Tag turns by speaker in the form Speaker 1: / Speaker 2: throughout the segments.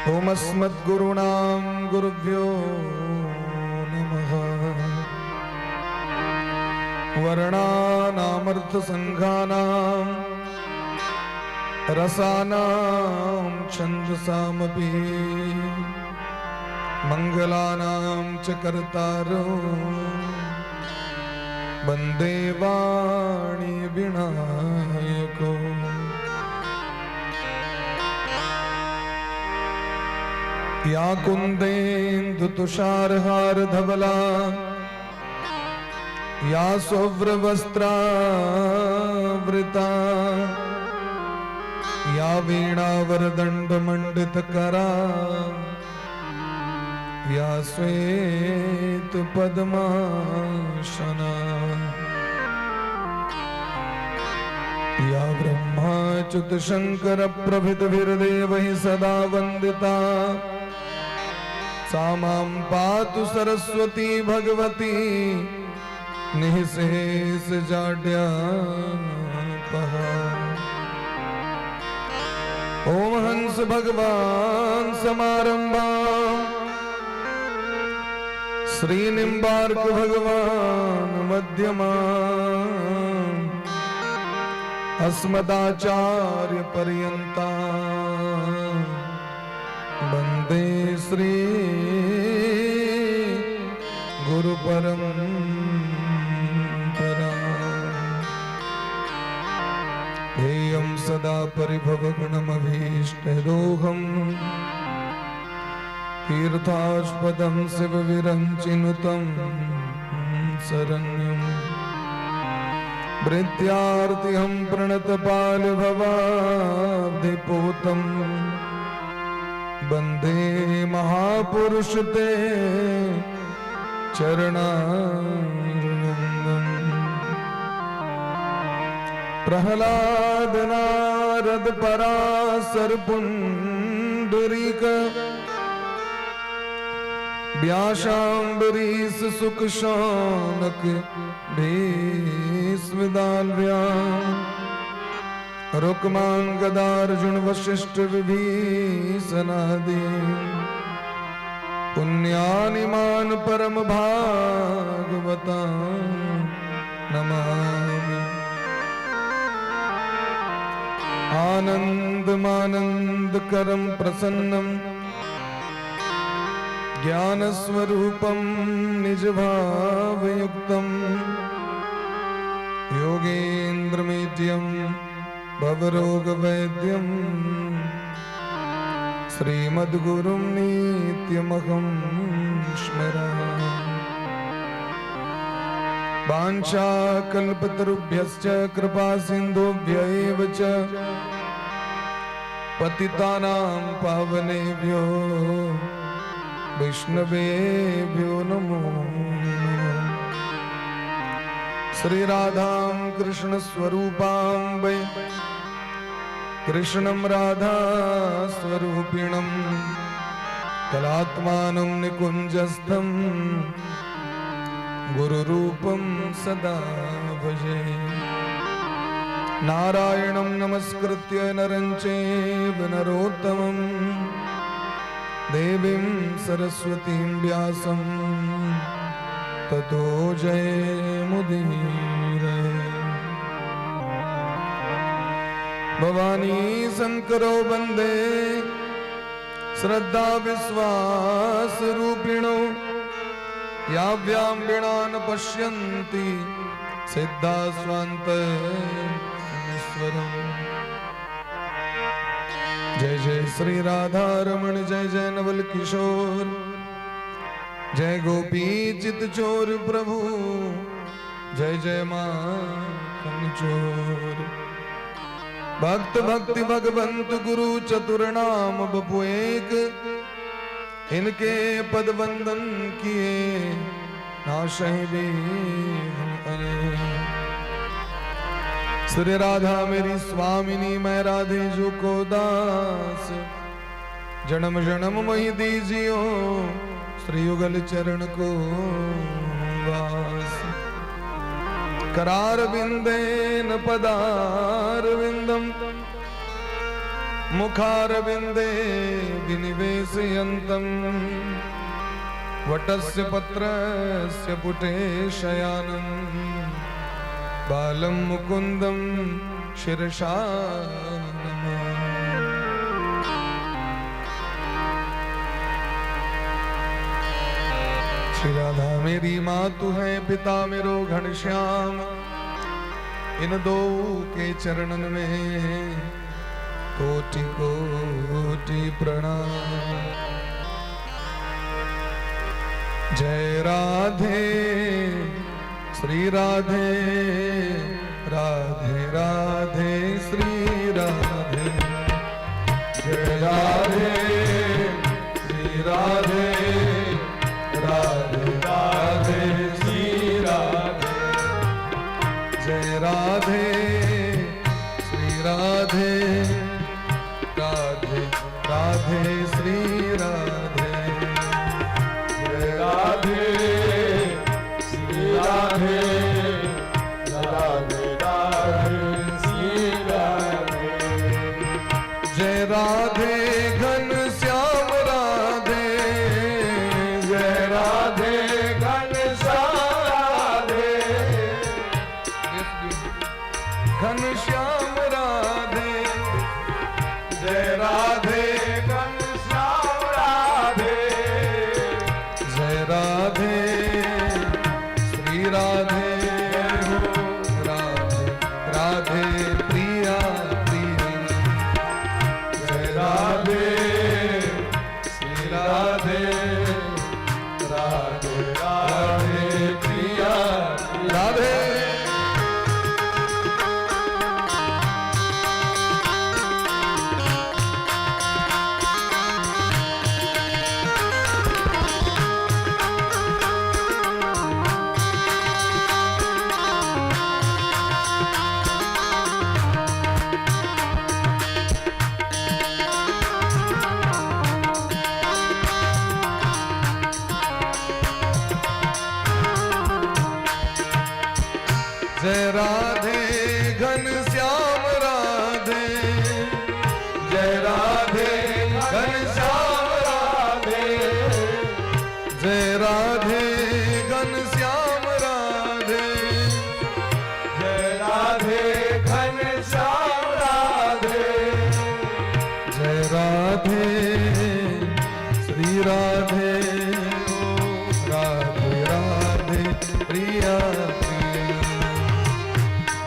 Speaker 1: ओम अस्मद्गुरूणां गुरुभ्यो नमः। वर्णानामर्थसङ्घानां रसानां छन्दसामपि मङ्गलानां च कर्तारो वन्दे वाणी विनायको। या कुन्देन्दु तुषारहार धवला, या शुभ्रवस्त्रावृता, या वीणावरदण्डमण्डितकरा, या श्वेत पद्मासना, या ब्रह्माच्युत शङ्कर प्रभृतिभिर्देवैः सदा वन्दिता, सा मां पातु सरस्वती भगवती निःशेष जाड्यापहा। ओम हंस भगवान समारंभा श्री निम्बार्क भगवान मध्यमा अस्मदाचार्य पर्यंता वंदे श्री गुरु परंपरा। ध्येयं सदा परिभवगुणमभीष्टदोहम् तीर्थास्पदं शिवविरञ्चिनुतं शरण्यं भृत्यार्तिहं प्रणतपालभवाब्धिपूतं वन्दे महापुरुष ते चरणारविन्दम्। प्रहलाद नारद पराशर पुंडरीक व्यासाम्बरीश शुक शौनक भीष्म दाल्व्या रुक्मांगदार्जुन वशिष्ठ विभीषणादि पुण्यानिमान परम भागवता नमामि। आनंदमानंद करम प्रसन्नम ज्ञानस्वरूपं निजभावयुक्तं योगेन्द्रमेद्यं भवरोगवैद्यं श्रीमद्गुरुं नित्यमहं स्मरामि। वाञ्छाकल्पतरुभ्यश्च कृपा सिन्धुभ्य एव च पतितानां पावनेभ्यो वैष्णवेभ्यो नमो नमः। श्री राधां कृष्ण स्वरूपां वै कृष्णं राधा स्वरूपिणं कलात्मानं निकुञ्जस्थं गुरुरूपं सदा भजे। नारायणं नमस्कृत्य नरं चैव नरोत्तमं देवीं सरस्वतीं व्यासं ततो जयमुदीरये। भवानी शंकरो वंदे श्रद्धा विश्वास रूपिणो याभ्यां विणा न पश्यन्ति सिद्धा स्वान्तमीश्वरम्। जय जय श्री राधा रमण जय जय नवल किशोर जय गोपी चित चोर प्रभु जय जय माखन चोर। भक्त भक्ति भगवंत गुरु चतुर नाम बपु एक, इनके पद वंदन किए नाशहि विघ्न अनेक। श्री राधा मेरी स्वामिनी, मैं राधे जू को दास, जन्म जन्म मोहि दीजियो श्री युगल चरण को वास। करार विंदेन पदार विंदम मुखारविन्दे विनिवेशयन्तं वटस्य पत्रस्य पुटे शयानं बालं मुकुन्दं शिरसा नमामि। श्री राधा मेरी माँ तू है, पिता मेरो घनश्याम, इन दो के चरणन में कोटि कोटि प्रणाम। जय राधे श्री राधे, राधे राधे श्री राधे। जय राधे श्री राधे, राधे राधे श्री राधे। जय राधे श्री राधे, राधे राधे श्री राधे।
Speaker 2: जय राधे श्री राधे, राधे राधे श्री राधे।
Speaker 1: जय राधे घन श्याम राधे,
Speaker 2: जय राधे घन श्याम राधे।
Speaker 1: घन श्याम राधे।
Speaker 2: जय राधे घन श्याम राधे।
Speaker 1: जय राधे श्री राधे, राधे राधे प्रिया प्रिया।
Speaker 2: जय राधे श्री राधे, राधे राधे प्रिया।
Speaker 1: राधे। जय राधे घन श्याम राधे,
Speaker 2: जय राधे घन श्याम राधे।
Speaker 1: जय राधे घन श्याम राधे।
Speaker 2: जय राधे घन श्याम राधे।
Speaker 1: जय राधे श्री राधे, राधे राधे प्रिया प्रिया।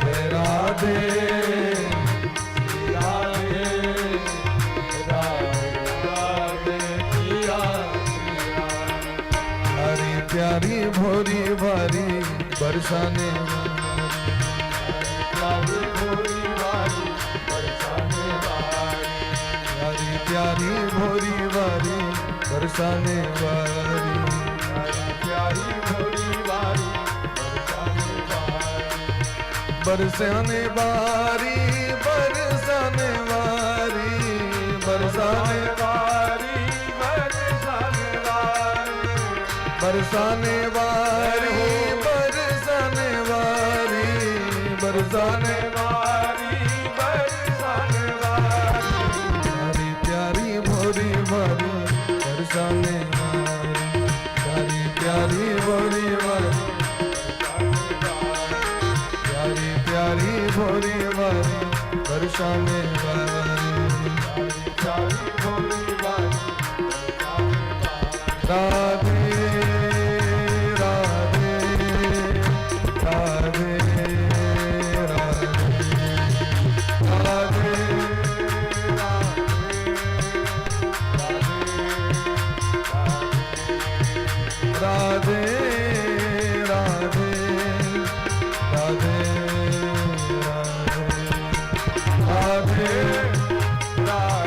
Speaker 2: जय राधे श्री राधे, राधे राधे प्रिया प्रिया।
Speaker 1: हरी प्यारी भोरी भारी बरसाने वाली।
Speaker 2: प्यारी भोरी भारी बरसाने वाली।
Speaker 1: प्यारी प्यारी भोरी भारी बरसाने वाली।
Speaker 2: प्यारी भोरी भारी बरसाने वाली।
Speaker 1: बरसाने वाली, बरसाने वाली, बरसाने
Speaker 2: वाली, बरसाने वाली।
Speaker 1: बरसाने वाली, बरसाने वाली, बरसाने
Speaker 2: वाली, बरसाने वाली।
Speaker 1: प्यारी प्यारी भोरी भारी बरसाने वाली। प्यारी प्यारी भोरी भारी, प्यारी प्यारी भोरी भारी बरसाने वाली।
Speaker 2: प्यारी भोरी भारी बरसाने वाली।
Speaker 1: राधे राधे राधे राधे राधे राधे राधे राधे राधे
Speaker 2: राधे राधे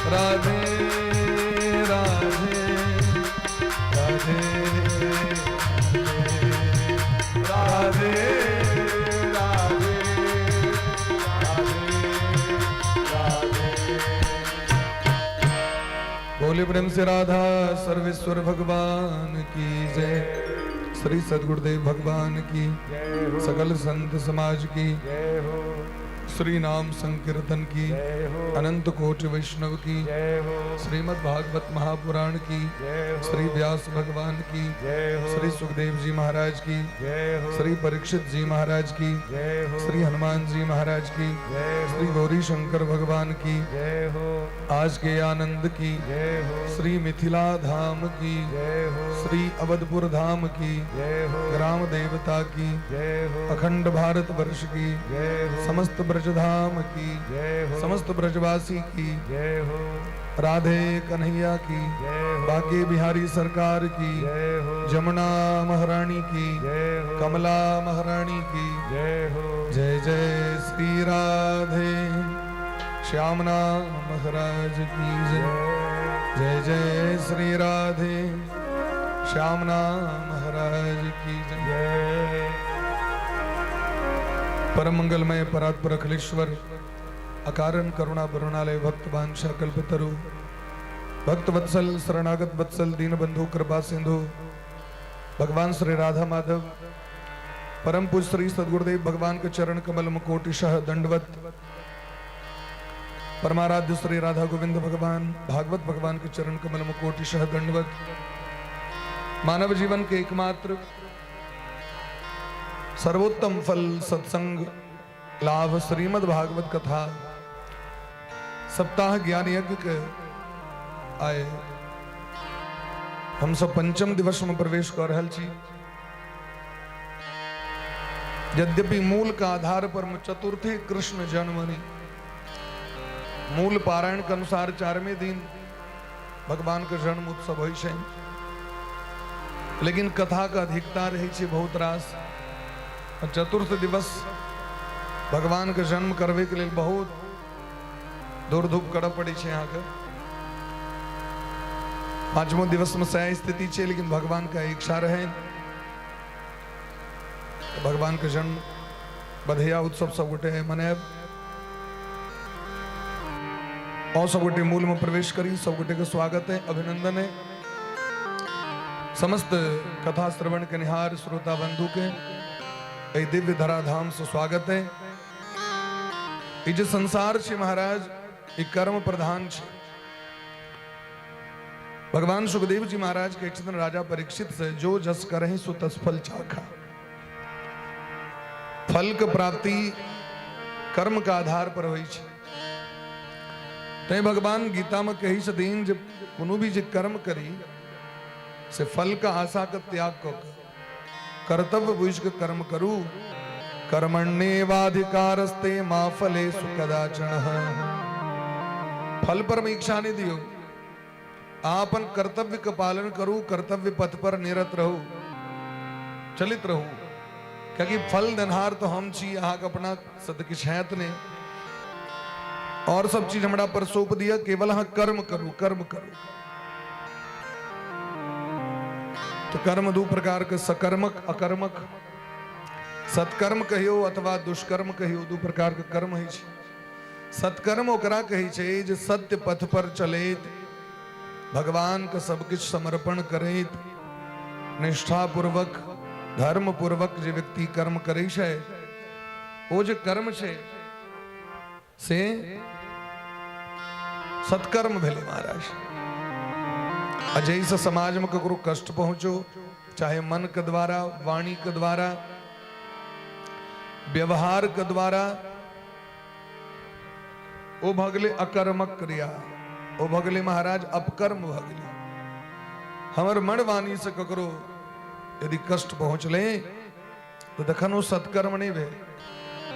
Speaker 1: राधे राधे राधे
Speaker 2: राधे राधे राधे।
Speaker 1: बोले प्रेम से राधा सर्वेश्वर भगवान की जय। श्री सदगुरुदेव भगवान की
Speaker 2: जय हो।
Speaker 1: सकल संत समाज की
Speaker 2: जय हो।
Speaker 1: श्री नाम संकीर्तन की
Speaker 2: जय हो।
Speaker 1: अनंत कोटि वैष्णव की
Speaker 2: जय हो।
Speaker 1: श्रीमद् भागवत महापुराण की
Speaker 2: जय हो।
Speaker 1: श्री व्यास भगवान की
Speaker 2: जय हो।
Speaker 1: श्री सुखदेव जी महाराज की
Speaker 2: जय हो।
Speaker 1: श्री परीक्षित जी महाराज की
Speaker 2: जय हो।
Speaker 1: श्री हनुमान जी महाराज की
Speaker 2: जय हो।
Speaker 1: श्री गौरी शंकर भगवान की
Speaker 2: जय हो।
Speaker 1: आज के आनंद की
Speaker 2: जय हो।
Speaker 1: श्री मिथिला धाम की
Speaker 2: जय हो।
Speaker 1: श्री अवधपुर धाम की
Speaker 2: जय हो।
Speaker 1: ग्राम देवता की
Speaker 2: जय हो।
Speaker 1: अखंड भारत वर्ष की
Speaker 2: जय हो।
Speaker 1: समस्त ब्रजधाम की
Speaker 2: जय हो।
Speaker 1: समस्त ब्रजवासी की
Speaker 2: जय हो।
Speaker 1: राधे कन्हैया की
Speaker 2: जय हो।
Speaker 1: बाके बिहारी सरकार की
Speaker 2: जय हो।
Speaker 1: जमुना महारानी की
Speaker 2: जय हो।
Speaker 1: कमला महारानी की
Speaker 2: जय हो।
Speaker 1: जय जय श्री राधे श्याम नाम महाराज की जय जय जय श्री राधे श्याम नाम महाराज की जय।
Speaker 2: जय।
Speaker 1: परम मंगलमय परात्पर अखिलेश्वर अकारण करुणा वरुणालय भक्त वांछा कल्पतरु भक्त वत्सल शरणागत वत्सल दीन बंधु कृपा सिंधु भगवान श्री राधा माधव परम पूज्य श्री सदगुरुदेव भगवान के चरण कमल मुकोटिशः दंडवत परमाराध्य श्री राधा गोविंद भगवान भागवत भगवान के चरण कमल मुकोटिशः दंडवत। मानव जीवन के एकमात्र सर्वोत्तम फल सत्संग लाभ श्रीमद् भागवत कथा सप्ताह ज्ञान यज्ञ के आए हम सब पंचम दिवस में प्रवेश कर रहल छी। यद्यपि मूल का आधार पर चतुर्थी कृष्ण जन्मनि मूल पारायण के अनुसार चारवें दिन भगवान के जन्म उत्सव होइ छै, लेकिन कथा के अधिकता रहे छै बहुत रास। चतुर्थ दिवस भगवान के जन्म करवे के लेल बहुत दौड़ धूप करऽ पड़ै छै अहाँके। पांचमो दिवस में सह स्थिति छै, लेकिन भगवान का इच्छा रहे भगवान के जन्म बधैया उत्सव सब गोटे मनायब और सब गोटे मूल में प्रवेश करी। सब गोटे के स्वागत है, अभिनंदन है। समस्त कथा श्रवण के निहार श्रोता बंधु के एहि दिव्य धराधाम से स्वागत है। ई जे संसार छे महाराज, ई कर्म प्रधान छे। भगवान सुखदेव जी महाराज के छथिन राजा परीक्षित से, जो जस करहि सो तस फल चाखा। फल के प्राप्ति कर्म के आधार पर होइ छे। तैं भगवान गीता में कही छथिन जे कोनो भी जे कर्म करी से फल का आशा के त्याग क के कर्तव्य बुझ के कर्म करू। कर्मण्येवाधिकारस्ते मा फलेषु कदाचन। फल पर में इच्छा नहीं दियो, आपन कर्तव्य का पालन करू, कर्तव्य पथ पर निरत रहू, चलित रहू। क्योंकि फल देनहार तो हम छी, अहाँ के अपना सद किछु हैत नहीं और सब चीज हमरा पर सौंप दिया, केवल अहाँ कर्म करू, कर्म करू। तो कर्म दू प्रकार के, सकर्मक अकर्मक। सत्कर्म कहियो अथवा दुष्कर्म कहियो, दू प्रकार के कर्म होइ छै। सत्कर्म ओकरा कहै छै जे सत्य पथ पर चलैत भगवान के सब किछु समर्पण करैत निष्ठापूर्वक धर्म पूर्वक जे व्यक्ति कर्म करै छै, ओ जे कर्म छै से सत्कर्म भेलै महाराज। आ जाहिसँ समाज में ककरो कष्ट पहुंचो, चाहे मन के द्वारा, वाणी के द्वारा, व्यवहार के द्वारा, ओ भऽ गेलै अकर्मक क्रिया, ओ भऽ गेलै महाराज अपकर्म भऽ गेलै। हमर मन वाणी से ककरो यदि कष्ट पहुंचलै तो तखन ओ सत्कर्म नहीं भेल।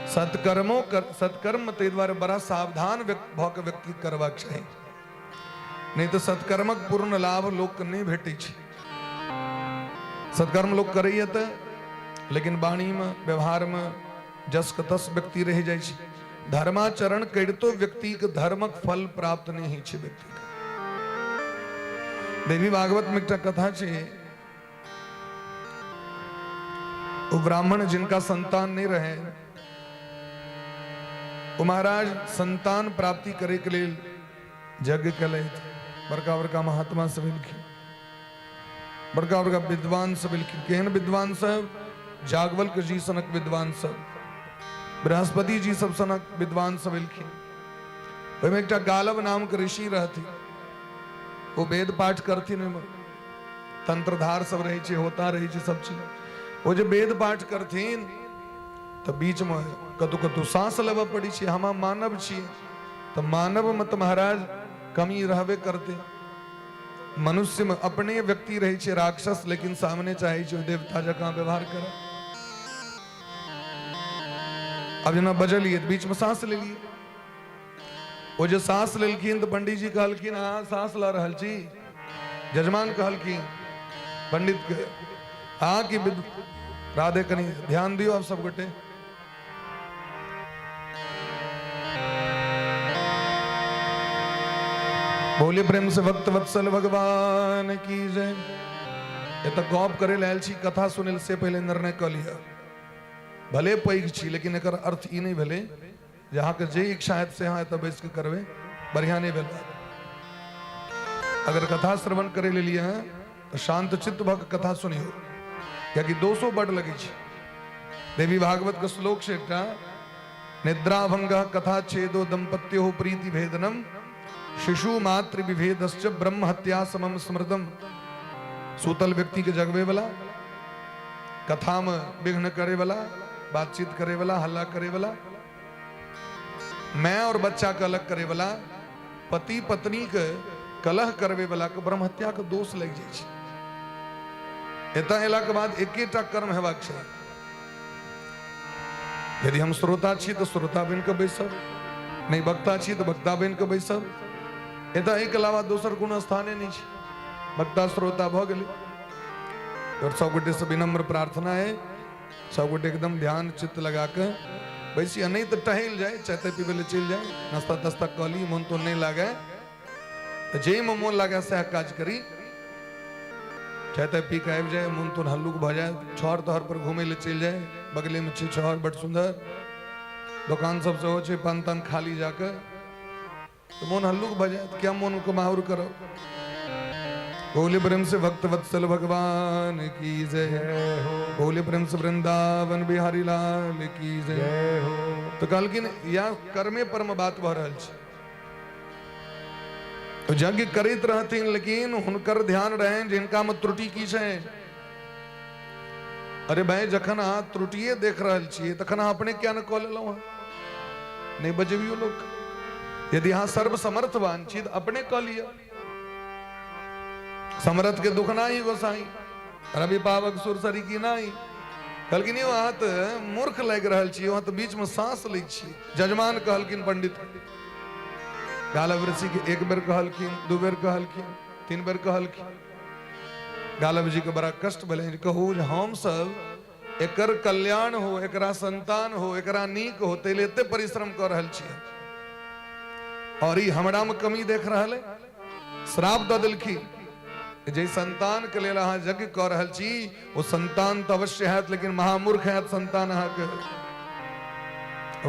Speaker 1: सत्कर्मो कर, सत्कर्म ताहि दुआरे बड़ा सावधान भऽ के व्यक्ति करबाक चाही, नहीं तो सत्कर्मक पूर्ण लाभ लोक के नहीं भेटै छै। सत्कर्म लोक करैया तऽ, लेकिन वाणी में व्यवहार में जस के तस व्यक्ति रहि जाइ छै। धर्माचरण करितो व्यक्ति के धर्मक फल प्राप्त नहीं होइ छै व्यक्ति के। देवी भागवत में एकटा कथा छै, ओ ब्राह्मण जिनका संतान नहीं रहे, ओ महाराज संतान प्राप्ति करे के लेल यज्ञ केलथि। बड़का बड़का महात्मा सब एलखिन। बड़का बड़का विद्वान सब एलखिन। केहन विद्वान सब? याज्ञवल्क्य जी सनक विद्वान सब, बृहस्पति जी सब सनक विद्वान सब एलखिन। ओहिमे एकटा गालव नाम के ऋषि रहथिन, ओ वेद पाठ करथिन। ओहिमे तंत्रधार सब रहै छै, होता रहै छै सब चीज। ओ जे वेद पाठ करथिन तऽ बीचमे कतौ कतौ साँस लेबऽ पड़ै छै। हम मानव छी तऽ मानवमे तऽ महाराज कमी रहबे करतै। मनुष्यमे अपने व्यक्ति रहै छै राक्षस, लेकिन सामने चाहै छै देवता जकाँ व्यवहार करऽ। आब जेना बजलियै तऽ बीचमे साँस लेलियै, ओ जे साँस लेलखिन तऽ पंडीजी कहलखिन अहाँ साँस लऽ रहल छी। जजमान कहलखिन पंडित के अहाँ की राधे कनि ध्यान दियौ आब सब गोटे। बोले प्रेम से भक्त वत्सल भगवान की जय। एतऽ गप करे लए आयल छी, कथा सुनै से पहिले निर्णय कऽ लिअ। भले पैघ छी लेकिन एकर अर्थ ई नहि भेलै जे अहाँके जे इच्छा हैत से अहाँ एतऽ बैस कऽ करबै, बढ़िआँ नहि भेल बात। अगर कथा श्रवण करै लेलियै हँ तऽ शान्त चित्त भऽ कऽ कथा सुनियौ, कियाकि दोषो बड लगै छै। देवी भागवत के श्लोक छै एकटा, निद्राभंग कथा छेदो दंपत्यो प्रीति भेदनम शिशु मातृ विभेदश्च ब्रह्म हत्या समम स्मृतम। सूतल व्यक्ति के जगबे वाला, कथा में विघ्न करे वाला, बातचीत करे वाला, हल्ला करे वाला, मैं और बच्चा के अलग करे वाला, पति पत्नी के कलह करवे वाला के ब्रह्म हत्या के दोष लग जाइ छै। एतऽ अयला के बाद एकेटा कर्म हेबाक चाही। यदि हम श्रोता छी तऽ श्रोता बनि कऽ बैसब, नहि वक्ता छी तऽ वक्ता बनि कऽ बैसब। एतऽ एहिके अलावा दोसर कोनो स्थाने नहि छै। वक्ता श्रोता भऽ गेलै। और सब गोटे से विनम्र प्रार्थना है, सब गोटे एकदम ध्यान चित्त लगा कऽ बैसी, आ नहि तऽ टहलि जाय, चाय ताय पीबै लए चलि जाय, नाश्ता तास्ता कऽ ली, मोन तोन नहि लागै तऽ जाहिमे मोन लागै सएह काज करी। चाय ताय पी कऽ आबि जाय, मोन तोन हल्लुक भऽ जाय, छहर तहर पर घुमै लए चलि जाय, बगलेमे छै छहर बड सुन्दर, दोकान सब सेहो छै, पान तान खा ली जाकऽ तऽ मोन हल्लुक भऽ जायत। क्या मोनके माहुर करब। बोले प्रेम से भक्त वत्सल भगवान की जय, बोले प्रेम से वृंदावन बिहारी लाल की जय। तऽ कहलखिन या कर्मे पर मे बात भऽ रहल छै। तो यज्ञ करैत रहथिन लेकिन हुनकर ध्यान रहनि जे हिनका मे त्रुटि की छै। अरे भाई, जखन अहाँ त्रुटिए देख रहल छियै तखन अहाँ अपने किया ने कऽ लेलहुँ? हँ, नहि बजबियौ लोक। यदि अहाँ सर्वसमर्थवान छी तऽ अपने कऽ लिअ। समरथ के दुख नाही गोसाई, रवि पावक सुरसरी की नाही। कहलखिन यौ अहाँ तऽ मूर्ख लागि रहल छी, अहाँ तऽ बीचमे साँस लै छी। जजमान कहलखिन पंडित गालव ऋषि के एक बेर कहलखिन, दू बेर कहलखिन, तीन बेर कहलखिन। गालव जी के बड़ा कष्ट भेलनि। कहू जे हम सब एकर कल्याण हो, एकरा संतान हो, एकरा नीक हो, ताहि लेल एते परिश्रम कऽ रहल छियै और ई हमरा में कमी देख रहल है। श्राप दऽ देलखिन, जे संतान के लेल अहाँ यज्ञ कऽ रहल छी ओ संतान तऽ अवश्य हैत लेकिन महामूर्ख हैत संतान अहाँके।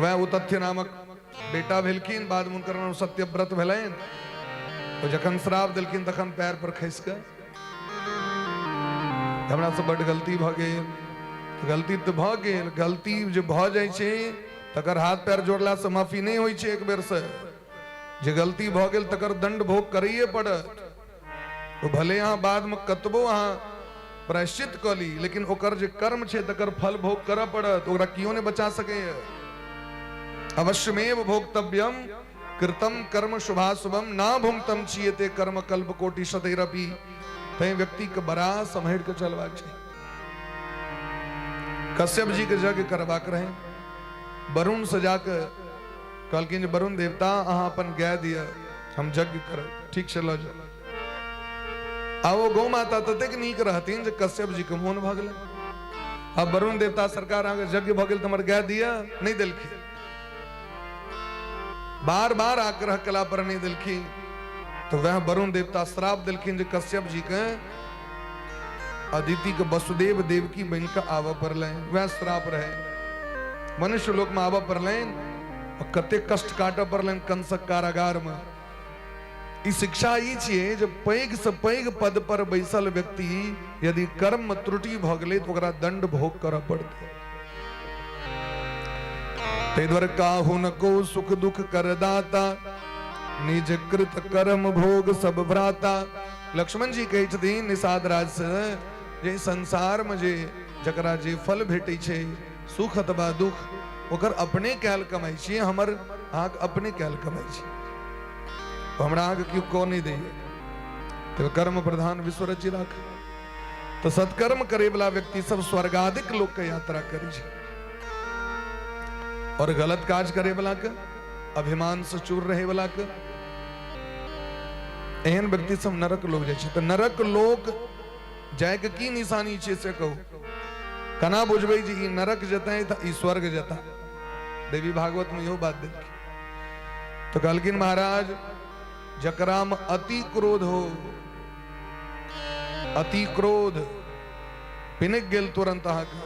Speaker 1: वएह उतथ्य नामक बेटा भेलखिन, बाद में हुनकर नाम सत्यव्रत भेलनि। ओ जखन श्राप देलखिन तखन पैर पर खसि कऽ हमरा से बड्ड गलती भऽ गेल। गलती तऽ भऽ गेल, गलती जे भऽ जाइ छै तकर हाथ पैर जोड़लासँ माफी नहि होइ छै। एक बेरसँ जे गलती भऽ गेल तकर दंड भोग करैए पड़त। ओ भले अहाँ बादमे कतबो अहाँ प्रायश्चित कऽ ली लेकिन ओकर जे कर्म छै तकर फल भोग करऽ पड़त, ओकरा केओ नहि बचा सकैए। अवश्यमेव भोक्तव्यम कृतम कर्म शुभाशुभम ना भुंक्तम चीयते कर्म कल्प कोटि शतैरपि। तैं व्यक्ति के बड़ा सम्हरि के चलबाक छै। कश्यप जी के यज्ञ करबाक रहे, वरुण से जाके कहलखिन जे वरुण देवता अहाँ अपन गाय दिअ, हम यज्ञ करब। ठीक छै, लऽ जाउ। आ ओ गौ माता ततेक नीक रहथिन जे कश्यप जी के मोन भऽ गेलै। आब वरुण देवता सरकार अहाँके यज्ञ भऽ गेल तऽ हमर गाय दिअ, नहि देलखिन। बार बार आग्रह कला पर नहि देलखिन तऽ वएह वरुण देवता श्राप देलखिन जे कश्यप जी के अदिति के वसुदेव देवकी बनि कऽ आबऽ पड़लनि। वएह श्राप रहे, मनुष्य लोक में आबऽ पड़लनि और कते कष्ट काटऽ पड़लनि कंसक कारागार में। ई शिक्षा ई छियै जे पैघ से पैघ पद पर बैसल व्यक्ति यदि कर्म में त्रुटि भऽ गेलै तऽ ओकरा दंड भोग करऽ पड़तै। ताहि दुआरे काहुन को सुख दुख कर दाता, निज कृत कर्म भोग सब भ्राता। लक्ष्मण जी कहै छथिन निषाद राज से जे संसार में जे जकरा जे फल भेटै छै, सुख अथवा दुख, ओकर अपने कयल कमाइ छी, हमर अहाँके अपने कयल कमाइ छी, हमरा अहाँके केओ कऽ नहि दैया। तऽ कर्म प्रधान विश्व रचि राख। तऽ सत्कर्म करे वाला व्यक्ति सब स्वर्गादिक लोक के यात्रा करै छै, और गलत काज करे वाला के, अभिमान से चूर रहे वाला के, एहन व्यक्ति सब नरक लोक जाइ छै। तऽ नरक लोक जायके की निशानी छै से कहू, केना बुझबै जे ई नरक जेतै तऽ ई स्वर्ग जेता? देवी भागवत में इहो बात देलखिन। तऽ कहलखिन महाराज, जकरा में अति क्रोध हो, अति क्रोध पिनक गेल तुरंत अहाँके,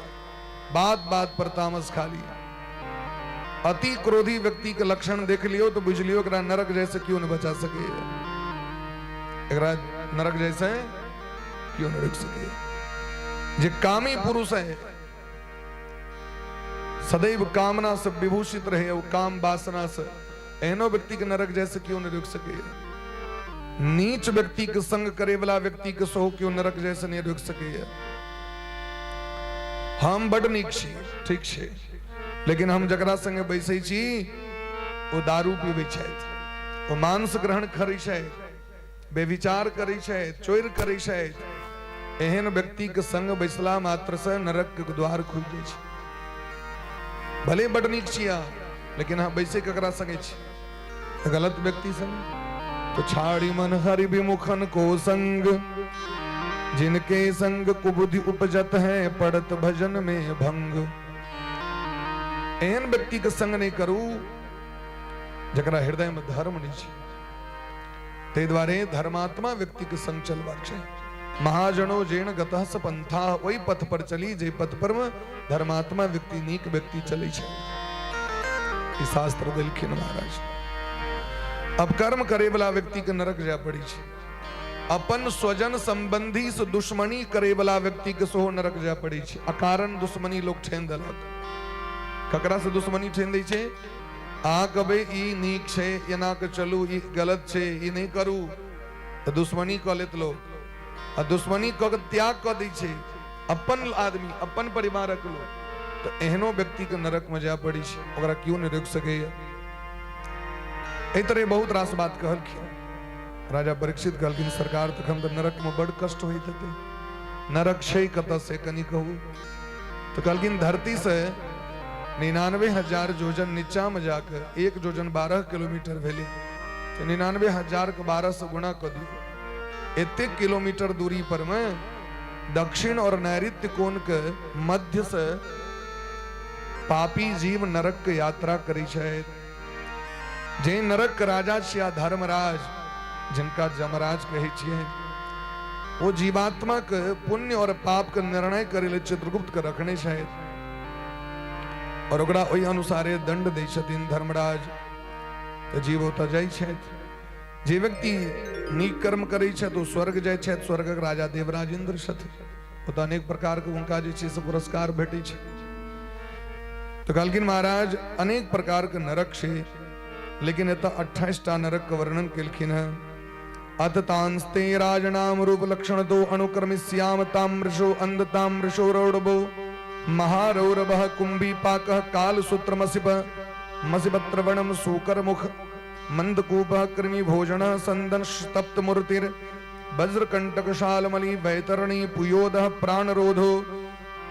Speaker 1: बात बात पर तामस खाली, अति क्रोधी व्यक्ति के लक्षण देख लियो तो बुझ लियो एकरा नरक जैसे क्यों नहीं बचा सके, एकरा नरक जैसे क्यों नहीं रोक सके। जे कामी पुरुष है, सदैव कामना से विभूषित रहे, वो काम वासना से, एहनो व्यक्ति के नरक जैसे क्यों नहीं रोक सके। नीच व्यक्ति के संग करे वाला व्यक्ति के सेहो क्यों नरक जैसे नहीं रोक सके। हम बड नीक छी, ठीक छै, लेकिन हम जकरा संगे बैसै छी ओ दारू पीबै छथि, ओ मांस ग्रहण करै छथि, बेविचार करै छथि, चोरि करै छथि, एहन व्यक्ति के संग बैसला मात्र से नरक के द्वार खुलि जाइ छै। भले बड नीक छी अहाँ, लेकिन अहाँ बैसै ककरा संगे छी? गलत व्यक्ति संग। तो छाड़ी मन हरि विमुखन को संग, जिनके संग कुबुद्धि उपजत है, पड़त भजन में भंग। एहन व्यक्ति के संग नहीं करू जकरा हृदय में धर्म नहीं छै। ताहि दुआरे धर्मात्मा व्यक्ति के संग चलबाक चाही। महाजनो जेन गतः स पंथा, ओहि पथ पर चली जे पथ पर में धर्मात्मा व्यक्ति, नीक व्यक्ति चलै छै। ई शास्त्र देलखिन महाराज। अपकर्म करे वाला व्यक्ति के नरक जाय पड़ै छै। अपन स्वजन संबंधी से दुश्मनी करे वाला व्यक्ति के सेहो नरक जाय पड़ै छै। अकारण दुश्मनी लोक ठेन देलक। ककरा से दुश्मनी ठेन दै छै? अहाँ कहबै ई नीक छै, एना के चलू, ई गलत छै, ई नहि करू, तऽ दुश्मनी कऽ लेत लोक। आ दुश्मनी कऽ के त्याग कऽ दै छै अपन आदमी, अपन परिवारक लोक, तऽ एहनो व्यक्तिके नरकमे जाय पड़ै छै, ओकरा केओ नहि रोकि सकैए। एहि तरह बहुत रास बात कहलखिन राजा परीक्षित। कहलखिन सरकार, तखन तऽ नरकमे बड कष्ट होइत हेतै, नरक छै कतऽ से कनि कहू। तऽ कहलखिन धरती से 99,000 जोजन नीचामे जाके 1 जोजन 12 किलोमीटर भेलै, तऽ 99,000 के 12 से गुणा कऽ दियौ, एतेक किलोमीटर दूरी पर में दक्षिण और नैऋत्य कोण के मध्य से पापी जीव नरक के यात्रा करै छथि। जे नरक के राजा छिया धर्मराज, जिनका जमराज कहै छियै, ओ जीवात्मा के पुण्य और पाप के निर्णय करै लेल चित्रगुप्त के रखने छथि और ओकरा ओहि अनुसारे दंड दै छथिन धर्मराज। तऽ जीव ओतऽ जाइ छथि। जे व्यक्ति नीक कर्म करै छथि ओ स्वर्ग जाइ छथि। स्वर्गक राजा देवराज इंद्र छथिन, ओतऽ अनेक प्रकारके हुनका जे छै से पुरस्कार भेटै छै। तऽ कहलखिन महाराज, अनेक प्रकारके नरक छै, लेकिन एतऽ 28 टा नरकके वर्णन केलखिन हेँ। अथ तांस्ते राजनाम रूप लक्षण तो अनुक्रमिष्याम ताम्रशो अंध ताम्रशो रौरवो महारौरवः कुंभी पाकः कालसूत्रमसिप मसिपत्रवणम सूकर मुख मंदकूपः कृमि भोजन संदन तप्त मूर्तिर वज्रकंटक शालमली वैतरणी पुयोदः प्राणरोधो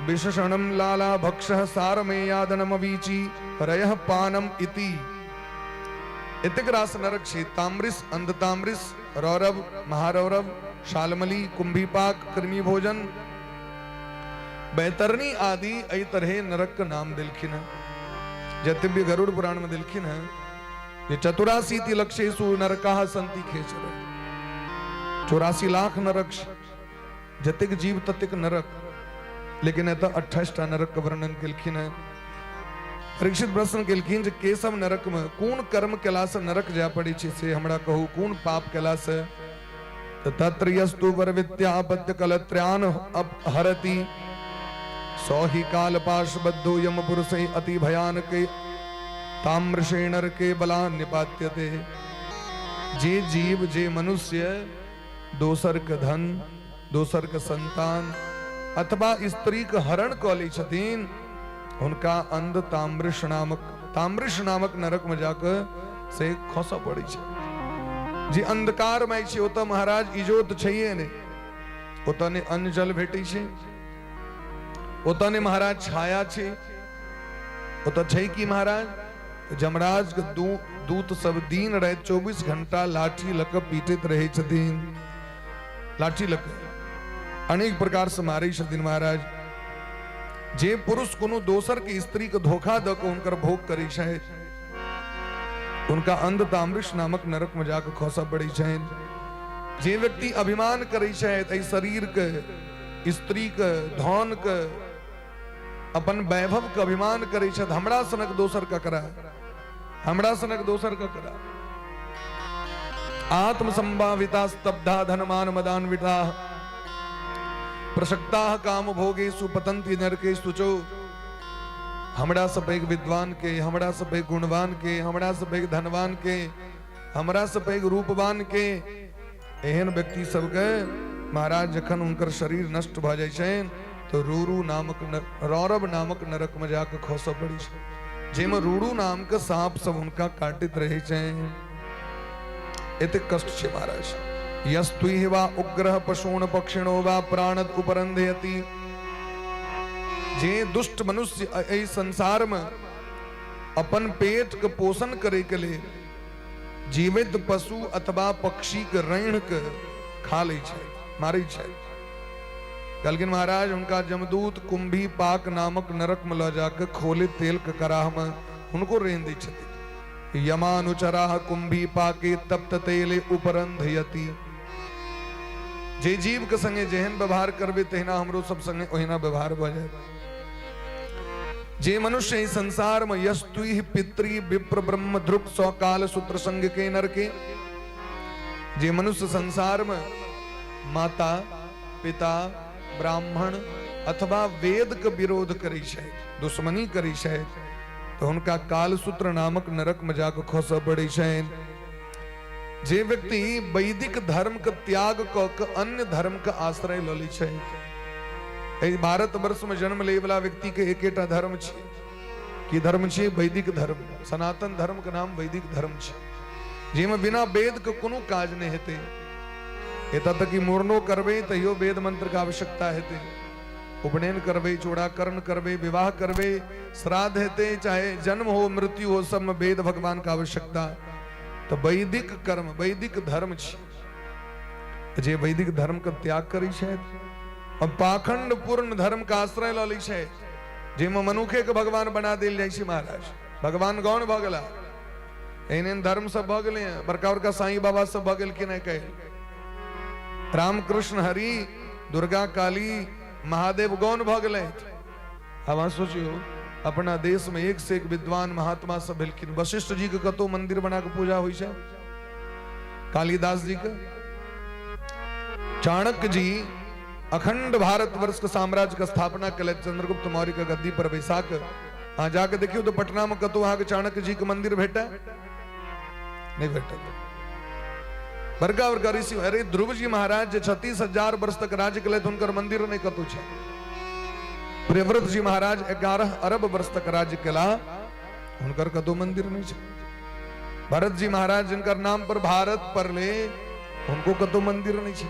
Speaker 1: विशेषणम लाला भक्षः सारमेयादनमवीचि रयः पानम इति। एतेक रास नरक छै: ताम्रिस, अंधताम्रिस, रौरव, महारौरव, शालमली, कुंभीपाक, कृमि भोजन, बैतरणी आदि। एहि तरहे नरक के नाम देलखिन हैं जते भी गरुड़ पुराण में देलखिन हैं। ये 84 लक्षेषु नरकाः संति खेचर, 84 लाख नरक, जतेक जीव ततेक नरक, लेकिन एतऽ 28 टा नरक के वर्णन केलखिन हैं। परीक्षित प्रश्न केलखिन जे केशव नरकमे कोन कर्म केलासँ नरक जाय पड़ै छै से हमरा कहू, कोन पाप केलासँ? तऽ तत्र यस्तु वरविद्यापत्य कलत्र्यान अपहरति सौहि काल पाश बद्धो यम पुरुष अति भयानक ताम्रशे नरके बला निपात्यते। जे जीव, जे मनुष्य दोसर के धन, दोसर के संतान अथवा स्त्री के हरण कऽ लै छथिन, हुनका अंध ताम्रश नामक नरक में जाके से खसऽ पड़ै छै। जे अंधकारमय छै ओतऽ महाराज इजोत छैहे नहि, ओतऽ नहि अन्न जल भेटै छै, ओतऽ नहि महाराज छाया छै, ओतऽ छै की महाराज? जमराज के दूत सब दिन राति 24 घंटा लाठी लऽ कऽ पीटैत रहै छथिन, लाठी लऽ कऽ अनेक प्रकार से मारै छथिन महाराज। जे पुरुष कोनो दोसर के स्त्री के धोखा दऽ कऽ हुनकर भोग करै छथि, हुनका अंध ताम्रिश नामक नरक में जाके खसऽ पड़ै छनि। जे व्यक्ति अभिमान करै छथि एहि शरीर के, स्त्री के, धन के, अपन वैभव के अभिमान करै छथि, हमरा सनक दोसर ककरा, हमरा सनक दोसर ककरा। आत्म संभाविता स्तब्धा धनमान मदान्विता प्रसक्ता काम भोगेषु पतंती नरकेषु चो। हमरा से पैघ विद्वान के, हमरा से पैघ गुणवान के, हमरा से पैघ धनवान के, हमरा से पैघ रूपवान के, एहन व्यक्ति सबके महाराज जखन हुनकर शरीर नष्ट भऽ जाइ छनि तऽ रूरू नामक रौरव नामक नरक में जाके खसऽ पड़ै छै, जाहिमे रूरू नाम के साँप सब हुनका काटैत रहै छनि। एतेक कष्ट छै महाराज। यस्तु वा उग्रह पशून पक्षिणो वा प्राणद उपरंधयति। जे दुष्ट मनुष्य एहि संसार में अपन पेट के पोषण करे के लेल जीवित पशु अथवा पक्षी के रैण के खा लै छै, मारै छै, कहलखिन महाराज हुनका जमदूत कुंभी पाक नामक नरक में लऽ जाके खोले तेल के कराह में हुनको रेन दै छथिन। यमानुचराह कुंभी पाके तप्त तेले उपरंधयति। जे जीव के संगे जेहन व्यवहार करबे तहिना हमरो सब संगे ओहिना व्यवहार भऽ जायत। जे मनुष्य एहि संसार में यस्तुहि पितृ विप्र ब्रह्म ध्रुक सौकाल सूत्र संग के नरके, जे मनुष्य संसार में माता पिता ब्राह्मण अथवा वेद के विरोध करै छै, दुश्मनी करै छै, तऽ हुनका कालसूत्र नामक नरक में जाके खसऽ पड़ै छनि। जे व्यक्ति वैदिक धर्म के त्याग कऽ के अन्य धर्म के आश्रय लऽ लै छै, एहि भारत वर्ष में जन्म लै वाला व्यक्ति के एकेटा धर्म छै। की धर्म छै? वैदिक धर्म। सनातन धर्म के नाम वैदिक धर्म छै, जाहिमे बिना वेद के कोनो काज नहि हेतै। एतऽ तक कि मुड़नो करबै तैयो वेद मंत्र के आवश्यकता हेतै, उपनयन करबै, चूड़ाकरण करबै, विवाह करबै, श्राद्ध हेतै, चाहे जन्म हो मृत्यु हो, सबमे वेद भगवान के आवश्यकता। तऽ वैदिक कर्म वैदिक धर्म छै। जे वैदिक धर्म के त्याग करै छथि आ पाखंड पूर्ण धर्म के आश्रय लऽ लै छै, जाहिमे मनुखे के भगवान बना देल जाइ छै महाराज, भगवान गौण भऽ गेला। एहन एहन धर्म सब भऽ गेलै हँ, बड़का बड़का साईं बाबा सब भऽ गेलखिन हँ। कहे राम कृष्ण हरि दुर्गा काली महादेव गौण भऽ गेलै। आब अहाँ सोचियौ, अपना देश में एक से एक विद्वान महात्मा सब भेलखिन। वशिष्ठ जी के कतौ मंदिर बना के पूजा होइ छै? कालिदास जी के, चाणक्य जी अखंड भारतवर्ष के साम्राज्य के स्थापना केलथि चंद्रगुप्त मौर्य के गद्दी पर बैसा के। अहाँ जाके देखियौ तऽ पटना में कतौ अहाँके चाणक्य जी के मंदिर भेटै? नहीं भेटत। बड़का बड़का ऋषि, अरे ध्रुव जी महाराज जे 36,000 वर्ष तक राज्य केलथि, हुनकर मंदिर नहीं कतौ छै। प्रियव्रत जी महाराज 11 अरब वर्ष तक राज्य केला, हुनकर कतौ मंदिर नहीं छै। भरत जी महाराज जिनकर नाम पर भारत पड़ले, हुनको कतौ मंदिर नहीं छै।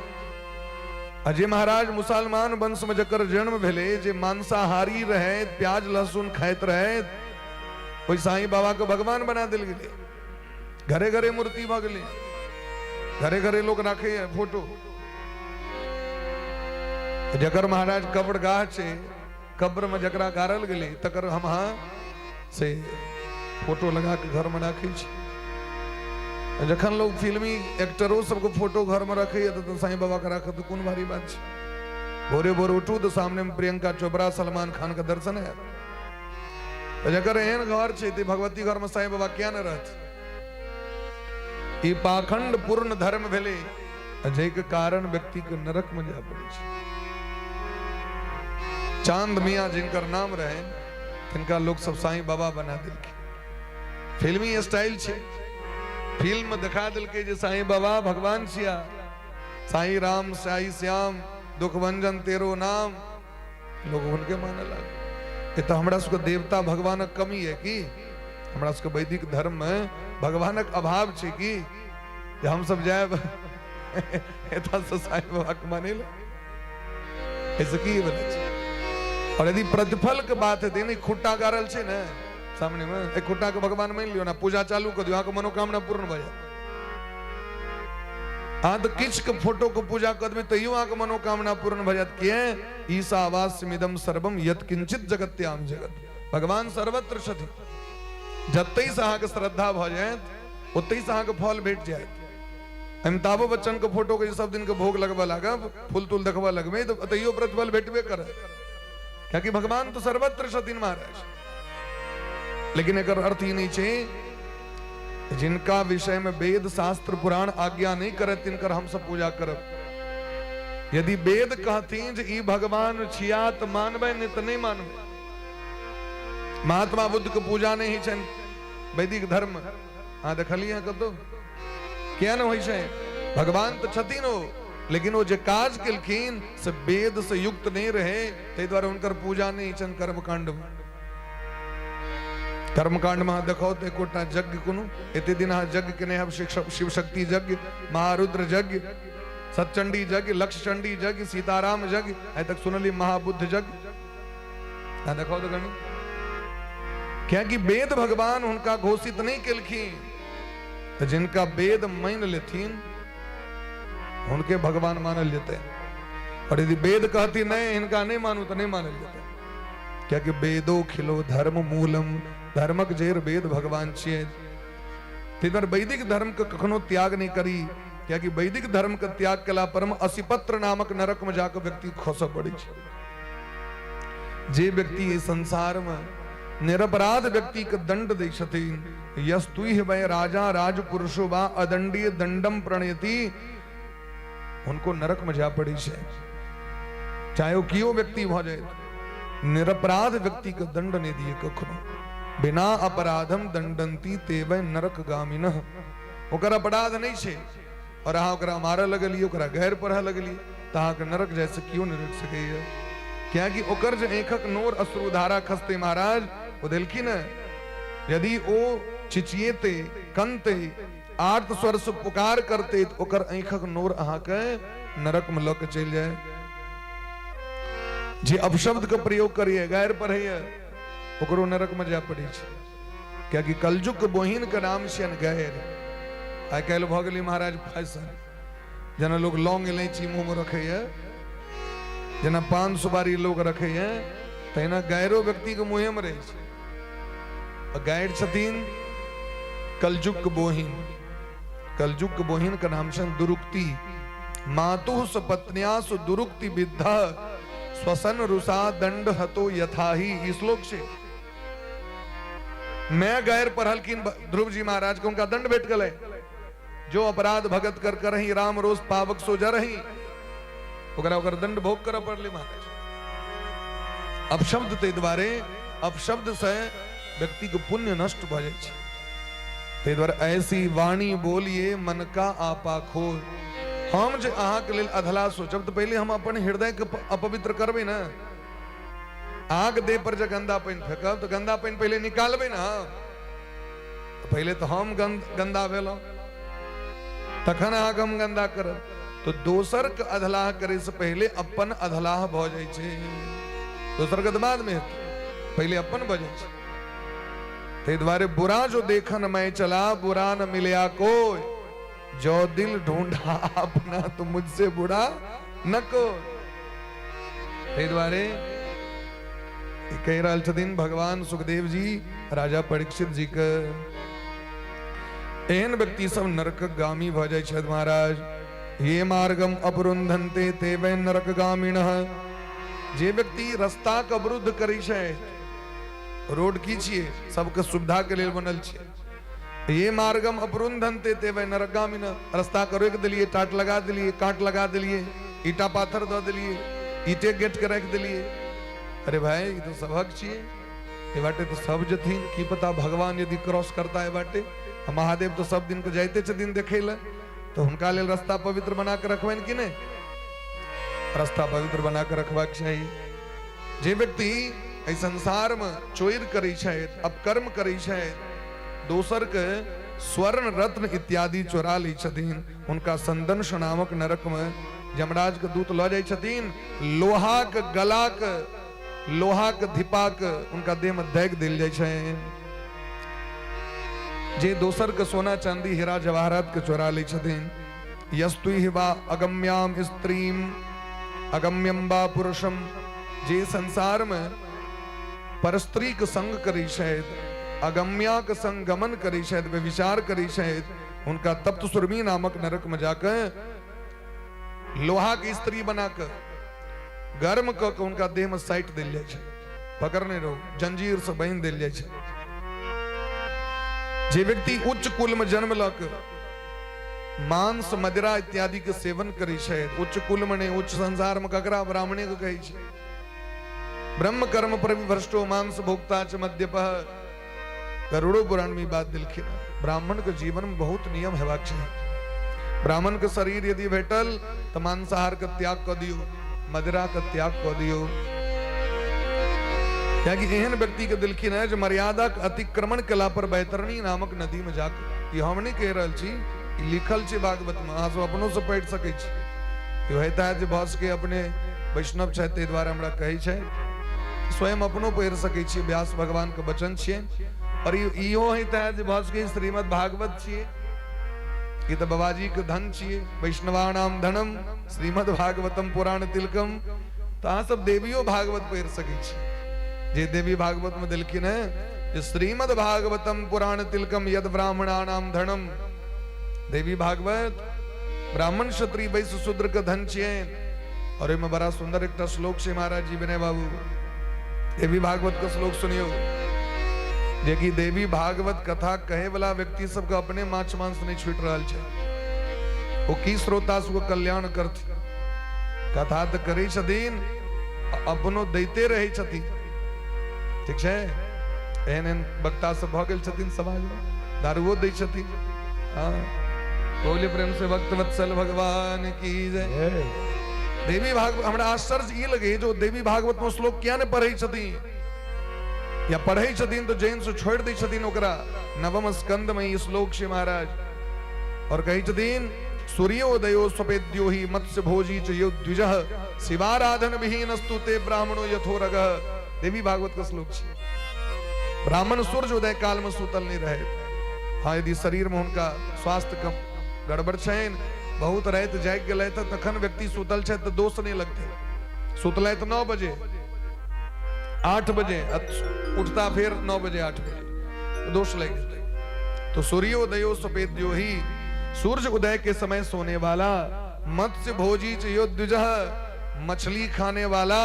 Speaker 1: आ जे महाराज मुसलमान वंश में जकर जन्म भेले, जे मांसाहारी रहे, प्याज लहसुन खाइत रहे, ओहि साईं बाबा के भगवान बना देल गेलै। घरे घरे मूर्ति भऽ गेलै, घरे घरे लोक राखैए फोटो। जकर महाराज कब्रगाह छै, कब्र में जकरा गाड़ल गेलै, तकर हम अहाँ से फोटो लगा के घर में राखै छी। जखन लोग फिल्मी एक्टरो सबके फोटो घर में रखैए तऽ साईं बाबा के राखत तऽ कोन भारी बात छै। भोरे भोर उठू तऽ सामने में प्रियंका चोपड़ा सलमान खान के दर्शन हैत। तऽ जकर एहन घर छै तऽ भगवती घरमे साईं बाबा किया ने रहत? ई पाखंड पूर्ण धर्म भेलै, जाहिके कारण व्यक्तिके नरकमे जाय पड़ै छै। चांद मियाँ जिनकर नाम रहे, तिनका लोक सब साईं बाबा बना देलखिन। फिल्मी स्टाइल छै, फिल्म में देखा देलकै जे साईं बाबा भगवान छिया, साईं राम साईं श्याम दुख भंजन तेरो नाम, लोग हुनके मानऽ लागल। ए तऽ हमरा सबके देवता भगवानक कमी है की? हमरा सबके वैदिक धर्म में भगवानक अभाव छै की जे हम सब जायब एतऽ साईं बाबा के मानै लए? एहिसँ की बनै छै? और यदि प्रतिफल के बात हेतै ने, खुट्टा गाड़ल छै ने सामने में, एक खुट्टा के भगवान मानि लियौ ने, पूजा चालू कऽ दियौ, अहाँके मनोकामना पूर्ण भऽ जायत। अहाँ तऽ किछु के फोटो के पूजा कऽ देबै तैयो अहाँके मनोकामना पूर्ण भऽ जायत। किए? ईशावास्यमिदम सर्वम यत किंचित जगत्याम जगत, भगवान सर्वत्र छथिन। जतहि से अहाँके श्रद्धा भऽ जायत ओतहि से अहाँके फल भेट जायत। अमिताभो बच्चन के फोटो के सब दिन के भोग लगबऽ लागब, फूल तूल देखबऽ लगबै, तऽ तैयो प्रतिफल भेटबे करत, कियाकि भगवान तऽ सर्वत्र छथिन महाराज। लेकिन एकर अर्थ ई नहि छै जिनका विषय में वेद शास्त्र पुराण आज्ञा नहीं करे तिनकर हम सब पूजा करब। यदि वेद कहथिन जे ई भगवान छिया तऽ मानबै, नहीं तऽ नहीं मानबै। महात्मा बुद्ध के पूजा नहीं होइ छनि वैदिक धर्म, अहाँ देखलियै कतौ? किया नहि होइ छै? भगवान तऽ छथिन ओ, लेकिन ओ जे काज केलखिन से वेद से युक्त नहीं रहे, ताहि दुआरे हुनकर पूजा नहीं होइ छनि कर्मकांड में। कर्मकांड में अहाँ देखो तऽ एकोटा यज्ञ कोनो एते दिन अहाँ यज्ञ केने हैब, शिव शक्ति यज्ञ, महारुद्र यज्ञ, सतचंडी यज्ञ, लक्षचंडी यज्ञ, सीताराम यज्ञ, आइ तक सुनलियै महाबुद्ध यज्ञ, अहाँ देखो तऽ कनि। कियाकि वेद भगवान हुनका घोषित नहीं केलखिन, तऽ जिनका वेद मानि लेथिन हुनके भगवान मानल जेतै, और यदि वेद कहती नहीं हिनका नहीं मानू तऽ नहीं मानल जेतै। कियाकि वेदो खिलो धर्म मूलम, धर्मक जेर वेद भगवान छियै। ताहि दुआरे वैदिक धर्म के कखनो त्याग नहीं करी, कियाकि वैदिक धर्म के त्याग केला पर असिपत्र नामक नरक में जाकर व्यक्ति खसऽ पड़ै छै। जे व्यक्ति एहि संसार में निरपराध व्यक्ति के दंड दै छथिन, यस्तुह वै राजा राजपुरुषो वा अदंडीय दंडम प्रणयति, हुनको नरक में जाय पड़ै छै, चाहे ओ कियो व्यक्ति भऽ जाय। निरपराध व्यक्ति के दंड नहीं दिए कखनो। बिना अपराधम दंडंती तेवै नरक गामिनः, ओकर अपराध नहीं छै और अहाँ ओकरा मारऽ लगलियै, ओकरा गैर पढ़ऽ लगलियै, तऽ अहाँके नरक जाय से केओ नहि रोकि सकैए। कियाकि ओकर जे आँखिक नोर अश्रुधारा खसतै महाराज, ओ देलखिन हँ, यदि ओ चिचिएतै, कनतै, आर्त स्वर से पुकार करतै, तऽ ओकर आँखिक नोर अहाँके नरक में लऽ के चलि जाय। जे अपशब्द के प्रयोग करैए, गैर पढ़ैए, ओकरो नरक में जाय पड़ै छै। कियाकि कलयुग के बहिन के नाम छियनि गैर। आइ काल्हि भऽ गेलै महाराज फैशन, जेना लोग लौंग इलायची मुँह में रखैए, जेना पान सुपारी लोग रखैए, तहिना गैरो व्यक्ति के मुँहे में रहै छै। आ गैर छथिन कलयुग के बोहिन। कलयुग के बोहिन के नाम छनि दुरुक्ति। मातुः सपत्न्या सु दुरुक्ति विद्धा स्वसन रुषा दंड हतो यथाही, ई श्लोक छै। मैं गैर पढ़लखिन ध्रुव जी महाराज के, उनका दंड भेट गेलै। जो अपराध भगत कर करही राम रोष पावक सो जरही, ओकरा ओकर दंड भोग करऽ पड़लै महाराज। अपशब्द ताहि दुआरे अपशब्द से व्यक्ति के पुण्य नष्ट भऽ जाइ छै। ताहि दुआरे ऐसी वाणी बोलिए मन का आपा खो। हम जे अहाँके लेल अधला सोचब तऽ पहिले हम अपन हृदय के अपवित्र करबै ने। अहाँके देह पर जे गंदा पानि फेंकब तऽ गंदा पानि पहिले निकालबै ने हम। पहिले तऽ हम गंदा भेलहुँ, तखन अहाँके हम गंदा करब। तऽ दोसरके अधलाह करैसँ पहिले अपन अधलाह भऽ जाइ छै। दोसरके तऽ बादमे हेतै, पहिले अपन भऽ जाइ छै। ताहि दुआरे बुरा जो देखन मैं चला बुरा न मिलया कोई, जो दिल ढूंढा अपना तो मुझसे बुरा न कोई। ताहि दुआरे कहि रहल छथिन भगवान सुखदेव जी राजा परीक्षित जी के, एहन व्यक्ति सब नरक गामी भऽ जाइ छथि महाराज। ये मार्गम अवरुंधन्ते ते वै नरक गामिणः। जे व्यक्ति रस्ता के अवरुद्ध करै छै, रोड की छियै? सबके सुविधा के लेल बनल छै। ये मार्गम अपरुंधनते ते वै नरगामिन। रास्ता के रोकि देलियै, टाट लगा देलियै, कांट लगा देलियै, ईटा पाथर दऽ देलियै, ईटे गेट के राखि देलियै। अरे भाई, ई तऽ सबहक छियै। एहि बाटे तऽ सब जेथिन। की पता भगवान यदि क्रॉस करता एहि बाटे। आ महादेव तऽ सब दिन के जाइते छथिन देखै लए, तऽ हुनका लेल रास्ता पवित्र बना के रखबनि कि नहि? रास्ता पवित्र बना के रखबाक चाही। जे व्यक्ति एहि संसारमे चोरि करै छथि, अपकर्म करै छथि, दोसरके स्वर्ण रत्न इत्यादि चोरा लै छथिन, हुनका संदंश नामक नरकमे यमराजके दूत लऽ जाइ छथिन। लोहाक गलाक लोहाक धिपाक हुनका देहमे दागि देल जाइ छै। जे दोसरके सोना चांदी हीरा जवाहरात के चोरा लै छथिन, यस्तु वा अगम्याम स्त्रीम अगम्यम वा पुरुषम, जे संसार में परस्त्री के संग करै छथि, अगम्या के संग गमन करै छथि, व्यभिचार करै छथि, हुनका तप्त सुरमी नामक नरक में जाके लोहा के स्त्री बना के गर्म कऽ के हुनका देह में साटि देल जाइ छै, पकड़ने रहू, जंजीर से बान्हि देल जाइ छै। जे व्यक्ति उच्च कुल में जन्म लऽ के मांस मदिरा इत्यादि के सेवन करै छै, उच्च कुल में नहि, उच्च संसार में ककरा? ब्राह्मणे के कहै छै। ब्रह्म कर्म पर भ्रष्टो मांस भोक्ता च मद्यपः। गरुड़ो पुराण में बात दिलखिन। ब्राह्मण के जीवन में बहुत नियम हेबाक चाही। ब्राह्मण के शरीर यदि भेटल तऽ मांसाहार के त्याग कऽ दियौ, मदिरा के त्याग कऽ दियौ। कियाकि एहन व्यक्ति के दिलखिन है जे मर्यादा के अतिक्रमण केला पर बैतरणी नामक नदी में जाके, ई हम नहि कहि रहल छी, ई लिखल छै भागवत में, अहाँ सब अपनो से पढ़ि सकै छी। ई होता है जे भऽ सकै अपने वैष्णव छथि, ताहि दुआरे हमरा कहै छै। स्वयं अपनो पढ़ि सकै छी, व्यास भगवान के वचन छियै। और इहो होता है जे भऽ सकै श्रीमद् भागवत छियै, ई तऽ बाबाजी के धन छियै, वैष्णवानाम धनम श्रीमद् भागवतम पुराण तिलकम। तऽ अहाँ सब देवियो भागवत पढ़ि सकै छी। जे देवी भागवत में देलखिन है जे श्रीमद् भागवतम पुराण तिलकम यद ब्राह्मणानाम धनम। देवी भागवत ब्राह्मण क्षत्रिय वैश्य शूद्र के धन छियै। और ओहिमे बड़ा सुंदर एकटा श्लोक छै महाराज जी, विनय बाबू, देवी भागवत के श्लोक सुनियो, जे कि देवी भागवत कथा कहे वाला व्यक्ति सबके अपने माछ मांस नहीं छूट रहल छै, ओ की श्रोता सबके कल्याण करथि? कथा तऽ करै छथिन, अपनो दैते रहै छथिन। ठीक छै, एहन एहन वक्ता सब भऽ गेल छथिन समाजमे, दारुओ दै छथिन। हाँ, बोले प्रेम से भक्त वत्सल भगवान की जय। देवी भागवत हमरा आश्चर्य ई लगे जो देवी भागवत में श्लोक किया ने पढ़ै छथिन, या पढ़ै छथिन तऽ जैन से छोड़ि दै छथिन ओकरा। नवम स्कंद में ई श्लोक छै महाराज, और कहै छथिन सूर्योदयो स्वपेद्यो ही मत्स्य भोजी च यो द्विजः शिवाराधन विहीनस्तु ते ब्राह्मणो यथोरगः। देवी भागवत के श्लोक छै। ब्राह्मण सूर्य उदय काल में सुतल नहीं रहे। हाँ, यदि शरीर में हुनका स्वास्थ्य कम गड़बड़ छनि, बहुत राति जागि गेलै तऽ तखन व्यक्ति सुतल छै तऽ दोष नहीं लगतै। सुतलै तऽ 9 बजे 8 बजे, उठता फेर 9 बजे 8 बजे, दोष लग जेतै। तो सूर्योदयो सफेद्यो ही, सूर्य उदय के समय सोने वाला, मत्स्य भोजी च यो द्विजः, मछली खाने वाला,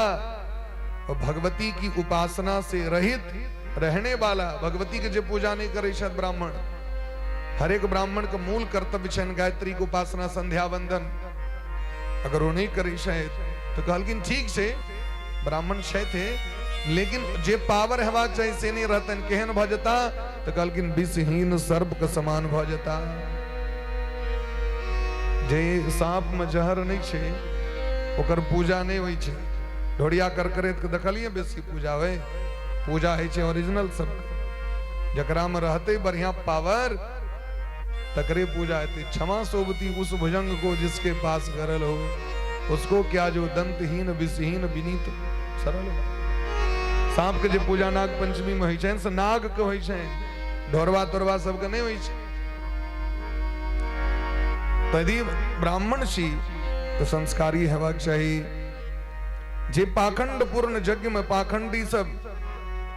Speaker 1: और भगवती की उपासना से रहित रहने वाला, भगवती के जे पूजा नहीं करे छथि ब्राह्मण। हरेक ब्राह्मण के मूल कर्तव्य छनि गायत्री के उपासना, संध्या वंदन। अगर ओ नहीं करे छथि तो कहलखिन ठीक छै, ब्राह्मण छथि, लेकिन जे पावर हेबाक चाही से नहीं रहतनि। केहन भऽ जेता? तऽ कहलखिन विषहीन सर्प के समान भऽ जेता। जे साँप में जहर नहीं छै ओकर पूजा नहीं होइ छै। ढोरिया करकरेत के देखलियै बेसी पूजा होइ? पूजा होइ छै ओरिजिनल सबके, जकरा में रहते बढ़िया पावर तकरे पूजा हेतै। क्षमा सोबती उस भुजंग को जिसके पास गरल हो, उसको क्या जो दंतहीन विषहीन विनीत सरल हो। सांप के जे पूजा नाग पंचमी में होइ छनि से नाग के होइ छनि, ढोरवा तोरवा सबके नहीं होइ छै। यदि ब्राह्मण छी तऽ संस्कारी हेबाक चाही। जे पाखंड पूर्ण यज्ञ में पाखंडी सब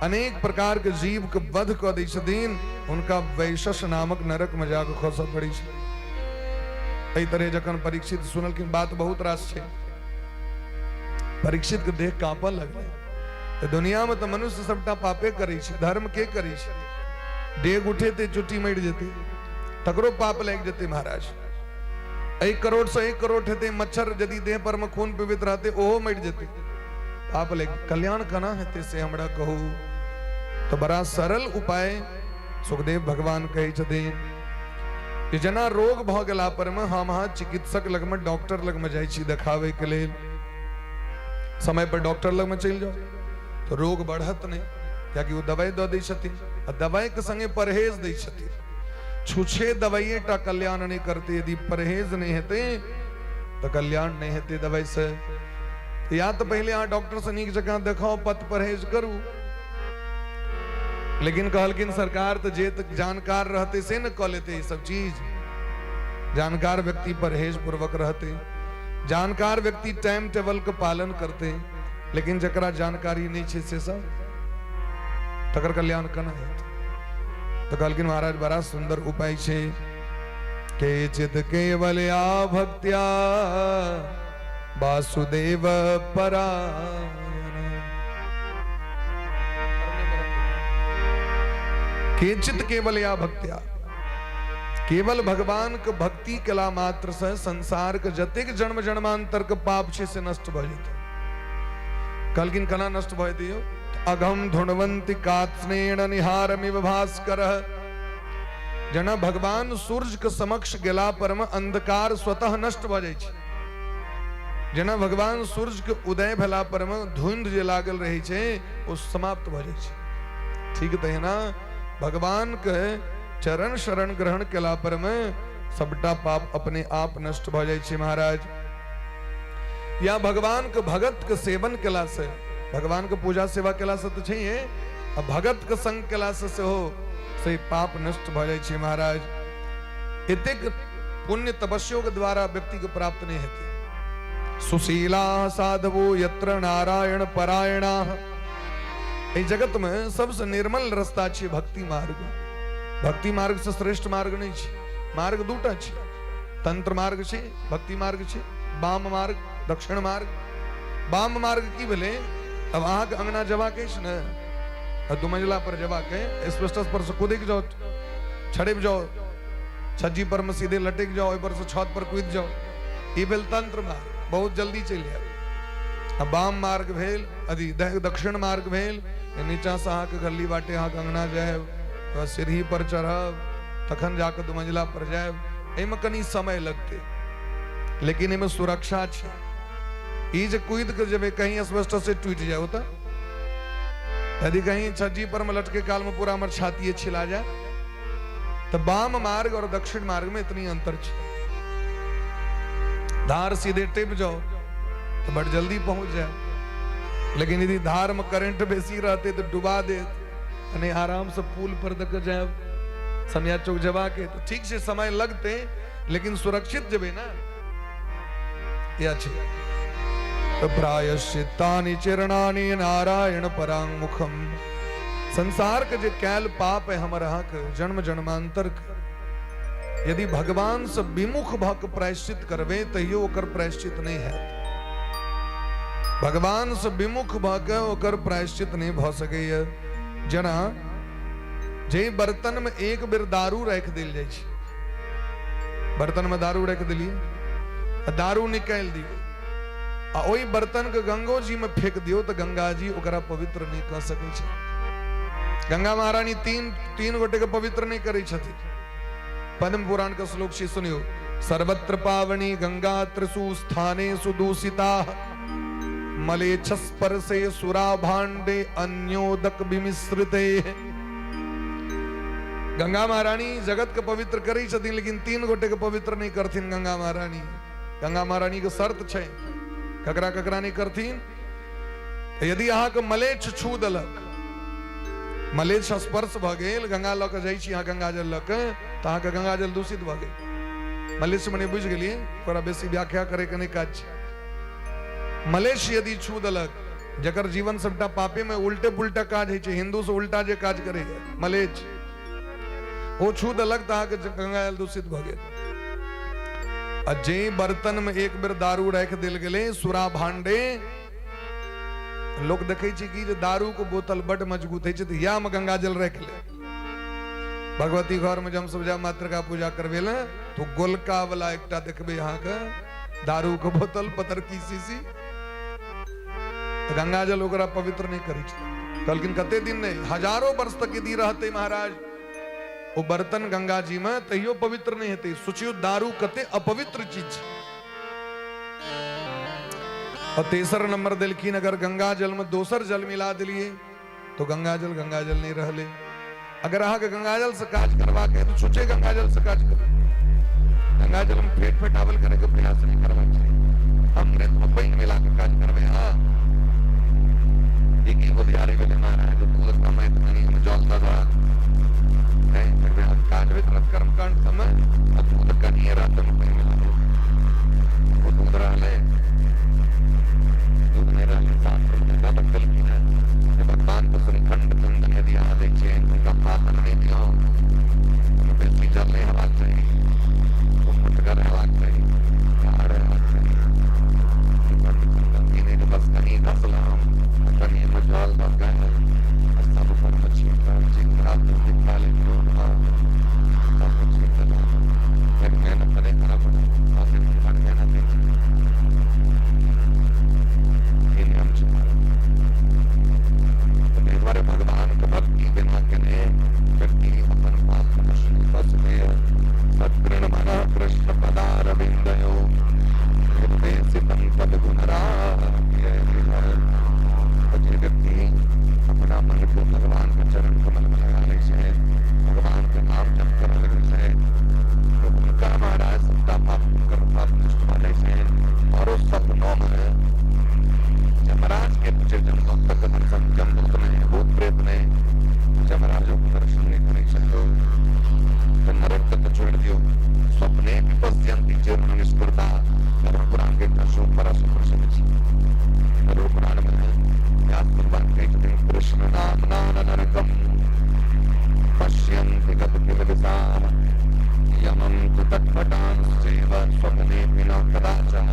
Speaker 1: अनेक प्रकार के जीव के वध कऽ दै छथिन, हुनका वैशस नामक नरक में जाके खसऽ पड़ै छै। एहि तरह जखन परीक्षित सुनलखिन, बात बहुत रास छै, परीक्षित के देह कांपऽ लगलै। तऽ दुनियामे तऽ मनुष्य सबटा पापे करै छै, धर्म के करै छै? डेग उठेतै चुट्टी मरि जेतै, तकरो पाप लागि जेतै महाराज। 1 करोड़ से 1 करोड़ हेतै मच्छर, यदि देह पर में खून पीबैत रहतै ओहो मरि जेतै, पाप लागि। कल्याण केना हेतै से हमरा कहू। तऽ बड़ा सरल उपाय सुखदेव भगवान कहै छथिन कि जेना रोग भऽ गेला पर में हम अहाँ चिकित्सक लगमे, डॉक्टर लगमे जाइ छी देखाबैके लेल, समय पर डॉक्टर लगमे चलि जाउ तऽ रोग बढ़त नहि, कियाकि ओ दवाइ दऽ दै छथिन आ दवाइके संगे परहेज दै छथिन। छुछे दवाइए टा कल्याण नहि करतै, यदि परहेज नहि हेतै तऽ कल्याण नहि हेतै दवाइसँ। या तऽ पहिले अहाँ डॉक्टरसँ नीक जकाँ देखाउ, पथ परहेज करू। लेकिन कहलखिन सरकार तऽ जे तऽ जानकार रहतै से ने कऽ लेतै ई सब चीज। जानकार व्यक्ति परहेज पूर्वक रहतै, जानकार व्यक्ति टाइम टेबल के पालन करतै, लेकिन जकरा जानकारी नहि छै से सब तकर कल्याण केना हेतै? तऽ कहलखिन महाराज बड़ा सुन्दर उपाय छै, केचित केवल या भक्त्या वासुदेव परायण। केचित केवल या भक्त्या, केवल भगवान के भक्ति कला मात्र से संसार के जतेक जन्म जन्मांतर के पाप छै से नष्ट भऽ जेतै। कहलखिन केना नष्ट भऽ जेतै यौ? अघम धुनवंति कात्स्नेण निहारमिव भास्कर। जेना भगवान सूर्य के समक्ष गेला पर में अंधकार स्वतः नष्ट भऽ जाइ छै, जेना भगवान सूर्य के उदय भेला पर में धुंध जे लागल रहै छै ओ समाप्त भऽ जाइ छै, ठीक तहिना भगवान के चरण शरण ग्रहण केला पर में सबटा पाप अपने आप नष्ट भऽ जाइ छै महाराज। या भगवान के भगत के सेवन केला से, भगवान के पूजा सेवा केला से तऽ छैहे, आ भगत के संग केला से सेहो से पाप नष्ट भऽ जाइ छै महाराज। एतेक पुण्य तपस्यो के द्वारा व्यक्ति के प्राप्त नहीं हेतै। सुशीला साधवो यत्र नारायण परायणा। एहि जगत में सबसे निर्मल रास्ता छै भक्ति मार्ग। भक्ति मार्ग से श्रेष्ठ मार्ग नहीं छै। मार्ग दूटा छै, तंत्र मार्ग छै, भक्ति मार्ग छै, वाम मार्ग, दक्षिण मार्ग। वाम मार्ग की भेलै? अब अहाँके अंगना जबाक अछि ने, आ दू मंजिला पर जबाक एस्बेस्टस पर से कुदिक जाओ, छड़पि जाओ, छज्जी पर में सीधे लटकि जाओ, ओहि पर से छत पर कूदि जाओ, ई भेल तंत्र मार्ग, बहुत जल्दी चलि जायब। आ वाम मार्ग भेल, अथी दक्षिण मार्ग भेल, नीचा से अहाँके गली बाटे अहाँके अंगना जायब, सीढ़ी पर चढ़ब, तखन जाके दू मंजिला पर जायब, एहिमे कनि समय लगतै, लेकिन एहिमे सुरक्षा छै। ई जे कूदि के जेबै कहीं एस्बेस्टस से टूटि जाय ओतऽ, यदि कहीं छज्जी पर में लटके काल में पूरा हमर छातीए छिला जाय, तऽ वाम मार्ग और दक्षिण मार्ग में इतनी अंतर छै। धार सीधे टिप जाओ तो बड़ जल्दी पहुंच जाए, लेकिन यदि धार में करंट बेसी रहते तो डुबा देत, नहीं आराम से पुल पर दक जाए समिया चौक जबा के, तो ठीक से समय लगते लेकिन सुरक्षित जबे ना। या छै तो प्रायश्चित्तानि चरणानि नारायण परांगमुखम। संसार के जे कैल पाप है हमर अहाँके जन्म जन्मांतर के, यदि भगवान से विमुख भऽ के प्रायश्चित करबै तैयो ओकर प्रायश्चित नहि हैत। भगवान से विमुख भऽ के ओकर प्रायश्चित नहि भऽ सकैए। जेना जे बर्तन में एक बेर दारू राखि देल जाइ छै, बर्तन में दारू राखि देलियै आ दारू निकालि दियौ आ ओहि बर्तन के गंगो जी में फेंक दियौ तऽ गंगा जी ओकरा पवित्र नहि कऽ सकै छै। गंगा महारानी तीन तीन गोटे के पवित्र नहि करै छथिन। पद्म पुराण के श्लोक छी, सुनियो। सर्वत्र पावनी गंगा त्रिषु स्थानेषु दूषिता मलेच्छ स्पर्शे सुरा भांडे अन्योदक विमिश्रिते। गंगा महारानी जगत के पवित्र करै छथिन, लेकिन तीन गोटे के पवित्र नहीं करथिन गंगा महारानी। गंगा महारानी के शर्त छै, ककरा ककरा नहीं करथिन। यदि अहाँके मलेच्छ छू देलक, मलेच्छ स्पर्श भऽ गेल, गंगा लऽ कऽ जाइ छी अहाँ गंगा जल लऽ कऽ, तऽ अहाँके गंगा जल दूषित भऽ गेल। मलेच्छ मने बुझि गेलियै, ओकरा बेसी व्याख्या करैके नहि काज छै। मलेच्छ यदि छू देलक, जकर जीवन सबटा पापे में उल्टे पुल्टा काज होइ छै, हिंदू से उल्टा जे काज करे मलेच्छ, ओ छू देलक तऽ अहाँके गंगा जल दूषित भऽ गेल। आ जे बर्तन में एक बेर दारू राखि देल गेलै, सुरा भांडे, लोक देखै छै कि जे दारूके बोतल बड्ड मजबूत होइ छै तऽ इएहमे गंगाजल राखि ले। भगवती घरमे जब हमसब जायब मातृका पूजा करबै लए तऽ गोलका वाला एकटा देखबै अहाँके दारूके बोतल, पतरकी शीशी। गंगाजल ओकरा पवित्र नहि करै छै। कहलखिन कते दिन नहि, हजारो वर्ष तक यदि रहतै महाराज ओ बर्तन गंगा जी में तैयो पवित्र नहीं हेतै। सोचियो दारू कते अपवित्र चीज छै। और तेसर नंबर देलखिन, अगर गंगा जल में दोसर जल मिला दिलिए तो गंगा जल गंगा जल नहीं रहले। अगर अहाँके गंगा जल से काज करबाक है तो सोचे गंगा जल से काज करू, गंगा जल में फेट फेटावल करे के प्रयास नहीं करबाक चाही। अमृत में पानि मिला के काज करबै। हाँ, एक एगो दियारी भेलै महाराज, दूध कमाइत कनि हम जल दऽ दऽ नहि देखबै, हम काज होइत रहत कर्मकांड सबमे आ दूध कनिए रहत, ओहिमे पानि मिला देब, ओ दूध रहलै? दूध नहि रहलै। शास्त्रमे तऽ देलखिन हेँ जे भगवान के श्रीखंड चंदन यदि अहाँ दै छियै, हुनका पातन नहि दियौ, ओहिमे बेसी जल नहि हेबाक चाही, ओ मोटगर हेबाक चाही, गाढ़ हेबाक चाही। श्रीखंड चंदन ई नहि जे बस कनि घसलहुँ, कनि ओहिमे जल दऽ कऽ आ सब ऊपरमे छीट रहल छी, दिखाले सब छीट देलहुँ। फेर मेहनत तऽ नहि करऽ पड़त, बड़ मेहनत होइ छै। ई नियम छै। ताहि दुआरे भगवानके भक्ति बिना केने व्यक्ति अपन पाप नष्ट नहि कऽ सकैए। सत्कृण मनः कृष्ण पदारविन्दयो निर्देशितं तद् गुणराज्ञ। जे व्यक्ति अपना मन को भगवान के चरण कमल में लगा लै छै, भगवान के नाम जप करऽ लगै छै, तऽ हुनका महाराज सबटा पाप, हुनकर पाप नष्ट भऽ जाइ छै और ओ सपनो में यमराज के पूछे, जमदूत तक दर्शन, जमदूत नहीं, भूत प्रेत नहीं, यमराजो के दर्शन नहीं करै छै लोग तऽ नरक तक छोड़ि दियौ, स्वप्ने पश्यन्ति जीर्ण निष्कृता। गरुड़ पुराण के एकटा श्लोक बड़ा सुप्रसिद्ध छै। गरुड़ पुराण में व्यास भगवान कहै छथिन, कृष्ण नाम नान नरकम पश्यन्ति गत किल यमं तु तत्पटांश्चैव स्वप्नेऽपि न कदाचन।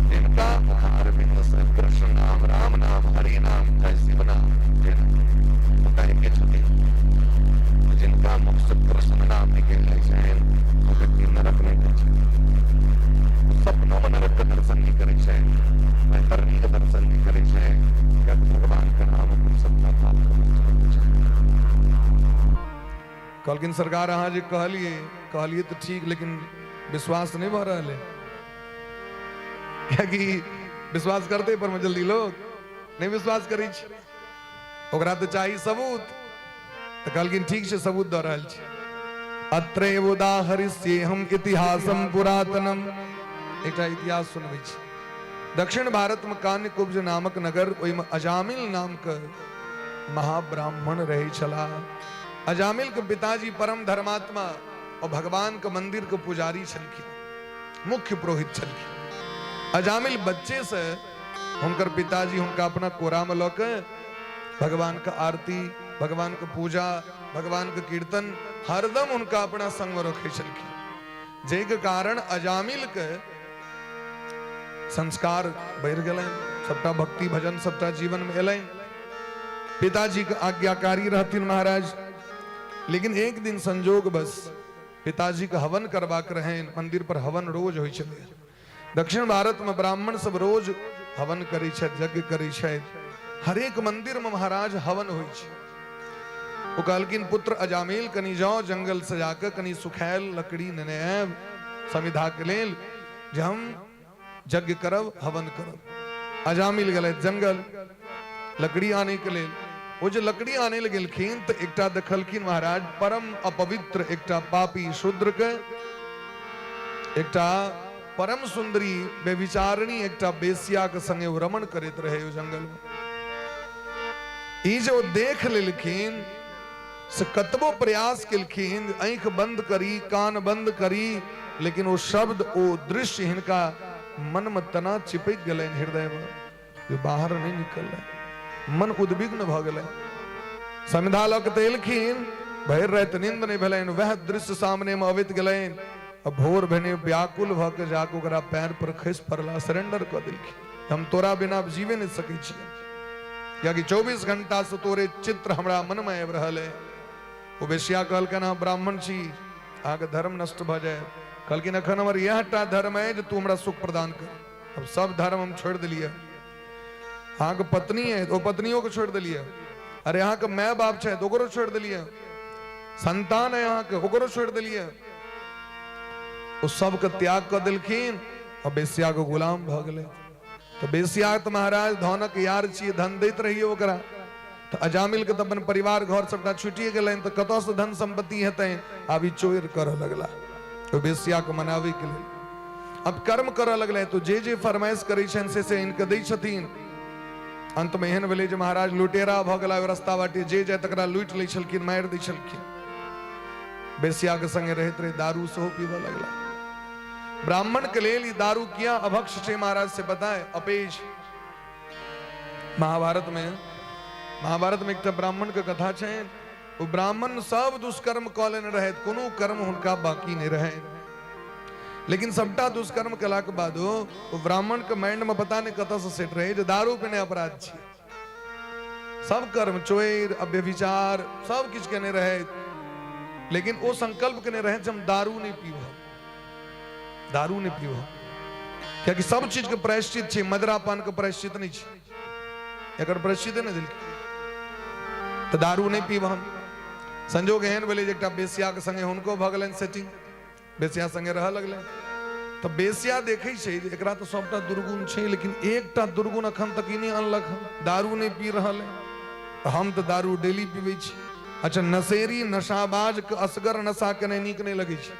Speaker 1: जिनका मुखारविंद से कृष्ण नाम, राम नाम, हरि नाम, चाहे शिव नाम, जे नाम ओ कहै के छथिन, जिनका मुख से कृष्ण नाम निकलि जाइ छनि, ओ व्यक्ति नरक नहि जाइ छै। सपनो मे नरक के दर्शन नहि करै छै, वैतरणी के दर्शन नहि करै छै, कियाकि भगवान के नाम ओकर सबटा पाप के नष्ट करै छै। कहलखिन सरकार, अहाँ जे कहलिए कहलिए तऽ ठीक, लेकिन विश्वास नहि भऽ रहल है। कियाकि विश्वास करते पर में जल्दी लोग नहि विश्वास करै छै, ओकरा तऽ चाही सबूत। तऽ कहलखिन ठीक छै, सबूत दऽ रहल छी। अत्रैव उदाहरिष्ये हम इतिहासम पुरातनम। एकटा इतिहास सुनबै छी। दक्षिण भारत में कान्यकुब्ज नामक नगर, ओहिमे अजामिल नाम के महाब्राह्मण रहै छलाह। अजामिल के पिताजी परम धर्मात्मा और भगवान के मंदिर के पुजारी छलखिन, मुख्य पुरोहित छलखिन। अजामिल बच्चे से हुनकर पिताजी हुनका अपना कोरा में लऽ के भगवान के आरती, भगवान के पूजा, भगवान के कीर्तन हरदम हुनका अपना संग में रखै छलखिन, जाहिके कारण अजामिल के संस्कार बढ़ि गेलनि, सबटा भक्ति भजन सबटा जीवन में एलनि। पिताजी के आज्ञाकारी रहथिन महाराज। लेकिन एक दिन संजोग बस पिताजी के हवन करबाक रहनि। मंदिर पर हवन रोज होइ छलै। दक्षिण भारत में ब्राह्मण सब रोज हवन करै छथि, यज्ञ करै छथि। हरेक मंदिर में महाराज हवन होइ छै। ओ कहलखिन, पुत्र अजामिल, कनि जाओ जंगल से जाकर कनि सुखायल लकड़ी नेने आयब समिधा के लेल, जे हम यज्ञ करब, हवन करब। अजामिल गेलै जंगल लकड़ी आने के लेल। ओ जे लकड़ी आने लए गेलखिन तऽ एकटा देखलखिन महाराज परम अपवित्र एकटा पापी शूद्र के एकटा परम सुंदरी व्यभिचारिणी एकटा बेसिया के संगे ओ रमण करैत रहे ओ जंगल में। ई जे ओ देख लेलखिन से कतबो प्रयास केलखिन, आँखि बंद करी, कान बंद करी, लेकिन ओ शब्द, ओ दृश्य हिनका मन में तना चिपकि गेलनि हृदय में जे बाहर नहीं निकललै। मन उद्विग्न भऽ गेलै। समिधा लऽ कऽ तऽ एलखिन, भरि राति नींद नहि भेलनि, वएह दृश्य सामने मे अबैत गेलनि आ भोर भेने व्याकुल भऽ के जाके ओकरा पैर पर खसि पड़ला, सरेंडर कऽ देलखिन। हम तोरा बिना जीवे नहि सकै छियै, कियाकि 24 घंटा से तोरे चित्र हमरा मनमे आबि रहल है। ओ वेश्या कहलकनि, अहाँ ब्राह्मण छी, अहाँके धर्म नष्ट भऽ जाय। कहलखिन, अखन हमर इएह टा धर्म है जे तू हमरा सुख प्रदान कर, अब सब धर्म हम छोड़ि देलियै। अहाँके पत्नी है, ओ पत्नियों के छोड़ि देलियै। अरे अहाँके माय बाप छै, ओकरो छोड़ि देलियै। संतान है अहाँके, ओकरो छोड़ि देलियै। ओ सबके त्याग कऽ देलखिन आ बेस्याके गुलाम भऽ गेलै। तऽ बेस्या तऽ महाराज धनक यार छियै, धन दैत रहियै ओकरा। तऽ अजामिलके तऽ अपन परिवार घर सबटा छुटिए गेलनि, तऽ कतऽसँ धन सम्पत्ति हेतनि? आब ई चोरि करऽ लगला ओ बेस्याके मनाबैके लेल। अब कर्म करऽ लगलै तऽ जे जे फरमाइश करै छनि से से आनि कऽ दै छथिन। अंतमे एहन भेलै जे महाराज लुटेरा भऽ गेला, ओहि रस्ता बाटे जे जाय तकरा लूटि लै छलखिन, मारि दै छलखिन। बेस्याके संगे रहैत रहैत दारू सेहो पीबऽ लगला। ब्राह्मण के लेल ई दारू किया अभक्ष छै महाराज से बताए? अपेज। महाभारत में एकटा ब्राह्मण के कथा छै। ओ ब्राह्मण सब दुष्कर्म कऽ लेने रहथि, कोनो कर्म हुनका बाकी नहि रहै। लेकिन सबटा दुष्कर्म केलाके बादो ओ ब्राह्मण के माइंड में पता नहि कतऽ से सेट रहै जे दारू पीने अपराध छियै। सब कर्म, चोरि, अव्यभिचार, सब किछु केने रहै, लेकिन ओ संकल्प केने रहै जे हम दारू नहि पीब, दारू नहि पीब, कियाकि सब चीज के प्रायश्चित छै, मदिरापान के प्रायश्चित नहि छै, एकर प्रायश्चित नहि देलकै, तऽ दारू नहि पीब हम। संजोग एहन भेलै जे एकटा बेसियाके संगे हुनको भऽ गेलनि सेटिंग, बेसिया संगे रहऽ लगलनि। तऽ बेसिया देखै छै जे एकरा तऽ सबटा दुर्गुण छै, लेकिन एकटा दुर्गुण अखन तक ई नहि अनलक हन, दारू नहि पी रहल है, हम तऽ दारू डेली पीबै छी। अच्छा, नशेरी नशाबाज के असगर नशा केनाइ नीक नहि लगै छै,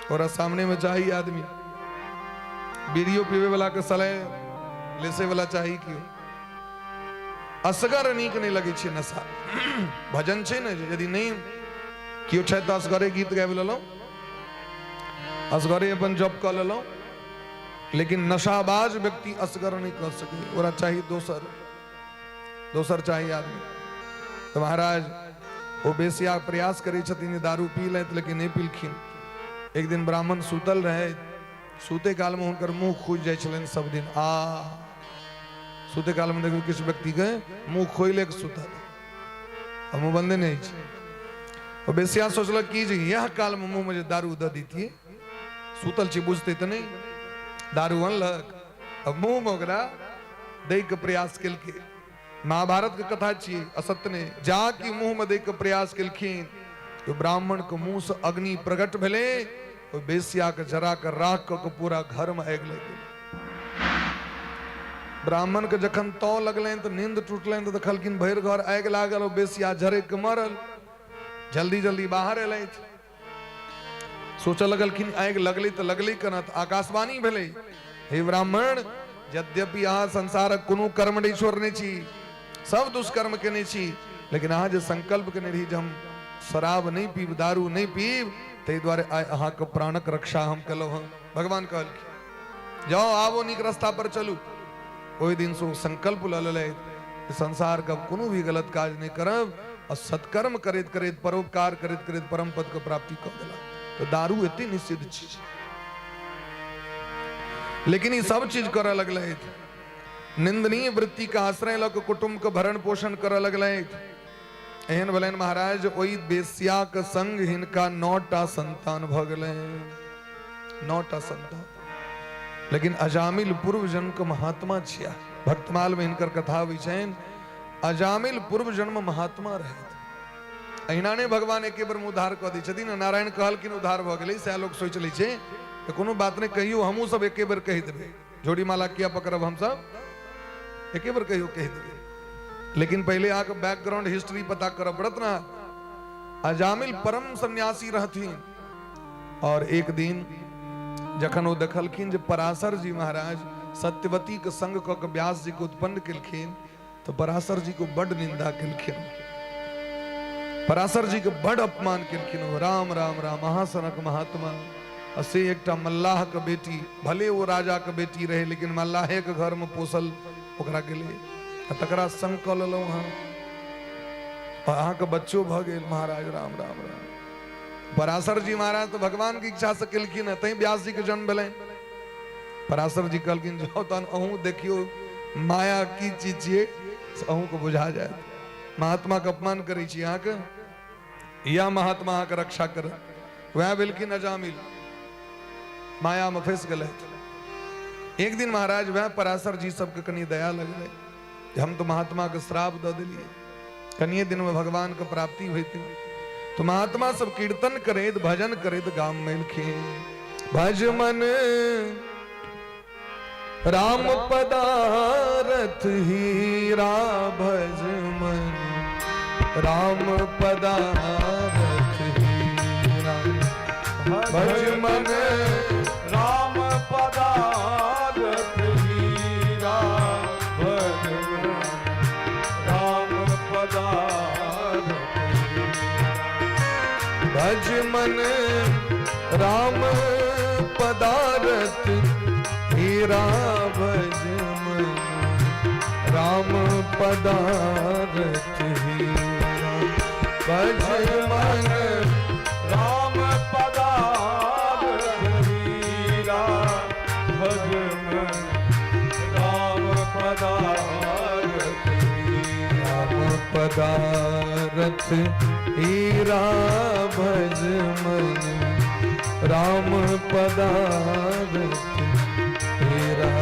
Speaker 1: ओकरा सामने में चाही आदमी, बीड़ियो पीबै वाला के सलाह लेसे वाला चाही केओ। असगर नीक नहि लगै छै नशा। भजन छै ने, यदि नहि केओ छथि तऽ असगरे गीत गाबि लेलहुँ, असगरे अपन जप कऽ लेलहुँ, लेकिन नशाबाज व्यक्ति असगर नहि कऽ सकै, ओकरा चाही दोसर, दोसर चाही आदमी। तऽ महाराज ओ बेसिया प्रयास करै छथिन जे दारू पी लैत, लेकिन नहि पीलखिन। एक दिन ब्राह्मण सुतल रहै, सुते कालमे हुनकर मुँह खुजि जाइ छलनि सब दिन। आ सुते कालमे देखबै किछु व्यक्तिके मुँह खोलि कऽ सुतल आ मुँह बन्दे नहि छै। ओ बेसिया सोचलक कि जे इएह कालमे मुँहमे जे दारू दऽ दैतियै, सुतल छी बुझतै तऽ नहि। दारू अनलक आ मुँहमे ओकरा दैके प्रयास केलकै। महाभारत के कथा छियै, असत्य नहि। जा कि मुँहमे दैके प्रयास केलखिन तो ब्राह्मण के मुँह से अग्नि प्रकट भेलै, ओ बेसिया के जरा के राख कऽ के पूरा घर में आगि लागि गेलै। ब्राह्मण के जखन तो लगलनि तऽ नींद टूटलनि तऽ देखलखिन भरि घर आगि लागल, ओ बेसिया झरकि के मरल। जल्दी जल्दी बाहर एलथि, सोचऽ लगलखिन आगि लगलै तऽ लगलै केना? तऽ आकाशवाणी भेलै, हे ब्राह्मण, यद्यपि अहाँ संसारक कोनो कर्म नहि छोड़ने छी, सब दुष्कर्म केने छी, लेकिन अहाँ जे संकल्प केने रही जे हम शराब नहि पीब, दारू नहि पीब, ताहि दुआरे आइ अहाँके प्राणक रक्षा हम केलहुँ हँ। भगवान कहलखिन, जाओ आबो नीक रास्ता पर चलू। ओहि दिनसँ ओ संकल्प लऽ लेलथि संसारके कोनो भी गलत काज नहि करब, आ सत्कर्म करैत करैत, परोपकार करैत करैत परम पद के प्राप्ति कऽ गेला। तऽ दारू एते निषिद्ध चीज, लेकिन ई सब चीज करऽ लगलथि। निंदनीय वृत्ति के आश्रय लऽ कऽ कुटुम्ब के भरण पोषण करऽ लगलथि। एहन भेलनि महाराज, ओहि बेस्याक संग हिनका 9टा संतान भऽ गेलनि, 9टा संतान। लेकिन अजामिल पूर्व जन्म के महात्मा छिया, भक्तमाल में हिनकर कथा अबै छनि। अजामिल पूर्व जन्म महात्मा रहथि। अहिना नहि भगवान एके बेर में उद्धार कऽ दै छथिन। नारायण कहलखिन उद्धार भऽ गेलै, सएह लोक सोचि लै छै। तऽ कोनो बात नहि, कहियो हमहूँ सब एके बेर कहि देबै, झोरी माला किया पकड़ब, हमसब एके बेर कहियो कहि देबै। लेकिन पहिले अहाँके बैकग्राउंड हिस्ट्री पता करऽ पड़त ने। अजामिल परम सन्यासी रहथिन, और एक दिन जखन ओ देखलखिन जे पराशर जी महाराज सत्यवती के संग कऽ के व्यास जी के उत्पन्न केलखिन, तऽ पराशर जी को बड निंदा केलखिन, पराशर जी के बड अपमान केलखिन। ओ राम राम राम, अहाँ सनक महात्मा, आ से एकटा मल्लाह के बेटी, भले ओ राजा के बेटी रहे लेकिन मल्लाहे के घर में पोसल ओकरा गेलै, आ तकरा संग कऽ लेलहुँ अहाँ, आ अहाँके बच्चो भऽ गेल। महाराज राम राम राम। पराशर जी महाराज तऽ भगवान के इच्छा से केलखिन हँ, तैं व्यास जी के जन्म भेलनि। पराशर जी कहलखिन जाउ तहन अहूँ देखियौ माया की चीज छियै से अहूँके बुझा जायत। महात्माके अपमान करै छी अहाँके, या महात्मा अहाँके रक्षा करत। वएह भेलखिन अजामिल, मायामे फँसि गेलथि। एक दिन महाराज वएह पराशर जी सबके कनि दया लगलै जे हम तऽ महात्माके श्राप दऽ देलियै, कनिए दिनमे भगवानके प्राप्ति होइतै। तो महात्मा सब कीर्तन करैत भजन करैत गाम में एलखिन। भज मन राम पदारथ हीरा, भज मन राम पदारथ हीरा, भज मन
Speaker 2: राम पदारथ हीरा, भज मन राम पदारथ,
Speaker 1: भज मन राम पदारथ हीरा, भज मन राम पदारथ हीरा, भज मन
Speaker 2: राम पदारथ हीरा, भज मन राम पदारथ हीरा,
Speaker 1: राम पदारथ हीरा, भज मन राम पदारथ हीरा,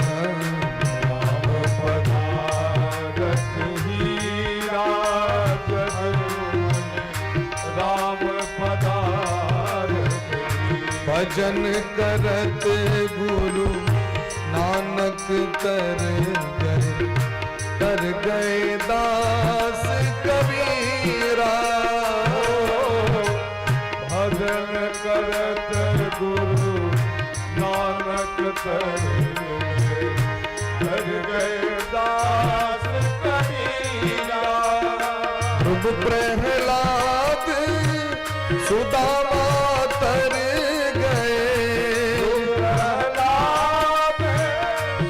Speaker 2: राम पदारथ हीरा, भज मन राम पदारथ हीरा।
Speaker 1: भजन करत गुरु नानक तर गए, तर गए दास कबीरा।
Speaker 2: भजन करत गुरु नानक तर गए, तर गए दास कबीरा।
Speaker 1: ध्रुव प्रहलाद सुदामा तर गए,
Speaker 2: प्रहलाद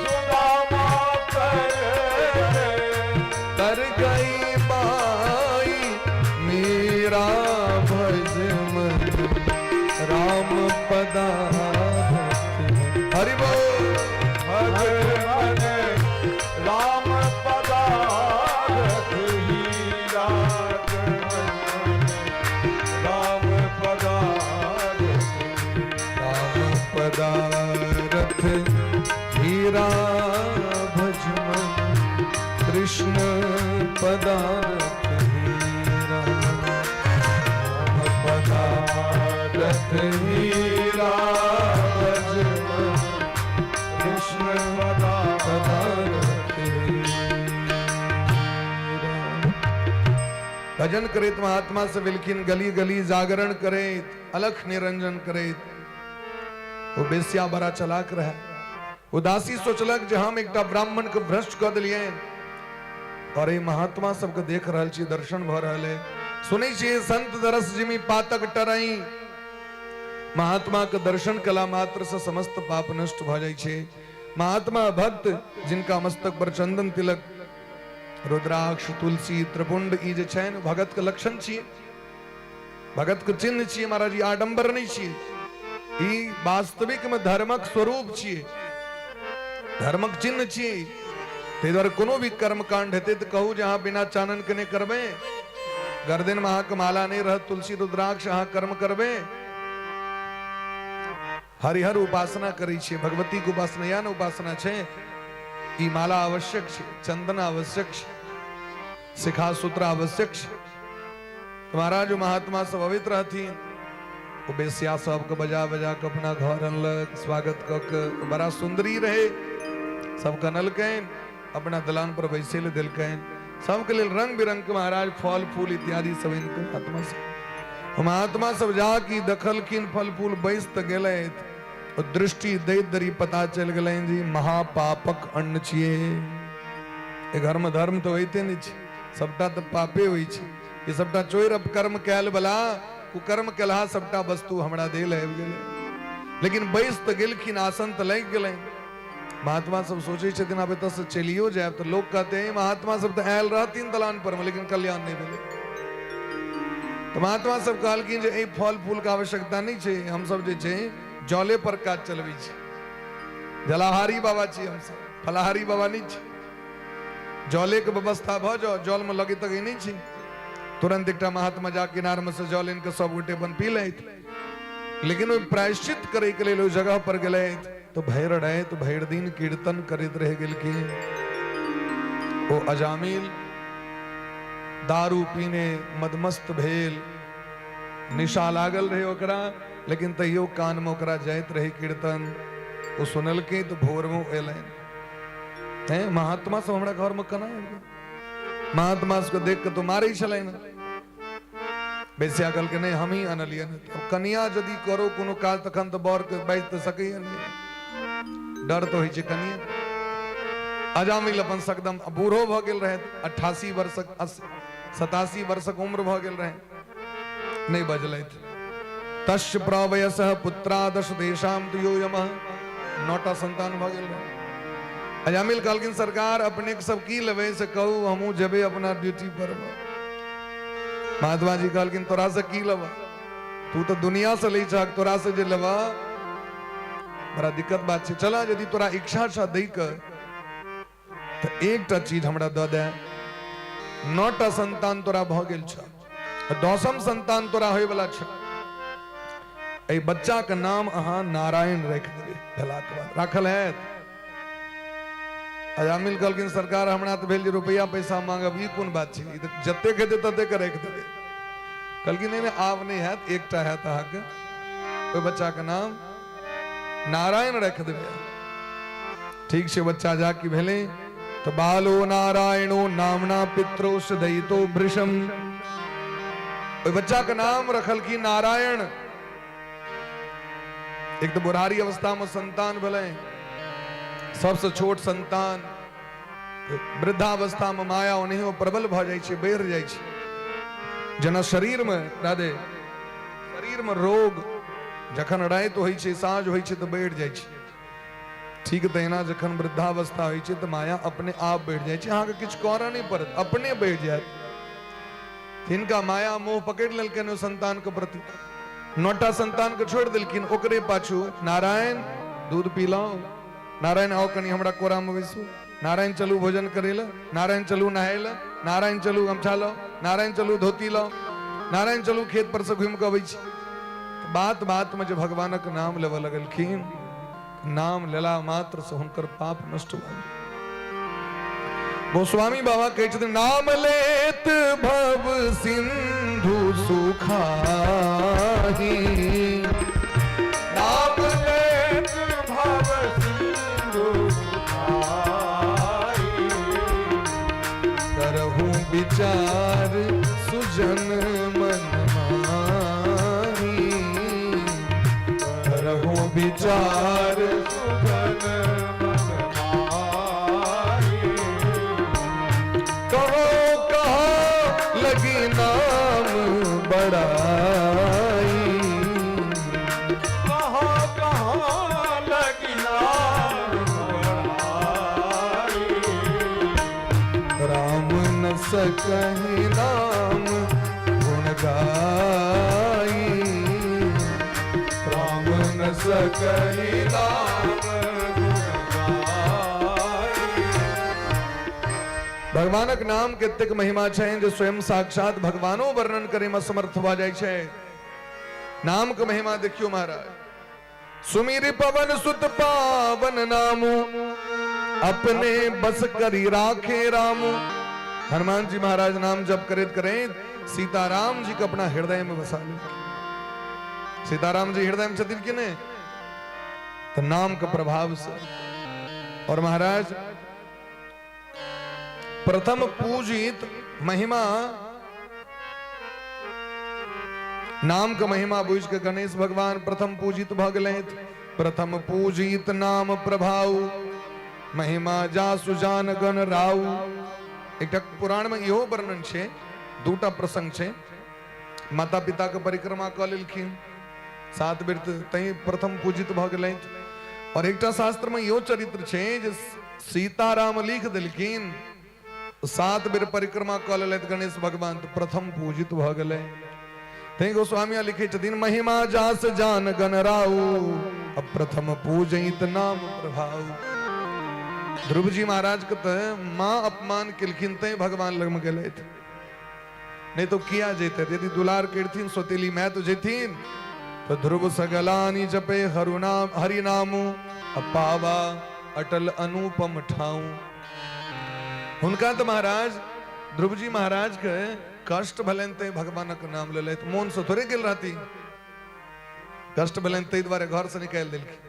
Speaker 2: सुदामा तर गए,
Speaker 1: तर गई बाई मीरा, भज मन राम पदारथ। हरि बोल।
Speaker 2: भज मन राम पदारथ हीरा, राम पदारथ,
Speaker 1: राम पदारथ हीरा, भज मन कृष्ण पदारथ हीरा, राम पदारथ हीरा, भज मन
Speaker 2: कृष्ण पदारथ
Speaker 1: पदारथ हीरा। भजन करैत महात्मा से भेलखिन, गली गली जागरण करैत अलख निरंजन करैत। ओ बेस्या बड़ा चलाक रहे। उदासी सोचलक जे हम एकटा ब्राह्मण के भ्रष्ट कऽ देलियनि और ई महात्मा सबके देख रहल छी, दर्शन भऽ रहल है, सुनै छियै संत दरस जिमी पातक टरई। महात्मा के दर्शन कला मात्र से समस्त पाप नष्ट भऽ जाइ छै। महात्मा भक्त जिनका मस्तक पर चंदन तिलक रुद्राक्ष तुलसी त्रिपुंड ई जे छनि भगत के लक्षण छियै, भगत के चिन्ह छियै। महाराज ई आडंबर नहि छियै, ई वास्तविक में धर्मक स्वरूप छियै, धर्मक चिन्ह छियै। ताहि दुआरे कोनो भी कर्मकांड हेतै तऽ कहू जे अहाँ बिना चानन के नहि करबै, गर्दन में अहाँके माला नहि रहत तुलसी रुद्राक्ष, अहाँ कर्म करबै। हरिहर उपासना करै छियै, भगवती के उपासना या ने उपासना छै। ई माला आवश्यक छै, चंदन आवश्यक छै, शिखा सूत्र आवश्यक छै। महाराज महात्मा सब अबैत रहथिन, ओ बेस्या सबके बजा बजा के अपना घर अनलक, स्वागत कऽ के। बड़ा सुंदरी रहे, सबके अनलकनि, अपना दलान पर बैसे लए देलकनि। सबके लेल रंग बिरंग के महाराज फल फूल इत्यादि सब इनके महात्मा सब। महात्मा सब जाके देखलखिन फल फूल, बैस तऽ गेलथि, ओ दृष्टि दैत दरी पता चलि गेलनि जे महापापक अन्न छियै। ए घरमे धर्म तऽ होइते नहि छै, सबटा तऽ पापे होइ छै। ई सबटा चोरि अपकर्म कयल बला कुकर्म केलहा सबटा वस्तु हमरा देल आबि गेलै। लेकिन बैस तऽ गेलखिन, आसन तऽ लागि गेलनि। महात्मा सब सोचै छथिन आब एतऽ से चलियो जायब तऽ लोक कहते हैं महात्मा सब तऽ आयल रहथिन दलान पर मे, लेकिन कल्याण नहि भेलै। तऽ महात्मा सब कहलखिन जे एहि फल फूल के आवश्यकता नहि छै, हमसब जे छै जले पर काज चलबै छी। जलाहारी बाबा छी हमसब, फलाहारी बाबा नहि छी। जलेके व्यवस्था भऽ जाओ, जलमे लगे तगे नहि छी। तुरंत एकटा महात्मा जा किनारमे से जल आनि कऽ सब गोटे अपन पी लैत। लेकिन ओहि प्रायश्चित करैके लेल ओहि जगह पर गेलथि तऽ भरि राति भरि दिन कीर्तन करैत रहि गेलखिन। ओ अजामिल दारू पीने मदमस्त भेल, निशा लागल रहे ओकरा, लेकिन तैयो कानमे ओकरा जाइत रहे कीर्तन। ओ सुनलकै तऽ भोरमे ओ एलनि। हैं महात्मा सब हमरा घरमे केना आबि गेल? महात्मा सबके देख कऽ तऽ मारै छलनि। बेस्या कहलकै नहि हमही अनलियनि। कनिया यदि करो कोनो काज तखन तऽ बरके बाजि तऽ सकैए नहि, डर तऽ होइ छै कनिया। अजामिल अपन सकदम बूढ़ो भऽ गेल रहै, 88 वर्षक 87 वर्षक उम्र भऽ गेल रहै, नहि बजलथि। तस्य प्रवयस पुत्रा दश देशाम तुयो यमः, 9टा संतान भऽ गेल रहै। अजामिल कहलखिन सरकार अपने के सब की लेबै से कहू, हमहूँ जेबै अपना ड्यूटी पर। महात्मा जी कहलखिन तोरा से की लेबह, तू तऽ दुनिया से लै छहक, तोरा से जे लेबह बड़ा दिक्कत बात छै। चल यदि तोरा इच्छा छह दै के तऽ एकटा चीज हमरा दऽ दे। 9टा संतान तोरा भऽ गेल छह, 10म संतान तोरा होयवला छह, एहि बच्चा के नाम अहाँ नारायण राखि देबै। भेलाके बाद राखल हैत। अजामिल कहलखिन सरकार हमरा तऽ भेल जे रुपैआ पैसा मांगब, ई कोन बात छै, ई तऽ जतेक हेतै ततेक राखि देबै। कहलखिन नहि नहि आब नहि हैत, एकटा हैत अहाँके, ओहि बच्चाके नाम नारायण राखि देबै। ठीक छै बच्चा जा की भेलै तऽ बालो नारायणो नामना पित्रो सदयितो भृशम। ओहि बच्चाके नाम रखलखिन नारायण। एक तऽ बुढ़ारी अवस्थामे संतान भेलै, सबसँ छोट संतान, वृद्धावस्थामे माया ओनाहियो प्रबल भऽ जाइ छै, बढ़ि जाइ छै। जेना शरीरमे राधे शरीरमे रोग जखन राति होइ छै, साँझ होइ छै तऽ बढ़ि जाइ छै, ठीक तहिना जखन वृद्धावस्था होइ छै तऽ माया अपने आप बढ़ि जाइ छै, अहाँके किछु करऽ नहि पड़त, अपने बढ़ि जायत। हिनका माया मोह पकड़ि लेलकनि ओ संतानके प्रति, 9टा संतानके छोड़ि देलखिन, ओकरे पाछू नारायण दूध पीलहुँ, नारायण आओ कनि हमरा कोरामे बैसू, नारायण चलू भोजन करै लए, नारायण चलू नहाय लए, नारायण चलू गमछा लाउ, नारायण चलू धोती लाउ, नारायण चलू खेत पर से घुमि कऽ अबै छी। बात बात में जे भगवानक नाम लेबऽ लगलखिन, नाम लेला मात्र से हुनकर पाप नष्ट भऽ गेल। गोस्वामी बाबा कहै छथिन नाम लेत भव सिंधु सुखाही,
Speaker 2: नाम लेत भव सिंधु सुखाही,
Speaker 1: करहु विचार सुजन मन माही, करहु विचार
Speaker 2: सुजन मन माही,
Speaker 1: कहो कहो लगी नाम बड़ाई,
Speaker 2: कहो कहो लगी नाम बड़ाई,
Speaker 1: राम न सकहि नाम गुण गाई, राम न सकहि
Speaker 2: नाम गुण गाई।
Speaker 1: भगवानक नाम के एतेक महिमा छनि जे स्वयं साक्षात भगवानो वर्णन करे में समर्थ भऽ जाइ छै। नाम के महिमा देखियौ महाराज। सुमिर पवन सुत पावन नामु, अपने बस करी राखे रामु। हनुमान जी महाराज नाम जप करैत करैत सीताराम जी के अपना हृदय में बसा ले। सीताराम जी हृदय में छथिन कि नहि? तऽ नाम के प्रभाव से। और महाराज प्रथम पूजित महिमा नाम के महिमा बुझ के गणेश भगवान प्रथम पूजित भऽ गेलथि। प्रथम पूजित नाम प्रभाव महिमा जासु जान गण राउ। एकटा पुराण में इहो वर्णन छै, दूटा प्रसंग छै। माता पिता के परिक्रमा कऽ लेलखिन 7 बेर तैं प्रथम पूजित भऽ गेलथि। और एकटा शास्त्र में इहो चरित्र छै जे सीताराम लिख देलखिन, 7 बेर परिक्रमा कऽ लेलथि गणेश भगवान तऽ प्रथम पूजित भऽ गेलै। तैं गोस्वामिया लिखै छथिन, महिमा जास जान गण राउ, अप्रथम पूजैत नाम प्रभाव। ध्रुव जी महाराज के तऽ माँ अपमान केलखिन तैं भगवान लगमे गेलथि, नहीं तो किया जेते? यदि दुलार करथिन सौतेली माय तो जेथिन। तो ध्रुव सगलानी जपे हरु नाम हरि नामु, अपावा अटल अनुपम ठाऊ। हुनका तो महाराज ध्रुव जी महाराज के कष्ट भेलनि तैं भगवानक नाम लेलथि, मोन से थोड़े गेल रहती। कष्ट भेलनि ताहि दुआरे घर से निकालि देलखिन,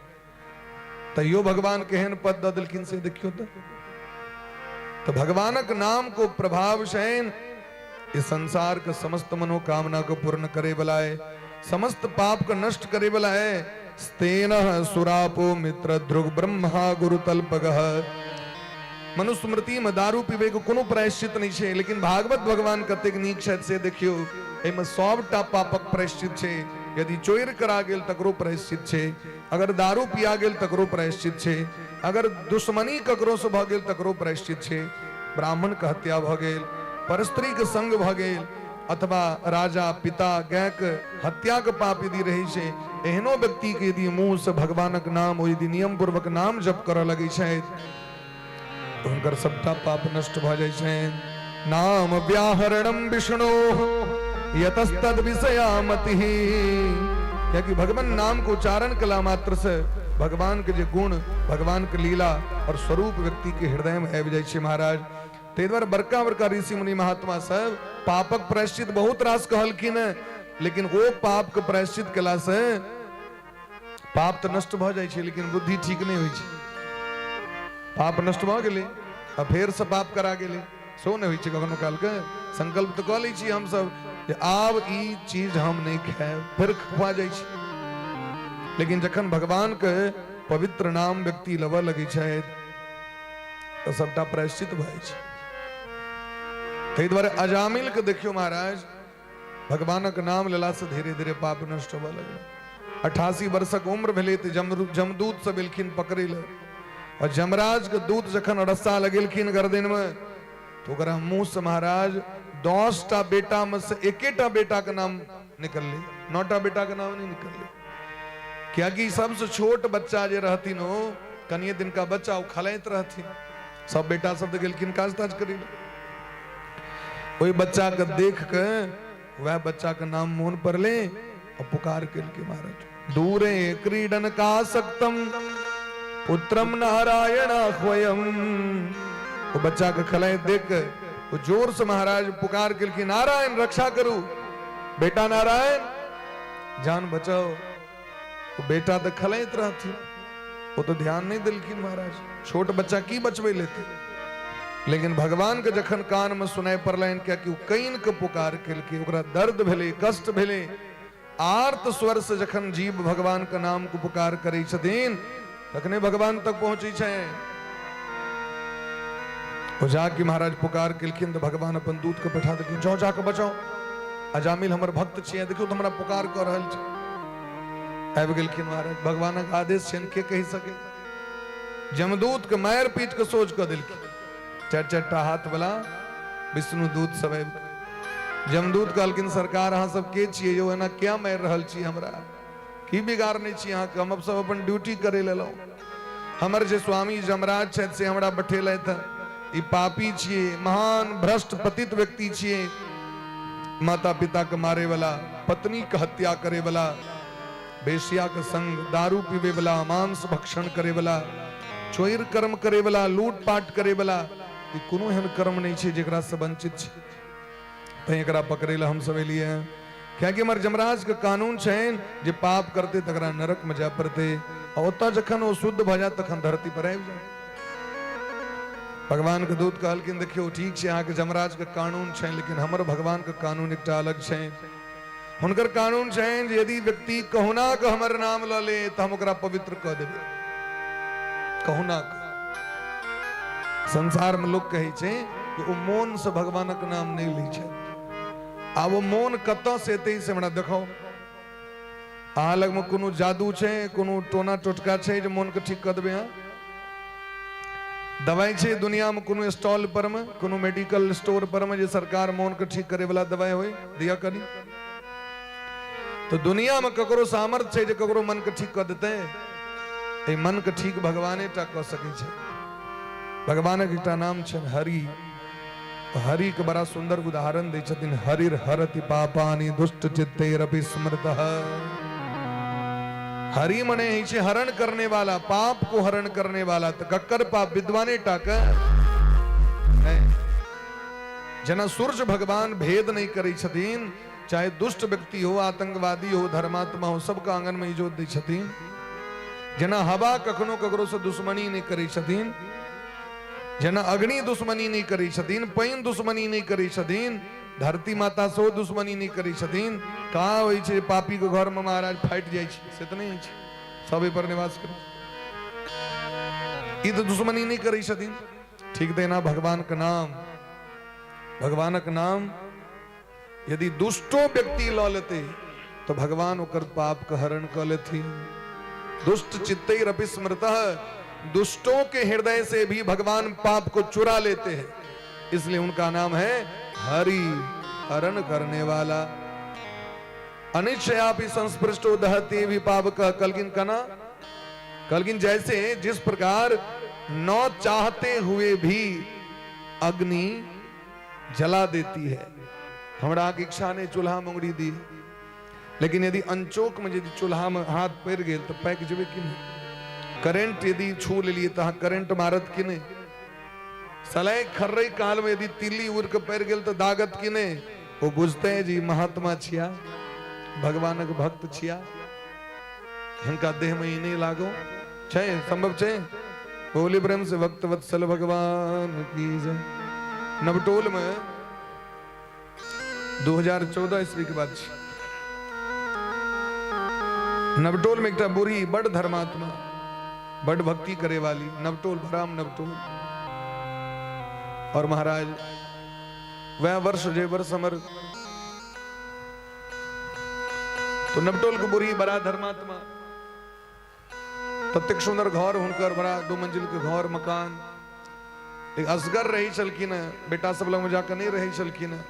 Speaker 1: तैयो भगवान केहन पद दऽ देलखिन से देखियौ। तऽ भगवानक नाम को प्रभाव छनि, इस संसार के समस्त मनोकामना को पूर्ण करे वाला है, समस्त पाप को नष्ट करे वाला है। स्तेन सुरापो मित्र ध्रुव ब्रह्मा गुरु तल्पगः। मनुस्मृति में दारू पीबे के कोनो प्रायश्चित नहीं छै, लेकिन भागवत भगवान कतेक नीक छथि से देखियौ। एहिमे सबटा पापक प्रायश्चित छै। यदि चोरि करा गेल तकरो प्रायश्चित छै, अगर दारू पिया गेल तकरो प्रायश्चित छै, अगर दुश्मनी ककरो से भऽ गेल तकरो प्रायश्चित छै, ब्राह्मण के हत्या भऽ गेल, परस्त्री के संग भऽ गेल, अथवा राजा पिता गायक हत्या के पाप यदि रहै छै, एहनो व्यक्ति के यदि मुंह से भगवानक नाम ओ यदि नियम पूर्वक नाम जप करऽ लगै छथि तऽ हुनकर सबटा पाप नष्ट भऽ जाइ छनि। नाम व्याहरणम विष्णु यतस्तद विषयामति, कियाकि भगवान नाम के उच्चारण कला मात्र से भगवान के जे गुण, भगवान के लीला और स्वरूप व्यक्ति के हृदय में आबि जाइ छै महाराज। ताहि दुआरे बड़का बड़का ऋषि मुनि महात्मा सब पापक प्रायश्चित बहुत रास कहलखिन हेँ, लेकिन ओ पाप के प्रायश्चित केला से पाप तऽ नष्ट भऽ जाइ छै, लेकिन बुद्धि ठीक नहि होइ छै। पाप नष्ट भऽ गेलै आ फेरसँ पाप करा गेलै, सेहो नहि होइ छै। कखनो कालके संकल्प तऽ कऽ लै छी हमसब जे आब ई चीज हम नहि खायब, फेर खुआ जाइ छै। लेकिन जखन भगवानके पवित्र नाम व्यक्ति लेबऽ लगै छथि तऽ सबटा प्रायश्चित भऽ जाइ छै। ताहि दुआरे अजामिलके देखियौ महाराज, भगवानक नाम लेलासँ धीरे धीरे पाप नष्ट होबऽ लगलै। 88 वर्षक उम्र भेलै तऽ जमदूत सब एलखिन पकड़ै लए, और जमराजके दूत जखन रस्सा लगेलखिन गर्दनमे तऽ ओकरा मुँहसँ महाराज 10टा बेटामे से एकेटा बेटाके नाम निकललै, 9टा बेटाके नाम नहि निकललै। कियाकि सबसँ छोट बच्चा जे रहथिन ओ कनिये दिनका बच्चा, ओ खलाइत रहथिन, सब बेटा सब तऽ गेलखिन काज ताज करै लए। ओहि बच्चा के देख के वह बच्चा के नाम मोन पड़ले और पुकार केलकै महाराज, दूरे क्रीडन का सक्तम पुत्रम नारायण स्वयं। वो बच्चा के खलाइत देख के वो जोर से महाराज पुकार केलखिन, नारायण रक्षा करू, बेटा नारायण जान बचाओ। वो बेटा तो खलाइत रहथिन, वो तो ध्यान नहीं दिलखिन महाराज, छोट बच्चा की बचबै लेते। लेकिन भगवान के जखन कान में सुनाई पड़लनि, कियाकि ओ can के पुकार केलकै, ओकरा दर्द भेलै, कष्ट भेलै। आर्त स्वर से जखन जीव भगवान के नाम के पुकार करै छथिन तखने भगवान तक पहुंचै छै। ओ जाके महाराज पुकार केलखिन तऽ भगवान अपन दूत के पठा देलखिन, जाओ जाके बचाओ, अजामिल हमर भक्त छियै, देखियौ तऽ हमरा पुकार कऽ रहल छै। आबि गेलखिन महाराज, भगवानक आदेश छनि, के कहि सके। जमदूत के मारि पीट के सोच कऽ देलखिन, चारि चारिटा हाथ वाला विष्णु दूत सब आबि। जमदूत कहलखिन, सरकार अहाँ सब के छियै यौ, एना किया मारि रहल छी, हमरा की बिगाड़ने छी अहाँके, हम सब अपन ड्यूटी करे लेलहुँ, हमर जे स्वामी जमराज छथि से हमरा बठेलथि हँ, ई पापी छियै, महान भ्रष्ट पतित व्यक्ति छियै, माता पिता के मारे वाला, पत्नी के हत्या करे वाला, वेश्या के संग दारू पीवे वाला, मांस भक्षण करे वाला, चोर कर्म करे वाला, लूटपाट करे वाला, ई कोनो एहन कर्म नहीं छै जेकरा से वंचित छै, तैं एकरा पकड़े ला हम सब एलियै हँ। कियाकि हमर जमराज के कानून छनि जे पाप करते तकरा नरक में जाय पड़ते, आ ओतऽ जखन ओ शुद्ध भऽ जायत तखन धरती पर आबि जायत। भगवान के दूत कहलखिन, देखियौ ठीक छै अहाँके जमराज के कानून छै, लेकिन हमर भगवान के कानून एकटा अलग छै। हुनकर कानून छनि जे यदि व्यक्ति कहुना के हमर नाम लऽ ले तऽ हम ओकरा पवित्र कऽ देबै, कहुना के। संसार में लोक कहै छै कि ओ मोन से भगवानक नाम नहि लै छै। आब ओ मोन कतऽ से एतै से हमरा देखाउ। अहाँ लगमे कोनो जादू छै, कोनो टोना टोटका छै जे मोनके ठीक कऽ देबै? अहाँ दवाइ छै दुनियामे कोनो स्टॉल पर मे, कोनो मेडिकल स्टोर पर मे जे सरकार मोनके ठीक करे वाला दवाइ होय, दिअ कनी। तऽ दुनियामे ककरो सामर्थ्य छै जे ककरो मनके ठीक कऽ देतै? एहि मनके ठीक भगवाने टा कऽ सकै छै। भगवानक एकटा नाम छनि हरि। हरि के बड़ा सुंदर उदाहरण दै छथिन, हरिर हरति पापानि दुष्ट चित्तेरपि स्मृतः। हरि मने होइ छै हरण करने वाला, पाप को हरण करने वाला। तऽ ककर पाप? विद्वाने टा के नहि। जेना सूर्य भगवान भेद नहि करै छथिन, चाहे दुष्ट व्यक्ति हो, आतंकवादी हो, धर्मात्मा हो, सबके आंगन में इजोत दै छथिन। जेना हवा कखनो ककरो से दुश्मनी नहि करै छथिन, जेना अग्नि दुश्मनी नहि करै छथिन, पानि दुश्मनी नहि करै छथिन, धरती माता सेहो दुश्मनी नहि करै छथिन। कहाँ होइ छै पापी के घर में महाराज फाटि जाइ छै? से तऽ नहि होइ छै, सब एहि पर निवास करै ई तऽ दुश्मनी नहि करै छथिन। ठीक तहिना भगवान के नाम, भगवानक नाम यदि दुष्टो व्यक्ति लऽ लेतै तऽ भगवान ओकर पाप के हरण कऽ लेथिन। दुष्ट चित्तैरपि स्मृतः, दुष्टों के हृदय से भी भगवान पाप को चुरा लेते हैं, इसलिए उनका नाम है हरि, हरण करने वाला। अनिच्छयापि संस्पृष्टो दहते भी पाप कलगिन कना कलगिन, जैसे जिस प्रकार न चाहते हुए भी अग्नि जला देती है। हमरा अहाँके इच्छा नहि चूल्हा में उंगरी दी, लेकिन यदि अनचोक में यदि चूल्हा में हाथ पड़ि गेल तऽ पाकि जेबै कि नहि? करेंट यदि छू लेलियै तऽ अहाँ करेंट मारत कि नहि? सलाइ खर्रै काल में यदि तिल्ली उड़ि कऽ पड़ि गेल तऽ दागत कि नहि? ओ बुझते हैं जी महात्मा छिया, भगवानक भक्त छिया, हिनका देह में ई नहि लागो छै। संभव छै? बोली प्रेम से भक्त वत्सल भगवान की जय। नवटोल में 2014 ईस्वी के बात छै। नवटोल में एकटा बूढ़ी बड़ धर्मात्मा, बड़ भक्ति करे वाली, नवटोल भराम नवटोल। और महाराज वह वर्ष जे वर्ष हमर तो नवटोल के बूढ़ी बड़ा धर्मात्मा, ततेक सुंदर घर हुनकर, बड़ा 2 मंजिल के घर मकान। एक असगर रही छलखिन हेँ, बेटा सब लगमे जाकऽ नहि रहै छलखिन हेँ,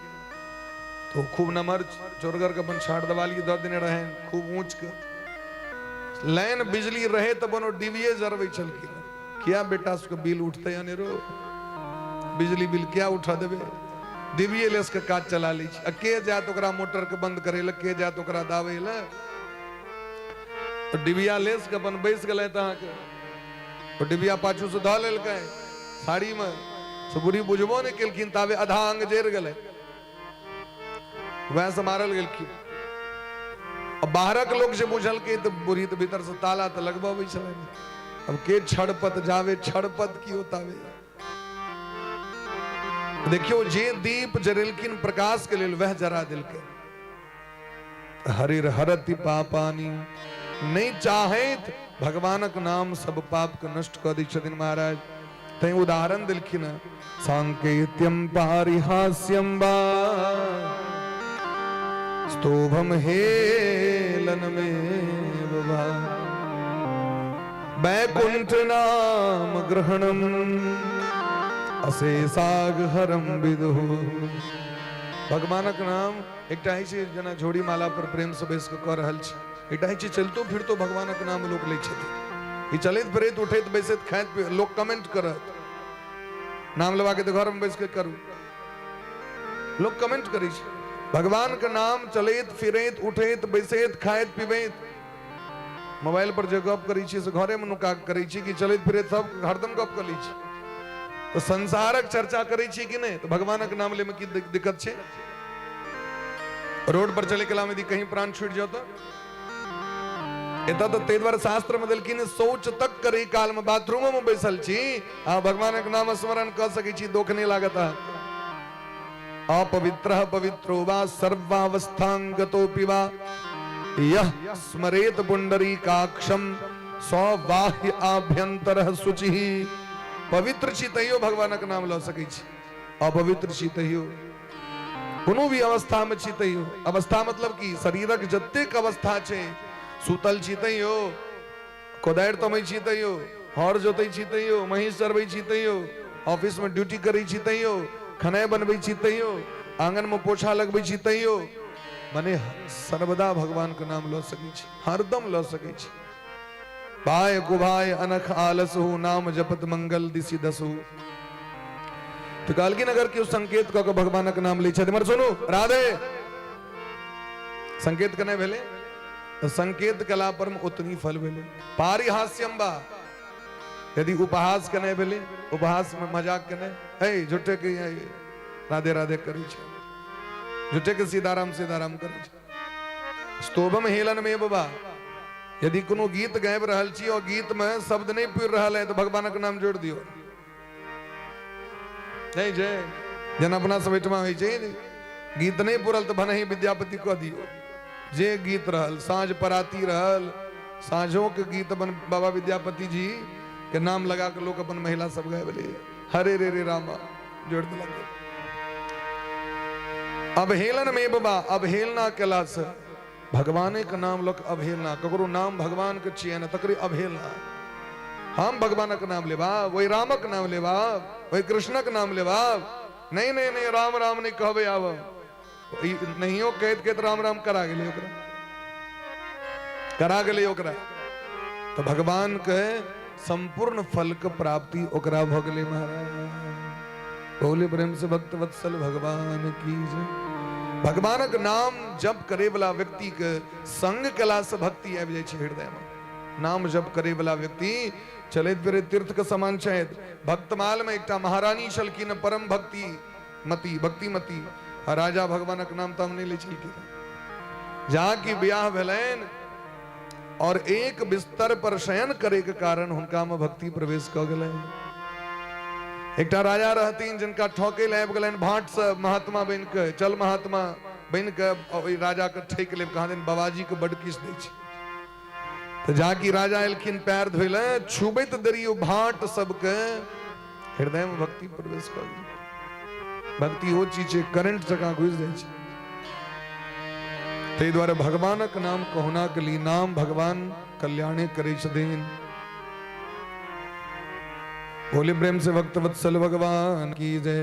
Speaker 1: तो खूब नमहर चोरगर के अपन छाट देवाली दऽ देने रहनि, खूब ऊँच के। लाइन बिजली रहे तऽ अपन ओ डिबिये जरबै छलखिन हेँ। किया बेटा सबके बिल उठतै अनेरो, बिजली बिल किया उठा देबै, डिबिये लेस के काज चला लै छी। आ के जायत ओकरा मोटर के बंद करै लए, के जायत ओकरा दाबै लए? डिबिया लेस के अपन बैस गेलै तऽ अहाँके ओ डिबिया पाछू से धऽ लेलकै साड़ीमे, से बुढ़ी बुझबो नहि केलखिन, ताबे आधा अंग जरि गेलै, वएह से मारल गेलखिन। आ बाहरक लोक जे बुझलकै तऽ बूढ़ी तऽ भीतर से ताला तऽ लगबबै छलै। अब के छड़पत जावे छड़पत की होतावे। देखियौ जे दीप जरेलखिन प्रकाश के लेल, वह जरा देलकै। हरिर हरति पापानी, नहीं चाहैत भगवानक नाम सब पाप के नष्ट कऽ दै छथिन महाराज। तैं उदाहरण देलखिन, सांकेत्यम पारिहास्यम वा स्तोभम हेलन में वैकुंठ नाम ग्रहणम अशेषाग हरम विदु। भगवानक नाम एकटा होइ छै जेना झोड़ी माला पर प्रेम से बैस कऽ कऽ रहल छी, एकटा होइ छै चलितो फिरतो भगवानक नाम लोक लै छथिन। ई चलैत फिरैत उठैत बैसैत खाइत पीबैत लोक कमेंट करत, नाम लेबाके तऽ घरमे बैस कऽ करू, लोक कमेंट करै छै। भगवानके नाम चलैत फिरैत उठैत बैसैत खाइत पीबैत, मोबाइल पर जे गप करै छियै से घरेमे नुका कऽ करै छी कि चलैत फिरैत सब हरदम गप कऽ लै छी? तऽ संसारक चर्चा करै छी कि नहि? तऽ भगवानक नाम लैमे की दिक्कत छै? रोड पर चले कला में यदि कहीं प्राण छूट जाओ तो एतऽ तऽ ताहि दुआरे शास्त्र मे देलखिन शौच तक करै काल मे बाथरूमो मे बैसल छी आ भगवानक नाम स्मरण कऽ सकै छी, दोख नहि लागत अहाँके। अपवित्र पवित्रो वा सर्वावस्थांगतोपि वा यः स्मरेत पुंडरीकाक्षम स बाह्य आभ्यंतर शुचि। पवित्र छी तैयो भगवानक नाम लऽ सकै छी, अपवित्र छी तैयो, कोनो भी अवस्था में छी तैयो। अवस्था मतलब की शरीरक जतेक अवस्था छै, सुतल छी तैयो, कोदारि तमै छी तैयो, हर जोतै छी तैयो, महींस चरबै छी तैयो, ऑफिस में ड्यूटी करै छी तैयो, खेनाइ बनबै छी तैयो, आंगन में पोछा लगबै छी तैयो, मने सर्वदा भगवान के नाम लऽ सकै छी, हरदम लऽ सकै छी। भाय कुभाय अनख आलसु, नाम जपत मंगल दिशि दसु। तऽ कहलखिन अगर केओ संकेत कऽ के भगवानक नाम लै छथि, इम्हर सुनू, राधे संकेत केने भेलै तऽ संकेत कला पर मे ओतनी फल भेलै। पारिहास्यम बा, यदि उपहास केने भेलै, उपहास में मजाक केने, हे झूठे के राधे राधे करै छै, झूठे के सीताराम सीताराम करै छै। स्तोभम हेलन में बाबा, यदि कोनो गीत गाबि रहल छी और गीत में शब्द नहीं पुरि रहल है तो भगवानक नाम जोड़ दियो। नहीं छै जेना अपना सब एहिठमा होइ छै, गीत नहीं पुरल तऽ भनहि विद्यापति कह दियो। जे गीत रहल, साँझ पराती रहल, साँझो के गीत अपन बाबा विद्यापति जी के नाम लगा के लोक अपन महिला सब गाबि हरे रे रे रामा जोड़ देलक। अवहेलन में बाबा, अवहेलना केला से भगवाने के नाम लोक अवहेलना, ककरो नाम भगवान के छियै ने तकरे अवहेलना। हम भगवानक नाम लेबा, वही रामक नाम लेबा, वही कृष्णक नाम लेबा, नहीं नहीं नहीं राम राम नहीं कहबे आब, नहियो कहैत कहैत राम राम करा गेलै ओकरा, करा गेलै ओकरा। तऽ भगवान के संपूर्ण फल के प्राप्ति ओकरा भऽ गेलै महाराज। बोले प्रेम से भक्त वत्सल भगवान की जय। भगवानक नाम जप करे वाला व्यक्ति के संग कला से भक्ति आबि जाइ छै हृदय में। नाम जप करे वाला व्यक्ति चलैत फिरैत तीर्थ के समान छथि। भक्तमाल में एकटा महारानी छलखिन, परम भक्ति मती, भक्तिमती, आ राजा भगवानक नाम ताम नहि लै छलखिन। जहाँ की ब्याह भेलनि और एक बिस्तर पर शयन करे के कारण हुनका में भक्ति प्रवेश कऽ गेलनि। एकटा राजा रहथिन जिनका ठोके लए आबि गेलनि भाट से महात्मा बनि के, चल महात्मा बनि के ओहि राजा के ठकि लेब, कहाँ दिन बाबाजी के बड किछु दै छै। तऽ जाकि राजा एलखिन पैर धोइ लए, छुबैत देरी ओ भाट सबके हृदय में भक्ति प्रवेश कऽ गेल। भक्ति ओ चीज छै करंट जकाँ घुसि जाइ छै। ताहि दुआरे भगवानक नाम कहुना के ली, नाम भगवान कल्याणे करै छथिन। बोले प्रेम से भक्त वत्सल भगवान की जय।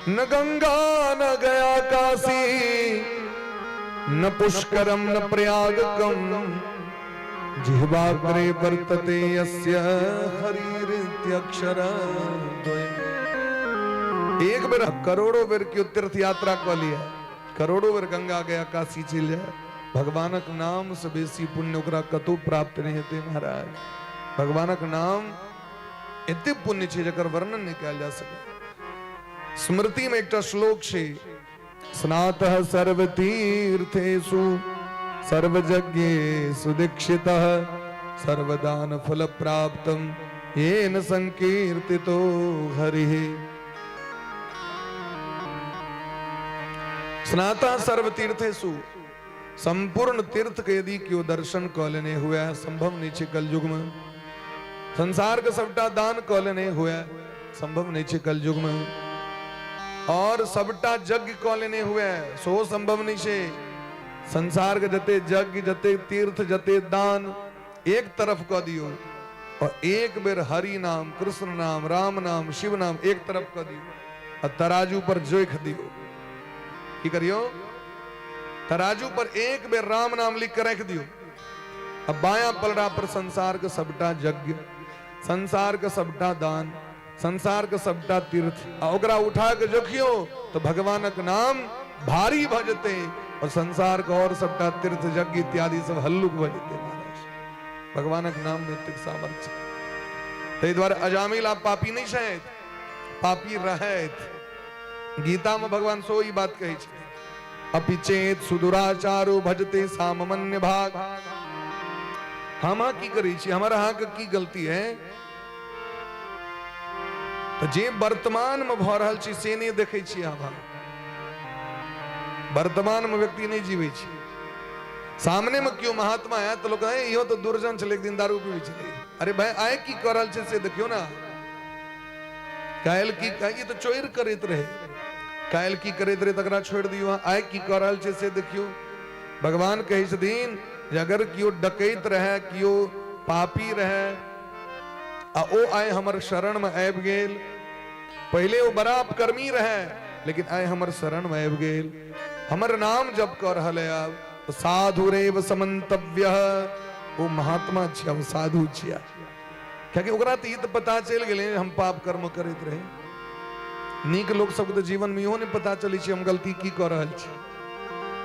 Speaker 1: न गंगा न गया काशी, न पुष्करम न प्रयागकम, जिह्वाग्रे वर्तते यस्य हरिरित्यक्षर द्वयम्। एक बेर करोड़ों बेर केओ तीर्थ यात्रा कऽ लिया, करोड़ों बेर गंगा गया काशी चलि जाय, भगवानक नाम से बेसी पुण्य ओकरा कतौ प्राप्त नहि हेतै महाराज। भगवानक नाम एते पुण्य छै जकर वर्णन नहि कयल जा सकै। स्मृति में एकटा श्लोक छै, स्नातः सर्वतीर्थेषु सर्वयज्ञेषु दीक्षितः सर्वदान फल प्राप्तम येन संकीर्तितो हरिः। स्नातः सर्वतीर्थेषु, संपूर्ण तीर्थ के यदि केओ दर्शन कऽ लेने हुए, संभव नहीं छै कलयुग में। संसार के सबटा दान कऽ लेने हुए, संभव नहीं छै कलयुग में। और सबटा यज्ञ कऽ लेने हुए, सो संभव नहीं छै। संसार के जते यज्ञ, जते तीर्थ, जते दान एक तरफ कऽ दियौ और एक बेर हरि नाम, कृष्ण नाम, राम नाम, शिव नाम एक तरफ कऽ दियौ आ तराजू पर जोखि दियौ। की करियौ? तराजू पर एक बेर राम नाम लिख के राखि दियौ आ बायां पलड़ा पर संसार के सबटा यज्ञ, संसार के सबटा दान, संसार के सबटा तीर्थ आ ओकरा उठा के जोखियौ तो भगवानक नाम भारी भऽ जेतै और संसार के और सबटा तीर्थ यज्ञ इत्यादि सब हल्लुक भऽ जेतै महाराज। भगवानक नाम में एतेक सामर्थ्य। ताहि दुआरे अजामिल आब पापी नहि छथि, पापी रहथि। गीता में भगवान सो ई बात कहै छथिन, अपि चेत सुदुराचारो भजते साममन्य भाग। हम अहाँ की करै छी, हमर अहाँके की गलती है? तऽ जे वर्तमान में भऽ रहल छै से नहि देखै छियै हम। वर्तमान में व्यक्ति नहि जीबै छै। सामने में केओ महात्मा आयत तऽ लोक इहो तऽ दुर्जन छलै, एक दिन दारू पीबै छलै। अरे भाई, आइ की कऽ रहल छै से देखियौ ने। काल्हि की, ई तऽ चोरि करैत रहै, काल्हि की करैत रहै तकरा छोड़ि दियौ, आइ की कऽ रहल छै से देखियौ। भगवान कहै छथिन जे अगर केओ डकैत रहै, केओ पापी रहै आ ओ आइ हमर शरणमे आबि गेल, पहिले ओ बड़ा अपकर्मी रहै लेकिन आइ हमर शरणमे आबि गेल, हमर नाम जप कऽ रहल है। आब तऽ साधुरेव समन्तव्य, ओ महात्मा छिया, ओ साधु छिया, कियाकि ओकरा तऽ ई तऽ पता चलि गेलै हम पाप कर्म करैत रही। नीक लोक सबके तऽ जीवनमे इहो नहि पता चलै छै हम गलती की कऽ रहल छी।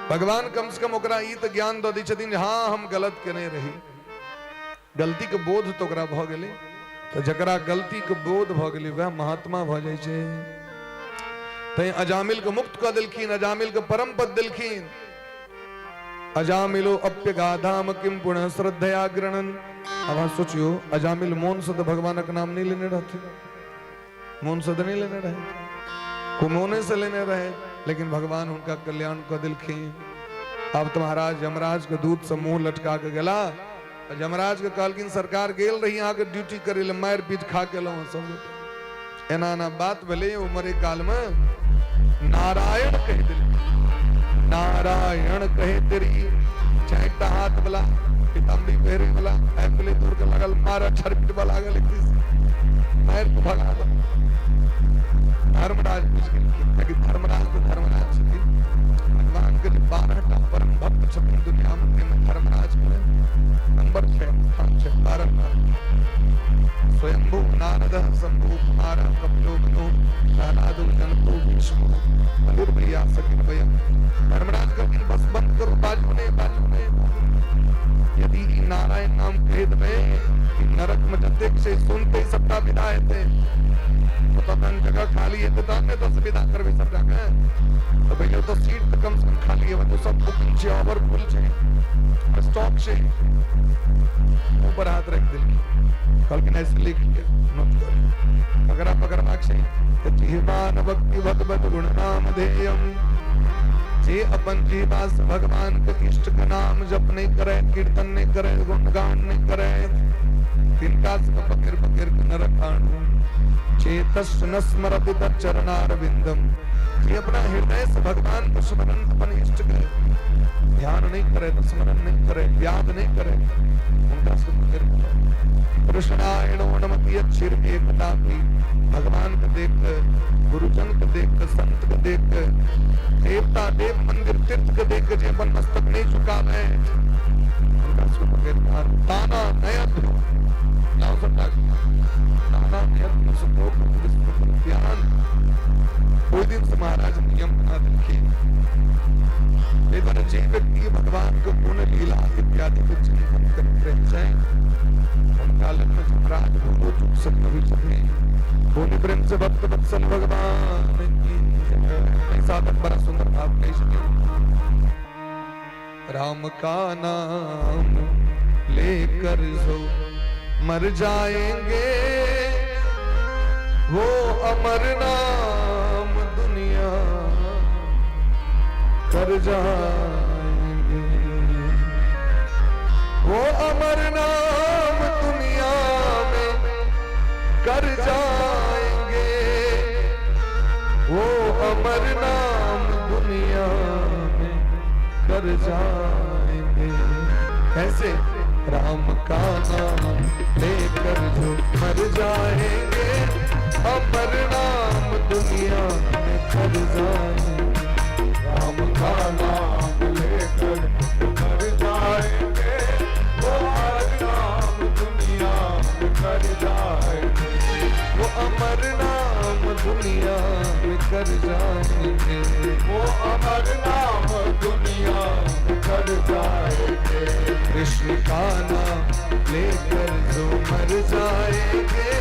Speaker 1: भगवान कम से कम ओकरा ई तऽ ज्ञान दऽ दै छथिन जे हँ हम गलत केने रही, गलतीके बोध तऽ ओकरा भऽ गेलै। तऽ जकरा गलतीके बोध भऽ गेलै वएह महात्मा भऽ जाइ छै। तैं अजामिल के मुक्त कऽ देलखिन, अजामिल के परम पद देलखिन। अजामिलो अप्यगाधाम किम पुनः श्रद्धया ग्रहण। आब अहाँ सोचियौ, अजामिल मोन से तऽ भगवानक नाम नहि लेने रहथिन, मोन से तऽ नहि लेने रहे, को मोने से लेने रहे, लेकिन भगवान हुनका कल्याण कऽ देलखिन। आब तऽ महाराज यमराज के दूत से मुंह लटका के गेला। यमराज के कहलखिन सरकार गेल रही अहाँके ड्यूटी करे ले, मारि पीट खा के एलहुँ सब गोटे, एना एना बात भेलै। ओ मरे काल में नारायण कहि देलखिन, नारायण कहे तेरी चारिटा हाथ वाला पीताम्बरी पहिरे वाला आबि गेलै, दूर के लागल मार छरपिटबा लागल, मारि के भगा दो। धर्मराज बुझि गेलखिन, कियाकि धर्मराज तऽ धर्मराज छथिन। भगवान के जे 12टा परम भक्त छथिन दुनिया में, ताहिमे धर्मराज के नंबर छै, स्थान छै 12टा। स्वयंभू नारद शंभु कुमार कपिलो मनु प्रहलादो जनको भीष्म बलिर्भैया सकिन भैया। धर्मराज कहलखिन बस बंद करू, बाजू नहि, बाजू नहि। यदि ई नारायण नाम कहि देबै, ई नरक में जतेक छै सुनते सबटा विदा हेतै, तखन जगह खाली हेतै तहन ने दस विदा करबै सबटा के। तऽ पहिले तऽ सीट तऽ कम से कम खाली हेबै, तऽ सब बुकिंग छै, ओवर फुल छै, स्टॉक छै। मुँह पर हाथ राखि देलखिन, कहलखिन ऐसे लिख लिअ, नोट कऽ लिअ। पकड़ा पकड़बाक छै तऽ जिह्वान भक्ति भगवत गुण नाम ध्येयम। जे अपन जिह्वा से भगवान के इष्ट के नाम जप नहीं करे, कीर्तन नहीं करे, गुणगान नहीं करे, तिनका से पकड़ पकड़ के नरक आनू। चेतस न स्मरति तच्चरणारविंदम। जे अपना हृदय से भगवान को स्मरण, अपन इष्ट के ध्यान नहीं करे, तो स्मरण नहीं करे, याद नहीं करे, उनका सुख कृष्णायणो नमति अक्षर एकता भी। भगवान को देख, गुरुजन को देख, संत को देख, देवता देव मंदिर तीर्थ को देख जे अपन मस्तक नहीं झुकावे, उनका सुख ताना नयन लाओ सबटा ताना नयन सुख ज्ञान। ओहि दिन से महाराज नियम बना देलखिन। एहि दुआरे जे व्यक्ति भगवान के गुण लीला इत्यादि के चिंतन करैत रहै छै, हुनका लग में यमराज भोगो चुक से कभी छथिन। बोली प्रेम से भक्त वत्सल भगवान की जय। साधक बड़ा सुंदर भाव कहि छथिन, राम का नाम लेकर जो मर जाएंगे, वो अमर नाम दुनिया कर जाएंगे, वो अमर नाम दुनिया में कर जाएंगे, वो अमर नाम दुनिया में कर जाएंगे। कैसे? राम का नाम लेकर जो मर जाएंगे, अमर नाम दुनिया में कर जाएंगे।
Speaker 2: राम का नाम लेकर मर जाएंगे, वो अमर नाम दुनिया में कर जाएंगे,
Speaker 1: वो अमर नाम दुनिया में कर जाएंगे,
Speaker 2: वो अमर नाम दुनिया में कर जाएंगे।
Speaker 1: कृष्ण का नाम लेकर जो मर जाएंगे,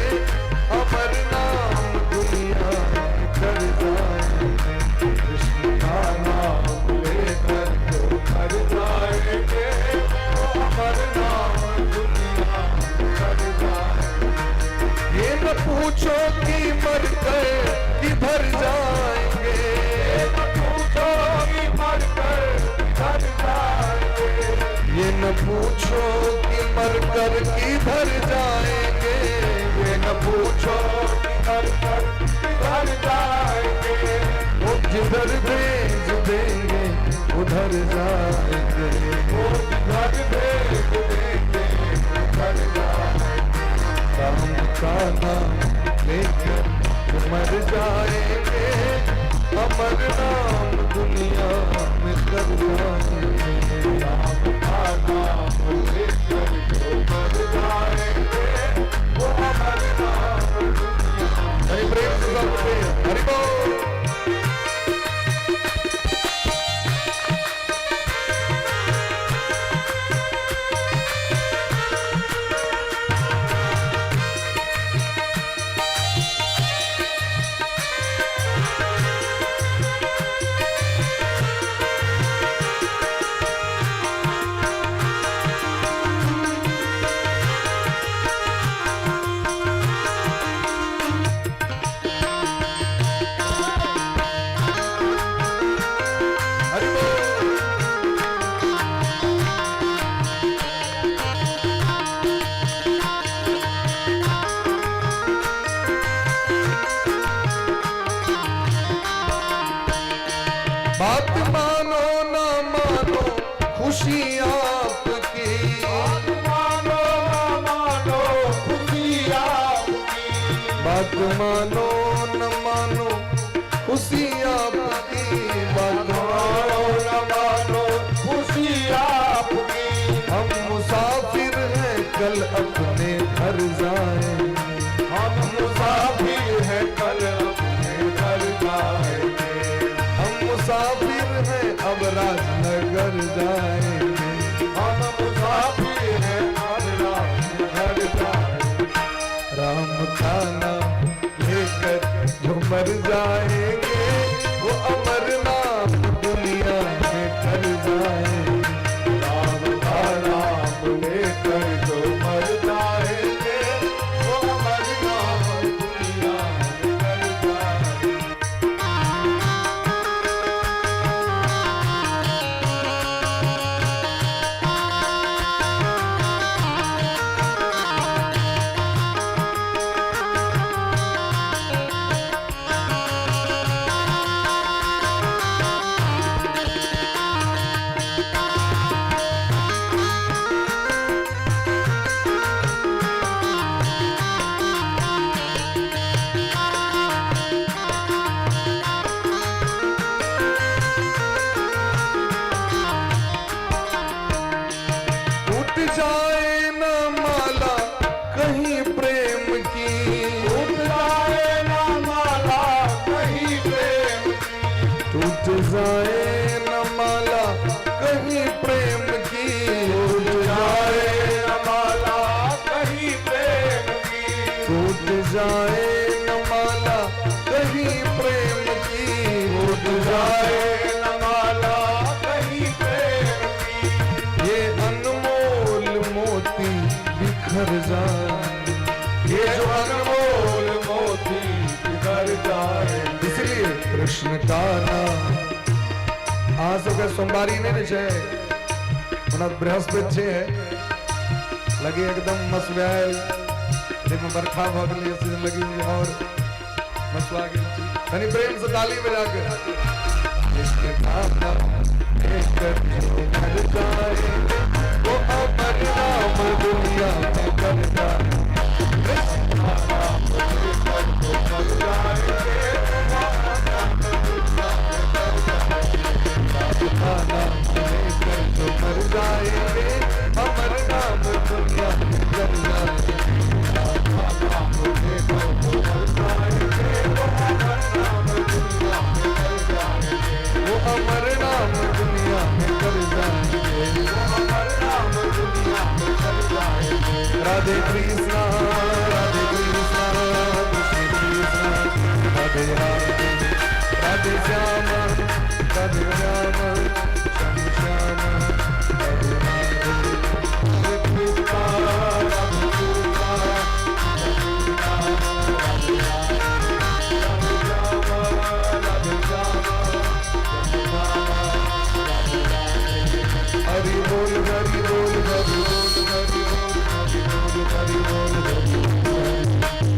Speaker 1: अमर नाम दुनिया में कर जाएंगे।
Speaker 2: कृष्ण का नाम लेकर जो मर जाएंगे, वो अमर नाम दुनिया में कर जाएंगे।
Speaker 1: ये न पूछो कि मर कर किधर जाएंगे,
Speaker 2: ये न पूछो कि मर कर किधर जाएंगे,
Speaker 1: ये न पूछो कि मर कर किधर जाएंगे,
Speaker 2: ये न पूछो कि मर कर किधर जाएंगे,
Speaker 1: वो जिधर भेज देंगे उधर जाएंगे,
Speaker 2: वो जिधर भेज देंगे उधर जाएंगे।
Speaker 1: राम का नाम लेकर मर जाएंगे, अमर नाम दुनिया खुशी आपकी।
Speaker 2: बात मानो ना मानो खुशी आपकी।
Speaker 1: बात मानो न मानो खुशी आपकी। बात
Speaker 2: मानो न मानो खुशी आपकी।
Speaker 1: हम मुसाफिर हैं कल अपने घर जाएंगे।
Speaker 2: हम मुसाफिर हैं कल अपने घर जाएंगे।
Speaker 1: हम मुसाफिर हैं अब राजनगर जाएंगे।
Speaker 2: हम मुसाफिर हैं अब राजनगर जाएंगे।
Speaker 1: राम का नाम लेकर जो मर जाएंगे, वो अमर नाम दुनिया में कर जाएंगे।
Speaker 2: राम का नाम लेकर जो मर जाएंगे, वो अमर नाम दुनिया में कर जाएंगे।
Speaker 1: टूट जाए न माला कहीं प्रेम की।
Speaker 2: टूट जाए ना माला कहीं प्रेम की।
Speaker 1: टूट जाए न माला कहीं प्रेम की।
Speaker 2: टूट जाए न माला कहीं प्रेम की।
Speaker 1: टूट जाए न माला कहीं प्रेम की।
Speaker 2: टूट जाए न माला कहीं प्रेम की।
Speaker 1: ये अनमोल मोती बिखर जाए।
Speaker 2: ये जो अनमोल मोती बिखर जाए।
Speaker 1: इसलिए कृष्ण का नाम आज सबके सोमवारी नहीं छै, ओना बृहस्पति छै, लगी एकदम मसव्याल, देखो बरखा भऽ गेलै, सीजन लगी और मसवा गेल छी। तनी प्रेम से ताली बजा के। कृष्ण का नाम लेकर जो मर जाए, वो अमर नाम दुनिया में कर जाए।
Speaker 2: कृष्ण का नाम लेकर जो मर जाएंगे, वो अमर नाम दुनिया में कर जाएंगे।
Speaker 1: का नाम लेकर जो मर जाएंगे, अमर नाम दुनिया में कर जाएंगे।
Speaker 2: का नाम लेकर जो मर जाएंगे, वो अमर नाम दुनिया में कर जाएंगे।
Speaker 1: वो अमर नाम दुनिया में कर जाएंगे।
Speaker 2: वो अमर नाम दुनिया में कर जाएंगे।
Speaker 1: राधे कृष्णा राधे कृष्णा कृष्ण कृष्णा राधे राधे, राधे श्याम राधे श्याम श्याम श्याम राधे राधे।
Speaker 2: राधे कृष्णा राधे कृष्णा कृष्ण कृष्णा राधे राधे, राधे श्याम राधे श्याम श्याम श्याम राधे राधे।
Speaker 1: हरि बोल हरि बोल हरि बोल हरि बोल हरि बोल हरि बोल हरि बोल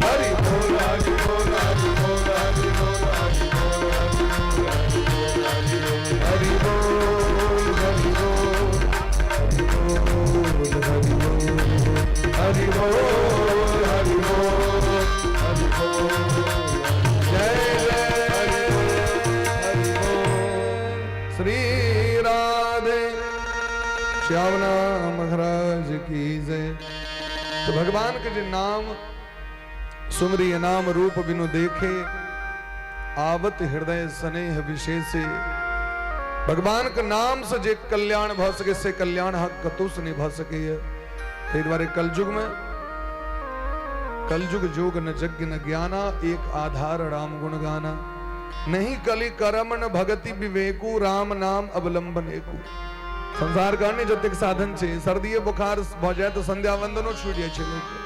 Speaker 2: हरि बोल हरि बोल हरि बोल हरि बोल हरि बोल हरि बोल हरि बोल।
Speaker 1: हरि बोल हरि बोल हरि बोल हरि बोल हरि बोल
Speaker 2: हरि बोल।
Speaker 1: जय जय हरि बोल। श्री राधे श्याम नाम महाराज की जय। तो भगवान के जो नाम सुमरी नाम रूप बिनु देखे, आवत हृदय स्नेह विशेषे। भगवान के नाम से जे कल्याण भ सके, से कल्याण हक कतौ से नहीं भ सके। ताहि दुआरे कलयुग में कलयुग जोग न यज्ञ न ज्ञाना, एक आधार राम गुण गाना। नहीं कली करम न भगति विवेकू, राम नाम अवलंबन एकू। संसार का अन्य जतेक साधन छै, सर्दीए बुखार भ जाए तो संध्या वंदनो छूटि जाइ छै लोकके,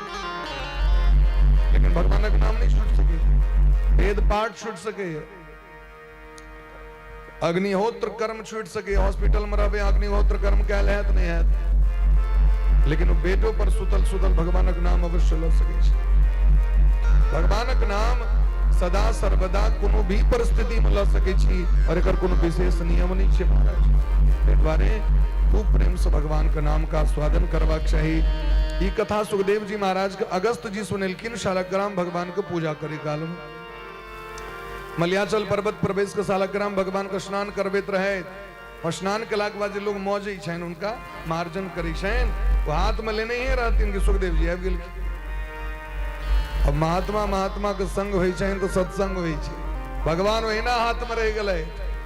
Speaker 1: लेकिन भगवानक नाम नहीं छूट सके, वेद पाठ छूट सके, अग्निहोत्र कर्म छूट सके। हॉस्पिटल में रहबे अग्निहोत्र कर्म कैल हैत नहीं हैत, लेकिन ओ बेडो पर सुतल सुतल भगवानक नाम अवश्य ल सकै छै। भगवानक नाम सदा सर्वदा कोनो भी परिस्थिति में ल सकै छी और एकर कोनो विशेष नियम नहीं छै महाराज। ताहि दुआरे खूब प्रेमसँ भगवानके नामके आस्वादन करबाक चाही। ई कथा सुखदेव जी महाराजके अगस्त जी सुनेलखिन शालग्राम भगवानके पूजा करे कालमे। मलयाचल पर्वत पर बैस के शालग्राम भगवानके स्नान करबैत रहे और स्नान केलाके बाद जे लोग मौजै छनि हुनका मार्जन करै छनि, ओ हाथमे लेने ही रहथिन कि सुखदेव जी आबि गेलखिन। अब महात्मा महात्मा के संग होइ छनि तऽ सत्संग होइ छै। भगवान ओहिना हाथमे रहि गेलै,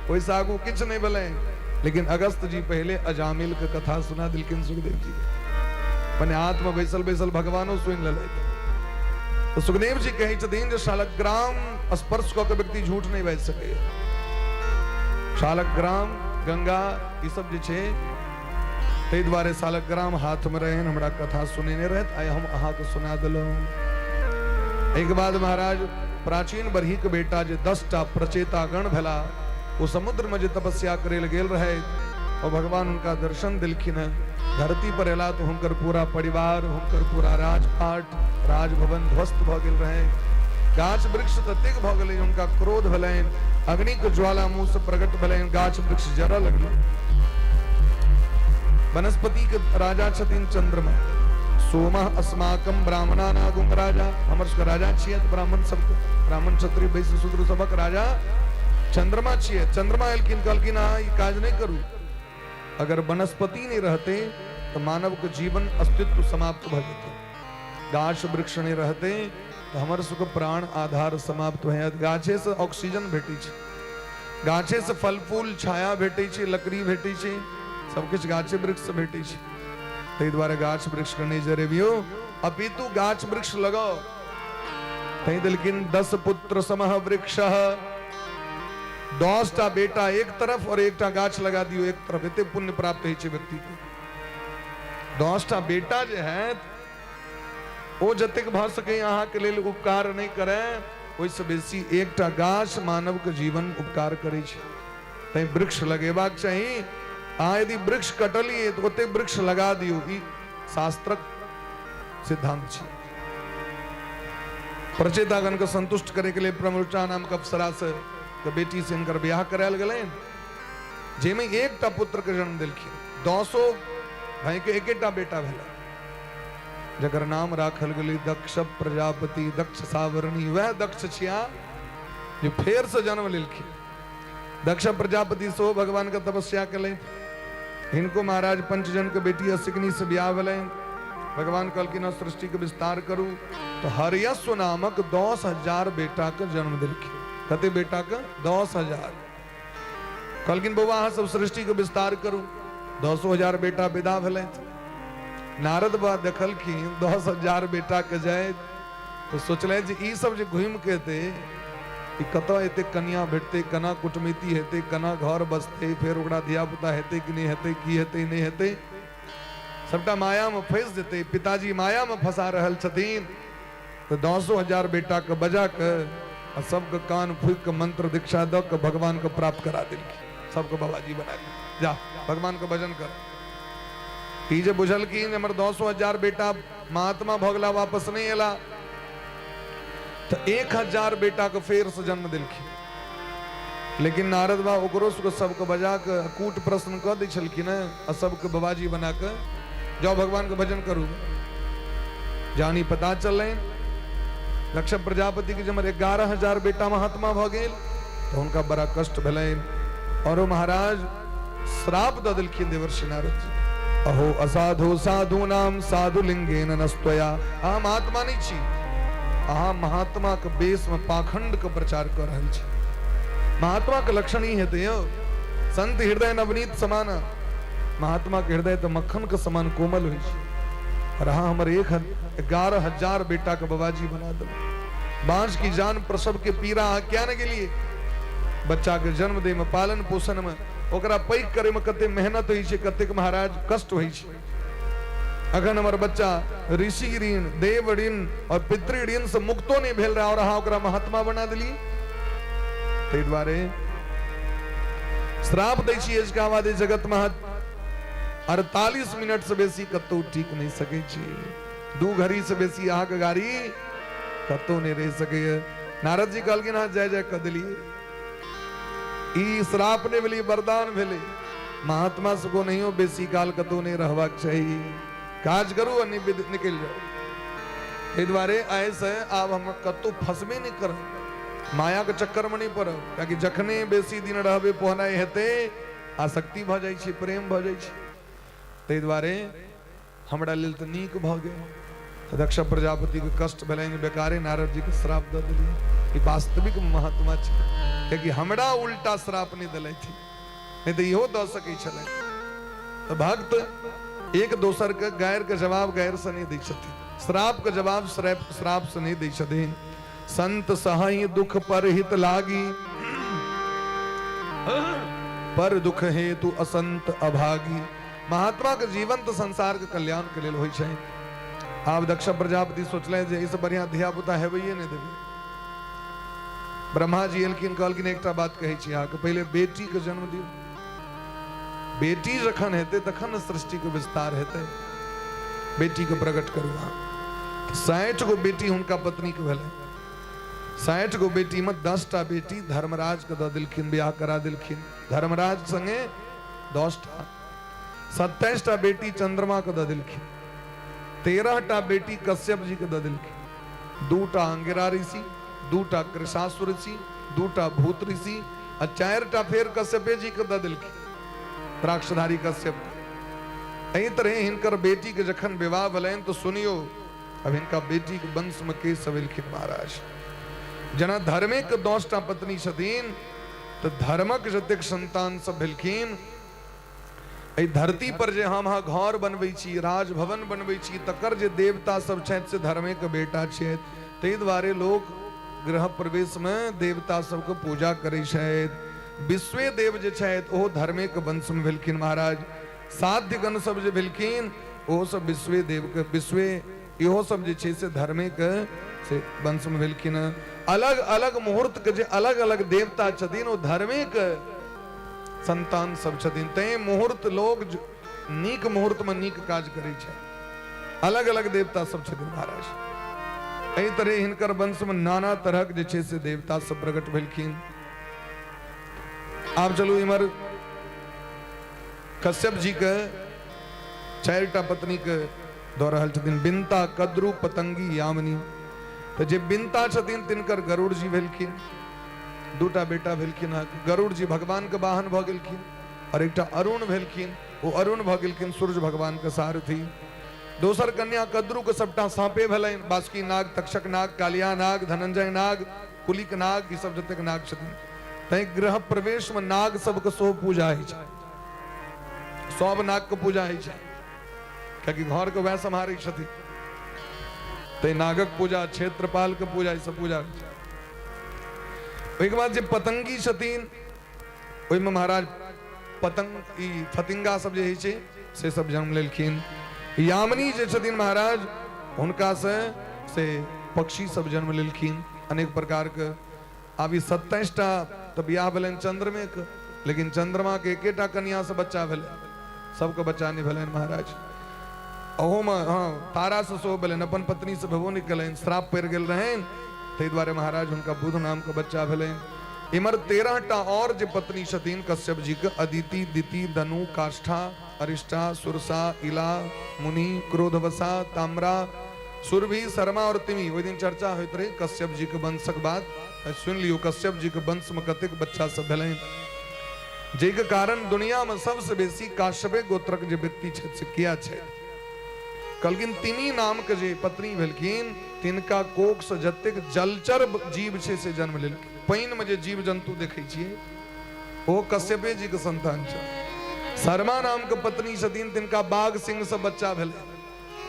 Speaker 1: ओहिसँ आगू किछु नहि भेलै। लेकिन अगस्त जी पहिले अजामिल के कथा सुना देलखिन सुखदेव जी के। मने हाथमे बैसल बैसल भगवानो सुनि लेलथि। तऽ सुखदेव जी कहै छथिन जे शालग्राम स्पर्श कऽ के व्यक्ति झूठ नहि बाजि सकैए। शालग्राम गंगा ई सब जे छै, ताहि दुआरे शालग्राम हाथमे रहनि, हमरा कथा सुनेने रहथि, आइ हम अहाँके सुना देलहुँ। एहिके बाद महाराज प्राचीन बरहीके बेटा जे 10टा प्रचेतागण भेला, ओ समुद्रमे जे तपस्या करै लए गेल रहथि और भगवान हुनका दर्शन देलखिन हँ। धरती पर एला तऽ हुनकर पूरा परिवार, हुनकर पूरा राजपाट, राजभवन ध्वस्त भऽ गेल रहै। गाछ वृक्ष ततेक भऽ गेलै हुनका क्रोध भेलनि, अग्निके ज्वाला मुँह से प्रकट भेलनि, गाछ वृक्ष जरऽ लगलै। वनस्पति के राजा छथिन चंद्रमा। सोम अस्माकम ब्राह्मणानागुम राजा, हमर सबके राजा छियै ब्राह्मण सबके, ब्राह्मण क्षत्रिय वैश्य शूद्र सबक राजा चंद्रमा छियै। चंद्रमा एलखिन, कहलखिन अहाँ ई काज नहि करू, अगर वनस्पति नहीं रहते तो मानव के जीवन अस्तित्व समाप्त भऽ जेतै। गाछ वृक्ष नहीं रहते तो हमर सबके प्राण आधार समाप्त भऽ जायत। गाछे से ऑक्सीजन भेटै छै, गाछे से फल फूल छाया भेटै छै, लकड़ी भेटै छै, सबकिछु गाछे वृक्ष से भेटै छै। ताहि दुआरे गाछ वृक्ष के नहि जरेबियौ, अपितु गाछ वृक्ष लगाओ। तैं देलखिन 10 पुत्र समह वृक्ष, 10टा बेटा एक तरफ और एकटा गाछ लगा दियौ एक तरफ, एते पुण्य प्राप्त होइ छै व्यक्ति के। 10टा बेटा जे हैत ओ जतेक भऽ सकै अहाँके लेल उपकार नहि करे, ओहिसँ बेसी एकटा गाछ मानव के जीवन उपकार करै छै। तैं वृक्ष लगेबाक चाही। अहाँ यदि वृक्ष कटलियै तऽ ओते वृक्ष लगा दियौ, ई शास्त्रक सिद्धांत छै। प्रचेतागण के संतुष्ट करे के लिए प्रमरुचा नाम के अप्सरा से के बेटी से हिनकर ब्याह करायल गेलनि, जाहिमे एकटा पुत्र के जन्म देलखिन। 10 भाई के एकेटा बेटा भेलै, जकर नाम राखल गेलै दक्ष प्रजापति, दक्ष सावरणी। वएह दक्ष छिया जे फेर से जन्म लेलखिन। दक्ष प्रजापति सेहो भगवान के तपस्या केलथि। हिनको महाराज पंचजन के बेटी असिकनी से ब्याह भेलनि। भगवान कहलखिन सृष्टि के विस्तार करू, तो हर्यश्व नामक 10,000 बेटा के जन्म देलखिन। कते बेटा के? 10,000। कहलखिन बौआ अहाँ सब सृष्टि के विस्तार करू। 10,000 बेटा विदा भेलथि। नारद बाबा देखलखिन 10,000 बेटा के जाइत, तो सोचलथि जे ई सब जे घूमि के एतै, ई कतऽ एते कनिया भेटतै, केना कुटमैती हेतै, केना घर बसतै, फेर ओकरा धियापुता हेतै कि नहि हेतै, की हेतै नहि हेतै, सबटा मायामे फँसि जेतै। पिताजी मायामे फंसा रहल छथिन। तऽ 10,000 बेटाके बजा कऽ आ सबके कान फूकि कऽ मंत्र दीक्षा दऽ कऽ भगवानके प्राप्त करा देलखिन। सबके बाबाजी बना के जा भगवानके भजन कर। ई जे बुझलखिन हमर 10,000 बेटा महात्मा भऽ गेला, वापस नहि एला, तऽ 1,000 बेटाके फेरसँ जन्म देलखिन। लेकिन नारद बाबा ओकरो सबके सबके बजा कऽ कूट प्रश्न कऽ दै छलखिन हँ आ सबके बाबाजी बना कऽ जाओ भगवानके भजन करू। जानी पता चललनि दक्ष प्रजापति के जब 11,000 बेटा महात्मा भऽ गेल तऽ हुनका बड़ा कष्ट भेलनि और ओ महाराज श्राप दऽ देलखिन देवर्षि नारद जी, अहो असाधु साधु नाम साधु लिंगेन नस्त्वया। अहाँ महात्मा नहीं छी, अहाँ महात्मा के बेस में पाखंड के प्रचार कर रहल छी। महात्मा के लक्षण ही हेतै यौ, संत हृदय नवनीत समाना। महात्मा के हृदय तो मक्खन के समान कोमल होइ छै और अहाँ हमर 11,000 बेटा के बाबाजी बना देलहुँ। बाँझ की जान प्रसव के पीड़ा अहाँ क्या ने गेलिए। बच्चा के जन्म दै में, पालन पोषण में, ओकरा पैघ करे में कते मेहनत होइ छै, कतेक महाराज कष्ट होइ छै। अखन हमर बच्चा ऋषि ऋण, देव ऋण और पितृ ऋण से मुक्तो नहीं भेल रहा और अहाँ ओकरा महात्मा बना देलिए। ताहि दुआरे श्राप दै छी अजुका बाद जगत में 48 मिनट से बेसी कतौ टिक नहीं सकै छी। 2 घड़ी से बेसी अहाँके गाड़ी कतौ नहीं रहि सकैए। नारद जी कहलखिन अहाँ जय जय कऽ देलियै, ई श्राप नहि भेलै, वरदान भेलै। महात्मा सबके ओनाहियो बेसी काल कतहु नहि रहबाक चाही। काज करू आ निकलि जाउ। एहि दुआरे आइसँ आब हम कतहु फंसबे नहि करब, मायाके चक्करमे नहि पड़ब, कियाकि जखने बेसी दिन रहबै पहनाइ हेतै, आसक्ति भऽ जाइ छै, प्रेम भऽ जाइ छै। ताहि दुआरे हमरा लेल तऽ नीक भऽ गेल। तऽ दक्ष प्रजापतिके कष्ट भेलनि, बेकारे नारद जीके श्राप दऽ देलियै। ई वास्तविक महात्मा छै, कियाकि हमरा उल्टा श्राप नहि देलथि, नहि तऽ इहो दऽ सकै छलथि। तऽ भक्त एक दोसरके गायरके जवाब गायरसँ नहि दै छथिन, श्रापके जवाब श्रापसँ नहि दै छथिन। संत सहहि दुख पर हित लागी, पर दुख हेतु असंत अभागी। महात्मा के जीवन तऽ संसार के कल्याण के लेल होइ छै। आब दक्ष प्रजापति सोचलनि जे एहिसँ बढ़िया धिया पुता हेबैये नहि देबै। ब्रह्मा जी एलखिन, कहलखिन एकटा बात कहै छी अहाँके, पहिले बेटी के जन्म दियौ, बेटी जखन हेतै तखन ने सृष्टि के विस्तार हेतै, बेटी के प्रकट करू अहाँ। 60 गो बेटी हुनका पत्नी के भेलै। 60 गो बेटी में 10 टा बेटी धर्मराज के दऽ देलखिन, बियाह करा देलखिन। धर्मराज संगे 10 टा, 27 टा बेटी चंद्रमा के दऽ देलखिन, 13 टा बेटी कश्यप जी के दऽ देलखिन, 2 टा अंगिरा ऋषि, 2 टा कृषासुर ऋषि, 2 टा भूत ऋषि आ 4 टा फेर कश्यपे जी के दऽ देलखिन, द्राक्षधारी कश्यप के। एहि तरह हिनकर बेटी के जखन विवाह भेलनि तऽ सुनियो, अब हिनका बेटी के वंश में के सब एलखिन महाराज। जेना धर्मे के 10 टा पत्नी छथिन तऽ धर्मक जतेक संतान सब भेलखिन, एहि धरती पर जे हम अहाँ घर बनबै छी, राजभवन बनबै छी, तकर जे देवता सब छथि से धर्मे के बेटा छथि। ताहि दुआरे लोक गृह प्रवेश में देवता सबके पूजा करै छथि। विश्वे देव जे छथि ओहो धर्मे के वंश में भेलखिन महाराज। साध्यगण सब जे भेलखिन ओहो सब विश्वे देव के, विश्वे इहो सब जे छै से धर्मे के से वंश में भेलखिन। अलग अलग मुहूर्त के जे अलग अलग देवता छथिन ओ धर्मे के संतान सब छथिन। तैं मुहूर्त लोग नीक मुहूर्त में नीक काज करै छै। अलग अलग देवता सब छथिन महाराज। एहि तरह हिनकर वंश में नाना तरहक जे छै से देवता सब प्रकट भेलखिन। आब चलू इम्हर कश्यप जी के 4 टा पत्नी के दऽ रहल छथिन, बिंता, कद्रु, पतंगी, यामिनी। तऽ जे बिंता छथिन तिनकर गरुड़ जी भेलखिन, 2 टा बेटा भेलखिन। गरुड़ जी भगवान के वाहन भऽ गेलखिन और एकटा अरुण भेलखिन, ओ अरुण भऽ गेलखिन सूर्य भगवान के सारथी। दोसर कन्या कद्रु के सबटा साँपे भेलनि, बासुकी नाग, तक्षक नाग, कालिया नाग, धनंजय नाग, कुलिक नाग, ई सब जतेक नाग छथिन। तैं गृह प्रवेश में नाग सबके सेहो पूजा होइ छै, सब नाग के पूजा होइ छै, कियाकि घर के वएह सम्हारै छथिन। तैं नागक पूजा, क्षेत्रपाल के पूजा, ई सब पूजा होइ छै। ओहिके बाद जे पतंगी छथिन ओहिमे महाराज पतंग ई फतिंगा सब जे होइ छै से सब जन्म लेलखिन। यामिनी जे छथिन महाराज हुनका से पक्षी सब जन्म लेलखिन अनेक प्रकार के। आब ई 27 टा तऽ बियाह भेलनि चंद्रमे के, लेकिन चंद्रमा के एकेटा कन्या से बच्चा भेलै, सबके बच्चा नहि भेलनि महाराज। अहूमे हँ तारा से सेहो भेलनि, अपन पत्नी से भेबो नहि केलनि, श्राप पड़ि गेल रहनि, ताहि दुआरे महाराज हुनका बुध नाम के बच्चा भेलनि। इम्हर 13 टा और जे पत्नी छथिन कश्यप जी के, अदिति, दिति, दनु, काष्ठा, अरिष्टा, सुरसा, इला, मुनि, क्रोधवसा, ताम्रा, सुरभि, शर्मा और तिमी। ओहि दिन चर्चा होइत रहे कश्यप जी के वंशक बात, सुनि लियौ कश्यप जी के वंश में कतेक बच्चा सब भेलनि, जाहिके कारण दुनिया में सबसे बेसी काश्यपे गोत्रक जे व्यक्ति छथि से किया छथि। कहलखिन तिमी नाम के जे पत्नी भेलखिन तिनका कोख से जतेक जलचर जीव छै से जन्म लेलखिन। पानि में जे जीव जंतु देखै छियै ओ कश्यपे जी के संतान छै। शर्मा नाम के पत्नी छथिन तिनका बाघ सिंह से बच्चा भेलै,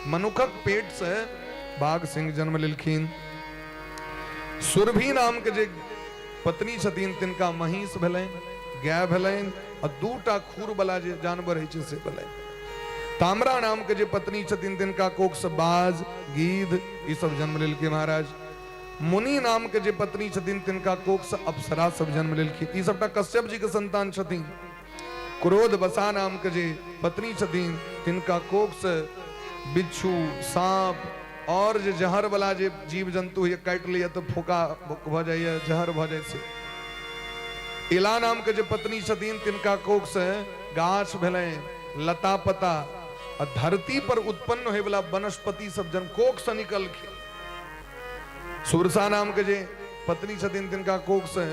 Speaker 1: मनुखक पेट से बाघ सिंह जन्म लेलखिन। सुरभि नाम के जे पत्नी छथिन तिनका महींस भेलनि, गाय भेलनि आ 2 टा खुर वाला जे जानवर होइ छै से भेलनि। ताम्रा नाम के जे पत्नी छथिन तिनका कोख से बाज, गिद्ध ई सब जन्म लेलकै महाराज। मुनि नाम के जे पत्नी छथिन तिनका कोख से अप्सरा सब जन्म लेलखिन। ई सबटा कश्यप जी के संतान छथिन। क्रोध बसा नाम के जे पत्नी छथिन तिनका कोख से बिच्छू, सांप और जे जहर वाला जे जीव जंतु होइए काटि लैए तऽ फोका भऽ जाइए, जहर भऽ जाइ छै। इला नाम के जे पत्नी छथिन तिनका कोख से गाछ भेलै, लता पता आ धरती पर उत्पन्न होयवला वनस्पति सब जन कोख से निकलखिन। सुरसा नाम के जे पत्नी छथिन तिनका कोख से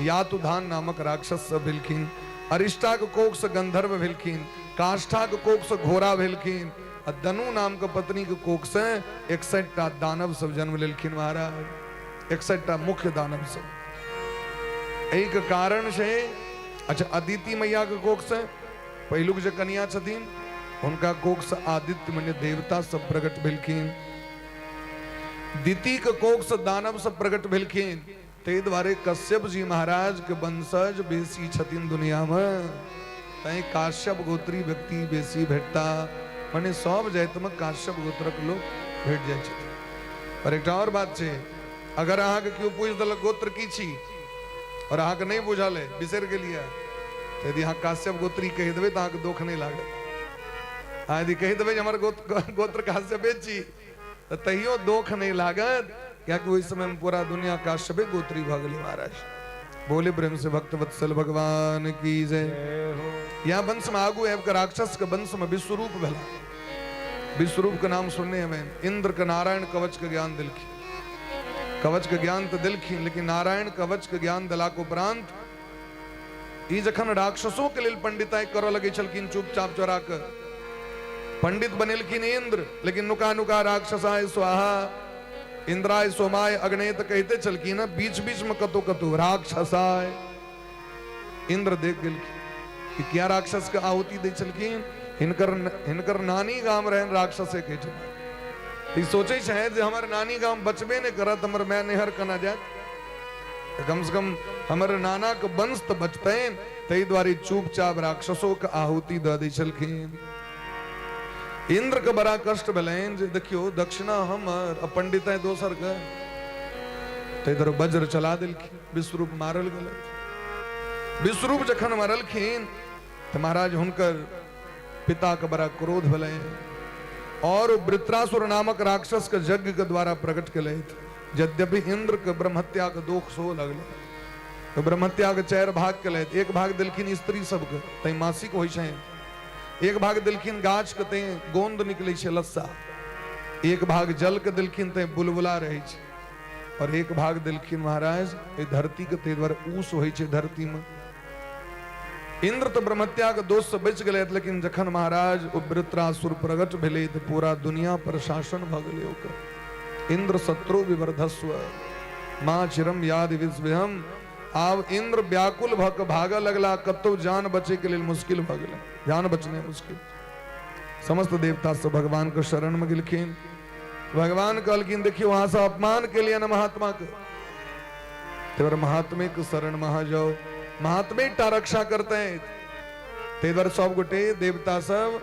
Speaker 1: यातुधान नामक राक्षस सब भेलखिन। अरिष्टा के कोख से गंधर्व भेलखिन। काष्ठा के कोख से घोड़ा भेलखिन। आ दनु नाम के पत्नी के कोख से 61 टा दानव सब जन्म लेलखिन महाराज, 61 टा मुख्य दानव सब। एक कारण छै। अच्छा, अदिति मैया के कोख से पहिलुक जे कनिया छथिन हुनका कोख से आदित्य मने देवता सब प्रकट भेलखिन। दिति के कोख से दानव सब प्रकट भेलखिन। ताहि दुआरे कश्यप जी महाराज के वंशज बेसी छथिन दुनिया में, तैं काश्यप गोत्री व्यक्ति बेसी भेटता। मने सब जाति में काश्यप गोत्रक लोग भेट जाइ छथिन। पर एकटा और बात छै, अगर अहाँके केओ पूछि देलक गोत्र की छी और अहाँके नहि बुझल है, बिसरि गेलियै, तऽ यदि अहाँ काश्यप गोत्री कहि देबै तऽ अहाँके दोख नहि लागत। अहाँ यदि कहि देबै जे हमर गोत्र काश्यपे छी तऽ तैयो दोख नहि लागत, कियाकि ओहि समय में पूरा दुनिया काश्यपे गोत्री भऽ गेलै महाराज। बोले प्रेम से भक्त वत्सल भगवान की जय। यहाँ वंश में आगू आबि कऽ राक्षस के वंश में विश्वरूप भेला। विश्वरूप के नाम सुनने हमें। इंद्र के नारायण कवच के ज्ञान दिलखिन। कवच के ज्ञान तऽ दिलखिन, लेकिन नारायण कवच के ज्ञान दिलाक उपरांत ई जखन राक्षसों के लेल पंडिताई करऽ लगै छलखिन, चुपचाप चोरा कऽ पंडित बनेलखिन इंद्र, लेकिन नुका नुका राक्षसाय स्वाहा, इंद्राय सोमाय अग्नेय तऽ कहिते छलखिन, बीच बीच में कतौ कतौ राक्षसाय। इंद्र देख गेलखिन कि किया राक्षस के आहुति दै छलखिन। हिनकर हिनकर नानी गाम रहन राक्षसे के ठमा। ई सोचै छै जे हमर नानी गाम बचबे नहि करत, हमर माय नैहर केना जायत, कम से कम हमर नाना के वंश तऽ बचतनि। ताहि दुआरे चुपचाप राक्षसो के आहुति दऽ दै छलखिन। इंद्र के बड़ा कष्ट भेलनि जे देखियौ दक्षिणा हमर आ पंडित दोसर के। ताहि दुआरे वज्र चला देलखिन, विश्वरूप मारल गेल। विश्वरूप जखन मरलखिन तऽ महाराज हुनकर पिता के बड़ा क्रोध भेलनि और वृत्रासुर नामक राक्षस के यज्ञ के द्वारा प्रकट केलथि। यद्यपि इंद्र के ब्रह्महत्या के दोष सेहो लगलै, तो ब्रह्महत्या के 4 भाग केलथि। एक भाग देलखिन स्त्री सबके, तैं मासिक होइ छनि। एक भाग देलखिन गाछ के, तैं गोंद निकलै छै लस्सा। एक भाग जल के देलखिन, तैं बुलबुला रहै छै। और एक भाग देलखिन महाराज एहि धरती के, ताहि दुआरे ऊस होइ छै धरती में। इंद्र तऽ ब्रह्महत्या के दोष से बचि गेलै, लेकिन जखन महाराज ओ वृत्रासुर प्रकट भेलै तऽ पूरा दुनिया पर शासन भऽ गेलै ओकर। इंद्र शत्रु विवर्धस्व माँ चिरम याद विस्वयम। आब इंद्र व्याकुल भऽ कऽ भागऽ लगला, कतौ जान बचे के लेल मुश्किल भऽ गेलै, जान बचने मुश्किल। समस्त देवता सब भगवान के शरण में गेलखिन। भगवान कहलखिन देखियौ अहाँ सब अपमान केलियै ने महात्मा के, ताहि महात्मे के शरण में अहाँ जाओ, महात्मे टा रक्षा करते। ताहि दुआरे सब गोटे देवता सब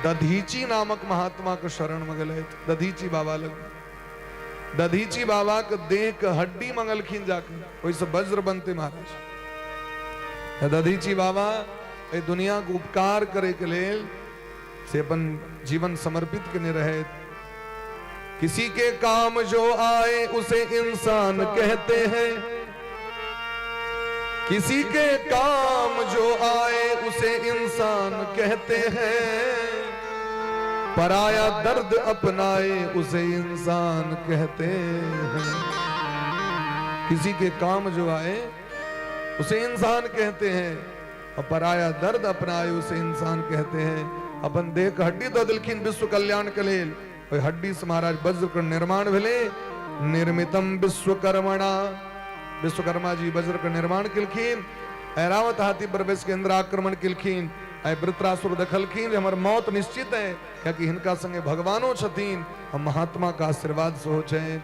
Speaker 1: दधीची नामक महात्मा के शरण में गेलथि, दधीची बाबा लग। दधीची बाबा के देह के हड्डी मंगलखिन जाके, ओहिसँ वज्र बनते महाराज। दधीची बाबा एहि दुनिया के उपकार करे के लेल से अपन जीवन समर्पित केने रहे। किसी के काम जो आए उसे इंसान कहते हैं, किसी के काम जो आए उसे इंसान कहते हैं, पराया दर्द अपनाए उसे इंसान कहते हैं। किसी के काम जो आए उसे इंसान कहते हैं और पराया दर्द अपनाए उसे इंसान कहते हैं। अपन देह के हड्डी दऽ देलखिन विश्व कल्याण के लेल। ओहि हड्डी से महाराज वज्र के निर्माण भेलै। निर्मितम विश्वकर्मणा, विश्वकर्मा जी वज्र के निर्माण केलखिन। ऐरावत हाथी पर बैस के इंद्र आक्रमण केलखिन। आइ वृत्रासुर देखलखिन जे हमर मौत निश्चित है, कियाकि हिनका संगे भगवानो छथिन आ महात्मा के आशीर्वाद सेहो छनि।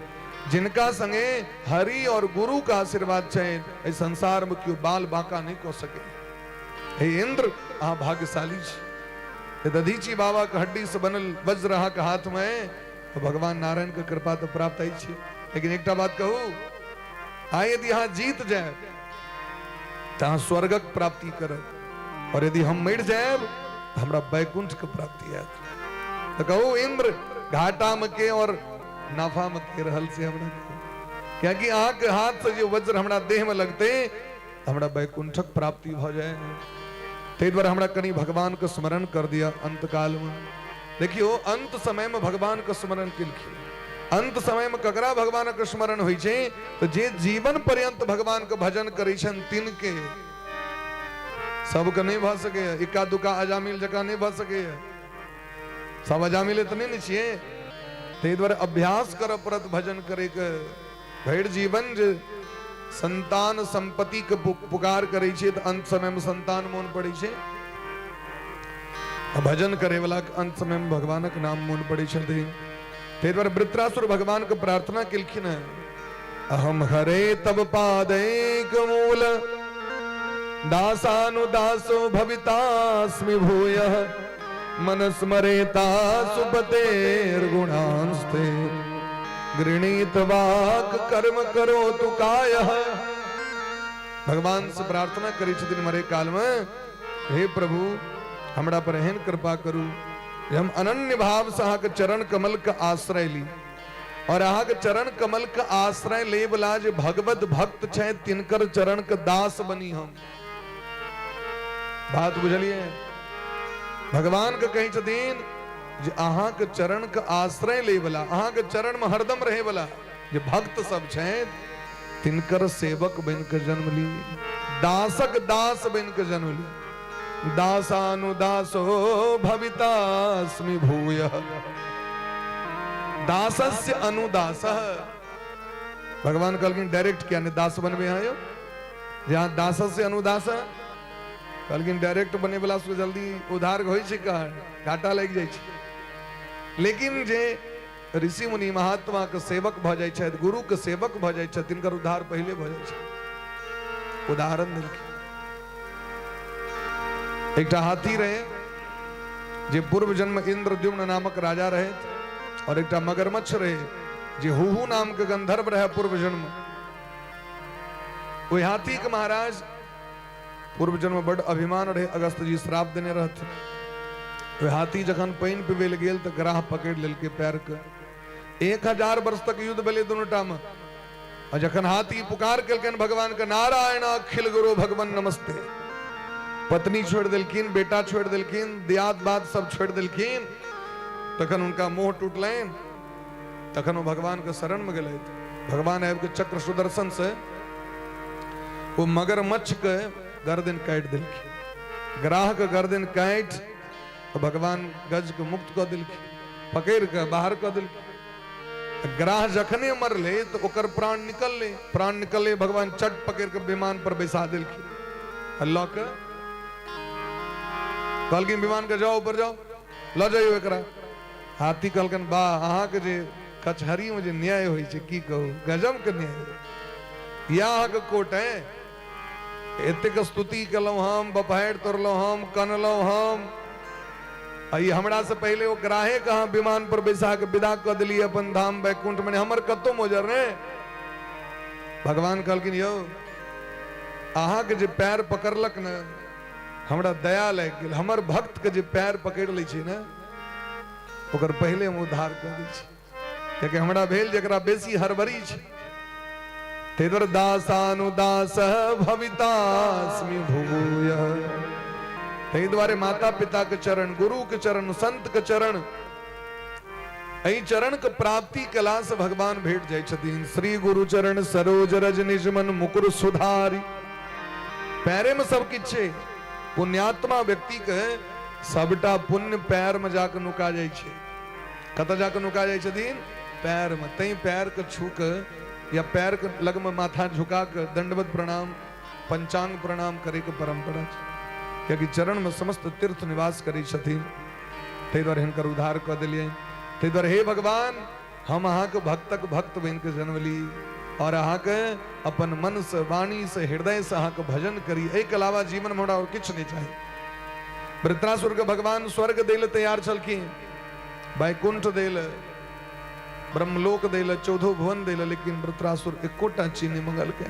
Speaker 1: जिनका संगे हरि और गुरु का आशीर्वाद छनि, एहि संसार में केओ बाल बांका नहीं कऽ सके। हे इंद्र, अहाँ भाग्यशाली छी। दधीची बाबा के हड्डी से बनल वज्र अहाँ के हाथ में है, तो भगवान नारायण के कृपा तो प्राप्त अछि। लेकिन एकटा बात कहू, आइ यदि अहाँ जीत जायब तऽ अहाँ स्वर्गक प्राप्ति करब, और यदि हम मरि जायब तऽ हमरा वैकुंठ के प्राप्ति हैत। तऽ कहू इंद्र, घाटा में के और नाफा में के रहल से हमरा कहू, कियाकि अहाँके हाथ से जे वज्र हमरा देह में लगते हमरा वैकुंठक प्राप्ति भऽ जाए। ताहि दुआरे हमरा कनि भगवानके स्मरण कर दिअ अंतकालमे। देखियौ, अंत समयमे भगवानके स्मरण केलखिन। अंत समयमे ककरा भगवानक स्मरण होइ छै? तऽ जे जीवन पर्यंत भगवानके भजन करै छनि तिनके। सबके नहि भऽ सकैए, इक्का दुक्का अजामिल जकाँ नहि भऽ सकैए। सब अजामिल तऽ नहि ने छियै। ताहि दुआरे अभ्यास करऽ पड़त भजन करैके। भरि जीवन जे संतान संपत्ति के पुकार करै छियै तऽ अंत समयमे संतान मोन पड़ै छै। आ भजन करे वाला के अंत समय में भगवानक नाम मोन पड़ै छथिन। ताहि दुआरे वृत्रासुर भगवान के प्रार्थना केलखिन हेँ, अहम हरे तब पादैक मूल दासानुदासो भवितास्मि भूयः मन स्मरेता सुपतेर्गुणांस्ते गृणीत वाक कर्म करो तु कायः। भगवान से प्रार्थना करै छथिन मरे काल में, हे प्रभु हमरा पर एहन कृपा करू जे हम अनन्य भाव से अहाँके चरण कमल के आश्रय ली, और अहाँके चरण कमल के आश्रय ले वाला जे भगवत भक्त छै तिनकर चरण के दास बनी हम। बात बुझलिए? भगवान के कहै छथिन जे अहाँके चरण के आश्रय ले वाला, अहाँके चरण में हरदम रहे वाला जे भक्त सब छै तिनकर सेवक बन के जन्म ली, दासक दास बन के जन्म ली। दासानुदासो भवितास्मि भूयः दासस्य अनुदासः। भगवान कहलखिन डायरेक्ट किया नहीं दास बनबे अहाँ यौ? जे अहाँ दासस्य अनुदास कहलखिन, डायरेक्ट बने वाला सबके जल्दी उधार होइ छै, घाटा लागि जाइ छै। लेकिन जे ऋषि मुनि महात्मा के सेवक भऽ जाइ छथि, गुरु के सेवक भऽ जाइ छथि, तिनकर उद्धार पहिले भऽ जाइ छै। उदाहरण देलखिन, एकटा हाथी रहे जे पूर्व जन्म इंद्रद्युम्न नामक राजा रहे, और एकटा मगरमच्छ रहे जे हुहु नाम के गंधर्व रहे पूर्व जन्म। ओहि हाथी के महाराज पूर्व जन्म बड अभिमान रहे, अगस्त जी श्राप देने रहथिन। ओहि हाथी जखन पानि पीबै लए गेल तऽ ग्राह पकड़ि लेलकै पैर के। 1000 वर्ष तक युद्ध भेलै दुनू टा मे। आ जखन हाथी पुकार केलकनि भगवान के, नारायण अखिल गुरु भगवान नमस्ते, पत्नी छोड़ि देलखिन, बेटा छोड़ि देलखिन, दियाद बाद सब छोड़ि देलखिन। तखन हुनका मोह टूटलनि, तखन ओ भगवान के शरण में गेलथि। भगवान आबि के चक्र सुदर्शन से ओ मगरमच्छ के गर्दन काटि देलखिन। ग्राह के गर्दन काटि तो भगवान गज के मुक्त कऽ देलखिन, पकड़ि के बाहर कऽ देलखिन। ग्राह जखने मरले तो ओकर प्राण निकलले, प्राण निकलले भगवान चट पकड़ के विमान पर बैसा देलखिन। लऽ के कहलखिन विमान के जाओ ऊपर जाओ, लऽ जाइयो एकरा। हाथी कहलकनि, वाह अहाँके जे कचहरी में जे न्याय होइ छै की कहू, गजब के न्याय। या अहाँके कोर्ट है, एतेक स्तुति केलहुँ हम, बपहारि तोड़लहुँ हम, कनलहुँ हम, आ ई हमरा से पहिले ओ ग्राहे के अहाँ विमान पर बैसा के विदा कऽ देलियै अपन धाम वैकुंठ में, हमर कतौ मोजर ने। भगवान कहलखिन यौ अहाँके जे पैर पकड़लक ने हमरा दया लागि गेल, हमर भक्त के जे पैर पकड़ि लै छै ने ओकर पहिले हम उद्धार कऽ दै छी, कियाकि हमरा भेल जेकरा बेसी हड़बड़ी छै। ताहि दुआरे दासानुदास भवितास्मि भूय। ताहि दुआरे माता पिता के चरण, गुरु के चरण, संत के चरण, एहि चरण के प्राप्ति कला से भगवान भेट जाइ छथिन। श्री गुरु चरण सरोज रज निज मन मुकुर सुधारी। पैरे में सब किछु छै। पुण्यात्मा व्यक्ति के सबटा पुण्य पैर में जाके नुका जाइ छै। कतऽ जाके नुका जाइ छथिन? पैर में। तैं पैर के छू के या पैर के लग में माथा झुका के दंडवत प्रणाम, पंचांग प्रणाम करे के परंपरा छै, कियाकि चरण में समस्त तीर्थ निवास करै छथिन। ताहि दुआरे हिनकर उद्धार कऽ देलियनि। ताहि दुआरे हे भगवान, हम अहाँके भक्तक भक्त बनि के जन्म ली और अहाँके अपन मन से, वाणी से, हृदय से अहाँके भजन करी। एहिके अलावा जीवन में हमरा और किछु नहि चाही। वृत्रासुर के भगवान स्वर्ग दै लए तैयार छलखिन, वैकुंठ दै लए, ब्रह्मलोक दै लए, चौदहो भुवन दै लए, लेकिन वृत्रासुर एकोटा चीज नहि मंगलकै।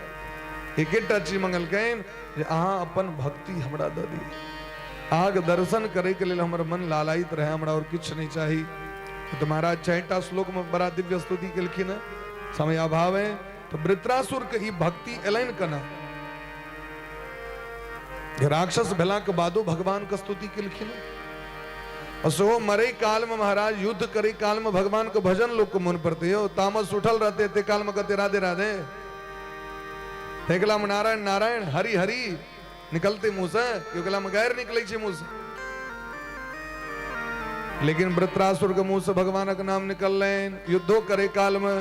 Speaker 1: एकेटा चीज मंगलकनि जे अहाँ अपन भक्ति हमरा दऽ दिअ, अहाँके दर्शन करैके लेल हमर मन लालायित रहै, हमरा और किछु नहि चाही। तऽ महाराज 4टा श्लोक में बड़ा दिव्य स्तुति केलखिन हँ, समय अभाव है। तऽ वृत्रासुर के ई भक्ति एलनि केना? राक्षस भेलाके बादो भगवानके स्तुति केलखिन। आ सेहो मरै कालमे महाराज, युद्ध करै कालमे भगवानके भजन लोकके मोन पड़तै यौ। तामस उठल रहतै एते कालमे कहतै राधे राधे, ताहि मे नारायण नारायण हरि हरि निकलते मुंह से, कि मे गारि निकलै छै मुंह से। लेकिन वृत्रासुर के मुंह से भगवानक नाम निकललनि युद्धो करे काल में,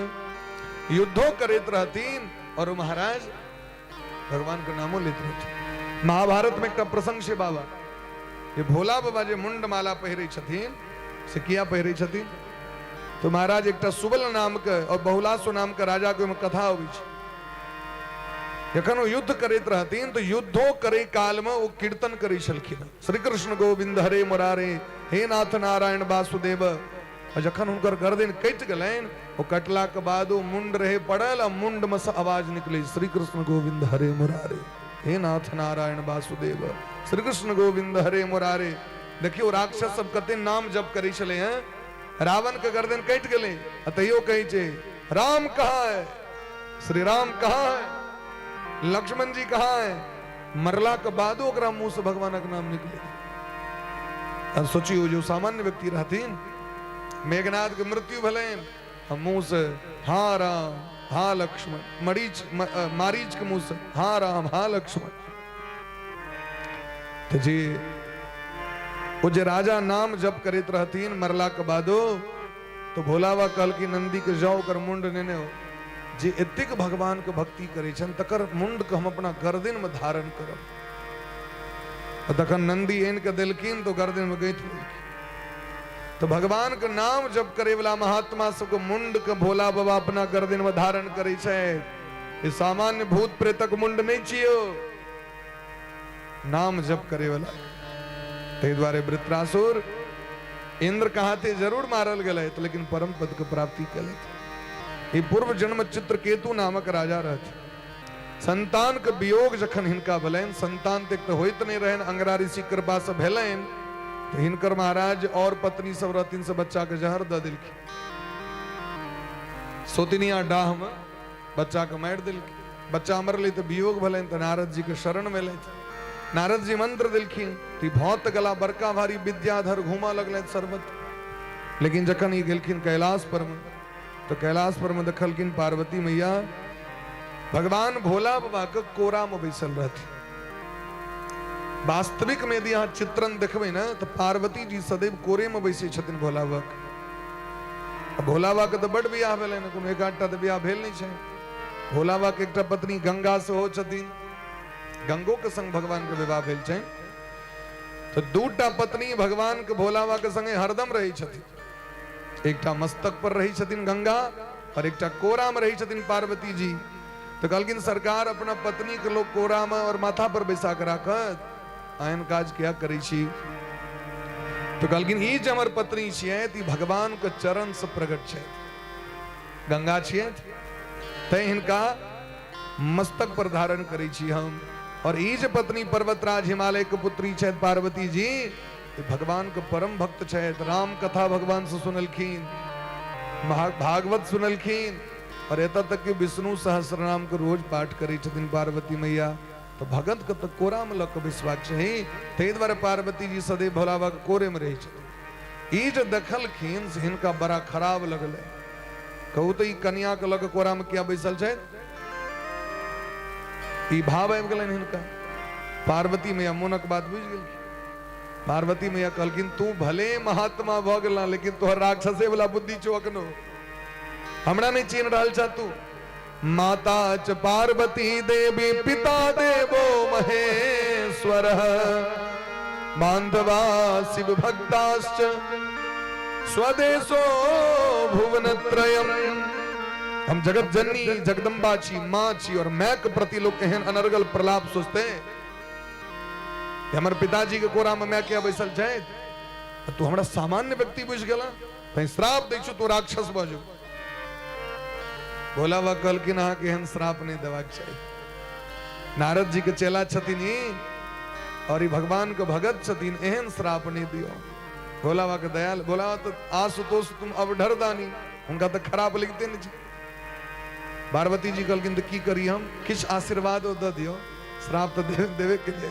Speaker 1: युद्धो करैत रहथिन और महाराज भगवान के नामो लेत रहथिन। महाभारत में एकटा प्रसंग छै बाबा, जे भोला बाबा जे मुंड माला पहिरै छथिन से किया पहिरै छथिन? तो महाराज एकटा सुबल नाम के और बहुलासु नाम के राजा के ओहिमे कथा अबै छै। जखन ओ युद्ध करैत रहथिन तऽ युद्धो करै कालमे ओ कीर्तन करै छलखिन, श्री कृष्ण गोविंद हरे मुरारे हे नाथ नारायण वासुदेव। आ जखन हुनकर गर्दन कटि गेलनि, ओ कटलाके बाद ओ मुंड रहे पड़ल आ मुंडमे से आवाज निकलै, श्री कृष्ण गोविंद हरे मुरारे हे नाथ नारायण वासुदेव, श्री कृष्ण गोविंद हरे मुरारे। देखियौ राक्षस सब कते नाम जप करै छलै हैं। रावण के गर्दन कटि गेलै आ तैयो कहै छै राम कहाँ है, श्री राम कहाँ है, लक्ष्मण जी कहाँ है। मरला के बादो ओकरा मुंह से भगवानक नाम निकले। अब सोचियो जो सामान्य व्यक्ति रहथिन, मेघनाथ के मृत्यु भेलनि आ मुंह से हाँ राम हाँ लक्ष्मण, मरीच मारीच के मुंह से हाँ राम हाँ लक्ष्मण। तो जी ओ जे राजा नाम जप करैत रहथिन मरला के बादो, तो भोलाबा कहलखिन नंदी के जाओ ओकर मुंड नेने हो, जे एतेक भगवान के भक्ति करै छनि तकर मुंड के हम अपना गर्दन में धारण करब। आ तखन नंदी आनि के देलखिन तो गर्दन में गैंथ लेलखिन। तो भगवान के नाम जप करे वाला महात्मा सबके मुंड के भोला बाबा अपना गर्दन में धारण करै छै। ई सामान्य भूत प्रेतक मुंड नहीं छियो, नाम जप करे वाला। ताहि दुआरे वृत्रासुर इंद्र के हाथे जरूर मारल गेलथि, लेकिन परम पद के प्राप्ति केलथि। ई पूर्व जन्म चित्रकेतु नामक राजा रहथि। संतान के वियोग जखन हिनका भेलनि, संतान तक तऽ होइत नहि रहनि, अंगरा ऋषि कृपा से भेलनि, तऽ हिनकर महाराज और पत्नी सब रहथिन से बच्चा के जहर दऽ देलखिन। सोतिनिया डाह में बच्चा के मारि देलखिन। बच्चा मरलै तऽ वियोग भेलनि, तऽ नारद जी के शरण में एलथि। नारद जी मंत्र देलखिन तऽ ई भऽ तऽ गेला बड़का भारी विद्याधर, घूमऽ लगलथि सर्वत्र। लेकिन जखन ई गेलखिन कैलाश पर में, तऽ कैलाश पर में देखलखिन पार्वती मैया भगवान भोला बाबा के कोरा में बैसल रहथिन। वास्तविक में यदि अहाँ चित्रण देखबै ने तऽ पार्वती जी सदैव कोरे में बैसै छथिन भोला बाबा के। भोला बाबा के तऽ बड बियाह भेलनि, कोनो एक आधटा तऽ बियाह भेल नहि छै। भोला बाबा के एकटा पत्नी गंगा सेहो छथिन, गंगो के संग भगवान के विवाह भेल छै। तऽ दूटा पत्नी भगवान के भोला बाबा के संगे हरदम रहै छथिन। एकटा मस्तक पर रहै छथिन गंगा और एकटा कोरा में रहै छथिन पार्वती जी। तऽ कहलखिन सरकार अपना पत्नी के लोग कोरा में और माथा पर बैसा के राखत, एहन काज किया करै छी? तऽ कहलखिन ई जे हमर पत्नी छियै ई भगवान के चरण से प्रकट छै, गंगा छियै, तैं हिनका मस्तक पर धारण करै छी हम। और ई जे पत्नी पर्वतराज हिमालय के पुत्री छथि पार्वती जी, भगवान के परम भक्त छथि, राम कथा भगवान से सुनलखिन, भागवत सुनलखिन, और एतऽ तक कि विष्णु सहस्रनाम के रोज पाठ करै छथिन पार्वती मैया। तो भगत के तऽ कोरा में लऽ के बैसबाक चाही, ताहि दुआरे पार्वती जी सदैव भोला बाबा के कोरे में रहै छथिन। ई जे देखलखिन से हिनका बड़ा खराब लगलै। कहू तऽ ई कनिया के लऽ के कोरा में किया बैसल छथि? ई भाव आबि गेलनि हिनका। पार्वती मैया मोनक बात बुझि गेलखिन। पार्वती मैया कहलखिन तू भले महात्मा भऽ गेला, लेकिन तोहर राक्षसे वाला बुद्धि छौ अखनो, हमरा नहीं चिन्ह रहल छा तू। माता च पार्वती देवी पिता देवो महेश्वर बांधवा शिव भक्ताश्च स्वदेशो भुवनत्रयम। हम जगत जननी जगदम्बा छी, माँ छी, और मैं के प्रति लोग एहन अनर्गल प्रलाप सोचते हैं। हमर पिताजी के कोरा में मैं किया बैसल छै, तू हमरा सामान्य व्यक्ति बुझि गेला, तैं श्राप दै छौ तू राक्षस भऽ जो। भोला बाबा कहलखिन अहाँके एहन श्राप नहि देबाक चाही। नारद जी के चेला छथिन ई और ई भगवान के भगत छथिन, एहन श्राप नहि दियौ। भोला बाबा के दयाल, भोला बाबा तऽ आशुतोष तुम अवढर दानी, हुनका तऽ खराब लगिते नहि छै। पार्वती जी कहलखिन तऽ की करी हम, किछु आशीर्वाद दऽ दियौ, श्राप तऽ देवे के लिए।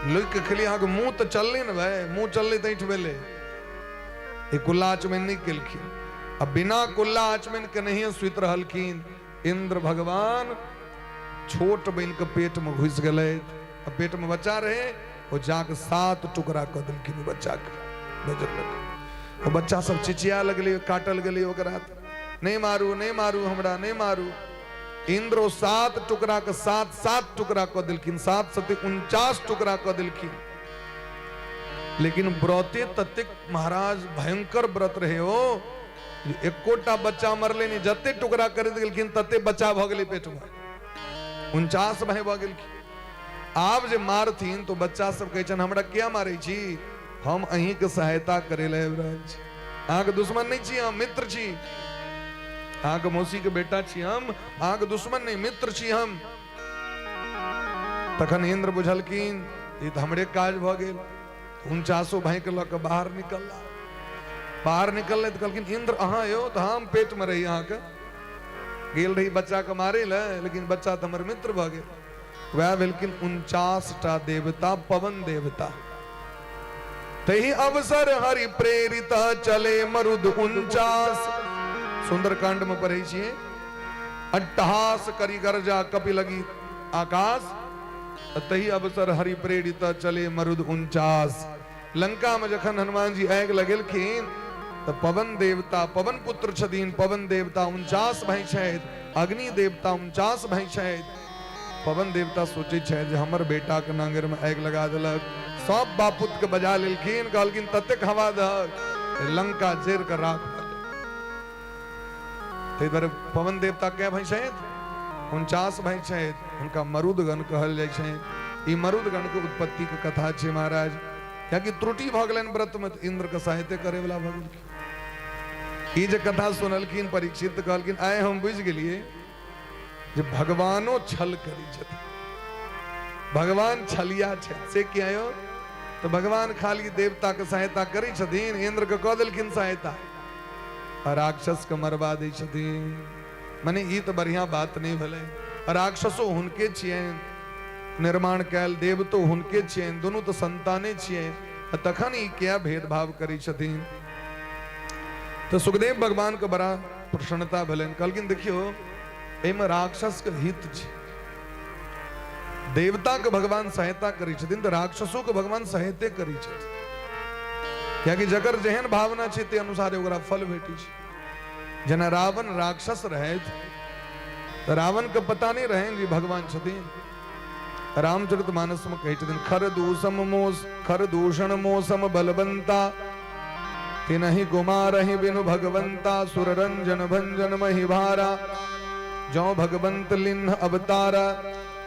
Speaker 1: लुकि कऽ खेलियै, अहाँके मुँह तऽ चललै ने भाय, मुँह चललै तऽ ऐंठ भेलै। ई कुल्ला आचमन नहि केलखिन आ बिना कुल्ला आचमन के नहिए सुति रहलखिन। इंद्र भगवान छोट बनि कऽ पेटमे घुसि गेलथि आ पेटमे बच्चा रहै, ओ जाके 7 टुकड़ा कऽ देलखिन ओ बच्चाके। बजर लगलै, ओ बच्चा सब चिचिया लगलै, काटल गेलै ओकरा, नहि मारू, नहि मारू हमरा, नहि मारू। इंद्र ओ 7 टुकड़ा के 7 7 टुकड़ा कऽ देलखिन, 7 सते 49 टुकड़ा कऽ देलखिन। लेकिन व्रते ततेक महाराज भयंकर व्रत रहे ओ, एकोटा बच्चा मरले नहीं, जते टुकड़ा करैत गेलखिन तते बच्चा भऽ गेलै पेट में, 49 भाई भऽ गेलखिन। आब जे मारथिन तो बच्चा सब कहै छनि हमरा किया मारै छी, हम अहींके सहायता करै लए आबि रहल छी, अहाँके दुश्मन नहि छी, हम मित्र छी, अहाँके मौसी के बेटा छी हम, अहाँके दुश्मन नहि, मित्र छी हम। तखन इंद्र बुझलखिन ई तऽ हमरे काज भऽ गेल। 49 भाई के लऽ कऽ बाहर निकलला। बाहर निकलले तऽ कहलखिन इंद्र अहाँ यौ, तऽ हम पेट में रही अहाँके, गेल रही बच्चा के मारे लए, लेकिन बच्चा तऽ हमर मित्र भऽ गेल। वएह भेलखिन 49 टा देवता, पवन देवता। तही अवसर हरि प्रेरित चले मरुद 49। सुंदरकांड में पढ़ै छियै, अट्टहास करी गरजा कपि लगी आकाश, तही अवसर हरि प्रेरित चले मरुद 49। लंका में जखन हनुमान जी आगि लगेलखिन तऽ पवन देवता, पवन पुत्र छथिन, पवन देवता 49 भाई छथि, अग्नि देवता 49 भाई छथि। पवन देवता सोचै छथि जे हमर बेटा के नांगर में आगि लगा देलक, सब बापुत के बजा लेलखिन, कहलखिन ततेक हवा दहक लंका जरि के राख भऽ जाय। ताहि दुआरे पवन देवता कै भाई छथि? 49 भाई छथि, हुनका मरुदगण कहल जाइ छनि। ई मरुदगण के उत्पत्ति के कथा छै महाराज। कियाकि त्रुटि भऽ गेलनि व्रत में तऽ इंद्र के सहायते करे वाला भऽ गेलखिन। ई जे कथा सुनलखिन परीक्षित तऽ कहलखिन आइ हम बुझि गेलियै जे भगवानो छल करै छथिन, भगवान छलिया छथि। से किया यौ? तऽ भगवान खाली देवता के सहायता करै छथिन, इंद्र के कऽ देलखिन सहायता, आ राक्षस के मरबा दै छथिन। मने ई तऽ बढ़िया बात नहि भेलै। राक्षसो हुनके छियनि निर्माण कयल, देवतो हुनके छियनि, दुनू तऽ संताने छियनि, आ तखन ई किया भेदभाव करै छथिन? तऽ सुखदेव भगवान के बड़ा प्रसन्नता भेलनि, कहलखिन देखियौ एहिमे राक्षस के हित छै, देवता के भगवान सहायता करै छथिन तऽ राक्षसो के भगवान सहायते करै छथिन, कियाकि जकर जेहन भावना छै ते अनुसार ओकरा फल भेटै छै। जेना रावण राक्षस रहथि तऽ रावण के पता नहि रहनि जे भगवान छथिन। रामचरित मानस में कहै छथिन खर दूषम मोस खर दूषण मौसम बलवंता, तिनहि गुमारहि बिनु भगवंता, सुररंजन भंजन महि भारा, जौ भगवंत लिन्ह अवतारा,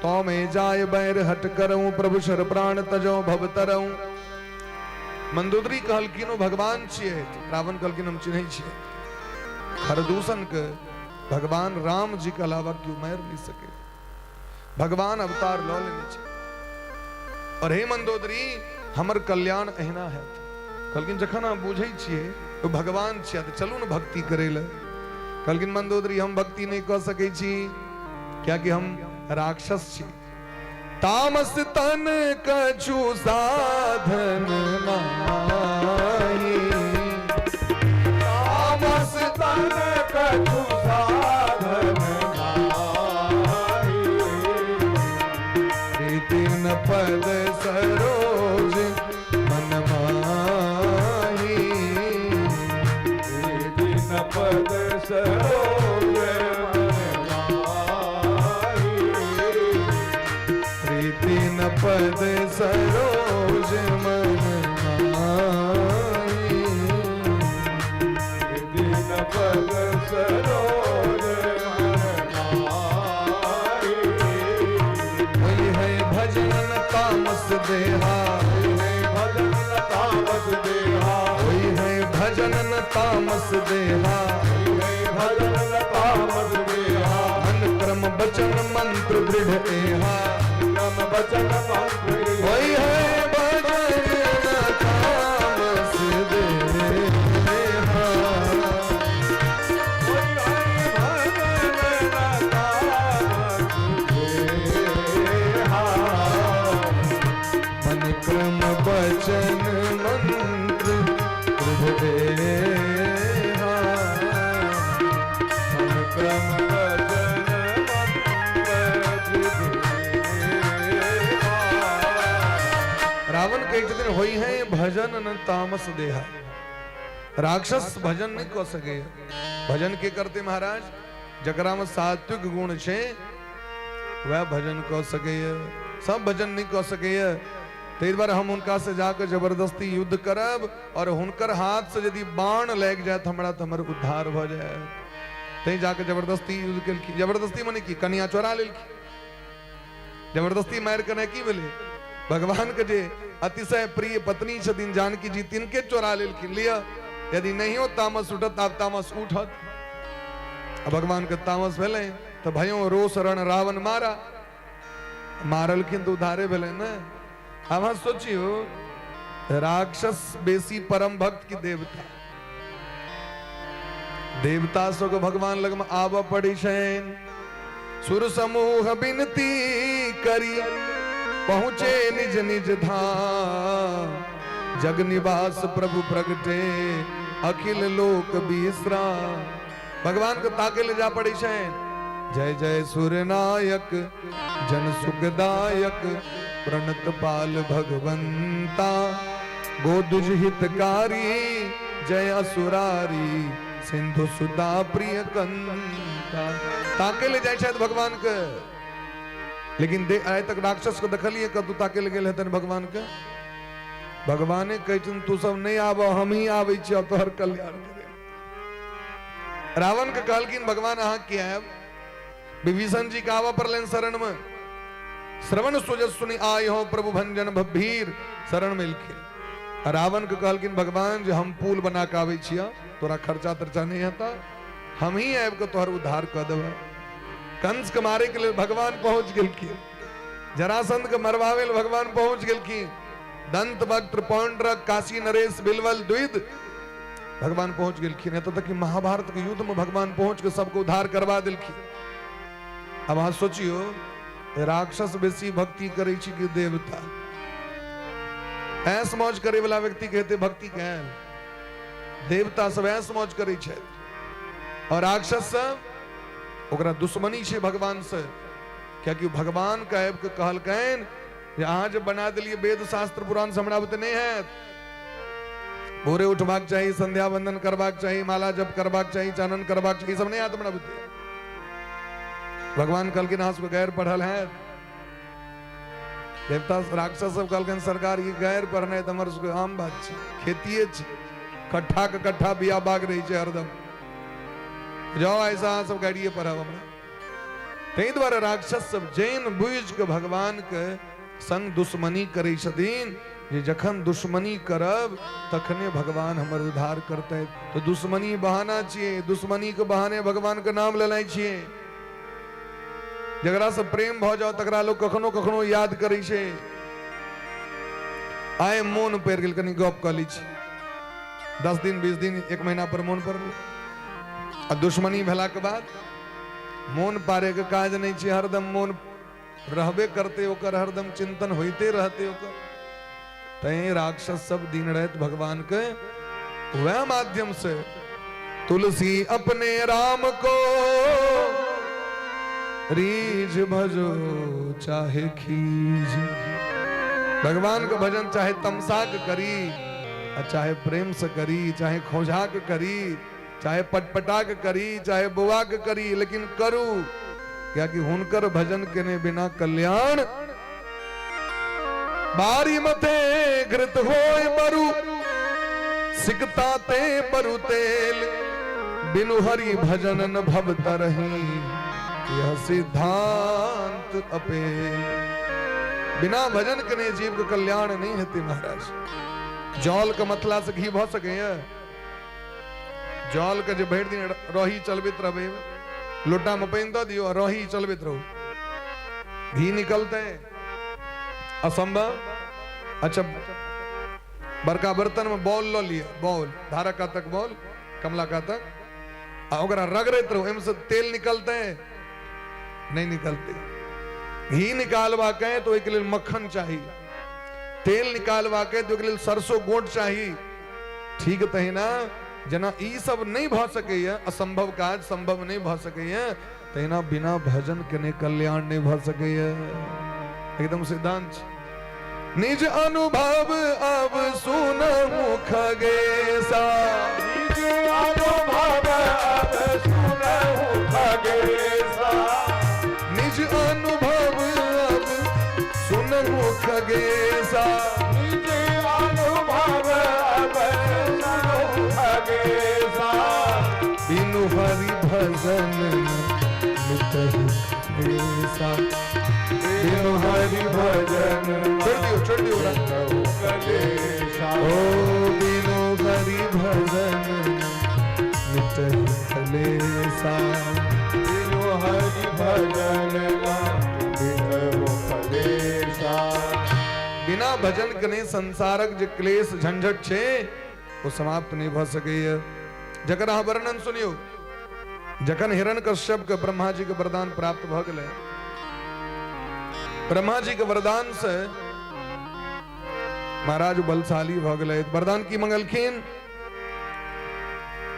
Speaker 1: तो मैं जाय बैर हट करऊं, प्रभु शर प्राण तजौ भव तरऊं। मंदोदरी कहलखिन ओ भगवान छियै, रावण कहलखिन हम चिन्है छियै। खरदूषण के भगवान राम जी के अलावा केओ मारि नहि सके, भगवान अवतार लऽ लेने छै। और हे मंदोदरी हमर कल्याण एहिना हैत। कहलखिन जखन अहाँ बुझै छियै ओ भगवान छियै तऽ चलू ने भक्ति करै लए। कहलखिन मंदोदरी हम भक्ति नहि कऽ सकै छी, कियाकि हम राक्षस छी। तामस तन कछु साधन नाही,
Speaker 2: तामस तन कछु साधन नाही,
Speaker 1: प्रीति न पद सरोज मन माही,
Speaker 2: प्रीति न पद सरोज मन माही,
Speaker 1: प्रीति न पद सरोज मन माही,
Speaker 2: प्रीति न पद सरोज मन माही।
Speaker 1: होई है भजन तामस देहा,
Speaker 2: भजन तामस देहा,
Speaker 1: होई है भजन तामस देहा,
Speaker 2: भजन तामस देहा,
Speaker 1: मन क्रम बचन मंत्र दृढ़ एहा,
Speaker 2: क्रम बचन मंत्र
Speaker 1: होई है भजन तामस देहा, मन तामस देहा। राक्षस भजन नहीं कऽ सकैए। भजन के करते महाराज? जकरा में सात्विक गुण छै वह भजन कऽ सकैए, सब भजन नहीं कऽ सकैए। ताहि दुआरे हम हुनका से जाके जबरदस्ती युद्ध करब और हुनकर हाथ से यदि बाण लागि जायत हमरा तऽ हमर उद्धार भऽ जायत। तैं जाके जबरदस्ती युद्ध केलखिन। जबरदस्ती मने की? कनिया चोरा लेलखिन, जबरदस्ती मारि केनाइ की भेलै? भगवान के जे अतिशय प्रिय पत्नी छथिन जानकी जी, तिनके चोरा लेलखिन। लिअ, यदि नहियो तामस उठत आब तामस उठत। आ भगवान के तामस भेलै तऽ भयो रोष रण रावण मारा, मारलखिन तऽ उद्धारे भेलै ने। आब अहाँ सोचियौ, राक्षस बेसी परम भक्त की देवता? देवता सबके भगवान लगमे आबऽ पड़ै छनि। सुर समूह विनती करी पहुँचे निज निज धाम, जग निवास प्रभु प्रगटे अखिल लोक विश्राम। भगवान के ताके ले जा पड़ै छनि। जय जय सुर नायक जन सुखदायक प्रणत पाल भगवंता, गोदुज हितकारी जय असुरारी सिंधु सुता प्रिय कंता। ताके ले जाइ छथि भगवान के। लेकिन आइ तक राक्षस के देखलियै कतौ ताके ले गेल हेतनि भगवान के? भगवाने कहै छथिन तू सब नहि आब, हम ही आबै छियौ तोहर कल्याण करे। रावण के कहलखिन भगवान अहाँ के आयब? विभीषण जी के आबऽ पड़लनि शरण में। श्रवण सुजस सुनि आय हो प्रभु भंजन भभीर, शरण में एलखिन। रावण के कहलखिन भगवान जे हम पुल बना के आबै छियह, तोरा खर्चा तर्चा नहीं हेता, हम ही आबि के तोहर उद्धार कऽ देबह। कंस के मारे के लेल भगवान पहुंच गेलखिन, जरासंध के मरवावे लेल भगवान पहुंच गेलखिन, दंत वक्त्र पौंड्रक काशी नरेश बिलवल द्विद भगवान पहुंच गेलखिन। एतऽ तक कि महाभारत के युद्ध में भगवान पहुंच के सबके उद्धार करवा देलखिन। अब अहाँ सोचियो, राक्षस बेसी भक्ति करै छी कि देवता? ऐस मौज करे वाला व्यक्ति कहते भक्ति कैल। देवता सब ऐस मौज करै छथि और राक्षस सब ओकरा दुश्मनी छै भगवान से, कियाकि भगवान के आबि के कहलकनि जे अहाँ जे बना देलियै वेद शास्त्र पुराण से हमरा बुते नहि हैत। भोरे उठबाक चाही, संध्या वंदन करबाक चाही, माला जप करबाक चाही, चानन करबाक चाही, ई सब नहि हैत हमरा बुते। भगवान कहलखिन अहाँ सबके गैर पढ़ल हैत। देवता राक्षस सब कहलखिन सरकार ई गैर पढ़नाइ तऽ हमर सबके आम बात छै, खेतिए छै, कट्ठा के कट्ठा बिया बाग रहै छै हरदम, जाओ ऐसा अहाँ सब गाड़िए पढ़ब हमरा। ताहि दुआरे राक्षस सब जैन बुझि के भगवान के संग दुश्मनी करै छथिन जे जखन दुश्मनी करब तखने भगवान हमर उद्धार करतै। तऽ दुश्मनी बहाना छियै, दुश्मनी के बहाने भगवान के नाम लेनाइ छियै। जकरा से प्रेम भऽ जाओ तकरा लोग कखनो कखनो याद करै छै। आइ मोन पड़ि गेल कनि गप कऽ लै छी, 10 दिन 20 दिन 1 महीना पर मोन पड़ल। आ दुश्मनी भेलाके बाद मोन पारे के काज नहीं छै, हरदम मोन रहबे करते ओकर, हरदम चिंतन होइते रहते ओकर। तैं राक्षस सब दिन राति भगवान के वह माध्यम से तुलसी अपने राम को रीझ भजो चाहे खीझ। भगवान के भजन चाहे तमसा के करी, आ चाहे प्रेम से करी, चाहे खोझा के करी, चाहे पटपटा के करी, चाहे बुआ के करी, लेकिन करू, क्याकि हुनकर भजन केने बिना कल्याण। बारी मथे घृत होय बरु, सिकता ते बरु तेल, बिनु हरि भजन न भव तरही, यह सिद्धांत अपेल। बिना भजन केने जीव के कल्याण नहीं हेतै महाराज। जल के मतला से घी भऽ सकैया? जल के जे भरि दिन रही चलबैत रहबै, लोटा में पानि दऽ दियौ आ रही चलबैत रहू, घी निकलतै? असंभव। अच्छा, बड़का बर्तन में बॉल लऽ लिअ, बॉल धारा कातक बॉल, कमला कातक, आ ओकरा रगड़ैत रहू, एहिमे से तेल निकलतै? नहीं निकलतै। घी निकालबा के तो ओहिके लेल मक्खन चाही, तेल निकालबा के तो ओहिके लेल सरसों गोट चाही। ठीक तहिना जेना ई सब नहीं भऽ सकैया, असंभव काज संभव नहीं भऽ सकैया, तहिना बिना भजन केने कल्याण नहीं भऽ सकैया। एकदम सिद्धांत छै। निज अनुभव अब सुनहु खगेसा।
Speaker 2: निज अनुभव अब सुनहु खगेसा।
Speaker 1: निज अनुभव अब सुनहु खगेसा।
Speaker 2: निज अनुभव अब सुनहु खगेसा।
Speaker 1: बिनु हरि भजन मिटहि क्लेसा।
Speaker 2: बिनु हरि भजन
Speaker 1: छोड़ दियो, छोड़ दियो ओकरा।
Speaker 2: मिटहु कलेसा।
Speaker 1: ओ बिनु हरि भजन मिटहि क्लेसा।
Speaker 2: बिनु हरि भजन मिटहु कलेसा।
Speaker 1: बिना भजन के संसारक जे क्लेश झंझट छै ओ समाप्त नहि भऽ सकैए। जकर अहाँ वर्णन सुनियौ, जखन हिरण कश्यप के ब्रह्मा जी के वरदान प्राप्त भऽ गेलै, ब्रह्मा जी के वरदान से महाराज बलशाली भऽ गेलै। वरदान की मंगलखिन?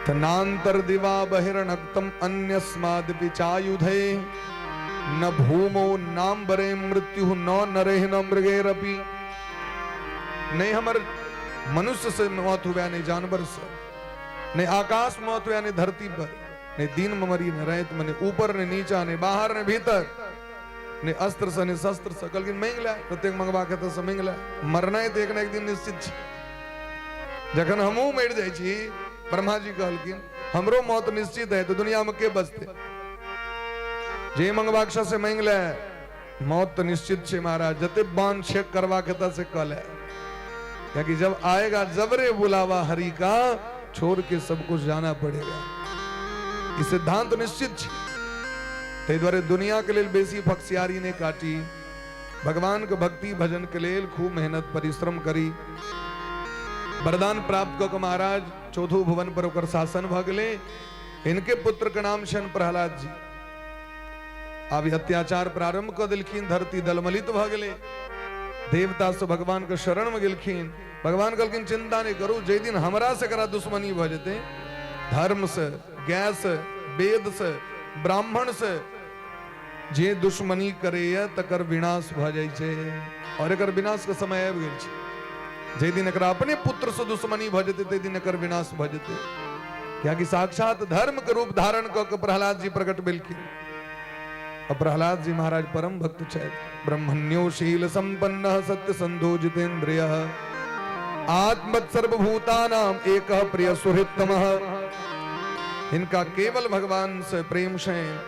Speaker 1: तऽ नान्तर दिवा बहिर्नक्तम अन्यस्मादपि चायुधे न भूमौ नाम्बरे मृत्यु न नरे न मृगेरपि। नहीं हमर मनुष्य से मौत हुआ, नहीं जानवर से, नहीं आकाश मौत हुआ, नहीं धरती पर, नहीं दिन में मरी, नहीं रात में, नहीं ऊपर, नहीं नीचा, नहीं बाहर, नहीं भीतर, नहीं अस्त्र से, नहीं शस्त्र से। कहलखिन मांगि ले, प्रत्येक मंगबाक हेतै से मांगि ले, मरनाइ तऽ एक ने एक दिन निश्चित छै। जखन हमहूँ मरि जाइ छी, ब्रह्मा जी कहलखिन हमरो मौत निश्चित है, तऽ दुनिया में के बचतै? जे मंगबाक छै से मांगि ले, मौत तऽ निश्चित छै महाराज, जते बाण छेक करबाक हेतै से कऽ ले, कियाकि जब आएगा जबरे बुलावा हरि का, छोड़ के सब कुछ जाना पड़ेगा। ई सिद्धांत निश्चित छै। ताहि दुआरे दुनिया के लेल बेसी फक्सियारी नहि काटी, भगवान के भक्ति भजन के लेल खूब मेहनत परिश्रम करी। वरदान प्राप्त कऽ के महाराज चौथो भुवन पर ओकर शासन भऽ गेलै। इनके पुत्र के नाम छनि प्रहलाद जी। आब अत्याचार प्रारंभ कऽ देलखिन, धरती दलमलित भऽ गेलै। देवता सब भगवान के शरण में गेलखिन। भगवान कहलखिन चिंता नहीं करू, जाहि दिन हमरा से एकरा दुश्मनी भऽ जेतै, धर्म से, गाय से, वेद से, ब्राह्मण से जे दुश्मनी करैए तकर विनाश भऽ जाइ छै, और एकर विनाश के समय आबि गेल छै। जाहि दिन एकरा अपने पुत्र से दुश्मनी भऽ जेतै ताहि दिन एकर विनाश भऽ जेतै, कियाकि साक्षात धर्म के रूप धारण कऽ के प्रहलाद जी प्रकट भेलखिन। आ प्रहलाद जी महाराज परम भक्त छथि। ब्रह्मण्यो शील संपन्न सत्य संधो जितेन्द्रिय आत्मवत् सर्वभूतानाम एक प्रिय सुहृत्तमः। हिनका केवल भगवान से प्रेम छनि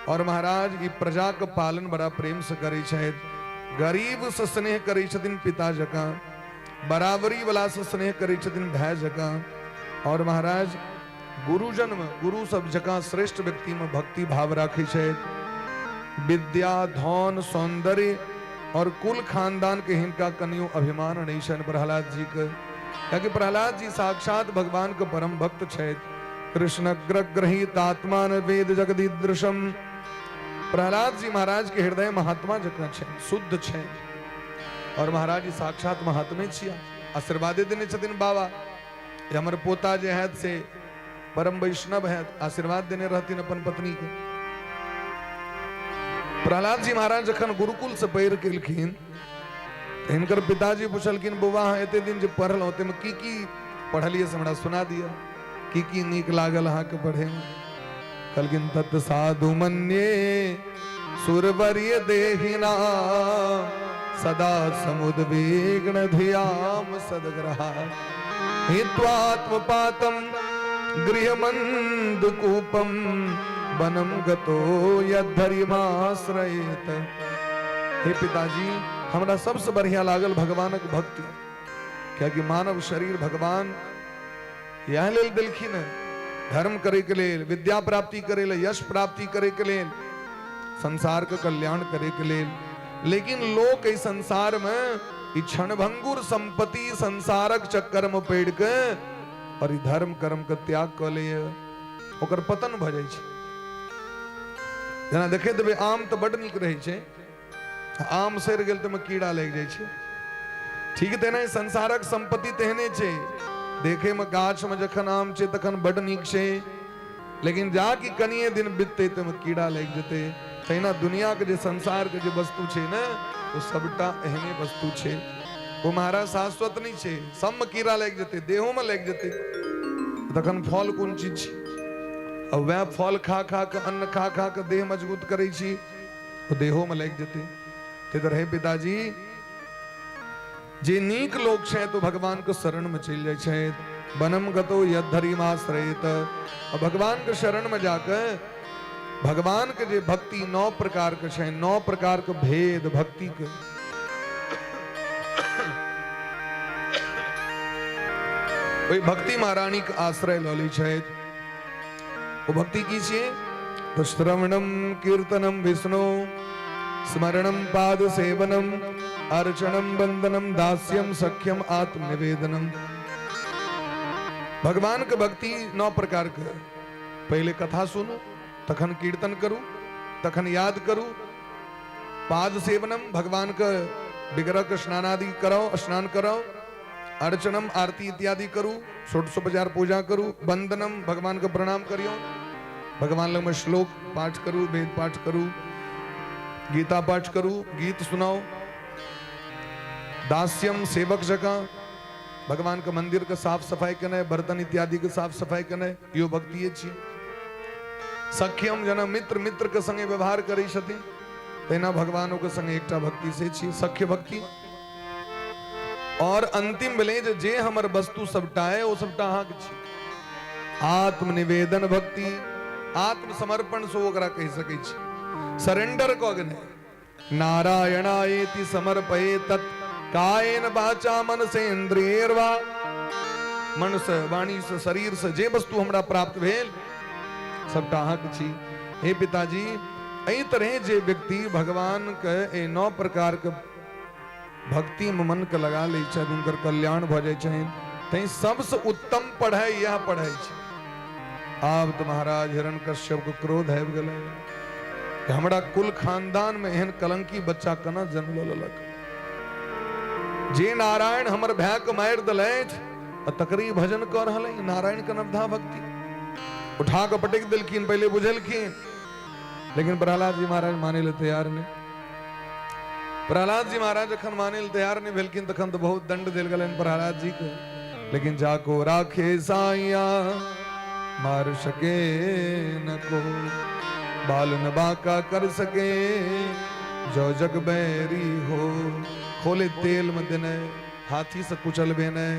Speaker 1: और महाराज ई प्रजा के पालन बड़ा प्रेम से करै छथि। गरीब से स्नेह करै छथिन पिता जकाँ, बराबरी वाला से स्नेह करै छथिन भाय जकाँ, और महाराज गुरुजन में गुरु सब जकाँ श्रेष्ठ व्यक्ति में भक्ति भाव राखै छथि। विद्या धन सौंदर्य और कुल खानदान के हिनका कनियो अभिमान नहीं छनि प्रहलाद जी के, कियाकि प्रहलाद जी साक्षात भगवान के परम भक्त छथि। कृष्ण ग्रहितात्मान वेद जगदीदृशम। प्रहलाद जी महाराज के हृदय महात्मा जकाँ छनि, शुद्ध छनि, और महाराज जी साक्षात महात्मे छिया। आशीर्वादे देने छथिन बाबा, जे हमर पोता जे हैत से परम वैष्णव हैत, आशीर्वाद देने रहथिन अपन पत्नी के। प्रहलाद जी महाराज जखन गुरुकुल से पढ़ि के एलखिन, तऽ हिनकर पिताजी पुछलखिन, बौआ अहाँ एते दिन जे पढ़लहुँ ताहिमे की की पढ़लियै से हमरा सुना दिअ, की की नीक लागल अहाँके पढ़ैमे? कहलखिन तत् साधु मन्ये सुरवर्य देहिना सदा समुद्विग्न धियाम सदग्रहा हित्वात्मपातम गृहमंद कूपम वनम गतो यद्धरिमाश्रयेत। हे पिताजी, हमरा सबसे बढ़िया लागल भगवानक भक्ति, कियाकि मानव शरीर भगवान इएह लेल देलखिन हँ, धर्म करे के लेल, विद्या प्राप्ति करे लेल, यश प्राप्ति करे के लेल, संसार के कल्याण करे के लेल। लेकिन लोक एहि संसार में ई क्षणभंगुर संपत्ति संसारक चक्कर में पड़ि के और ई धर्म कर्म के त्याग कऽ लैए, ओकर पतन भऽ जाइ छै। जेना देखैत हेबै आम तऽ बड्ड नीक रहै छै, आम सड़ि गेल तऽ ओहिमे कीड़ा लागि जाइ छै। ठीक तेना संसारक संपत्ति तेहने छै, देखे में गाछ में जखन आम छै तखन बड नीक छै, लेकिन जा कि कनिए दिन बीतते तऽ ओहिमे कीड़ा लागि जेतै। तहिना दुनिया के जे संसार के जे वस्तु छै ने, ओ सबटा एहने वस्तु छै। ओ महाराज शाश्वत नहि छै, सबमे कीड़ा लागि जेतै, देहोमे लागि जेतै। तखन फल कोन चीज छै? आ वएह फल खा खा कऽ, अन्न खा खा कऽ देह मजबूत करै छी, ओ देहोमे लागि जेतै। ताहि दुआरे हे पिताजी, जे नीक लोक छथि ओ भगवानके शरणमे चलि जाइ छथि। वनम गतो यद्धरिमाश्रयेत, आ भगवानके शरणमे जाकऽ भगवानके जे भक्ति 9 प्रकारके छै, 9 प्रकारके भेद भक्तिके, ओहि भक्ति महारानीके आश्रय लऽ लै छथि। ओ भक्ति की छियै? तऽ श्रवणम कीर्तनम विष्णु स्मरणम पाद सेवनम अर्चनम वंदनम दास्यम सख्यम आत्मनिवेदनम। भगवान के भक्ति 9 प्रकार के। पहले कथा सुनू, तखन कीर्तन करू, तखन याद करू, पाद सेवनम भगवान के विग्रह के स्नान आदि कराओ, स्नान कराओ, अर्चनम आरती इत्यादि करू, षोडशोपचार पूजा करू, वंदनम भगवान के प्रणाम करियो, भगवान लग में श्लोक पाठ करू, वेद पाठ करू, गीता पाठ करू, गीत सुनाओ, दास्यम सेवक जकाँ भगवान के मंदिर के साफ सफाई केनाइ, बर्तन इत्यादि के साफ सफाई केनाइ, इहो भक्तिये छी। सख्यम जना मित्र मित्र के संगे व्यवहार करै छथिन तहिना भगवानों के संगे एकटा भक्ति से छी, सख्य भक्ति। और अंतिम भेलै जे जे हमर वस्तु सबटा है ओ सबटा अहाँके छी, आत्मनिवेदन भक्ति, आत्मसमर्पण से ओकरा कहि सकै छी, सरेंडर कऽ गेनाइ। नारायणायेति समर्पये तत् कायेन वाचा मनसेन्द्रियैर्वा, मन से वाणी से शरीर से जे वस्तु हमरा प्राप्त भेल सबटा अहाँके छी। हे पिताजी, एहि तरह जे व्यक्ति भगवान के एहि 9 प्रकार के भक्ति में मन के लगा लै छथि, हुनकर कल्याण भऽ जाइ छनि। तैं सबसँ उत्तम पढ़ाइ इएह पढ़ाइ छै। आब तऽ महाराज हिरण्यकश्यप के क्रोध आबि गेलै कि हमरा कुल खानदान में एहन कलंकी बच्चा केना जन्म लऽ लेलक। जे नारायण हमर भाय के मारि देलथि आ तकरे भजन कऽ रहल है, नारायण के नवधा भक्ति। उठा कऽ पटकि देलखिन, पहिले बुझलखिन, लेकिन प्रहलाद जी महाराज मानै लए तैयार नहि। प्रहलाद जी महाराज जखन मानै लए तैयार नहि भेलखिन तखन तऽ बहुत दंड देल गेलनि प्रहलाद जी के, लेकिन जाको राखे साइया मार सके न को, बाल न बाका कर सके जो जग बैरी हो। खोले तेल में देने, हाथी से कुचल बेने,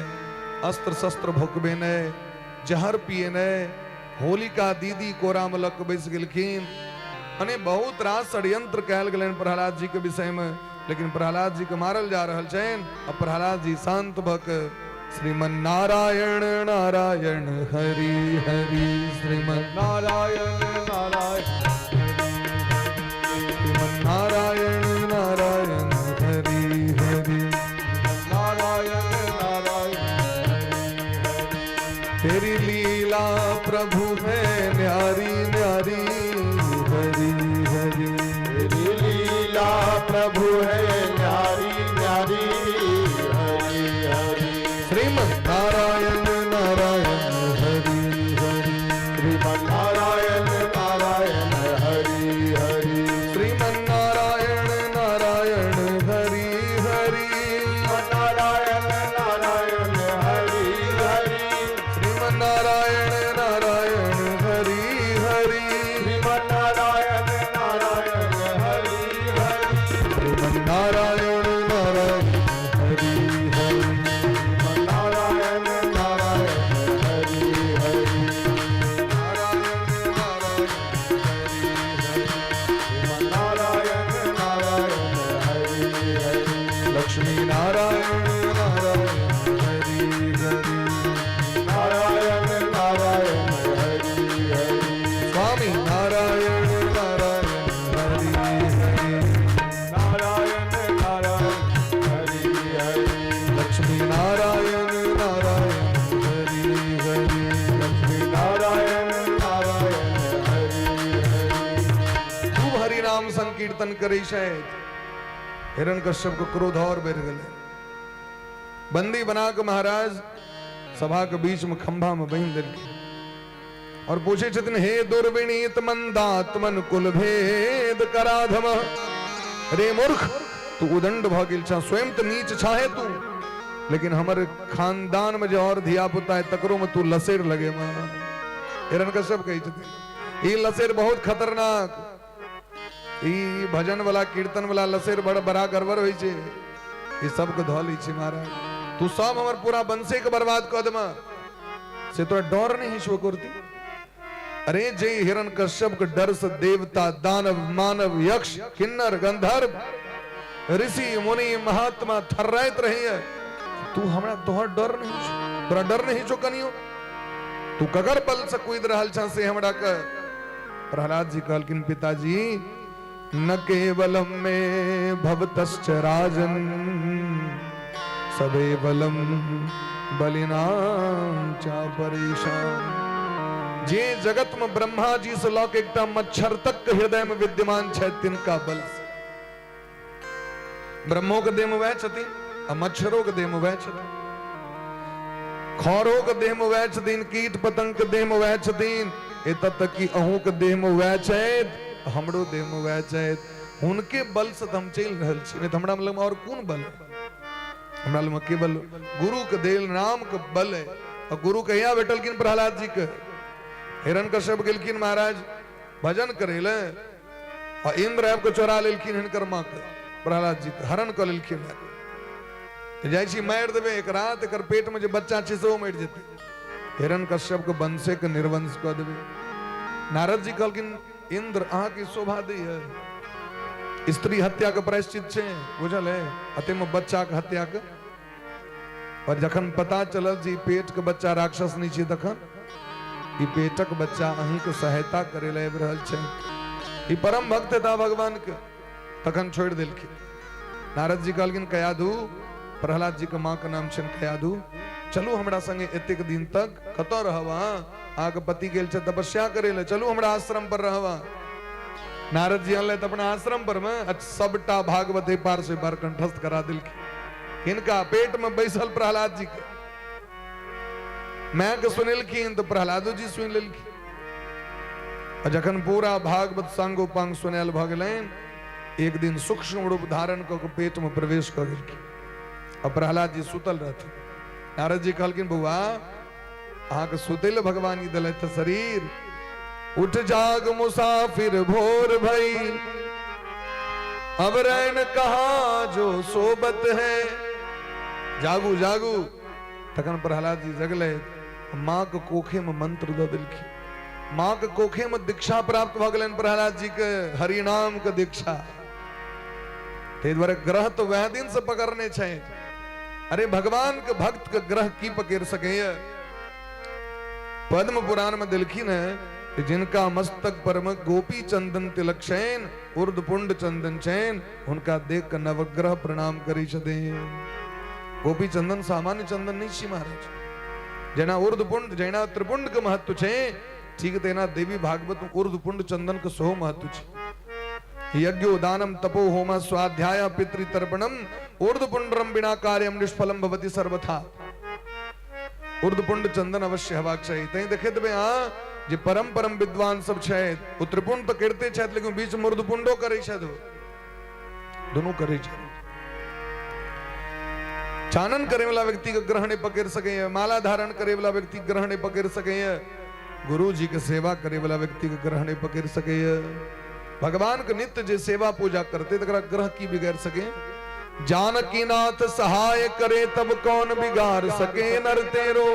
Speaker 1: अस्त्र शस्त्र भोकबे ने, जहर पिए ने, होलिका दीदी कोरा में लग बैस गेलखिन। अने बहुत रास षड्यंत्र कयल गेलनि प्रहलाद जी के विषय में, लेकिन प्रहलाद जी के मारल जा रहल छनि आ प्रहलाद जी शांत भऽ के श्रीमन नारायण नारायण हरि हरि, श्रीमन
Speaker 2: नारायण नारायण,
Speaker 1: श्रीमन नारायण नारायण हरि हरि,
Speaker 2: नारायण नारायण।
Speaker 1: तेरी लीला प्रभु है न्यारी न्यारी हरि हरि,
Speaker 2: तेरी लीला प्रभु है न्यारी न्यारी हरि हरि,
Speaker 1: श्रीमन नारायण नारायण हरि हरि,
Speaker 2: श्रीमन नारायण नारायण हरि हरि,
Speaker 1: श्रीमन नारायण नारायण हरि हरि,
Speaker 2: नारायण नारायण हरि हरि,
Speaker 1: श्रीमन नारायण नारायण हरि हरि,
Speaker 2: श्रीमन नारायण नारायण हरि हरि,
Speaker 1: श्रीमन नारायण नारायण हरि हरि,
Speaker 2: नारायण नारायण हरि हरि,
Speaker 1: नारायण नारायण हरि
Speaker 2: नारायण नारायण हरि हरि,
Speaker 1: लक्ष्मी नारायण नारायण हरि हरि,
Speaker 2: नारायण नारायण हरि हरि,
Speaker 1: स्वामी नारायण नारायण हरि हरि,
Speaker 2: नारायण नारायण हरि हरि,
Speaker 1: लक्ष्मी नारायण नारायण हरि हरि,
Speaker 2: लक्ष्मी नारायण नारायण हरि हरि।
Speaker 1: खूब हरि नाम संकीर्तन करै छथि। हिरण्यकश्यप के क्रोध और बढ़ि गेलै। बंदी बना के महाराज सभा के बीच में खंभा में बान्हि देलखिन और पूछे छथिन, हे दुर्विनीत मंदात्मन कुल भेद कराधम, रे मूर्ख, तू उदंड भऽ गेल छह, स्वयं तऽ नीच छाहे तू, लेकिन हमर खानदान में जे और धिया पुता है तकरो में तू लसेर लगे मां। हिरण्यकश्यप कहै छथिन ई लसेर बहुत खतरनाक, ई भजन वाला कीर्तन वाला लसेर बड़ बड़ा गड़बड़ होइ छै, ई सबके धऽ लै छै महाराज। तू सब हमर पूरा वंशे के बर्बाद कऽ देमा, से तोरा डर नहीं छौ करती। अरे जे हिरण कश्यप के डर से देवता दानव मानव यक्ष किन्नर गंधर्व ऋषि मुनि महात्मा थर्राइत रहे, तू हमरा तोहर डर नहीं छौ, तोरा डर नहीं छौ कनियो, तू ककर बल से कूद रहल छह से हमरा के। प्रहलाद जी कहलखिन पिताजी न केवलम में भवतश्च राजन सबे बलम बलिनाम चा परेशान। जे जगत में ब्रह्मा जी से लऽ के एकटा मच्छर तक के हृदय में विद्यमान छै तिनका बल से। ब्रह्मो के देह में वएह छथिन आ मच्छरो के देह में वएह छथिन, खरो के देह में वएह छथिन, कीट पतंग के देह में वएह छथिन, एतऽ तक कि अहूँ के देह में वएह छथि, हमरो देह में वएह छथि। हुनके बल से तऽ हम चलि रहल छी, नहि तऽ हमरा लगमे आओर कोन बल है? हमरा लगमे केवल गुरु के देल नाम के बल है। आ गुरु कहिया भेटलखिन प्रहलाद जी के? हिरण्यकश्यप गेलखिन महाराज भजन करै लए आ इंद्र आबि कऽ चोरा लेलखिन हिनकर माँ के, प्रहलाद जी के हरण कऽ लेलखिन। जाइ छी मारि देबै एक रात, एकर पेट में जे बच्चा छै सेहो मरि जेतै। हिरण कश्यप के वंशे के निर्वंश कऽ देबै। नारद जी कहलखिन इंद्र अहाँके शोभा दैय, स्त्री हत्या के प्रायश्चित छै, बुझल है, अते में बच्चा के हत्या के। पर जखन पता चलल जे पेट के बच्चा राक्षस नहीं छै, तखन ई पेटक बच्चा अहीं के सहायता करे लए आबि रहल छै, ई परम भक्त था भगवान के, तखन छोड़ि देलखिन। नारद जी कहलखिन कयाधु, प्रहलाद जी के माँ के नाम छनि कयाधु, चलू हमरा संगे एतेक दिन तक कतऽ रहब अहाँ, अहाँके पति गेल छै तपस्या करे लए, चलू हमरा आश्रम पर रहब अहाँ। नारद जी अनलथि अपना आश्रम पर में, सबटा भागवत एहि पार से पार कंठस्थ करा देलखिन। हिनका पेट में बैसल प्रहलाद जी के माय के सुनेलखिन तऽ प्रहलादो जी सुनि लेलखिन। आ जखन पूरा भागवत सांगोपांग सुनायल भऽ गेलनि, एक दिन सूक्ष्म रूप धारण कऽ के पेट में प्रवेश कऽ गेलखिन आ प्रहलाद जी सुतल रहथिन। नारद जी कहलखिन बौआ अहाँके सुतै लए भगवान ई देलथि शरीर, उठ जाग मुसाफिर भोर भई, अब रैन कहा जो सोबत है, जागू जागू। तखन प्रहलाद जी जगले, माँ के कोखे में मंत्र दऽ देलखिन। माँ के कोखे में दीक्षा प्राप्त भऽ गेलनि प्रहलाद जी के, हरिनाम के दीक्षा। ताहि दुआरे ग्रह तऽ वएह दिन से पकड़ने छै। अरे भगवान के भक्त के ग्रह की पकड़ सकैया? पद्म पुराण में देलखिन है कि जिनका मस्तक पर में गोपी चंदन तिलक छैन, उर्द पुंड चंदन छैन, हुनका देख के नवग्रह प्रणाम करै छथिन। गोपी चंदन सामान्य चंदन नहीं छी महाराज। जेना उर्द पुंड, जेना त्रिपुंड के महत्व छै, ठीक तेना देवी भागवत में उर्द पुंड चंदन के सेहो महत्व छै। यज्ञो दानम तपो होम स्वाध्याय पितृतर्पणम उर्द पुंडरम बिना कार्यम निष्फलम भवति सर्वथा। उर्द पुंड चंदन अवश्य हेबाक चाही। तैं देखैत हेबै अहाँ जे परम परम विद्वान सब छथि, ओ त्रिपुंड तऽ करिते छथि, लेकिन बीच में उर्द पुंडो करै छथि, दुनू करै छथि। चानन करे वाला व्यक्ति के ग्रहण नहीं पकड़ सकैए, माला धारण करे वाला व्यक्ति के ग्रहण नहीं पकड़ सकैए, गुरु जी के सेवा करे वाला व्यक्ति के ग्रहण नहीं पकड़ सकैए। भगवान के नित्य जे सेवा पूजा करते तकरा ग्रह की बिगाड़ सके? जानकी नाथ सहाय करे तब कौन बिगाड़ सके नर तेरो।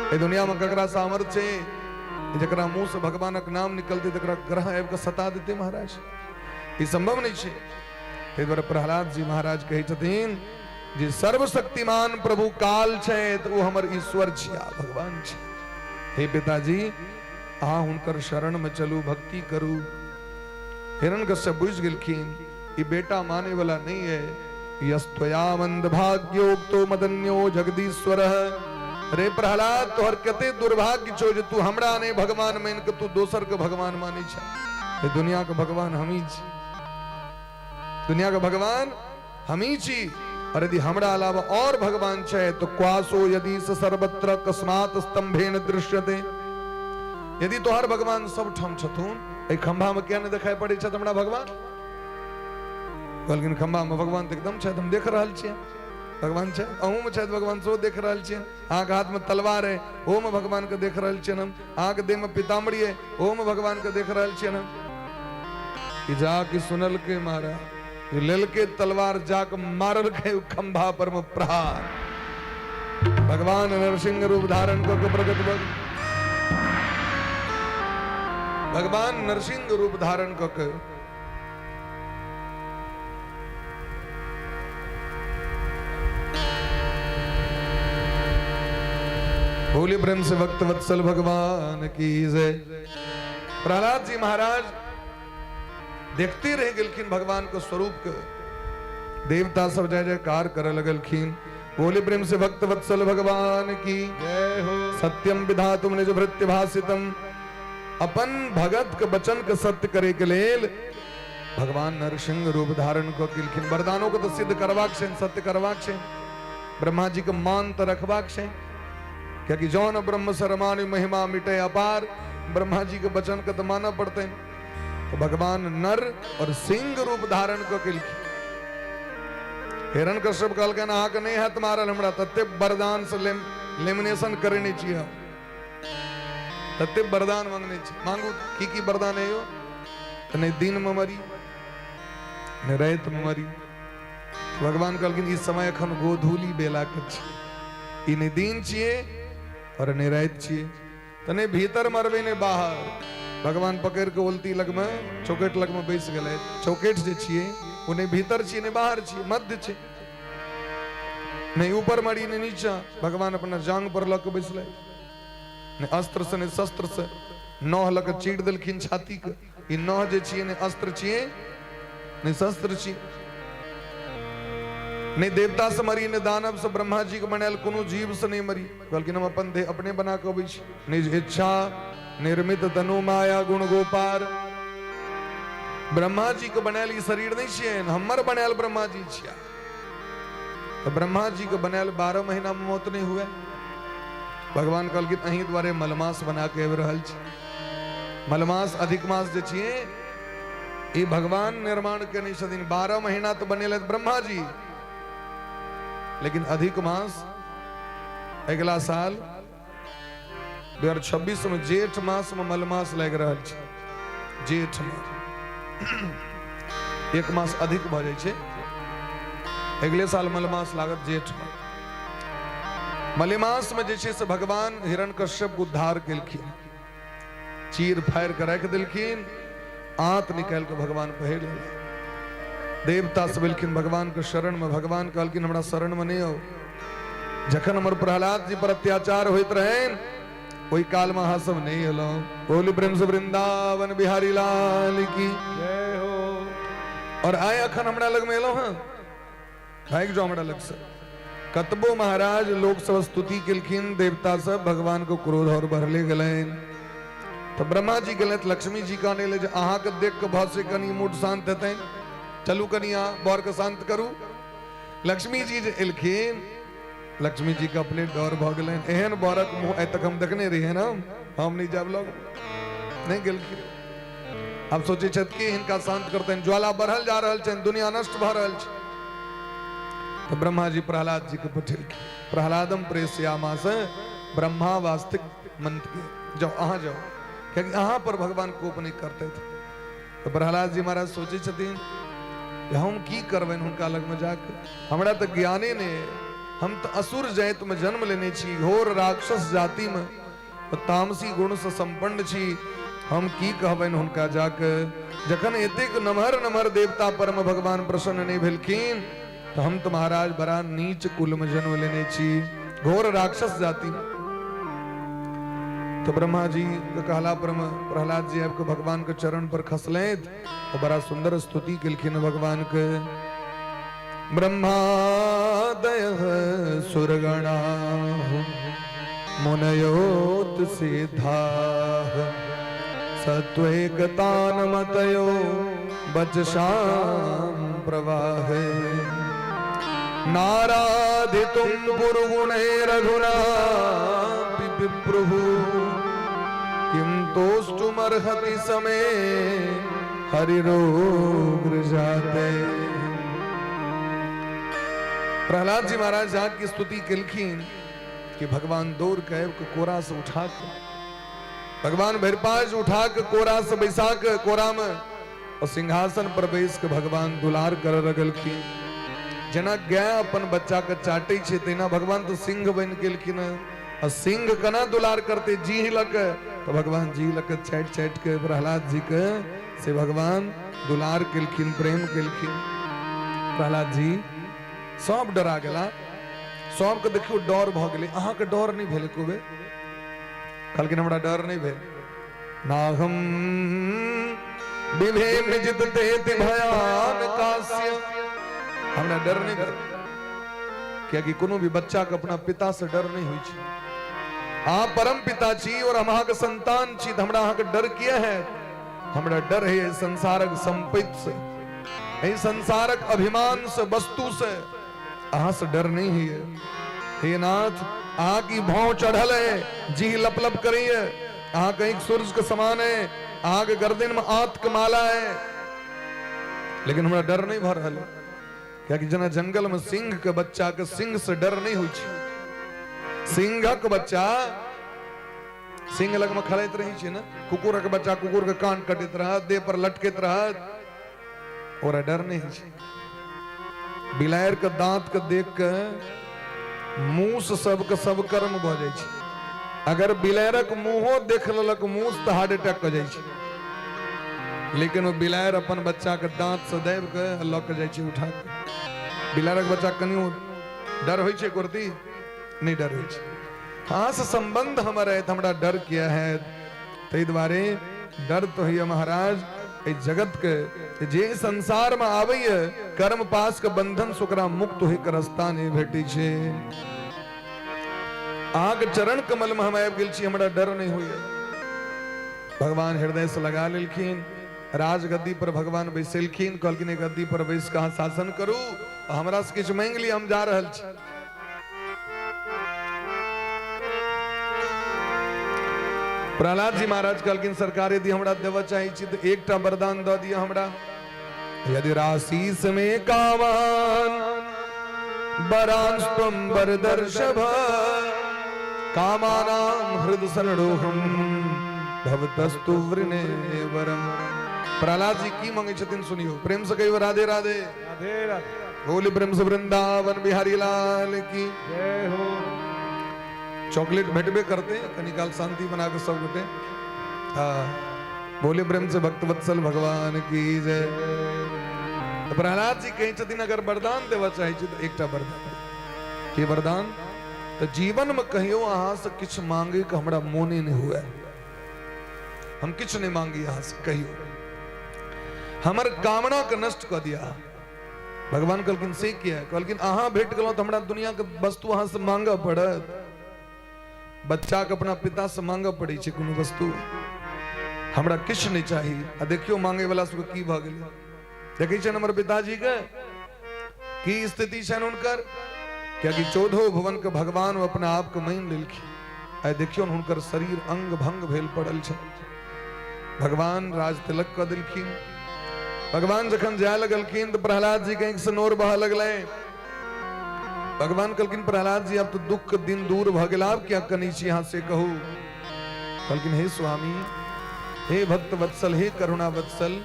Speaker 1: ए दुनिया में ककरा सामर्थ्य छै जकरा मुंह से भगवानक नाम निकलते तकरा ग्रह आबि के सता देते महाराज? ई संभव नहीं छै। ताहि दुआरे प्रहलाद जी महाराज कहै छथिन जे सर्वशक्तिमान प्रभु काल छै तऽ ओ हमर ईश्वर छिया, भगवान छै। हे पिताजी, अहाँ हुनकर शरण में चलू, भक्ति करू। हिरण्यकश्यप बुझि गेलखिन ई बेटा माने वाला नहीं है। यस्त्वया मंद भाग्योक्तो मदन्यो जगदीश्वर। रे प्रहलाद, तोहर कते दुर्भाग्य छो जे तू हमरा नहीं भगवान मान के तू दोसर के भगवान मानै छ। दुनिया के भगवान हम ही छी, दुनिया के भगवान हम ही छी। और यदि हमरा अलावा और भगवान छै तो क्वासो यदि स सर्वत्र कस्मात् स्तंभेन दृश्यते। यदि तोहर भगवान सब ठाम छथुन, एहि खंभा में किया नहीं देखाई पड़े छथि हमरा भगवान? कहलखिन खम्भामे भगवान तऽ एकदम छथि, हम देख रहल छियै, भगवान छै, अहूँमे छथि भगवान, सेहो देख रहल छियै। अहाँके हाथमे तलवार है, ओहोमे भगवानके देख रहल छियनि हम। अहाँके देहमे पीताम्बरी है, ओहोमे भगवानके देख रहल छियनि हम। ई जाके सुनलकै महाराज, लेलकै तलवार, जाके मारलकै खम्भा पर मे प्रहार। भगवान नरसिंह रूप धारण कऽ के प्रकट भऽ भगवान नरसिंह रूप धारण कऽ के बोले प्रेम से भक्त वत्सल भगवान की जय। प्रहलाद जी महाराज देखते रह गेलखिन भगवान के स्वरूप के। देवता सब जय जयकार करे लगलखिन। बोले प्रेम से भक्त वत्सल भगवान की
Speaker 2: जय हो।
Speaker 1: सत्यम विधा तुम निज भृत्य भाषितम। अपन भगत के वचन के सत्य करे के लेल भगवान नरसिंह रूप धारण कऽ केलखिन। वरदानों के तऽ सिद्ध करबाक छै, सत्य करबाक छै, ब्रह्मा जी के मान तऽ रखबाक छै, कियाकि जौन ब्रह्म शरमानि महिमा मिटे अपार। ब्रह्मा जी के वचन के तऽ मानऽ पड़तै। तो भगवान नर और सिंह रूप धारण कऽ केलखिन। हिरण कश्यप कहलकनि अहाँके नहि हैत मारल हमरा, तते वरदान से लेमिनेशन करेने छी हम, तते वरदान मांगने छी। मांगू की की वरदान है यो? तऽ नहि दिन में मरी नहि राति में मरी। भगवान कहलखिन ई समय एखन गोधूली बेला के छै, ई नहि दिन छियै और नहि राति छियै, तऽ नहि भीतर मरबै नहि बाहर। भगवान पकड़ि कऽ ओलती लगमे चौकट लगमे बैस गेलै। चौकट जे छियै ओ नहि भीतर छियै नहि बाहर छियै, मध्य छै, नहि ऊपर मरी नहि नीचा। भगवान अपना जांग पर लऽ कऽ बैसलै, नहि अस्त्र से नहि शस्त्र से, नह लऽ कऽ चीर देलखिन छाती के। ई नह जे छियै नहि अस्त्र छियै नहि शस्त्र छियै, नहि देवता से मरी नहि दानव से, ब्रह्मा जी के बनायल कोनो जीव से नहि मरी। कहलखिन हम अपन देह अपने बना कऽ अबै छी। निज इच्छा निर्मित तनु माया गुण गोपार। ब्रह्मा जी के बनायल ई शरीर नहि छियै, हमर बनायल ब्रह्मा जी छिया। तऽ ब्रह्मा जी के बनायल 12 महीना में मौत नहि हुए। भगवान कहलखिन अहीं द्वारे मलमास बना के आबि रहल छी। मलमास अधिक मास जे छियै ई भगवान निर्माण केने छथिन। 12 महीना तऽ बनेलथि ब्रह्मा जी, लेकिन अधिक मास अगिला साल 2026 में जेठ मास में मलमास लागि रहल छै। जेठ में एक मास अधिक भऽ जाइ छै, अगले साल मलमास लागत जेठ में। मलेमास में जे छै से भगवान हिरण्यकश्यप उद्धार केलखिन, चीर फाड़ि के राखि देलखिन, आंत निकालि के भगवान पहिर लेलखिन। देवता सब एलखिन भगवान के शरण में। भगवान कहलखिन हमरा शरण में नहीं आओ। जखन हमर प्रहलाद जी पर अत्याचार होइत रहनि ओहि काल में अहाँ सब नहीं एलहुँ। बोली प्रेम से वृंदावन बिहारी लाल की
Speaker 2: जय हो।
Speaker 1: और आइ अखन हमरा लग में एलहुँ हँ, भागि जाओ हमरा लग से। कतबो महाराज लोक सब स्तुति केलखिन, देवता सब, भगवान को क्रोध और बढ़ले गेलनि। तऽ ब्रह्मा जी गेलथि लक्ष्मी जी कहने ले जे अहाँके देख के भऽ से कनि मूड शांत हेतनि, चलू कनि अहाँ बर के शांत करू। लक्ष्मी जी जे एलखिन, लक्ष्मी जी के अपने डर भऽ गेलनि, एहन बरक मुँह आइ तक हम देखने रहियै ने, हम नहि जायब लग, नहि गेलखिन। आब सोचै छथि कि हिनका शांत करतनि, ज्वाला बढ़ल जा रहल छनि, दुनिया नष्ट भऽ रहल छै। तऽ ब्रह्मा जी प्रहलाद जी के पठेलखिन, प्रहलादम प्रेषयामास ब्रह्मा वास्तिक मंत्र के, जाओ अहाँ जाओ, कियाकि अहाँ पर भगवान कोप नहि करतथि। तऽ प्रहलाद जी महाराज सोचै छथिन जे हम की करबनि हुनका लगमे जाके, हमरा तऽ ज्ञाने नहि, हम तऽ असुर जातिमे जन्म लेने छी, घोर राक्षस जातिमे, तामसी गुणसँ सम्पन्न छी, हम की कहबनि हुनका जाके। जखन एतेक नमहर नमहर देवता परमे भगवान प्रसन्न नहि भेलखिन तऽ हम तऽ महाराज बड़ा नीच कुलमे जन्म लेने छी, घोर राक्षस जाति। तो ब्रह्मा जी के कहला पर प्रहलाद जी आबि कऽ भगवान के चरण पर खसलथि तऽ बड़ा सुंदर स्तुति केलखिन भगवान के। ब्रह्मादय सुरगणा मुनयोत सिद्धा सत्वेकतान मतयो बचशाम प्रवाहे नाराधितुम पुरगुणे रघुना विप्रभु किम तोष्टुमर्हति समे हरिरोग्र जाते। प्रहलाद जी महाराज जाके स्तुति केलखिन कि भगवान दौड़ के आबि के कोरा से उठा के, भगवान भरिपाज उठा के कोरा से बैसा के कोरा में और सिंहासन पर बैस के भगवान दुलार कर लगलखिन। जेना गाय अपन बच्चा के चाटे छै तेना भगवान तो सिंह बनि गेलखिन। आ सिंह केना दुलार करते जीह लऽ के, तो भगवान जीह लऽ के चाटि चाटि के प्रहलाद जी के से भगवान दुलार केलखिन, प्रेम केलखिन। प्रहलाद जी सब डरा गेला, सबके देखियौ डर भऽ गेलै। अहाँके डर नहि भेल एको बेर? कहलखिन हमरा डर नहि भेल। नाहम विभेम जितते भयान कास्य, हमरा डर नहि भेल। कियाकि कोनो भी बच्चा के अपना पिता से डर नहीं होइ छै। अहाँ परम पिता छी और हम अहाँके संतान छी, तऽ हमरा अहाँके डर किया है? हमरा डर है संसारक संपत्ति से, एहि संसारक अभिमान से, वस्तु से। अहाँ से डर नहीं है। हे नाथ, अहाँ की भाव चढ़ल है, जी लप लप करैए, अहाँ कहीं सूर्य के समान है, अहाँ के गर्दन में आंत के माला है, लेकिन हमरा डर नहीं भऽ रहल है। कियाकि जेना जंगल में सिंह के बच्चा के सिंह से डर नहीं होइ छै, सिंहक बच्चा सिंह लग में खड़ैत रहै छै ने, कुकुरक बच्चा कुकुर के कान कटैत रहत, देह पर लटकैत रहत, ओकरा डर नहीं होइ छै। बिलाड़ि के दांत के देख के मूस सबके सब कर्म भऽ जाइ छै। अगर बिलाड़िक मुंहो देख लेलक मूस तऽ हार्ट अटैक कऽ जाइ छै, लेकिन ओ बिलाड़ि अपन बच्चा के दांत से दाबि के लऽ के जाइ छै उठा के। बिलाड़िक बच्चा कनियो डर होइ छै कुर्ती नहि डर होइ छै। अहाँ से संबंध हमर है तऽ हमरा डर किया है? ताहि दुआरे डर तो होइए महाराज एहि जगत के, जे संसार में आबैए कर्म पास के बंधन से ओकरा मुक्त होय के रास्ता नहि भेटै छै। अहाँके चरण कमल में हम आबि गेल छी, हमरा डर नहि होइए। भगवान हृदय से लगा लेलखिन, राजगद्दी पर भगवान बैसेलखिन, कहलखिन गद्दी पर बैस के अहाँ शासन करू, हमरा से किछु मांगि लिअ, हम जा रहल छी। प्रहलाद जी महाराज कहलखिन सरकार यदि हमरा देबऽ चाहै छी तऽ एकटा वरदान दऽ दिअ हमरा। यदि राशीष में कामान बरांस्त्वं वरदर्शभ कामानां हृद सनरोहम भवतस्तु वृणे वरम। प्रहलाद जी की मांगे छथिन सुनियो प्रेम से कहियो राधे राधे।
Speaker 2: राधे राधे।
Speaker 1: बोली प्रेम से वृंदावन बिहारी लाल की
Speaker 2: जय हो।
Speaker 1: चॉकलेट भेटबे करते कनी काल शांति बना के सब गोटे। हाँ बोले प्रेम से भक्त वत्सल भगवान की जय। तो प्रहलाद जी कहै छथिन अगर वरदान देबऽ चाहै छी तऽ एकटा वरदान। की वरदान? तऽ जीवन में कहियो अहाँ से किछु मांगे के हमरा मोने नहीं हुए, हम किछु नहीं मांगी अहाँ से कहियो, हमर कामना के नष्ट कऽ दिया। भगवान कहलखिन से किया? कहलखिन अहाँ भेट गेलहुँ तऽ हमरा दुनिया के वस्तु अहाँ से मांगऽ पड़त। बच्चा के अपना पिता से मांगऽ पड़ै छै कोनो वस्तु, हमरा किछु नहि चाही। आ देखियौ मांगे वाला सबके की भऽ गेलै। देखै छियनि हमर पिताजी के की स्थिति छनि हुनकर, कियाकि चौदहो भुवन के भगवान ओ अपना आप के मानि लेलखिन। आइ देखियौ हुनकर शरीर अंग भंग भेल पड़ल छै। भगवान राज तिलक कऽ देलखिन। भगवान जखन जाय लगलखिन तऽ प्रहलाद जी के आँखि से नोर बहऽ लगलै। भगवान कहलखिन प्रहलाद जी आब तऽ दुख के दिन दूर भऽ गेल, आब किया कनै छी अहाँ से कहू। कहलखिन हे स्वामी, हे भक्त वत्सल, हे करुणा वत्सल,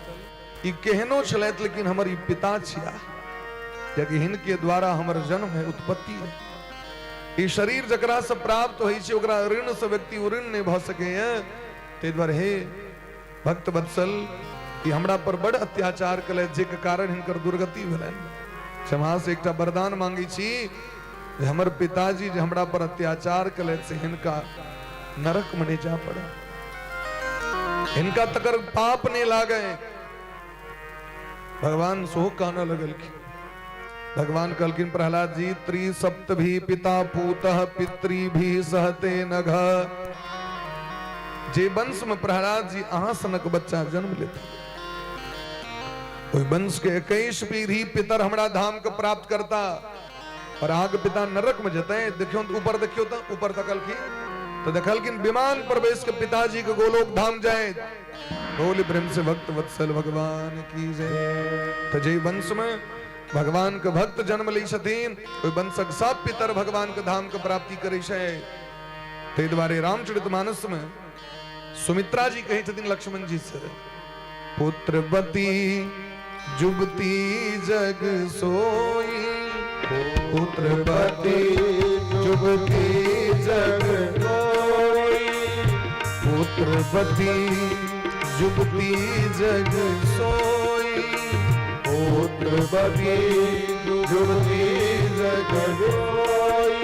Speaker 1: ई केहनो छलथि लेकिन हमर ई पिता छिया, कियाकि हिनके द्वारा हमर जन्म है, उत्पत्ति है। ई शरीर जकरा से प्राप्त होइ छै ओकरा ऋण से व्यक्ति ऋण नहि भऽ सकैए। ताहि दुआरे हे भक्त वत्सल, ई हमरा पर बड़ अत्याचार केलथि, जाहिके कारण हिनकर दुर्गति भेलनि। से हम अहाँ से एकटा वरदान मांगै छी जे हमर पिताजी जे हमरा पर अत्याचार केलथि से हिनका नरक में नहि जाय पड़े, हिनका तकर पाप नहि लागे। भगवान सेहो कानऽ लगलखिन। भगवान कहलखिन प्रहलाद जी त्रिसप्त भी पिता पूतः पितृ भी सहते नघ। जे वंश में प्रहलाद जी अहाँ सनक बच्चा जन्म लेते ओहि वंश के 21 पीढ़ी पितर हमरा धाम के प्राप्त करता और अहाँके पिता नरक में जेतै। देखियौ तऽ ऊपर देखियौ तऽ ऊपर तकलखिन तऽ देखलखिन विमान पर बैस के पिताजी के गोलोक धाम जाए। बोल प्रेम से भक्त वत्सल भगवान की जय। तऽ जे वंश में भगवान के भक्त जन्म लै छथिन, ओहि वंशक सब पितर भगवान के धाम के प्राप्ति करै छै। ताहि दुआरे रामचरित मानस में सुमित्रा जी कहै छथिन लक्ष्मण जी से, पुत्रवती जुबती जग सोई, पुत्रवती जुबती जग सोई, पुत्रवती जुबती जग सोई, पुत्रवती जुबती जग सोई,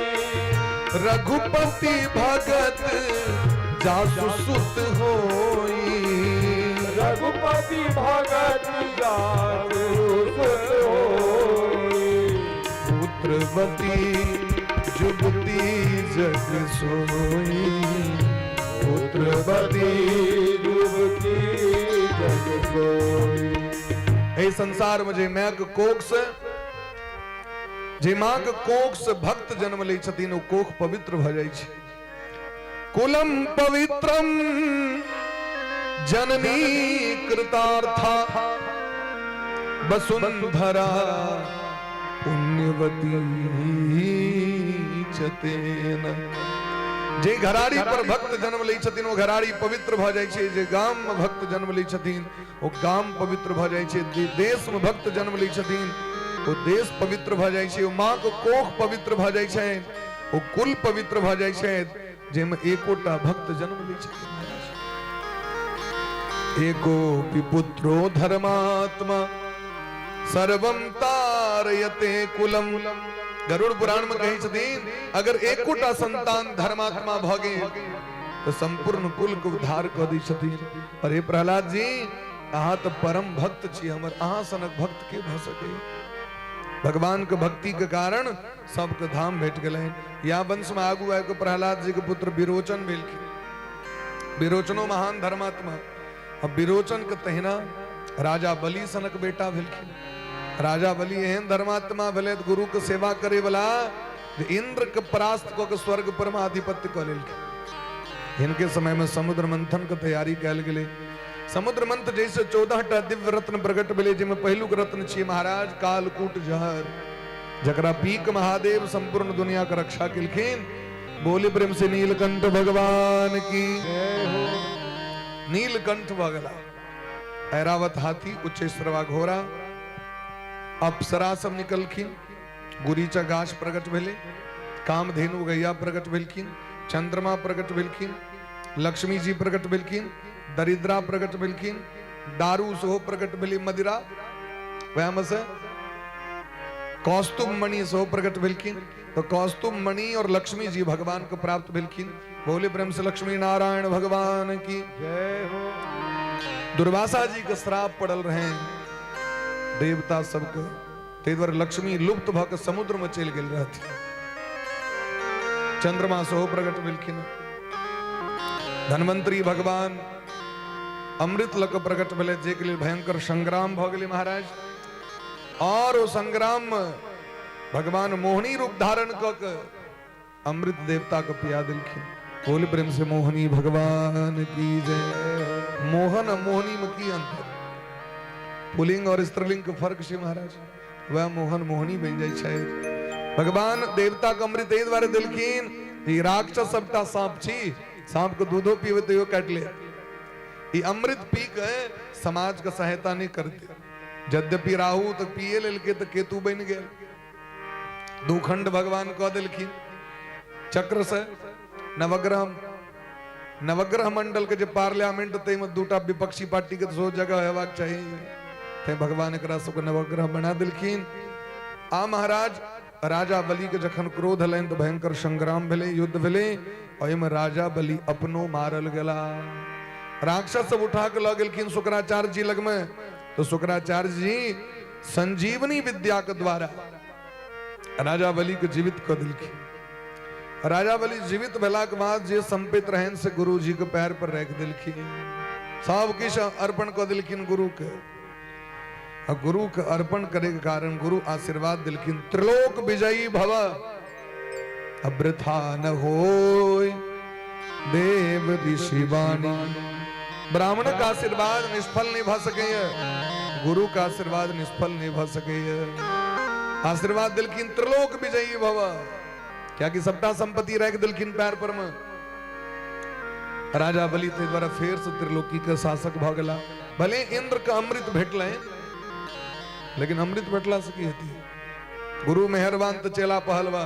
Speaker 1: रघुपति भगत जासु सुत होई,
Speaker 2: रघुपति भगत जासु सुत होई,
Speaker 1: पुत्रवती जुगती जग सोई, पुत्रवती
Speaker 2: जुगती जग सोई।
Speaker 1: एहि संसार में जे मायक कोख से, जे माँ के कोख से भक्त जन्म लै छथिन, ओ कोख पवित्र भऽ जाइ छै। कुलम पवित्रम जननी कृतार्था वसुंधरा पुण्यवती च तेन। जे घराड़ी पर भक्त जन्म लै छथिन ओ घराड़ी पवित्र भऽ जाइ छै। जे गाम में भक्त जन्म लै छथिन ओ गाम पवित्र भऽ जाइ छै। जे देश में भक्त जन्म लै छथिन ओ देश पवित्र भऽ जाइ छै। ओ माँ के कोख पवित्र भऽ जाइ छै, ओ कुल पवित्र भऽ जाइ छै जाहिमे एकोटा भक्त जन्म लै छथिन। एकोपि पुत्रो धर्मात्मा सर्वम तारयते कुलम। गरुड़ पुराण में कहै छथिन, अगर एकोटा संतान धर्मात्मा भऽ गेल तऽ संपूर्ण कुल के उद्धार कऽ दै छथिन। अरे प्रहलाद जी, अहाँ तऽ परम भक्त छी हमर, अहाँ सनक भक्त के भऽ सकै? भगवान के भक्ति के कारण सबके धाम भेट गेलनि। या वंश में आगू आबि कऽ प्रहलाद जी के पुत्र विरोचन भेलखिन। विरोचनो महान धर्मात्मा। अब विरोचन के तहिना राजा बलि सनक बेटा भेलखिन। राजा बलि एहन धर्मात्मा भेलै गुरु के सेवा करे वाला, इंद्र के परास्त कऽ के स्वर्ग पर में आधिपत्य कऽ लेलखिन। हिनके समय में समुद्र मंथन के तैयारी कयल गेलै। समुद्र मंथ जैसे 14 टा दिव्य रत्न प्रकट भेलै, जाहिमे पहिलुक रत्न छियै महाराज कालकूट जहर, जकरा पीक महादेव संपूर्ण दुनिया के रक्षा केलखिन। बोली प्रेम से नीलकंठ भगवान की। नीलकंठ भऽ गेला। ऐरावत हाथी, उच्चैश्रवा घोड़ा, अप्सरा सब निकलखिन, गुरीचा गाछ प्रकट भेलै, कामधेनु गैया प्रकट भेलखिन, चंद्रमा प्रकट भेलखिन, लक्ष्मी जी प्रकट भेलखिन, दरिद्रा प्रकट भेलखिन, दारू सेहो प्रकट भेलै, मदिरा वएह से कौस्तुभ मणि सेहो प्रकट भेलखिन। तो कौस्तुभ मणि और लक्ष्मी जी भगवान को प्राप्त भेलखिन। बोले प्रेम से लक्ष्मी नारायण भगवान की
Speaker 2: जय हो।
Speaker 1: दुर्वासा जी के श्राप पड़ल रहे देवता सबके, ताहि दुआरे लक्ष्मी लुप्त भऽ के समुद्र में चलि गेल रहथिन। चंद्रमा सेहो प्रकट भेलखिन। धन्वंतरी भगवान अमृत लऽ कऽ प्रकट भेलै, जाहिके लेल भयंकर संग्राम भऽ गेलै महाराज। और ओ संग्राम में भगवान मोहिनी रूप धारण कऽ के अमृत देवता के पिया देलखिन। बोल प्रेम से मोहिनी भगवान की जय। मोहन आ मोहिनी में की अंतर? पुलिंग और स्त्रीलिंग के फर्क छै महाराज। वह मोहन मोहिनी बनि जाइ छै। भगवान देवता के अमृत एहि दुआरे देलखिन, ई राक्षस सबटा सांप छी, सांप के दूधो पीबै तैयो काटि ले, ई अमृत पी के समाज के सहायता नहीं करते। यद्यपि राहु तऽ पिए लेलकै तऽ केतु बनि गेल, दुखंड भगवान कऽ देलखिन चक्र से। नवग्रह नवग्रह मंडल के जे पार्लियामेंट ताहिमे दूटा विपक्षी पार्टी के सेहो जगह हेबाक चाही, तैं भगवान एकरा सबके नवग्रह बना देलखिन। आ महाराज राजा बलि के जखन क्रोध एलनि तऽ भयंकर संग्राम भेलै, युद्ध भेलै, ओहिमे राजा बलि अपनो मारल गेला। राक्षस सब उठा के लऽ गेलखिन शुक्राचार्य जी लगमे, तऽ शुक्राचार्य जी संजीवनी विद्या के द्वारा राजा बलि के जीवित कऽ देलखिन। राजा बलि जीवित भेलाके बाद जे सम्पित रहनि से गुरु जी के पैर पर राखि देलखिन, सब किछु अर्पण कऽ देलखिन गुरु के। आ गुरु के अर्पण करे के कारण गुरु आशीर्वाद देलखिन, त्रिलोक विजयी भव वृथा न होय देव ऋषि वाणी। ब्राह्मण का आशीर्वाद निष्फल नहीं भ सकैए, गुरु का आशीर्वाद निष्फल नहीं भ सकैए। आशीर्वाद देलखिन त्रिलोक विजयी भव, कियाकि सबटा संपत्ति राखि देलखिन पैर पर में। राजा बलि ताहि द्वारा फेर से त्रिलोकी के शासक भऽ गेला। भले इंद्र के अमृत भेटलनि, लेकिन अमृत भेटला से की हेतै? गुरु मेहरबान तऽ चेला पहलवा।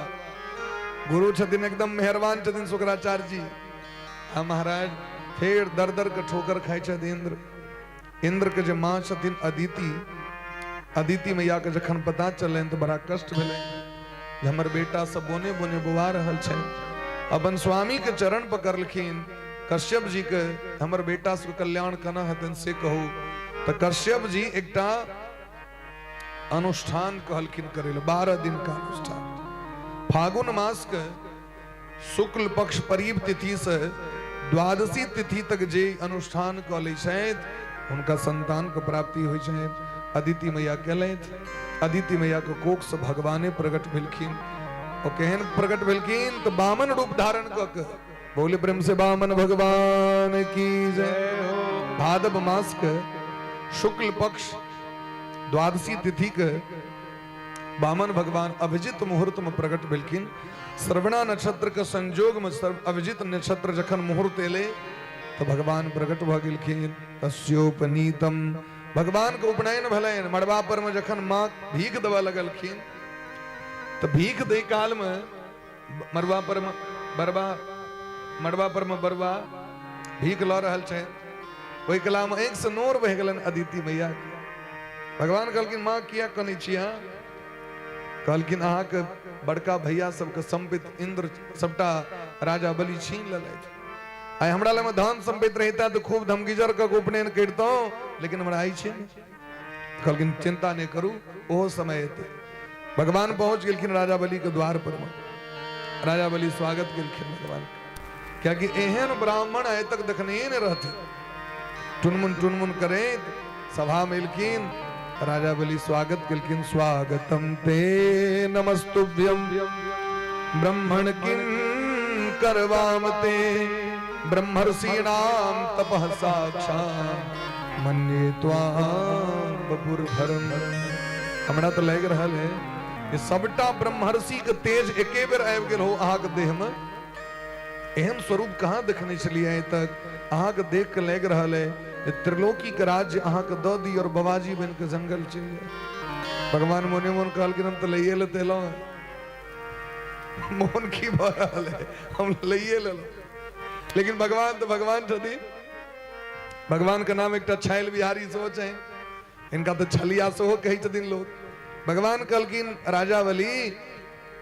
Speaker 1: गुरु छथिन एकदम मेहरबान छथिन शुक्राचार्य जी। आ महाराज फेर दर दर के ठोकर खाइ छथि इंद्र। इंद्र के जे माँ छथिन अदिति, अदिति मैया के जखन पता चललनि तऽ बड़ा कष्ट भेलनि जे हमर बेटा सब बोने बोने बौआ रहल छै। अपन स्वामी के चरण पकड़लखिन कश्यप जी के, हमर बेटा सबके कल्याण केना हेतनि से कहू। तऽ कश्यप जी एकटा अनुष्ठान कहलखिन करै लए, 12 दिन का अनुष्ठान। फागुन मास के शुक्ल पक्ष परीब तिथि से द्वादशी तिथि तक जे अनुष्ठान कऽ लै छथि हुनका संतान के प्राप्ति होइ छनि। अदिति मैया केलथि। अदिति मैया के कोख से भगवाने प्रकट भेलखिन। ओ केहन प्रकट भेलखिन? तऽ वामन रूप धारण कऽ के। बोले प्रेम से वामन भगवान की जय। भादव मास के शुक्ल पक्ष द्वादशी तिथि के वामन भगवान अभिजित मुहूर्त में प्रकट भेलखिन। श्रवणा नक्षत्र के संजोग में अभिजित नक्षत्र जखन मुहूर्त एलै तो भगवान प्रकट भऽ गेलखिन। तस्योपनीतम भगवान के उपनयन भेलनि। मड़बा पर में जखन माँ भीख देबऽ लगलखिन तऽ भीख दै काल में मड़बा पर में बरबा, मड़बा पर में बरबा भीख लऽ रहल छै, ओहि कला में आँखि से नोर बहि गेलनि अदिति मैया के। भगवान कहलखिन माँ किया कनै छी अहाँ? कहलखिन अहाँके बड़का भैया सबके सम्पत्ति इंद्र सबटा राजा बलि छीन लेलथि। आइ हमरा लगमे धन सम्पत्ति रहिता तऽ खूब धमगीजर कऽ के उपनयन करितहुँ, लेकिन हमरा आइ छै नहि। कहलखिन चिंता नहि करू, ओहो समय एतै। भगवान पहुंच गेलखिन राजा बलि के द्वार पर में। राजा बलि स्वागत केलखिन भगवान के, कियाकि एहन ब्राह्मण आइ तक देखने नहि रहथिन। टुनमुन टुनमुन करैत सभा में एलखिन, राजा बलि स्वागत केलखिन। स्वागतम ते नमस्तुभ्यम ब्रह्मण किं करवाम ते ब्रह्मर्षीणाम तपः साक्षात् मन्ये त्वां बपुर्भरम। हमरा तऽ लागि रहल है कि सबटा ब्रह्मर्षि के तेज एके बेर आबि गेल हो अहाँके देह में। एहन स्वरूप कहाँ देखने छलियै आइ तक? अहाँके देख के लागि रहल है जे त्रिलोकी के राज्य अहाँके दऽ दी और बाबाजी बनि के जंगल चलि जाय। भगवान मोने मोन कहलखिन हम तऽ लैए लेते एलहुँ हेँ, मोन की भऽ रहल है, हम लैए लेलहुँ। लेकिन भगवान तऽ भगवान छथिन। भगवान के नाम एकटा छैल बिहारी सेहो छै, इनका तऽ छलिया सेहो कहै छथिन लोग। भगवान कहलखिन राजा बलि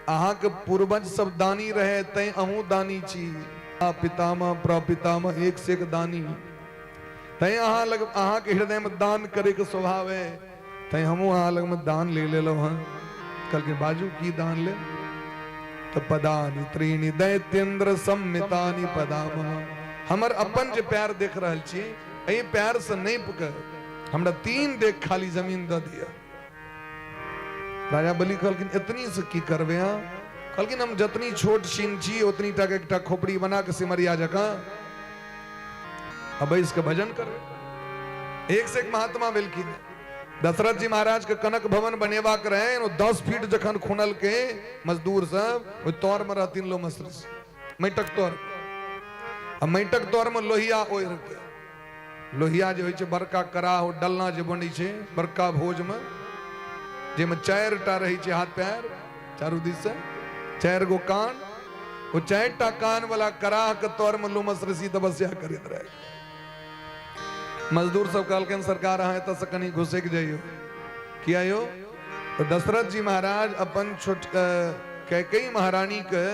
Speaker 1: अहाँके पूर्वज सब दानी रहे तैं अहूँ दानी छी। पितामह प्रपितामह एक से एक दानी, तैं अहाँ लग अहाँके हृदय में दान करे के स्वभाव है, तैं हमहूँ अहाँ लग में दान ले लेलहुँ हँ। कहलखिन बाजू की दान ले? तऽ पदानि त्रीणि दैत्येन्द्र सम्मितानि पदामह। हमर अपन जे पैर देख रहल छी एहि पैर से नापि कऽ हमरा 3 डेग खाली जमीन दऽ दिअ। राजा बलि कहलखिन एतनी से की करबै अहाँ? कहलखिन हम जतनी छोट छीन छी ओतनी टा के एकटा खोपड़ी बना के सिमरिया जकाँ आ बैस के भजन करबै। एक से एक महात्मा भेलखिन। दशरथ जी महाराज के कनक भवन बनेबाक रहनि, ओ 10 फीट जखन खुनलकै मजदूर सब, ओहि तर में रहथिन लोमस ऋषि, माटिक तर, आ माटिक तर में लोहिया ओढ़ि के, लोहिया जे होइ छै बड़का कराह ओ डलना जे बनै छै बड़का भोज में, जाहिमे 4 टा रहै छै हाथ पैर चारू दिस से, 4 गो कान, ओ 4 टा कान वाला कराह के तर में लोमस ऋषि तपस्या करैत रहे। मजदूर सब कहलखिन सरकार अहाँ एतऽ से कनि घुसकि जइयौ। किया यौ? तऽ दशरथ जी महाराज अपन छोट कैकेयी महारानी के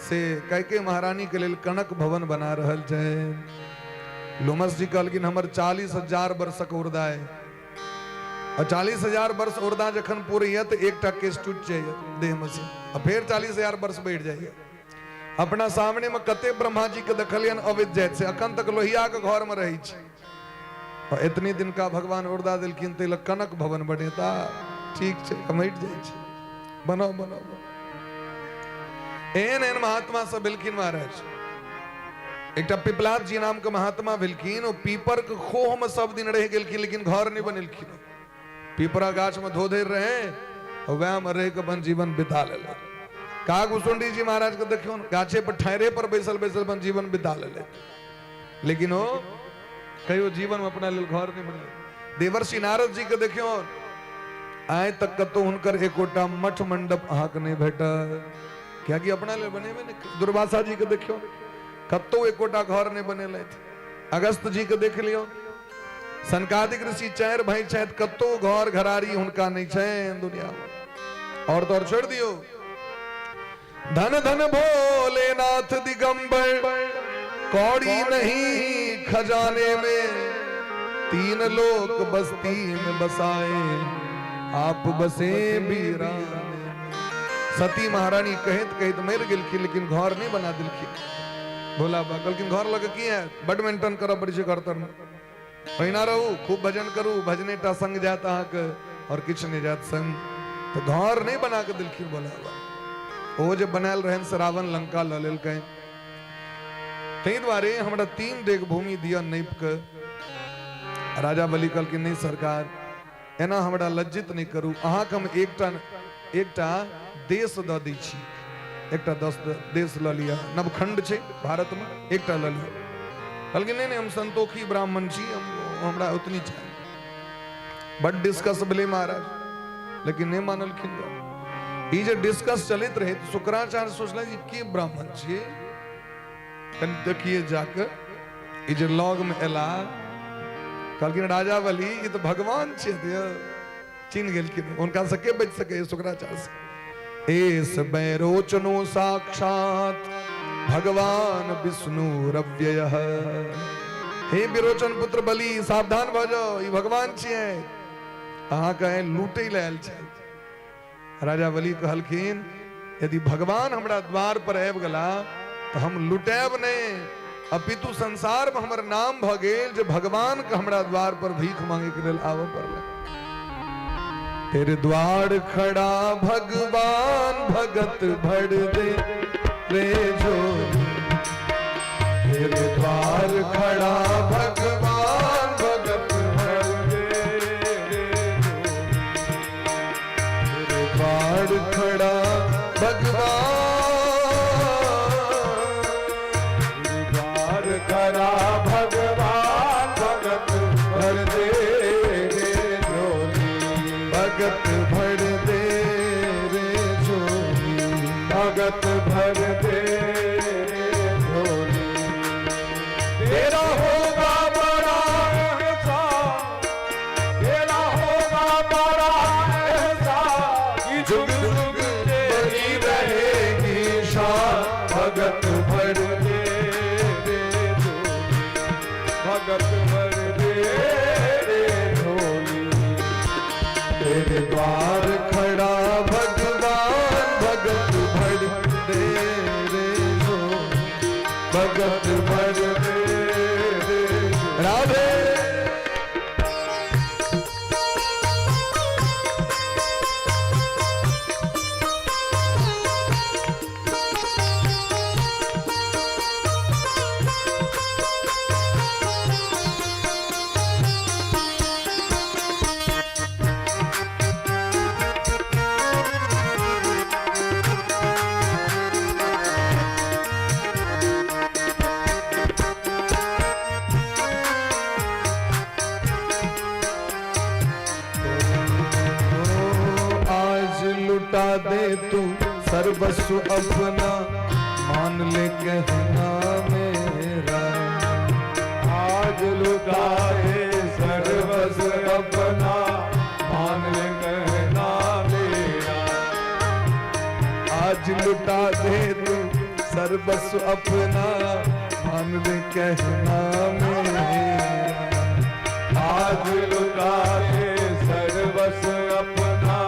Speaker 1: से कैकेयी महारानी के लेल कनक भवन बना रहल छै। लोमस जी कहलखिन हमर 40,000 वर्षक उर्दा है, आ 40,000 वर्ष उर्दा जखन पूरैया तऽ एकटा केस टूटि जाइए देह में से, आ फेर 40,000 वर्ष बढ़ि जाइए। अपना सामने में कते ब्रह्मा जी के देखलियन अबैत जाइत से अखन तक लोहिया के घर में रहै छै, आ एतनी दिन का भगवान उर्दा देलखिन ताहि लए कनक भवन बनेता। ठीक छै, हम हटि जाइ छी, बनाउ बनाउ बनाउ। एहन एहन महात्मा सब भेलखिन महाराज। एकटा पिपलाद जी नाम के महात्मा भेलखिन, ओ पीपर के खोह में सब दिन रहि गेलखिन, लेकिन घर नहीं बनेलखिन। पीपरा गाछ में धो धरि रहे, वएहमे रहि कऽ अपन जीवन बिता लेलथि। काकभूषुंडी जी महाराज के देखियौ, गाछे पर ठाढ़े पर बैसल बैसल अपन जीवन बिता लेलथि, लेकिन ओ कहियो जीवन में अपना लेल घर नहि बनेलथि। देवर्षि नारद जी के देखियौ, आइ तक कतौ हुनकर एकोटा मठ मंडप अहाँके नहि भेटत, कियाकि अपना लेल बनेबे नहि। दुर्वासा जी के देखियौ, कतौ एकोटा घर नहि बनेलथि। अगस्त जी के देख लियौ, सनकादिक ऋषि 4 भाई छथि, कतौ घर घरारी हुनका नहि छनि दुनिया में। और तो और छोड़ दियौ, धन धन भोलेनाथ दिगंबर, कौड़ी नहीं खजाने में, 3 लोक बस्ती में बसाए, आप बसे बीराने में। सती महारानी कहत कहत मरि गेलखिन, लेकिन घर नहीं बना दिलखिन भोला बाबा। कहलखिन घर लग की है, बड मेंटेन करऽ पड़ै छै घर तर में, ओहिना रहू, खूब भजन करू, भजने टा संग जायत अहाँके और किछु नहि जायत संग। तऽ घर नहि बना कऽ देलखिन भोला बाबा। ओ जे बनायल रहनि से रावण लंका लऽ लेलकै। ताहि दुआरे हमरा 3 डेग भूमि दिअ नापि कऽ। राजा बलि कहलखिन नहि सरकार, एना हमरा लज्जित नहि करू, अहाँके हम एकटा देश दऽ दै छी, एकटा देश लऽ लिअ, नवखंड छै भारतमे, एकटा लऽ लिअ। कहलखिन नहि नहि, हम संतोखी ब्राह्मण छी, हमरा ओतनी चाही। बड डिस्कस भेलै महाराज, लेकिन नहि मानलखिन। ई जे डिस्कस चलैत रहै तऽ शुक्राचार्य सोचलनि जे के ब्राह्मण छियै, कनि देखिए जाके। ई जे लग में एला, कहलखिन राजा बलि ई तऽ भगवान छियै, चिन्ह गेलखिन, हुनका से के बचि सकै शुक्राचार्य से। एस बैरोचनो साक्षात भगवान विष्णु रव्यय। हे विरोचन पुत्र बलि, सावधान भऽ जाओ, ई भगवान छियै, अहाँके लूटै लए आयल छथि। राजा बलि कहलखिन यदि भगवान हमरा द्वार पर आबि गेला तऽ हम लुटायब नहि, अपितु संसार में हमर नाम भऽ गेल जे भगवान के हमरा द्वार पर भीख मांगे के लेल आबऽ पड़ल। तेरे द्वार खड़ा भगवान भगत भर दे रे झोली, तेरे द्वार खड़ा भगवान भगत भर दे रे झोली, तेरे द्वार खड़ा भगवान,
Speaker 2: द्वार खड़ा भगवान भगत भर दे रे झोली,
Speaker 1: भगत भर दे रे झोली,
Speaker 2: भगत भर दे रे झोली। तेरा होगा बड़ा एहसान, तेरा होगा बड़ा एहसान, कि जुग जुग
Speaker 1: बनी रहेगी शान, भगत भर
Speaker 2: दे रे झोली, भगत भर दे रे झोली।
Speaker 1: तेरे द्वार खड़ा भगवान भगत भर दे रे झोली, भगत भर दे रे राधे। आज लुटा दे तू सर्वस्व अपना, मान ले कहना मेरा।
Speaker 2: आज लुटा दे सर्वस्व अपना, मान ले कहना मेरा।
Speaker 1: आज लुटा दे तू सर्वस्व अपना, मान ले कहना मेरा।
Speaker 2: आज लुटा दे सर्वस्व अपना,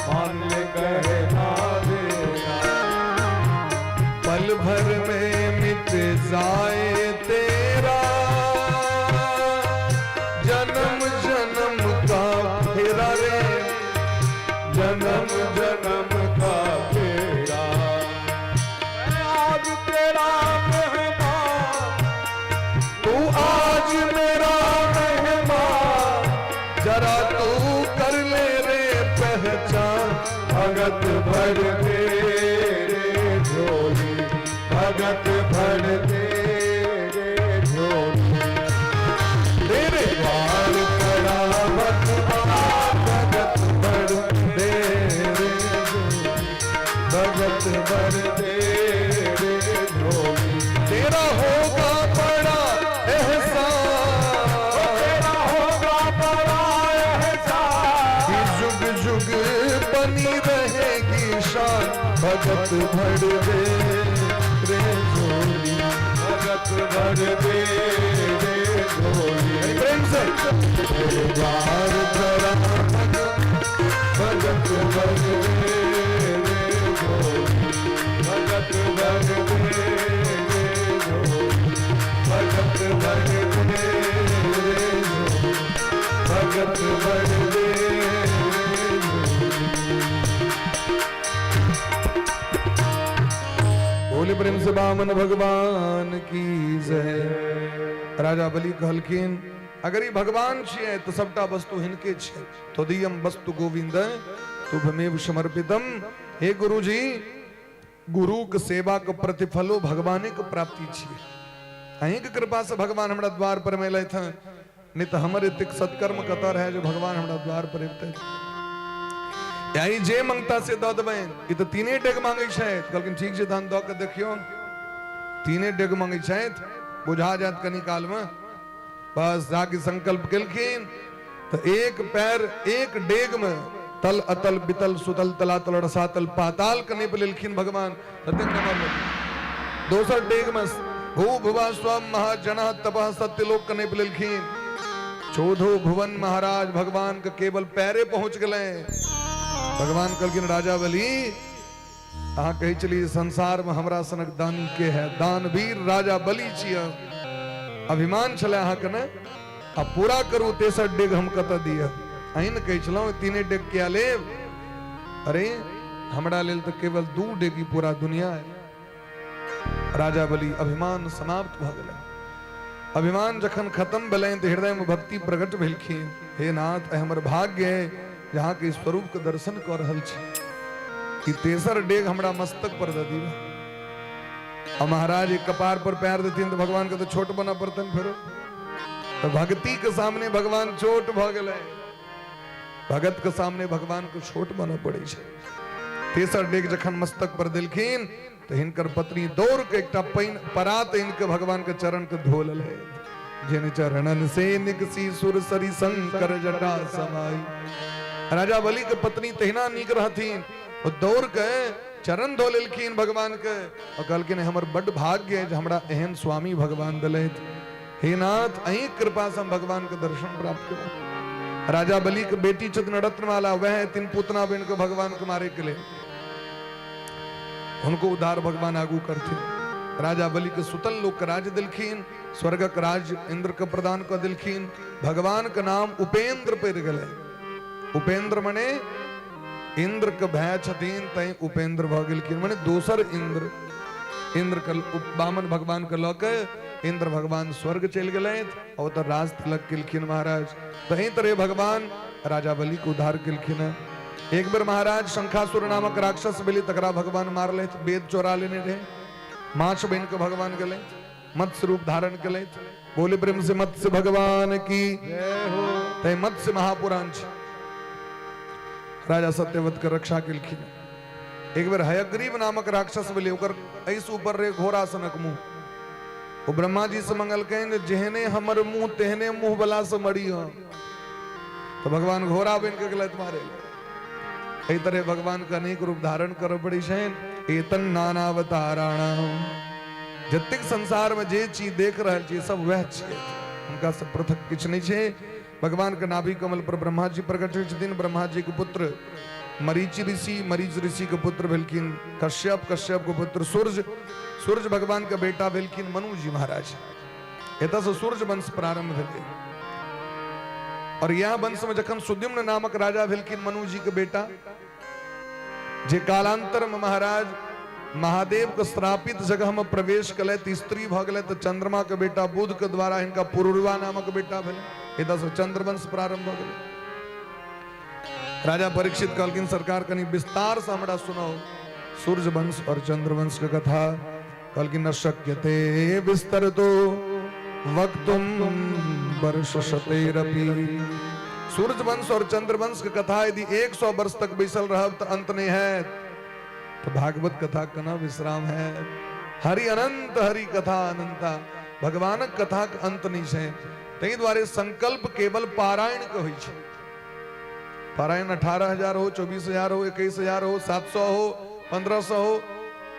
Speaker 2: मान ले कहना मेरा।
Speaker 1: पल भर में मिट जाए तेरा जन्म जन्म का फेरा रे,
Speaker 2: जन्म जन्म का फेरा। मैं आज तेरा मेहमान,
Speaker 1: तू आज मेरा मेहमान, जरा तू कर ले रे पहचान,
Speaker 2: भर दे रे झोली, भगत भर दे रे झोली। तेरे द्वार खड़ा भगवान, भगत भर दे रे झोली, भगत भर दे रे झोली।
Speaker 1: तेरा होगा बड़ा एहसान,
Speaker 2: तेरा होगा बड़ा एहसान,
Speaker 1: कि जुग जुग बनी रहेगी शान, भगत भर दे रे झोली।
Speaker 2: भगत भर दे रे झोली।
Speaker 1: प्रेम से।
Speaker 2: तेरे द्वार खड़ा भगत, भगत भर दे रे झोली, भगत भर दे रे झोली, भगत भर दे रे झोली, भगत भर दे रे झोली।
Speaker 1: बोले प्रेम से बामन भगवान की जय। राजा बलि कहलखिन, अगर ई भगवान छियै तऽ सबटा वस्तु हिनके छै। त्वदीयम वस्तु गोविंद तुभमेव समर्पितम। हे गुरुजी, गुरु के सेवा के प्रतिफलो भगवाने के प्राप्ति छियै। अहीं के कृपा से भगवान हमरा द्वार पर में एलथि हँ, नहीं तऽ हमर एतेक सत्कर्म कतऽ रहै जे भगवान हमरा द्वार पर अबितथि। यही जे मंगता से दऽ देबनि। ई तऽ तीने डेग मांगै छथि। कहलखिन, ठीक छै, तहन दऽ के देखियौ। तीने डेग मांगै छथि, बुझा जायत कनी कालमे। बस जाके संकल्प केलखिन तऽ एक पैर एक डेग मे तल अतल बितल सुतल तलातल रसातल पाताल के नापि लेलखिन भगवान, ततेक नमहर भेल। दोसर डेग मे भू भुवा स्व महाजन तपः सत्यलोक के नापि लेलखिन। चौदहो भुवन महाराज भगवान के केवल पैरे पहुंच गेलै। भगवान कहलखिन, राजा बलि, अहाँ कहै छलियै संसार में हमरा सनक दानी के है, दानवीर राजा बलि छियै, अभिमान छलै अहाँके ने? आ पूरा करू तेसर डेग, हम कतऽ दिअ? अहीं ने कहै छलहुँ तीने डेग किया लेब? अरे, हमरा लेल तऽ केवल दू डेग ही पूरा दुनिया है। राजा बलि अभिमान समाप्त भऽ गेलै। अभिमान जखन खत्म भेलनि तऽ हृदय में भक्ति प्रकट भेलखिन। हे नाथ, आइ हमर भाग्य है जे अहाँके स्वरूप के दर्शन कऽ रहल छी। ई तेसर डेग हमरा मस्तक पर दऽ दिअ। आ महाराज एक कपार पर पैर देथिन तऽ भगवान के तऽ छोट बनऽ पड़तनि फेरो। तऽ भक्ति के सामने भगवान छोट भऽ गेलै। भगत के सामने भगवान के छोट बनऽ पड़ै छै। तेसर डेग जखन मस्तक पर देलखिन तऽ हिनकर पत्नी दौड़ के एकटा पानि परात इनके भगवान के चरण के धो लेलै। जिन चरणन से निकसी सुरसरी शंकर जटा समाई। राजा बलि के पत्नी तहिना नीक रहथिन, ओ दौड़ के चरण धो लेलखिन भगवान के और कहलखिन, हमर बड्ड भाग्य है जे हमरा एहन स्वामी भगवान देलथि। हे नाथ, अहीं कृपा से हम भगवान के दर्शन प्राप्त केलहुँ। राजा बलि के बेटी छथिन रत्नमाला, वह तीन पूतना बन के भगवान के मारे के लेल, हुनको उद्धार भगवान आगू करथिन। राजा बलि के सुतल लोक के राज देलखिन, स्वर्गक राज इंद्र के प्रदान कऽ देलखिन। भगवान के नाम उपेंद्र पड़ि गेलै। उपेंद्र मने इंद्र के भाय छथिन, तैं उपेंद्र भऽ गेलखिन, मने दोसर इंद्र। इंद्र के वामन भगवान के लऽ के इंद्र भगवान स्वर्ग चलि गेलथि आ ओतऽ राज तिलक केलखिन महाराज। तही तरह भगवान राजा बलि के उद्धार केलखिन हँ। एक बेर महाराज शंखासुर नामक राक्षस भेलै, तकरा भगवान मारलथि। वेद चोरा लेने रहे, माछ बनि के भगवान गेलथि, मत्स्य रूप धारण केलथि। बोले प्रेम से मत्स्य भगवान की
Speaker 2: जय हो।
Speaker 1: तै मत्स्य महापुराण छै। राजा सत्यवत के रक्षा केलखिन। एक बेर हयग्रीव नामक राक्षस भेलै, ओकर एहिसँ ऊपर रहे घोड़ा सनक मुंह। ओ ब्रह्मा जी से मंगलकनि, जेहने हमर मुंह तेहने मुंह वाला से मरी हम। तो भगवान घोड़ा बनि के गेलथि मारे लए। एहि तरह भगवान के अनेक रूप धारण करऽ पड़ै छनि। एतन नानावताराणाम, जतेक संसार में जे चीज देख रहल छी सब वएह छियै, हुनका से पृथक किछु नहि छै। भगवान के नाभि कमल पर ब्रह्मा जी प्रकट होइ छथिन। ब्रह्मा जी के पुत्र मरीचि ऋषि, मरीच ऋषि के पुत्र भेलखिन कश्यप, कश्यप के पुत्र सूर्य, सूर्य भगवान के बेटा भेलखिन मनु जी महाराज। एतऽ से सूर्य वंश प्रारंभ भेलै। और यह वंश में जखन सुद्युम्न नामक राजा भेलखिन मनु जी के बेटा, जे कालांतर में महाराज महादेव के श्रापित जगह में प्रवेश केलथि, स्त्री भऽ गेलथि, तऽ चंद्रमा के बेटा बुध के द्वारा हिनका पुरुरवा नामक बेटा भेलै। एतऽ से चंद्रवंश प्रारंभ भऽ गेलै। राजा परीक्षित कहलखिन, सरकार, कनि विस्तार से हमरा सुनाउ सूर्यवंश और चंद्रवंश के कथा। कहलखिन, न शक्यते विस्तर तो वक्तुम वर्ष शतैरपि। सूर्यवंश और चंद्रवंश के कथा यदि 100 वर्ष तक बैसल रहब तऽ अंत नहीं है, तो भागवत कथा केना विश्राम है। हरि अनंत, हरि कथा अनंता। भगवानक कथा के अंत नहीं छै। ताहि दुआरे संकल्प केवल पारायण के होइ छै। पारायण 18,000 हो, 24,000 हो, 21,000 हो, 700 हो, 1500 हो,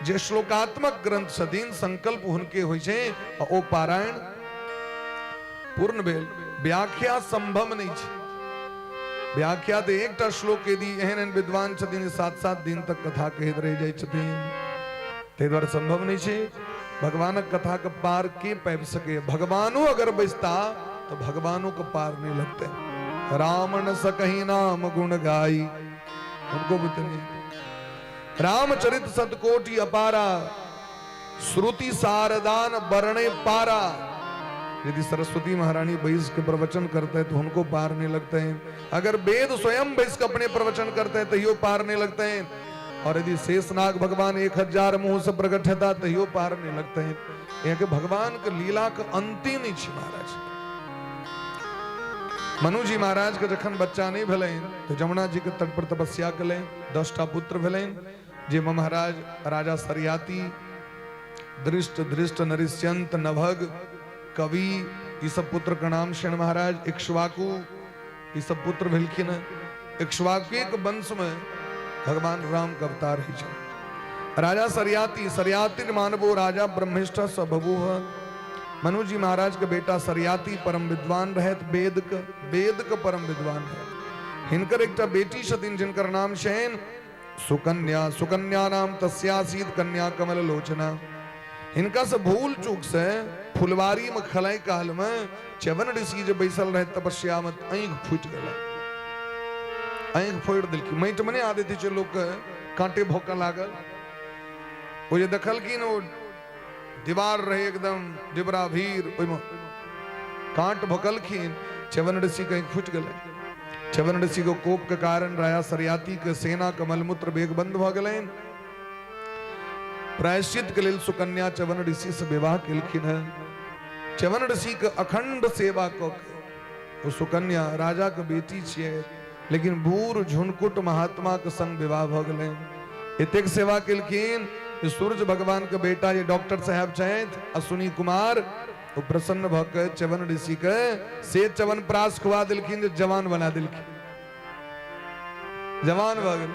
Speaker 1: जे श्लोकात्मक ग्रंथ छथिन, संकल्प हुनके होइ छै आ ओ पारायण पूर्ण भेल। व्याख्या संभव नहि छै। व्याख्या तऽ एकटा श्लोक यदि एहन एहन विद्वान छथिन जे 7-7 दिन तक कथा कहैत रहि जाइ छथिन, ताहि दुआरे संभव नहि छै। भगवानक कथा के पार के पाबि सके? भगवानो अगर बैसता तऽ भगवानो के पार नहीं लगते। राम न सकही नाम गुण गाई, उनको बुद्धि नहीं। रामचरित सतकोटि अपारा, श्रुति सारदान बरणे पारा। यदि सरस्वती महारानी बैस के प्रवचन करते हैं तो उनको पार नहीं लगते हैं। अगर वेद स्वयं बैस के अपने प्रवचन करते हैं तो यो पार नहीं लगते हैं। और यदि शेषनाग भगवान 1000 मुंह से प्रकट होता तो यो पार नहीं लगते हैं। यहाँ के भगवान के लीला के अंत ही नहीं छे महाराज। मनु जी महाराज के जखन बच्चा नहीं भेलनि तो जमुना जी के तट पर तपस्या कलनि। 10टा पुत्र भेलनि, जाहिमे महाराज राजा सरियाती, दृष्ट, धृष्ट, नरिष्यंत, नभग, कवि, ई सब पुत्र के नाम छनि महाराज। इक्ष्वाकु, ई सब पुत्र भेलखिन। इक्ष्वाकुए के वंश में भगवान राम के अवतार होइ छै। राजा सरियाती, सरियातिर मानवो राजा ब्रह्मिष्ठ सबबूह। मनु जी महाराज के बेटा सरियाती परम विद्वान रहत, वेद के परम विद्वान रहत। हिनकर एकटा बेटी छथिन जिनकर नाम छनि सुकन्या। सुकन्या नाम तस्यासीत कन्या कमल लोचना। हिनका से भूल चूक से फुलवारी में खलाई काल में च्यवन ऋषि जे बैसल रहे तपस्या में, आँखि फूटि गेलै, आँखि फोड़ि देलखिन। माटि में नहि आदत होइ छै लोकके कांटे भोंकऽ लागल। ओ जे देखलखिन, ओ दीवार रहे एकदम डिबरा भीड़, ओहिमे कांट भोकलखिन, च्यवन ऋषि के आँखि फूटि गेलै। च्यवन ऋषि के कोप के कारण राजा सरियाती के सेना के मलमूत्र वेग बंद भऽ गेलनि। प्रायश्चित के लेल सुकन्या च्यवन ऋषि से विवाह केलखिन हैं। च्यवन ऋषि के अखंड सेवा कऽ के ओ सुकन्या राजा के बेटी छियै, लेकिन बूढ़ झुनकुट महात्मा के संग विवाह भऽ गेलनि। एतेक सेवा केलखिन जे सूर्य भगवान के बेटा जे डॉक्टर साहब छथि अश्विनी कुमार, ओ प्रसन्न भऽ के च्यवन ऋषि के से च्यवन प्राश खुआ देलखिन जे जवान बना देलखिन, जवान भऽ गेल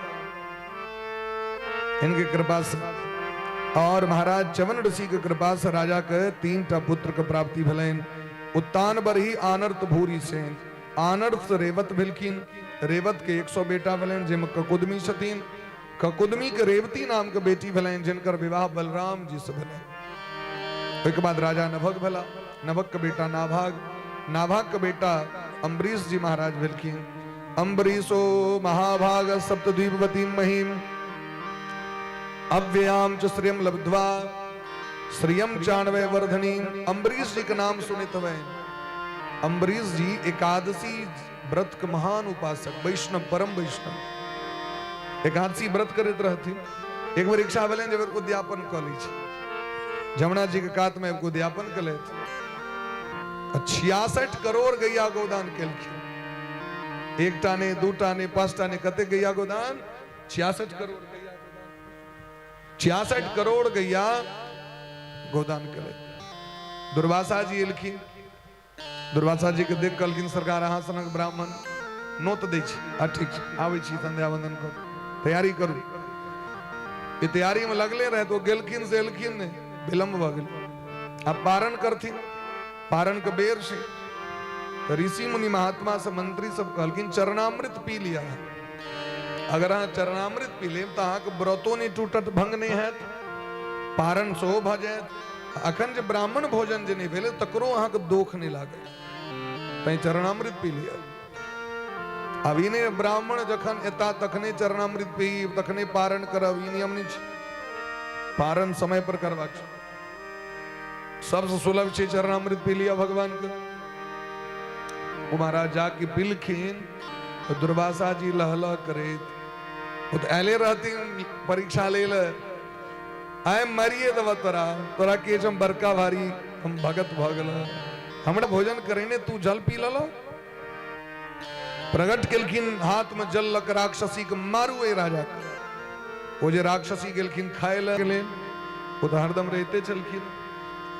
Speaker 1: इनके कृपा से। और महाराज च्यवन ऋषि के कृपा से राजा के 3टा पुत्र के प्राप्ति भेलनि। उत्तान बरही आनर्त भूरी सेन। आनर्त रेवत भेलखिन। रेवत के 100 बेटा भेलनि, जाहिमे ककुदमी छथिन। ककुदमी के रेवती नाम के बेटी भेलनि, जिनकर विवाह बलराम जी से भेलनि। ओहिके बाद राजा नभग भेला। नभग के बेटा नाभाग, नाभाग के बेटा अम्बरीश जी महाराज भेलखिन। अम्बरीशो महाभाग सप्तद्वीपवती महिम अव्ययाम च श्रियम लब्ध्वा श्रियम चाणवय वर्धनी। अम्बरीश जी के नाम सुनित हुए। अम्बरीश जी एकादशी व्रत के महान उपासक, वैष्णव, परम वैष्णव, एकादशी व्रत करैत रहथिन। एक बेर इच्छा भेलनि जे उद्यापन कऽ लै छी। जमुना जी के कात में उद्यापन केलथि, 66 करोड़ गैया गोदान केलखिन। एकटा ने, दूटा ने, 5टा ने, कते गैया गोदान? 66 करोड़ गैया गोदान, 66 करोड़ गैया गोदान केलथि। दुर्वासा जी एलखिन। दुर्वासा जी के देख कहलखिन, सरकार, अहाँ सनक ब्राह्मण नोत दै छी। आ ठीक छै, आबै छी, संध्या वंदन करू, तैयारी करू। ई तैयारी में लगले रहे तो गेलखिन से एलखिन नहि, विलम्ब भऽ गेल। आब पारण करथिन, पारण के बेर छै, तऽ ऋषि मुनि महात्मा से मंत्री सब कहलखिन, चरणामृत पी लिया। अगर अहाँ चरणामृत पी लेब तऽ अहाँके व्रतो नहि टूटत, भंग नहि हैत, पारण सेहो भऽ जायत। अखन जे ब्राह्मण भोजन जे नहि भेलै तकरो अहाँके दोख नहि लागत, तैं चरणामृत पी लिअ। आब ई नहि ब्राह्मण जखन एता तखने चरणामृत पी, तखने पारण करब, ई नियम नहि छै। पारण समय पर करबाक छै। सबसँ सुलभ छै चरणामृत पी लिअ भगवान के। ओ महाराज जाके पीलखिन। तऽ दुर्वासा जी लहलह करैत ओ तऽ आयले रहथिन परीक्षा लै लए। आइ मारिए देबह तोरा, तोरा के हम बड़का भारी हम भगत भऽ गेल, हमरा भोजन करेने तू जल पी लल। प्रकट केलखिन हाथ में जल लऽ कऽ राक्षसी के मारू एहि राजा के। ओ जे राक्षसी गेलखिन खाय लए गेलै, ओ तऽ हरदम रहिते छलखिन।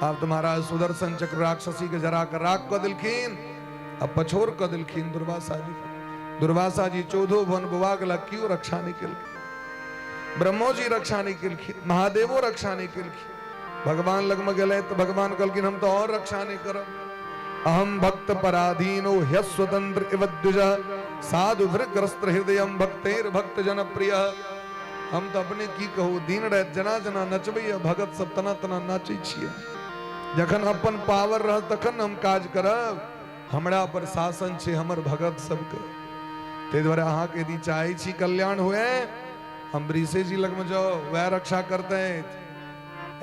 Speaker 1: आब तऽ महाराज सुदर्शन चक्र राक्षसी के जरा कऽ राख कऽ देलखिन आ पछोर कऽ देलखिन दुर्वासा जी। दुर्वासा जी चौदहो भुवन बौआ गेला, केओ रक्षा नहि केलखिन। ब्रह्मो जी रक्षा नहि केलखिन, महादेवो रक्षा नहि केलखिन। भगवान लगमे गेलै तऽ भगवान कहलखिन हम तऽ और रक्षा नहि करब। अहम भक्त पराधीनो ह्यस्वतंत्र इव द्विज साधु भृग्रस्त हृदय भक्तेर भक्त जन प्रिय। हम तऽ अपने की कहू, दिन राति जेना जेना नचबैया भगत सब तना तना नाचै छियै। जखन अपन पावर रहत तखन हम काज करब। हमरा पर शासन छै हमर भगत सबके। ताहि दुआरे अहाँके यदि चाहै छी कल्याण हुए, अम्बरीशे जी लगमे जाउ, वएह रक्षा करतै।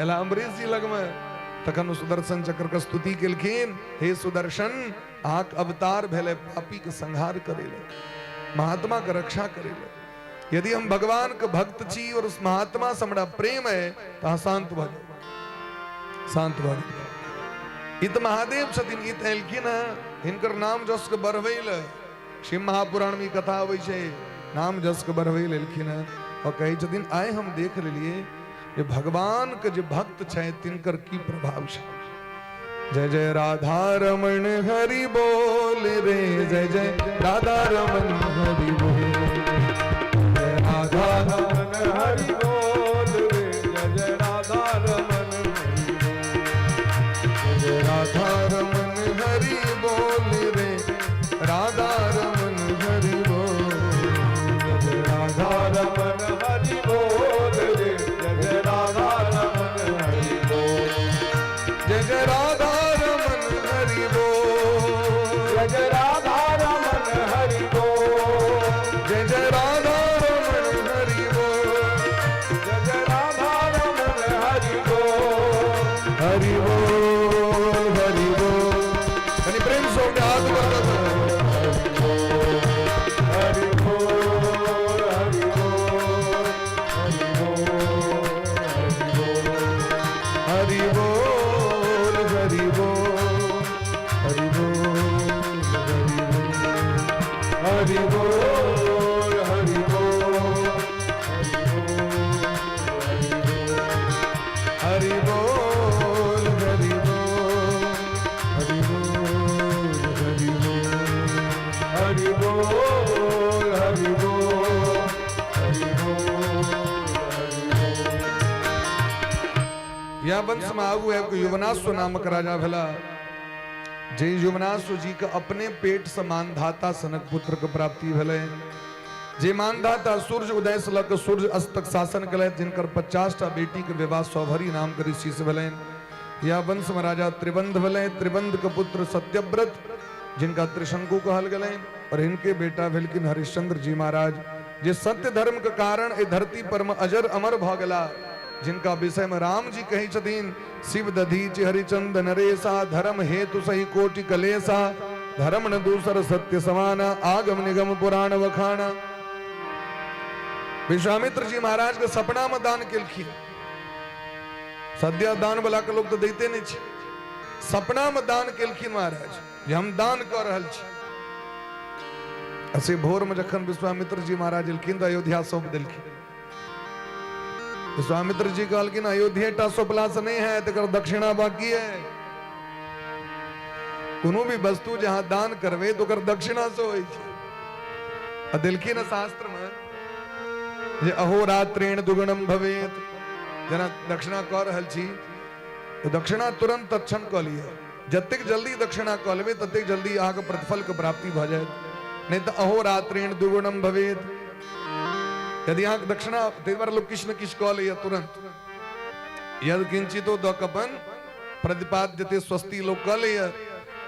Speaker 1: एला अम्बरीश जी लगमे, तखन ओ सुदर्शन चक्र के स्तुति केलखिन, हे सुदर्शन, अहाँके अवतार भेलै पापी के संहार करै लए, महात्मा के रक्षा करै लए। यदि हम भगवान के भक्त छी और उस महात्मा से हमरा प्रेम है तो अहाँ शांत भऽ जाउ, शांत भऽ जाउ। ई तऽ महादेव छथिन, ई तऽ एलखिन हँ हिनकर नाम जस के बढ़बै लए। शिव महापुराण में ई कथा अबै छै, नाम जस के बढ़बै लए एलखिन हँ। और कहै छथिन आइ हम देख लेलियै जे भगवान के जे भक्त छथि तिनकर की प्रभाव छै। जय जय राधा रमण हरि बोल रे, जय जय राधा रमण हरि बोल, जय राधा
Speaker 2: रमण हरि बोल रे, जय जय राधा रमण हरि बोल,
Speaker 1: जय राधा रमण हरि बोल रे, राधा रमण हरि बोल, जय राधा
Speaker 2: रमण हरि बोल रे, जय जय राधा रमण हरि बोल,
Speaker 1: जय जय राधा रमन हरि बोल,
Speaker 2: जय जय राधा रमन हरि बोल,
Speaker 1: जय जय राधा रमन हरि बोल,
Speaker 2: जय जय राधा रमन हरि बोल,
Speaker 1: हरि बोल हरि बोल। कनि प्रेम से अपने हाथ ऊपर कर दो।
Speaker 2: हरि बोल हरि बोल
Speaker 1: हरि बोल हरि बोल हरि बोल हरि बोल
Speaker 2: हरि बोल हरि बोल
Speaker 1: हरि बोल हरि बोल हरि बोल हरि बोल
Speaker 2: हरि बोल हरि बोल हरि बोल हरि बोल।
Speaker 1: यह वंश में आगू आबि कऽ युवनाश्व नामक राजा भेला, जे युवनाश्व जी के अपने पेट से मानधाता सनक पुत्र के प्राप्ति भेलै, जे मानधाता सूर्य उदय से लऽ कऽ सूर्य अस्त तक शासन केलथि, जिनकर 50 टा बेटी के विवाह सौभरी नाम के ऋषि से भेलनि। यह वंश में राजा त्रिबंध भेलै, त्रिबंध के पुत्र सत्यव्रत, जिनका त्रिशंकु कहल गेलनि, और हिनके बेटा भेलखिन हरिश्चंद्र जी महाराज, जे सत्य धर्म के कारण एहि धरती पर में अजर अमर भऽ गेला, जिनका विषय में राम जी कहै छथिन, शिव दधीच हरिचंद नरेशा, धर्म हेतु सही कोटि कलेसा, धर्म न दूसर सत्य समाना, आगम निगम पुराण वखाना। विश्वामित्र जी महाराज के सपना में दान केलखिन। सद्य दान वाला के लोग तो दैते नहीं छै। सपना में दान केलखिन महाराज जे हम दान कऽ रहल छी। आ से भोर में जखन विश्वामित्र जी महाराज एलखिन तऽ अयोध्या सौंप देलखिन। विश्वामित्र जी कहलखिन अयोध्या टा सौंपला से नहीं है, तकर दक्षिणा बाकी है। कोनो भी वस्तु जे अहाँ दान करबै तऽ ओकर दक्षिणा से होइ छै। आ देलखिन शास्त्र में जे अहोरात्रेण दुगुणम भवेत, जेना दक्षिणा कऽ रहल छी तऽ दक्षिणा तुरंत तत्क्षण कऽ लिअ, जतेक जल्दी दक्षिणा कऽ लेबै ततेक जल्दी अहाँके प्रतिफल के प्राप्ति भऽ जायत, नहि तऽ अहोरात्रेण दुगुणम भवेत। यदि अहाँके दक्षिणा, ताहि दुआरे लोक किछु ने किछु कऽ लैए तुरंत, यदि किंचितो दऽ कऽ अपन प्रतिपाद्यते स्वस्ति लोक कऽ लैए,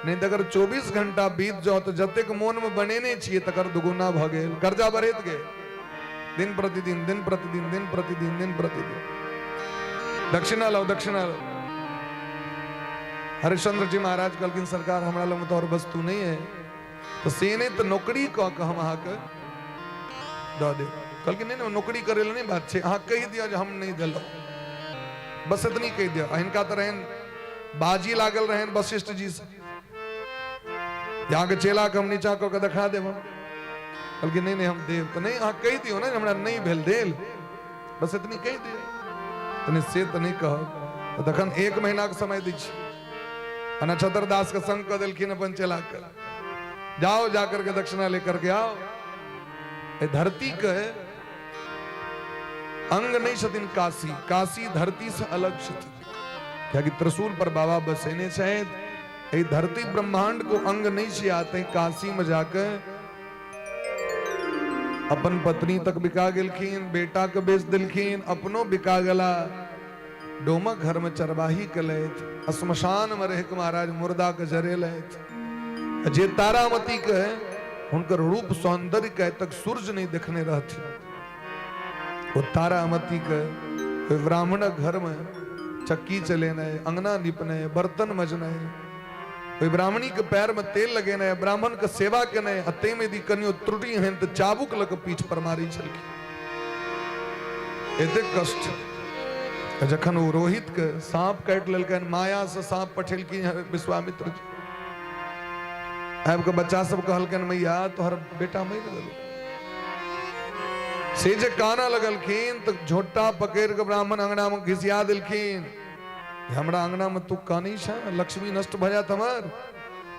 Speaker 1: नहि तऽ अगर 24 घंटा बीत जाओ तऽ जतेक मोनमे बनेने छियै तकर दुगुना भऽ गेल, कर्जा बढ़ैत गेल दिन प्रतिदिन, दिन प्रतिदिन, दिन प्रतिदिन, दिन प्रतिदिन। दक्षिणा लाओ, दक्षिणा लाओ। हरिश्चंद्र जी महाराज कहलखिन सरकार हमरा लग तऽ और वस्तु नहीं है, तऽ से नहि तऽ नौकरी कऽ कऽ हम अहाँके दऽ देब। कहलखिन नहि नहि, नौकरी करै लए नहि बात छै, अहाँ कहि दिअ जे हम नहि देलहुँ, बस एतनी कहि दिअ। आ हिनका तऽ रहनि बाजी लागल रहनि वशिष्ठ जी से, जे अहाँके चेलाके हम नीचा कऽ के देखा देब। हम कहलखिन नहि नहि, हम देब तऽ नहि, अहाँ कहि दियौ ने जे हमरा नहि भेल देल, बस एतनी कहि दियौ। तनी से तऽ नहि कहब। तऽ तखन 1 महीनाके समय दै छी। आ नक्षत्र दास के संग कऽ देलखिन अपन चेलाके, जाओ जा करके दक्षिणा लेकर के आओ। एहि धरती के अंग नहीं छथिन काशी, काशी धरती से अलग छथिन, कियाकि त्रिशूल पर बाबा बसेने छथि। एहि धरती ब्रह्मांड को अंग नहीं छियै, आते काशी में जाके अपन पत्नी तक बिका गेलखिन, बेटा के बेच देलखिन, अपनो बिका गेला। डोमक घर में चरवाही केलथि, श्मशान में रह के महाराज मुर्दा के जरेलथि। जे तारामती के हुनकर रूप सौंदर्य के तक सूर्य नहीं देखने रहथिन, वो तारामती के ब्राह्मणक घर में चक्की चलेने, अंगना निपने, बर्तन मजने, ओहि ब्राह्मणी के पैर में तेल लगेने, ब्राह्मण के सेवा केने, आ ताहिमे यदि कनियो त्रुटि हेन तऽ चाबुक लऽ कऽ पीठ पर मारै छलखिन। एतेक कष्ट। जखन ओ रोहित के सांप काटि लेलकनि, माया से सांप पठेलखिन विश्वामित्र जी, आबि कऽ बच्चा सब कहलकनि मैया तोहर बेटा मरि गेल। से जे कानऽ लगलखिन तऽ झोटा पकड़ि कऽ ब्राह्मण अंगना मे घिसिया देलखिन, हमरा अंगना मे तू कानै छ, लक्ष्मी नष्ट भऽ जायत हमर,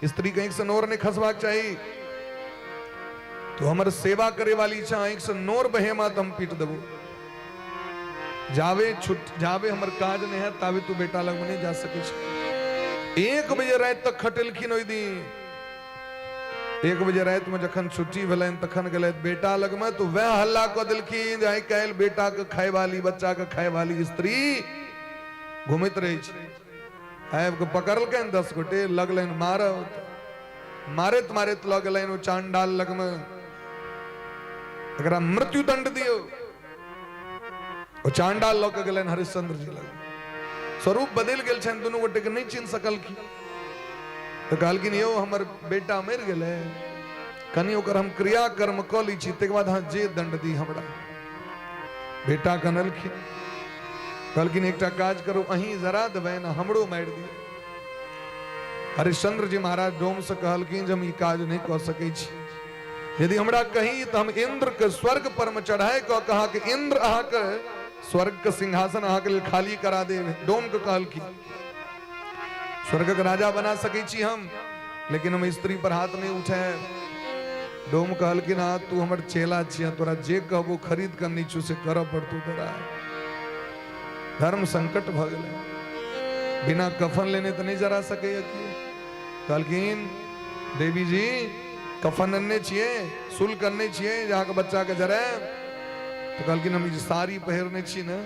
Speaker 1: स्त्री के आँखि से नोर नहि खसबाक चाही, तू हमर सेवा करे वाली छ, आँखि से नोर बहेमा तऽ हम पीट देबो, जावे छुट जावे हमर काज नहि हैत ताबे तू बेटा लग नहि जा सकै छ। 1 बजे राति तक खटेलखिन ओहि दिन। 1 बजे राति में जखन छुट्टी भेलनि तखन गेलथि बेटा लगमे, तऽ वएह हल्ला कऽ देलखिन जे आइ काल्हि बेटा के खाय वाली, बच्चा के खाय वाली स्त्री घुमैत रहै छै। आबि कऽ पकड़लकनि 10 गोटे, लगलनि मारब, मारैत मारैत लऽ गेलनि ओ चांडाल लगमे, एकरा मृत्यु दंड दियौ। ओ चांडाल लऽ कऽ गेलनि हरिश्चंद्र जी लग। स्वरूप बदलि गेल छनि, दुनू गोटे के नहि चिन्ह सकलखिन। तऽ कहलखिन यौ हमर बेटा मरि गेलै, कनि ओकर हम क्रियाकर्म कऽ लै छी, ताहिके बाद अहाँ जे दंड दी हमरा। बेटा कनलखिन, कहलखिन एकटा काज करू, अहीं जरा देबै ने, हमरो मारि दियौ। हरिश्चंद्र जी महाराज डोम से कहलखिन जे हम ई काज नहि कऽ सकै छी, यदि हमरा कही तऽ हम इंद्र के स्वर्ग पर में चढ़ाए कऽ कहा कि इंद्र अहाँके स्वर्ग के सिंहासन अहाँके लेल खाली करा देब। डोम के कहलखिन स्वर्गक राजा बना सकै छी हम, लेकिन हम स्त्री पर हाथ नहीं उठाए। डोम कहलखिन हाँ तू हमर चेला छिया, तोरा जे कहबो खरीद कर नहीं छु से करऽ पड़तौ तोरा। धर्म संकट भऽ गेलै, बिना कफन लेने तऽ नहीं जरा सकैया की। कहलखिन देवी जी कफन अनने छियै, शुल्क अनने छियै जे अहाँके बच्चा के जरायब। तऽ कहलखिन हम ई जे साड़ी पहिरने छी ने,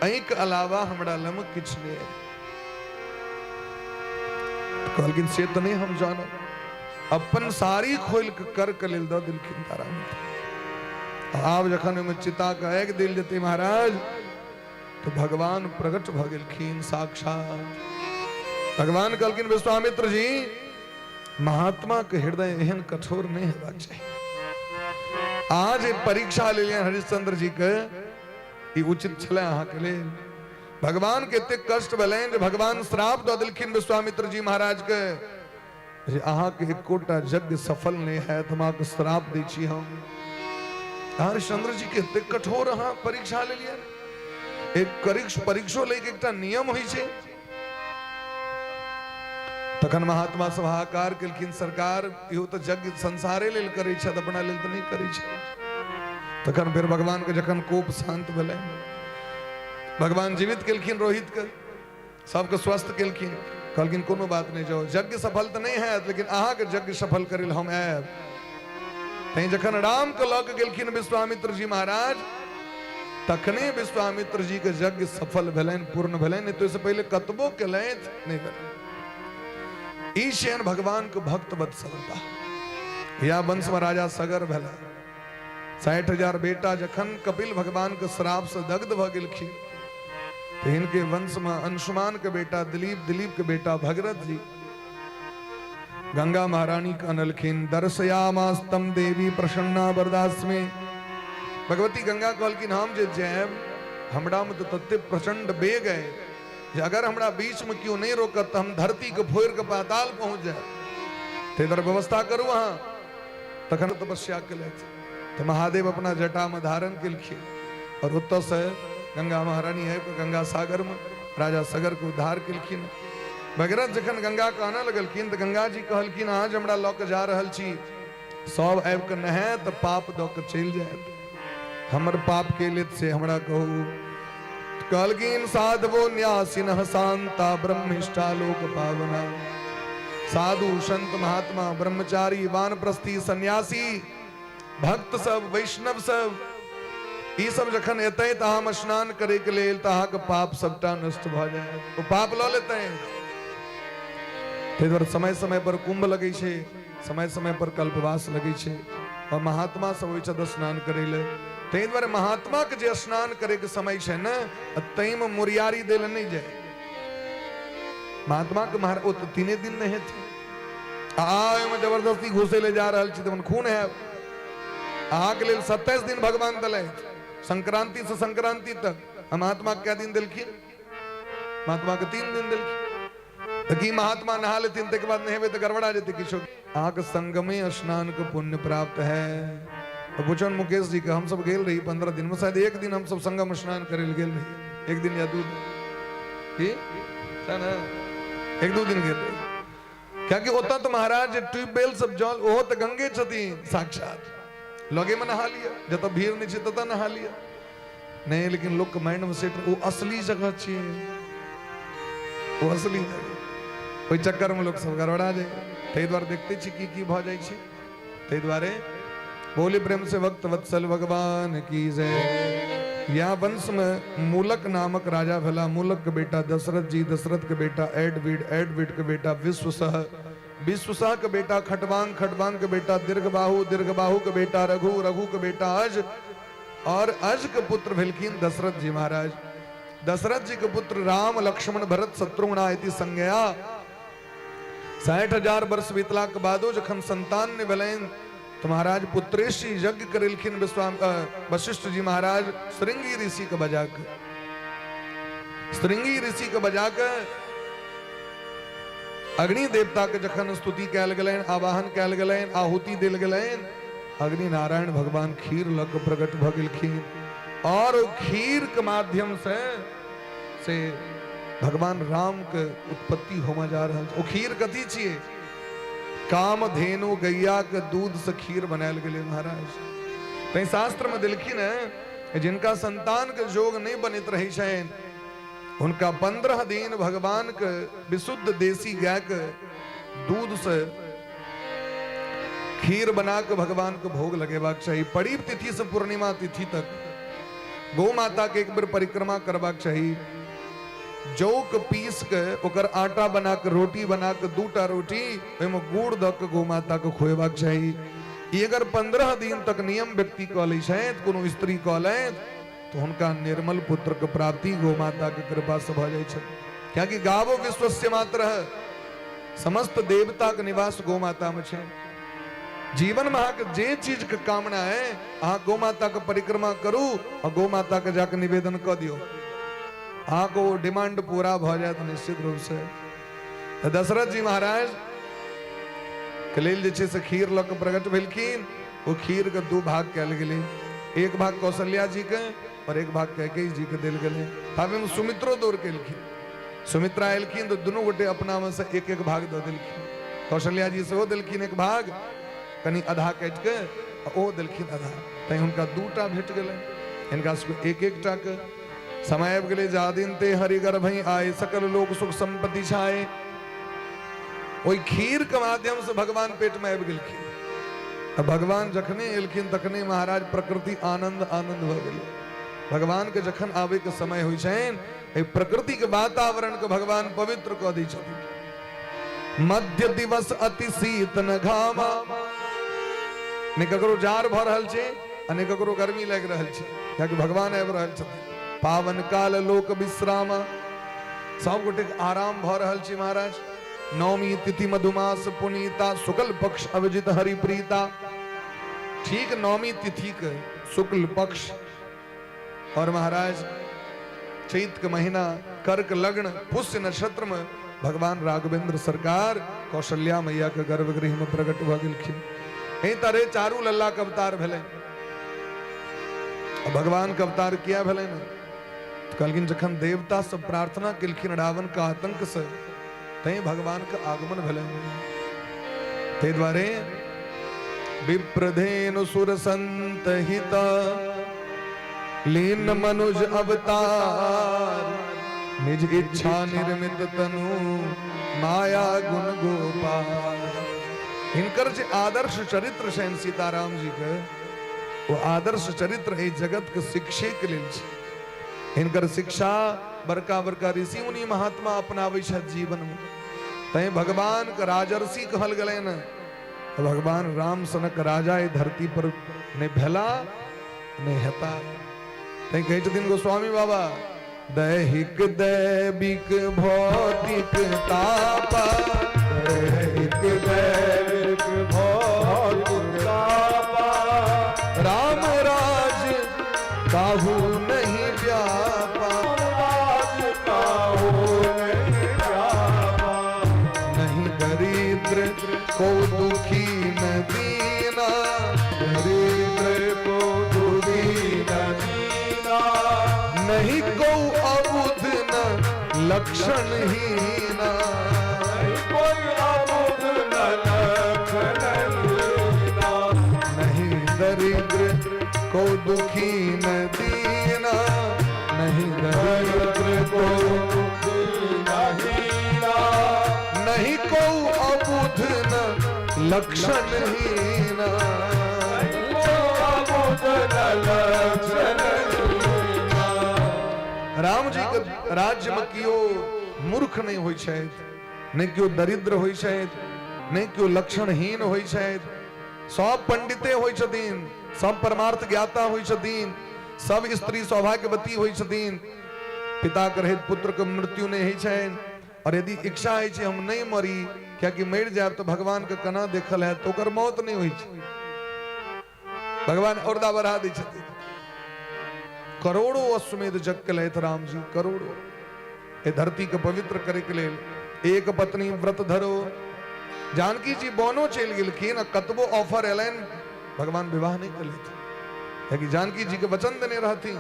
Speaker 1: एहिके अलावा हमरा लग किछु नहि अइ। कहलखिन से तऽ नहि हम जानब। अपन साड़ी खोलि कऽ कर के लेल दऽ देलखिन तारामती। आब जखन ओहिमे चिता के आगि देल जेतै महाराज, तऽ भगवान प्रकट भऽ गेलखिन साक्षात। भगवान कहलखिन विश्वामित्र जी, महात्मा के हृदय एहन कठोर नहि हेबाक चाही। आज परीक्षा लेलियनि हरिश्चंद्र जी के, ई उचित छलै अहाँके लेल। भगवान के एतेक कष्ट भेलनि जे भगवान श्राप दऽ देलखिन विश्वामित्र जी महाराज के जे अहाँके एकोटा यज्ञ सफल नहि हैत, हम अहाँके श्राप दै छी। हम हरिश्चंद्र जी के एतेक कठोर अहाँ परीक्षा लेलियनि। एक परीक्षो लैके एकटा नियम होइ छै। तखन महात्मा सब हाहाकार केलखिन, सरकार इहो तऽ यज्ञ संसारे लेल करै छथि, अपना लेल तऽ नहि करै छथि। तखन फेर भगवान के जखन कोप शांत भेलै, भगवान जीवित केलखिन रोहित के, सबके स्वस्थ केलखिन। कहलखिन कोनो बात नहि, जाओ यज्ञ सफल तऽ नहि हैत, लेकिन अहाँके यज्ञ सफल करै लए हम आयब। तैं जखन राम के लऽ के गेलखिन विश्वामित्र जी महाराज, तखने विश्वामित्र जी के यज्ञ सफल भेलनि, पूर्ण भेलनि। नहीं तो इससे पहले कतबो केलथि नहीं भेलनि। ई छियनि भगवान के भक्त वत्सलता। या वंश में राजा सगर भेला, 60,000 बेटा जखन कपिल भगवान के श्राप से दग्ध भऽ गेलखिन, तऽ हिनके वंश में अंशुमान के बेटा दिलीप, दिलीप के बेटा भगीरथ जी। गंगा महारानी के अनलखिन। दर्शयामास्तम देवी प्रसन्ना वरदास्मे। भगवती गंगा कहलखिन हम जे जायब हमरा में तो तते प्रचंड वेग है जे अगर हमरा बीच में क्यों नहीं रोकत तो हम धरती के फोड़ के पाताल पहुंच जाए, ते इधर व्यवस्था करू अहाँ। तखन तपस्या केलथि तो महादेव अपना जटा में धारण केलखिन और ओतऽ से गंगा महारानी आबि कऽ गंगा सागर में राजा सगर के उद्धार केलखिन। भगीरथ जखन गंगा के आनऽ लगलखिन तऽ गंगा जी कहलखिन अहाँ जे हमरा लऽ कऽ जा रहल छी सब आबि कऽ नहायत पाप दऽ कऽ चलि जायत, हमर पाप के लेत से हमरा कहू। कहलखिन साधवो न्यासिनः शांता ब्रह्मिष्ठा लोक पावना। साधु संत महात्मा ब्रह्मचारी वानप्रस्थी सन्यासी भक्त सब वैष्णव सब ई सब जखन एतै तऽ हम स्नान करे के लेल तऽ अहाँके पाप सबटा नष्ट भऽ जायत, ओ पाप लऽ लेतै। ताहि दुआरे समय समय पर कुंभ लगै छै, समय समय पर कल्पवास लगै छै और महात्मा सब होइ छथि स्नान करै लए। ताहि दुआरे महात्मा के जे स्नान करे के समय छै ने ताहिमे मुरियारी दै लए नहि जाय। महात्मा के महाराज ओ तऽ 3 दिन नहि हेथिन, आ ओहिमे जबरदस्ती घुसै लए जा रहल छी तऽ खून हैब। अहाँके लेल 27 दिन भगवान देलथि, संक्रांति से संक्रांति तक। आ महात्मा के कै दिन देलखिन? महात्मा के 3 दिन देलखिन। तऽ की महात्मा नहा लेथिन ताहिके बाद नहेबै तऽ गड़बड़ा जेतै किछो। अहाँके संगमे स्नान के पुण्य प्राप्त है। तऽ पूछन मुकेश जी के, हमसब गेल रही 15 दिन में, शायद एक दिन हमसब संगम स्नान करे लए गेल रही, एक दिन या 2 दिन की छै ने, 1-2 दिन गेल रही। कियाकि ओतऽ तऽ महाराज ट्यूबवेल सब जल, ओहो तऽ गंगे छथिन साक्षात, लगे में नहा लिअ, जतऽ भीड़ नहि छै ततऽ नहा लिअ। नहीं, लेकिन लोग के माइंड में सेट ओ असली जगह छियै, ओ असली जगह, ओहि चक्कर में लोग सब गड़बड़ा जाए। ताहि दुआरे देखते छी की की भऽ जाइ छै। ताहि दुआरे बोली प्रेम से भक्त वत्सल भगवान की जय। यहाँ वंश में मूलक नामक राजा भेला। मूलक के बेटा दशरथ जी, दशरथ के बेटा एडविड, एडविड के बेटा विश्वसह, विश्वसह के बेटा खटवांग, खटवांग के बेटा दीर्घबाहु, दीर्घबाहु के बेटा रघु, रघु के बेटा अज, और अज के पुत्र भेलखिन दशरथ जी महाराज। दशरथ जी के पुत्र राम, लक्ष्मण, भरत, शत्रुघ्न इति संज्ञा। 60,000 वर्ष बीतला के बादो जखन संतान नहीं भेलनि तो महाराज पुत्रेशी यज्ञ करेलखिन विश्वाम वशिष्ठ जी महाराज श्रृंगी ऋषि के बजा के, श्रृंगी ऋषि के बजा के अग्नि देवता के जखन स्तुति कयल गेलनि, आवाहन कयल गेलनि, आहुति देल गेलनि, अग्नि नारायण भगवान खीर लऽ कऽ प्रकट भऽ गेलखिन और खीर के माध्यम से भगवान राम के उत्पत्ति होमे जा रहल छै। ओ खीर कथी छियै? कामधेनु गैया के दूध से खीर बनायल गेलै महाराज। तैं शास्त्र में देलखिन है जिनका संतान के जोग नहीं बनैत रहै छनि हुनका 15 दिन भगवान के विशुद्ध देसी गाय के दूध से खीर बना के भगवान के भोग लगेबाक चाही। परीब तिथि से पूर्णिमा तिथि तक गौ माता के एक बेर परिक्रमा करबाक चाही। जौ के पीस के ओकर आटा बना के रोटी बना के 2टा रोटी ओहिमे गुड़ दऽ के गौ माता के खुएबाक चाही। ई अगर 15 दिन तक नियम व्यक्ति कऽ लै छथि, कोनो स्त्री कऽ लैत, तो हुनका निर्मल पुत्र के प्राप्ति गौ माता के कृपा से भऽ जाइ छै। कियाकि गावो विश्वस्य मात्र है, समस्त देवता के निवास गौ माता में छै। जीवन में अहाँके जे चीज के कामना है अहाँ गौ माता के परिक्रमा करू और गौ माता के जाके निवेदन कऽ दियौ, अहाँके ओ डिमांड पूरा भऽ जायत निश्चित रूप से। तऽ दशरथ जी महाराज के लेल जे छै से खीर लऽ कऽ प्रकट भेलखिन। ओ खीर के 2 भाग कयल गेलै, एक भाग कौशल्या जी के और एक भाग कैकेयी जी के देल गेलै। ताबे में सुमित्रो दौड़ केलखिन, सुमित्रा एलखिन तऽ दुनू गोटे अपना में से एक एक भाग दऽ देलखिन। कौशल्या जी सेहो देलखिन एक भाग, कनि आधा काटि के, आ ओ देलखिन आधा, तैं हुनका 2टा भेट गेलनि, हिनका सबके एक एकटा के। समय आबि गेलै, जा दिन ते हरि गर्भहि आए, सकल लोक सुख संपत्ति छाए। ओहि खीर के माध्यम से भगवान पेट में आबि गेलखिन। आ भगवान जखने एलखिन तखने महाराज प्रकृति आनंद आनंद भऽ गेलै। भगवान के जखन आबे के समय होइ छनि, एहि प्रकृति के वातावरण के भगवान पवित्र कऽ दै छथिन। मध्य दिवस अति शीत न घामा, ने ककरो जाड़ भऽ रहल छै आ ने ककरो गर्मी लागि रहल छै, कियाकि भगवान आबि रहल छथिन। पावन काल लोक विश्रामा, सब गोटे के आराम भऽ रहल छै महाराज। नौमी तिथि मधुमास पुनीता, शुक्ल पक्ष अभिजित हरि प्रीता। ठीक नौमी तिथि के शुक्ल पक्ष और महाराज चैत के महीना कर्क लग्न पुष्य नक्षत्र में भगवान राघवेंद्र सरकार कौशल्या मैया के गर्भगृह में प्रकट भऽ गेलखिन। एहि तरह चारू लल्ला के अवतार भेलै। भगवान के अवतार किया भेलै ने? तऽ कहलखिन जखन देवता सब प्रार्थना केलखिन रावण के आतंक से, तैं भगवान के आगमन भेलै। ताहि दुआरे विप्रधेनु सुर संत हित लीन मनुज अवतार, निज इच्छा निर्मित तनु माया गुण गोपाल। हिनकर जे आदर्श चरित्र छनि सीताराम जी के, ओ आदर्श चरित्र एहि जगत के शिक्षे के लेल छै। हिनकर शिक्षा बड़का बड़का ऋषि मुनि महात्मा अपनाबै छथि जीवन में। तैं भगवान के राजर्षि कहल गेलै ने। भगवान राम सनक राजा एहि धरती पर नहि भेला, नहि हेता। तैं कहै छथिन गोस्वामी बाबा, दैहिक दैविक भौतिक तापा,
Speaker 2: दैहिक दैविक भौतिक तापा,
Speaker 1: राम राज काहू नहीं व्यापा,
Speaker 2: राज काहू नहीं व्यापा,
Speaker 1: नहीं दरिद्र को दुखी न दीना,
Speaker 2: दरिद्र को दुखी न दीना,
Speaker 1: नहीं को अबुध न लक्षण हीना,
Speaker 2: नहीं कोई अबुध न लक्षण हीना,
Speaker 1: नहीं दरिद्र को दुखी न दीना, नहीं दरिद्र को
Speaker 2: दुखी न दीना,
Speaker 1: नहीं को अबुध न लक्षण हीना,
Speaker 2: नहीं को अबुध न लक्षण हीना।
Speaker 1: राम जी के राज्य में कियो मूर्ख नहीं होइ छथि, नहि केओ दरिद्र होइ छथि, नहि केओ लक्षणहीन होइ छथि। सब पंडिते होइ छथिन, सब परमार्थ ज्ञाता होइ छथिन, सब स्त्री सौभाग्यवती होइ छथिन। पिता के रहैत पुत्र के मृत्यु नहि होइ छनि। और यदि इच्छा होइ छै हम नहि मरी, कियाकि मरि जायब तऽ भगवान के केना देखल हैत, तऽ ओकर मौत नहि होइ छै। भगवान औरदा बढ़ा दै छथिन। करोड़ों अश्वमेध यज्ञ केलथि राम जी, करोड़ों। ए धरती के पवित्र करे के लेल एक पत्नी व्रत धरो। जानकी जी बोनो चलि गेलखिन आ कतबो ऑफर एलनि, भगवान विवाह नहि केलथि। कियाकि जानकी जी के वचन देने रहथिन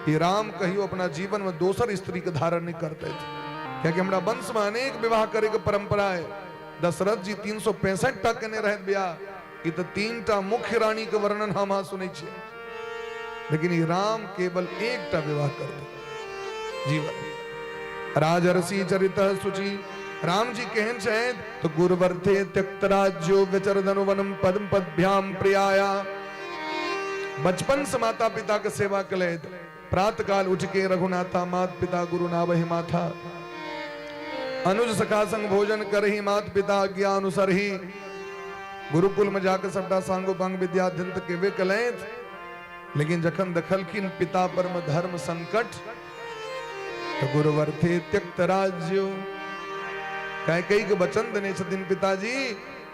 Speaker 1: कि राम कहियो अपना जीवन में दोसर स्त्री के धारण नहीं करते थे। कियाकि हमरा वंश में अनेक विवाह करे के परंपरा है। दशरथ जी 365 टा केने रहथि ब्याह। ई तऽ तीन टा मुख्य रानी के वर्णन हम अहाँ सुनै छियै, लेकिन ई राम केवल एकटा विवाह करते जीवन। राजर्षि चरित सुचि, राम जी केहन छथि तो गुरुवर्थे त्यक्त राज्यो विचर धनुवनम पद्म पद्भ्याम प्रियाया। बचपन से माता पिता के सेवा कलैत, प्रात काल उठ के रघुनाथा मात पिता गुरु नावहि माथा, अनुज सखा संग भोजन करही मात पिता आज्ञा अनुसर ही। गुरुकुल में जाके सबटा सांगोपांग विद्या अध्ययन तऽ केबे केलथि, लेकिन जखन देखलखिन पिता पर में धर्म संकट, तऽ गुरुवर्थे त्यक्त राज्य। कैकेयी के वचन देने छथिन पिताजी,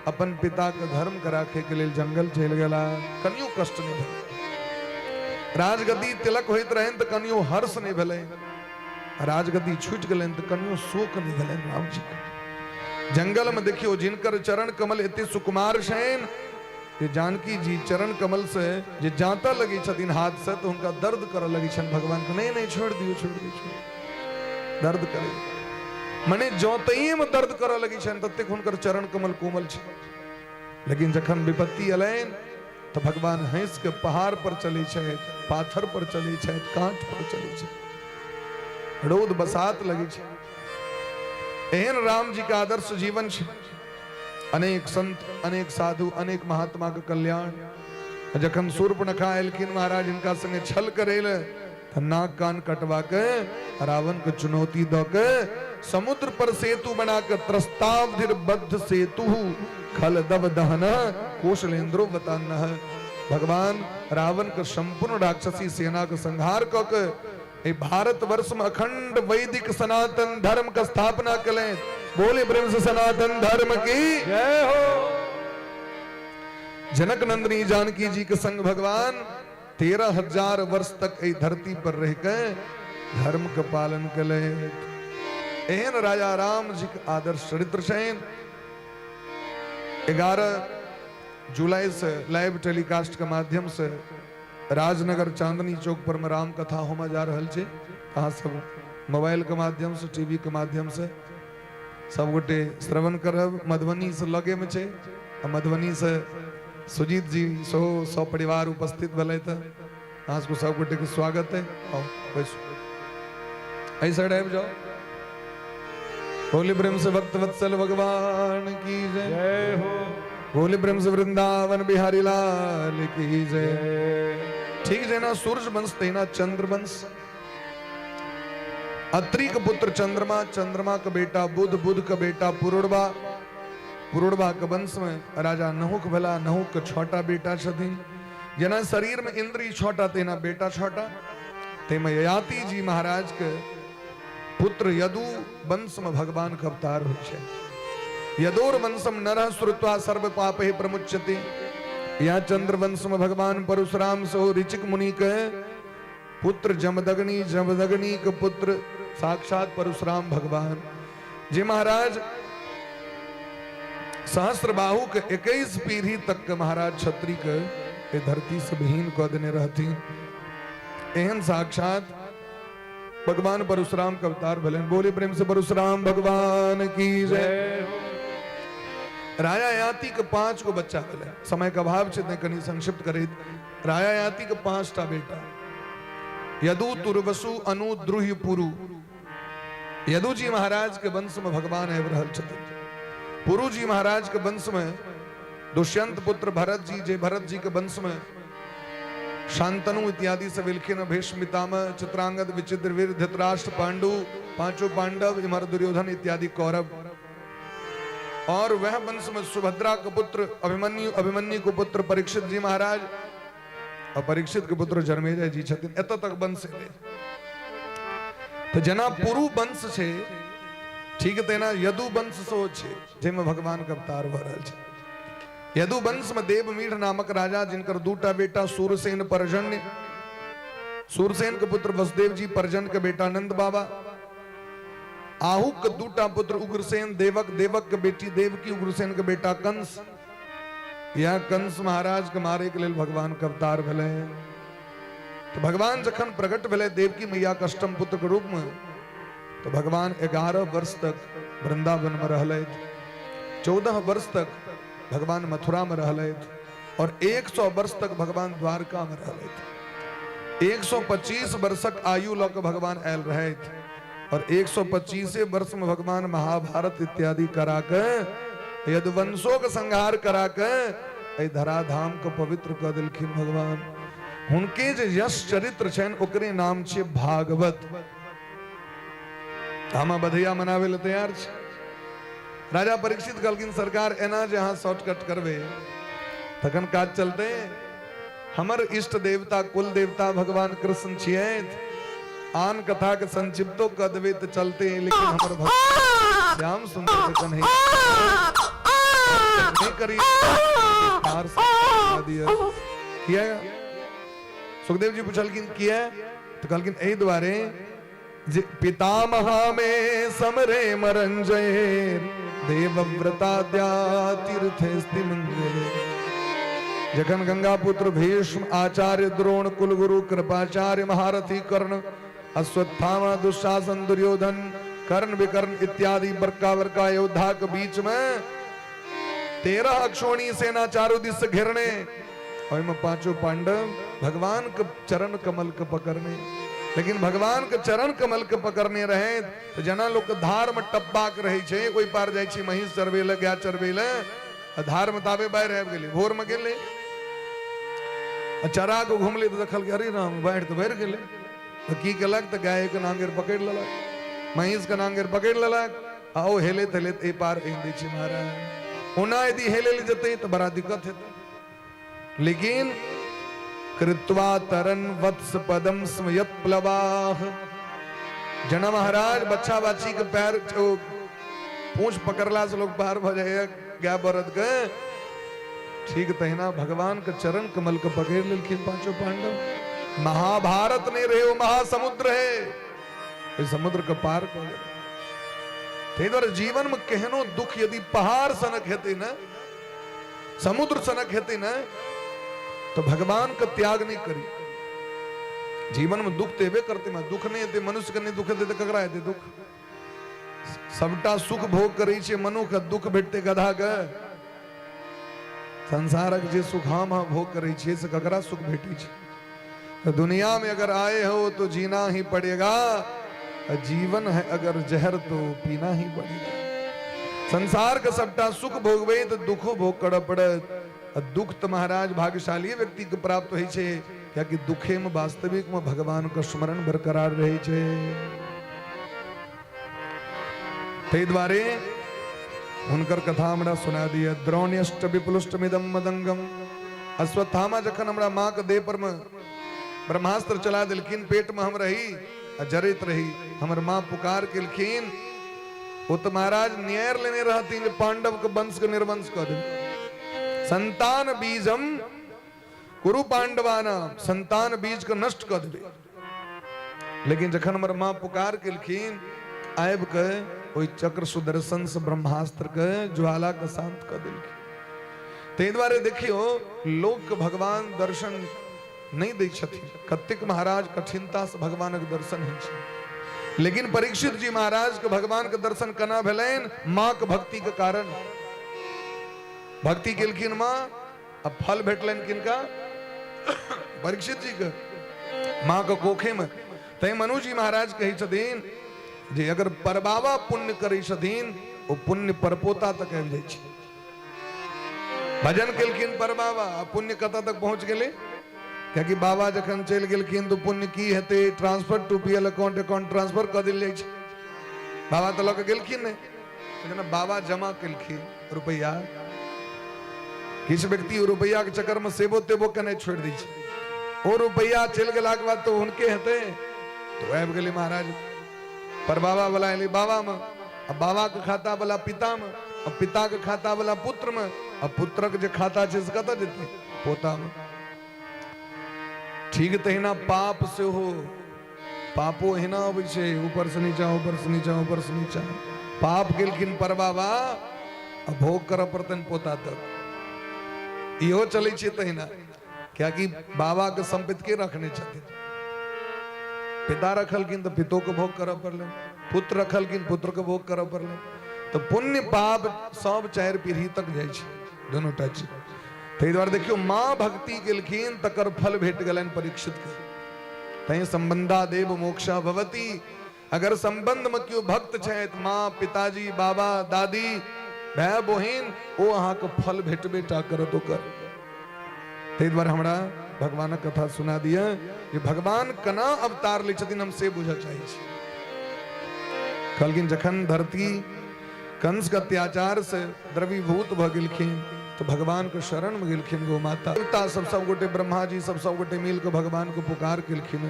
Speaker 1: अपन पिता के धर्म के राखे के लेल जंगल चलि गेला। कनियो कष्ट नहि भेलै। राजगद्दी तिलक होइत रहनि तऽ कनियो हर्ष नहि भेलै। राजगद्दी छूटि गेलनि तऽ कनियो शोक नहि भेलनि रामजी के। जंगल में देखियो जिनकर चरण कमल एते सुकुमार छनि जे जानकी जी चरण कमल से जे जाता लगी छथिन हाथ से, तो हुनका दर्द करऽ लगी छनि भगवान के, नहीं नहीं छोड़ दियो, छोड़ दियो, छोड़ दियो। दर्द करे मने जोतइए में दर्द करऽ लगी छनि, ततेक हुनकर चरण कमल कोमल छै। लेकिन जखन विपत्ति एलनि तऽ भगवान हंस के पहाड़ पर चलै छथि, पाथर पर चलै छथि, कांठ पर चलै छथि, रौद बसात लगै छै। एहन राम जी के आदर्श जीवन छै। अनेक संत, अनेक साधु, अनेक महात्मा के कल्याण। जखन शूर्पणखा एलखिन महाराज हिनका संगे छल करे ले, तऽ नाक कान कटवा के रावण के चुनौती दऽ के समुद्र पर सेतु बना के त्रस्तावधिर बद्ध सेतु खल दव दहन कौशलेंद्रो बतान। भगवान रावण के संपूर्ण राक्षसी सेना के संहार कऽ के एहि भारत वर्ष में अखंड वैदिक सनातन धर्म के स्थापना केलनि। बोले प्रेम से सनातन धर्म की
Speaker 2: जय हो।
Speaker 1: जनक नंदिनी जानकी जी के संग भगवान 13,000 वर्ष तक एहि धरती पर रह के धर्म के पालन कले। एहन राजा राम जी के आदर्श चरित्र छनि। 11 जुलाई से लाइव टेलीकास्ट के माध्यम से राजनगर चांदनी चौक पर में राम कथा होमे जा रहल छै। अहाँ सब मोबाइल के माध्यम से, टीवी के माध्यम से सब गोटे श्रवण करब। मधुबनी से लगे में छै आ मधुबनी से सुजीत जी सेहो सपरिवार उपस्थित भेलै, तऽ अहाँ सबके सब गोटे के स्वागत है। आउ बैसू, एहि साइड आबि जाउ। बोले प्रेम से भक्त वत्सल भगवान की जय।
Speaker 2: जय हो।
Speaker 1: बोले प्रेम से वृंदावन बिहारी लाल की जय। ठीक जेना सूर्य वंश तहिना चंद्र वंश। अत्रि के पुत्र चंद्रमा, चंद्रमा के बेटा बुध, बुध के बेटा पुरुरवा, पुरुरवा के वंश में राजा नहुक भेला। नहुक के 6टा बेटा छथिन। जेना शरीर में इंद्री 6टा तेना बेटा 6टा। ताहिमे ययाति जी महाराज के पुत्र यदु वंश में भगवान के अवतार होइ छै। यदोर वंशम नरः श्रुत्वा सर्व पापैः प्रमुच्यते। यहाँ चंद्र वंश में भगवान परशुराम सो ऋचिक मुनि के पुत्र जमदग्नि, जमदग्नि के पुत्र साक्षात परशुराम भगवान जी महाराज सहस्त्र बाहु के 21 पीढ़ी तक के महाराज क्षत्रिय के ए धरती से विहीन कऽ देने रहथिन। एहन साक्षात भगवान परशुराम के अवतार भेलनि। बोले प्रेम से परशुराम भगवान की जय। राजा याति के 5 गो बच्चा भेलै। समय के अभाव छै तैं कनि संक्षिप्त करैत। राजा याति के 5टा बेटा यदु, तुर्वसु, अनु, द्रुह्य, पुरु। यदु जी महाराज के वंश में भगवान आबि रहल छथिन। पुरु जी महाराज के वंश में दुष्यंत पुत्र भरत जी, जे भरत जी के वंश में शांतनु इत्यादि सब एलखिन। भीष्म पितामह, चित्रांगद, विचित्रवीर, धृतराष्ट्र, पांडु, पांचों पांडव, इमर दुर्योधन इत्यादि कौरव। और वह वंश में सुभद्रा के पुत्र अभिमन्यु, अभिमन्यु के पुत्र परीक्षित जी महाराज और परीक्षित के पुत्र जन्मेजय जी छथिन। एतऽ तक वंश एलै। तऽ जेना पुरु वंश छै ठीक तेना यदु वंश सेहो छै, जाहिमे भगवान के अवतार भऽ रहल छै। यदु वंश में देवमीढ़ नामक राजा, जिनकर 2टा बेटा सूरसेन, परजन्य। सूरसेन के पुत्र वसुदेव जी, परजन के बेटा नंद बाबा। आहुक के 2टा पुत्र उग्रसेन, देवक, देवक के बेटी देवकी, उग्रसेन के बेटा कंस। यह कंस महाराज के मारे के लेल भगवान के अवतार भेलै। तो भगवान जखन प्रकट भेलै देवकी मैया के अष्टम पुत्र के रूप में, तो भगवान 11 वर्ष तक वृंदावन में रहलथि, 14 वर्ष तक भगवान मथुरा में रहलथि और 100 वर्ष तक भगवान द्वारका में रहलथि। 125 वर्षक आयु लऽ के भगवान आयल रहथि और 125 वर्ष में भगवान महाभारत इत्यादि करा के यदुवंशों के संहार करा के एहि धराधाम के पवित्र कऽ देलखिन भगवान। हुनके जे यश चरित्र छनि ओकरे नाम छै भागवत। हम बधैया मनावे लए तैयार छी। राजा परीक्षित कहलखिन सरकार एना जे अहाँ शॉर्टकट करबै तखन काज चलतै। हमर इष्ट देवता कुल देवता भगवान कृष्ण छियथि, आन कथा के संक्षिप्तो कऽ देबै तऽ चलते, लेकिन हमर भक्त श्याम सुंदर के कन्हैया नहीं करी विस्तार से दिया किया। सुखदेव जी पुछलखिन किया, तऽ कहलखिन एहि दुआरे जे पितामह में समरे मरंजय देवव्रताद्या तीर्थेस्ति मंगले। जखन गंगा पुत्र भीष्म, आचार्य द्रोण, कुलगुरु कृपाचार्य, महारथी कर्ण, अश्वत्थामा, दुशासन, दुर्योधन, कर्ण विकर्ण इत्यादि बड़का बड़का योद्धा के बीच में 13 अक्षोणी सेना चारों दिश से घेरने, ओहिमे पांचों पांडव भगवान के चरण कमल के पकड़ने, लेकिन भगवान के चरण कमल के पकड़ने रहे तो जना लोग धार में टप्पा के रहे छै, ओहि पार जाइ छै महींस चरबै लए, गाय चरबै लए, आ धार में ताबे बाढ़ि आबि गेलै, भोर में गेलै आ चरा के घुमलै तऽ देखलकै अरे राम बाढ़ि तऽ बढ़ि गेलै। तऽ की केलक तऽ गाय के नांगरि पकड़ि लेलक, महींस के नांगरि पकड़ि लेलक आ ओ हेलैत हेलैत एहि पार आनि दै छै महाराज। ओना यदि हेलै लए जेतै तऽ बड़ा दिक्कत हेतै, लेकिन कृत्वा तरन वत्स पदम स्म यत प्लवाह। जना महाराज बच्चा बाची के पैर पूछ पकड़ला से लोग पार भऽ जाइए गाय बरद के। ठीक तहिना भगवान के चरण कमल के पकड़ लेलखिन पांचों पांडव। महाभारत नहीं रहे, वो महासमुद्र है, ओहि समुद्र के पार कऽ गेलै। ताहि दुआरे जीवन में केहनो दुख यदि पहाड़ सनक हेतै ने, समुद्र सनक हेतै ने, तो भगवान के त्याग नहीं करी। जीवन में दुख तो हेबे करते, में दुख नहीं हेतै मनुष्य के, नहीं दुख हेतै तऽ ककरा हेतै दुख? सबटा सुख भोग करै छै मनुख, दुख भेटतै गधा के। संसारक जे सुख हम अहाँ भोग करै छियै से ककरा सुख भेटै छै? तो दुनिया में अगर आए हो तो जीना ही पड़ेगा, जीवन है अगर जहर तो पीना ही पड़ेगा। संसार के सबटा सुख भोगबै तऽ दुखो भोग करऽ पड़त। आ दुख तऽ महाराज भाग्यशाली व्यक्ति के प्राप्त होइ छै, कियाकि दुखे में वास्तविक में भगवान के स्मरण बरकरार रहै छै। ताहि दुआरे हुनकर कथा हमरा सुना दिअ। द्रोण्यष्ट विपुलुष्टमिदम मदंगम। अश्वत्थामा जखन हमरा माँ के देह पर में ब्रह्मास्त्र चला देलखिन, पेट में हम रही आ जरैत रही, हमर माँ पुकार केलखिन। ओ तऽ महाराज न्याय लेने रहथिन जे पांडव के वंश के निर्वंश कऽ देब। संतान बीजम कुरु पांडवाना, संतान बीज के नष्ट कऽ देबै। लेकिन जखन हमर माँ पुकार केलखिन, आबि के ओहि चक्र सुदर्शन से ब्रह्मास्त्र के ज्वाला के शांत कऽ देलखिन। ताहि दुआरे देखियौ, लोक भगवान दर्शन नहि दै छथिन। कतेक महाराज कठिनता से भगवानक दर्शन होइ छै, लेकिन परीक्षित जी महाराज के भगवान के दर्शन केना भेलनि? माँ के भक्ति के कारण। भक्ति केलखिन माँ, आ फल भेटलनि किनका? परीक्षित जी के माँ के कोखे में। तैं मनु जी महाराज कहै छथिन जे अगर परबाबा पुण्य करै छथिन, ओ पुण्य परपोता तक आबि जाइ छै। भजन केलखिन परबाबा, आ पुण्य कतऽ तक पहुँच गेलै? कियाकि बाबा जखन चलि गेलखिन तऽ पुण्य की हेतै? Transfer to P L account, account transfer कऽ देल जाइ छै। बाबा तऽ लऽ कऽ गेलखिन नहि, लेकिन बाबा जमा केलखिन रुपैआ। किछु व्यक्ति ओ रुपैआके चक्करमे सेबो तेबो केनाइ छोड़ि दै छै। ओ रुपैआ चलि गेलाके बाद तऽ हुनके हेतै। तऽ आबि गेलै महाराज, पर बाबा वाला एलै बाबामे, आ बाबाके खाता वाला पितामे, आ पिताके खाता वाला पुत्रमे, आ पुत्रक जे खाता छै से कतऽ जेतै? पोतामे। ठीक तहिना पाप सेहो, पापो एहिना अबै छै, ऊपर से नीचा, ऊपर से नीचा, ऊपर से नीचा। पाप केलखिन पर बाबा, आ भोग करऽ पड़तनि पोता तक। इहो चलै छै तहिना, कियाकि बाबा के संपत्ति के रखने छथिन? पिता रखलखिन तऽ पितो के भोग करऽ पड़लनि, पुत्र रखलखिन पुत्र के भोग करऽ पड़लनि। तऽ पुण्य पाप सब चारि पीढ़ी तक जाइ छै, दुनू टा चीज। ताहि दुआरे देखियौ, माँ भक्ति केलखिन तकर फल भेट गेलनि परीक्षित के। तैं संबंधा देव मोक्षा भवती। अगर संबंध में केओ भक्त छथि, माँ पिताजी बाबा दादी भाय बहिन, ओ अहाँके फल भेटबे टा करत ओकर। ताहि दुआरे हमरा भगवानक कथा सुना दिअ जे भगवान केना अवतार लै छथिन, हम से बुझऽ चाहै छी। कहलखिन जखन धरती कंस के अत्याचार से द्रवीभूत भऽ गेलखिन तऽ भगवान के शरण में गेलखिन गौ माता। देवता सब सब गोटे, ब्रह्मा जी सब सब गोटे मिल के भगवान के पुकार केलखिन।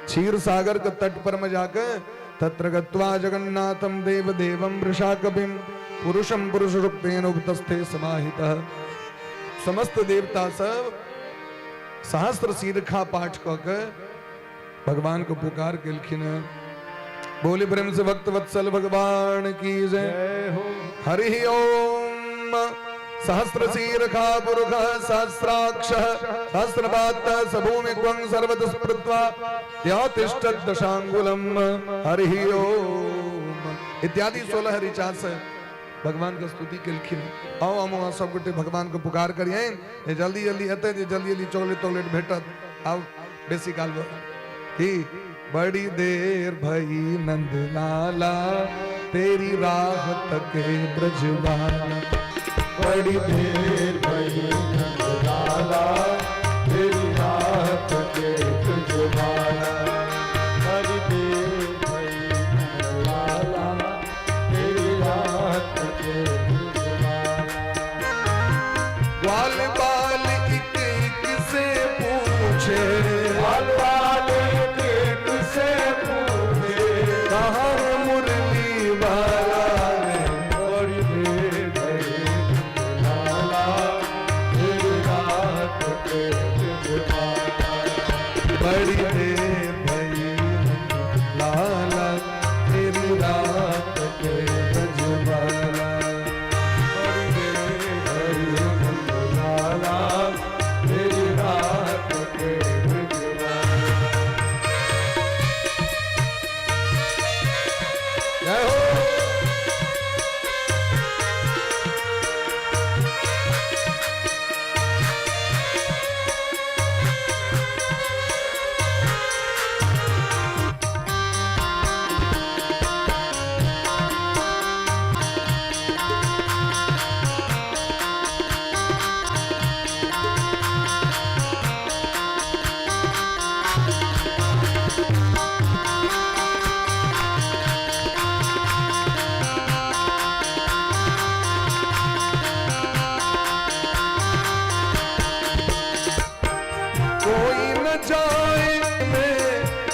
Speaker 1: क्षीर सागर के तट पर में जाके तत्र गत्वा जगन्नाथम देव देवम वृषाकपिम पुरुषम पुरुष रूपेण उपतस्थे समाहितः। समस्त देवता सब सहस्त्र शीर्खा पाठ कऽ के भगवान को पुकार केलखिन। बोले प्रेम से भक्त वत्सल भगवान की जय हो। हरि ओम। सहस्र शीर्खा पुरुष सहस्राक्ष सहस्रपात सभूमि क्वं सर्वतः स्पृत्वा त्यातिष्ठत् दशांगुलम। हरि ओम। इत्यादि 16 ऋचा से भगवान के स्तुति केलखिन। आओ हम अहाँ सब गोटे भगवान के पुकार करियनि जे जल्दी जल्दी एतै, जे जल्दी जल्दी चॉकलेट तॉकलेट भेटत। आब बेसी काल की बड़ी देर भई नंद लाला, तेरी राह तके ब्रजवाला।
Speaker 2: बड़ी देर भई नंद लाला, तेरी राह तके ब्रजवाला। बड़ी देर भई नंद लाला, तेरी राह तके ब्रजवाला।
Speaker 1: ग्वाल बाल एक एक से पूछे,
Speaker 2: ग्वाल बाल एक एक से पूछे,
Speaker 1: कहाँ है मुरली वाला रे।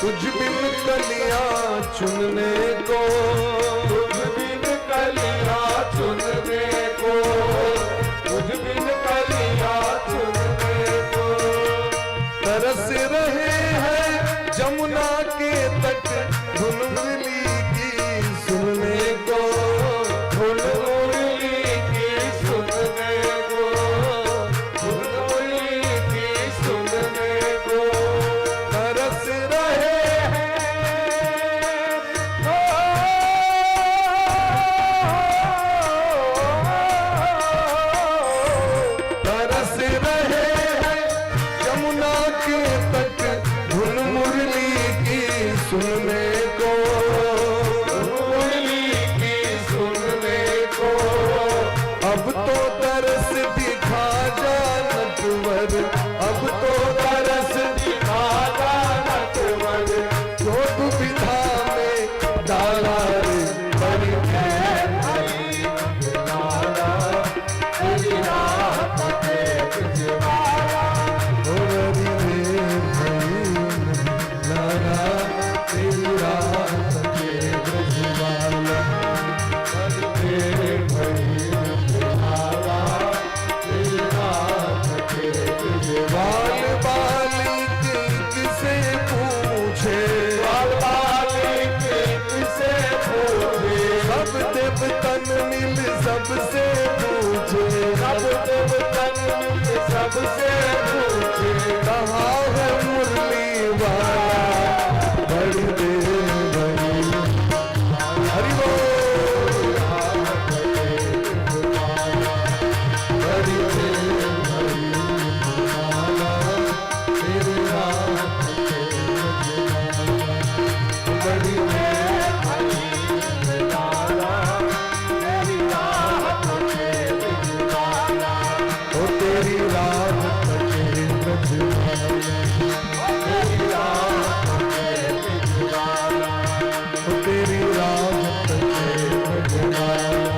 Speaker 1: तुझ बिन कलियां चुनने को,
Speaker 2: तुझ बिन कलियां चुनने को, तुझ बिन कलियां चुनने को।
Speaker 1: तरस रहे हैं जमुना के तट धुन मुरली की सुनने को,
Speaker 2: धुन मुरली की सुनने को, धुन मुरली की सुनने को।
Speaker 1: तरस रहे हैं। तरस रहे हैं जमुना के तट धुन मुरली की सुनने को,
Speaker 2: मुरली की सुनने को।
Speaker 1: अब तो तरस दिखा जा नटवर, अब तो तरस
Speaker 2: दिखा जा नटवर,
Speaker 1: जो दुविधा में डाला रे बड़ी देर
Speaker 2: भई लाला, तेरी राह तके बिजवाला।
Speaker 1: ओ बड़ी देर भई लाला, तेरी राह तके ब्रजवाला।
Speaker 2: बड़ी देर भई लाला, तेरी राह तके बिजवाला।
Speaker 1: बाल बालिक किसे पूछे,
Speaker 2: बाल बालिक किसे पूछे,
Speaker 1: सब देवतन मिल सबसे पूछे,
Speaker 2: सब देवतन मिल सबसे पूछे,
Speaker 1: कहाँ है मुरली वाला, बड़ी देर भई। हरि बोल। बड़ी देर भई लाला, तेरी राह तके ब्रजवाला। बड़ी देर
Speaker 2: लाला, तेरी राह तके बिजवाला।
Speaker 1: ओ तेरी राह तके ब्रजवाला,
Speaker 2: तेरी राह तके बिजवाला,
Speaker 1: ओ तेरी राह तके ब्रजवाला।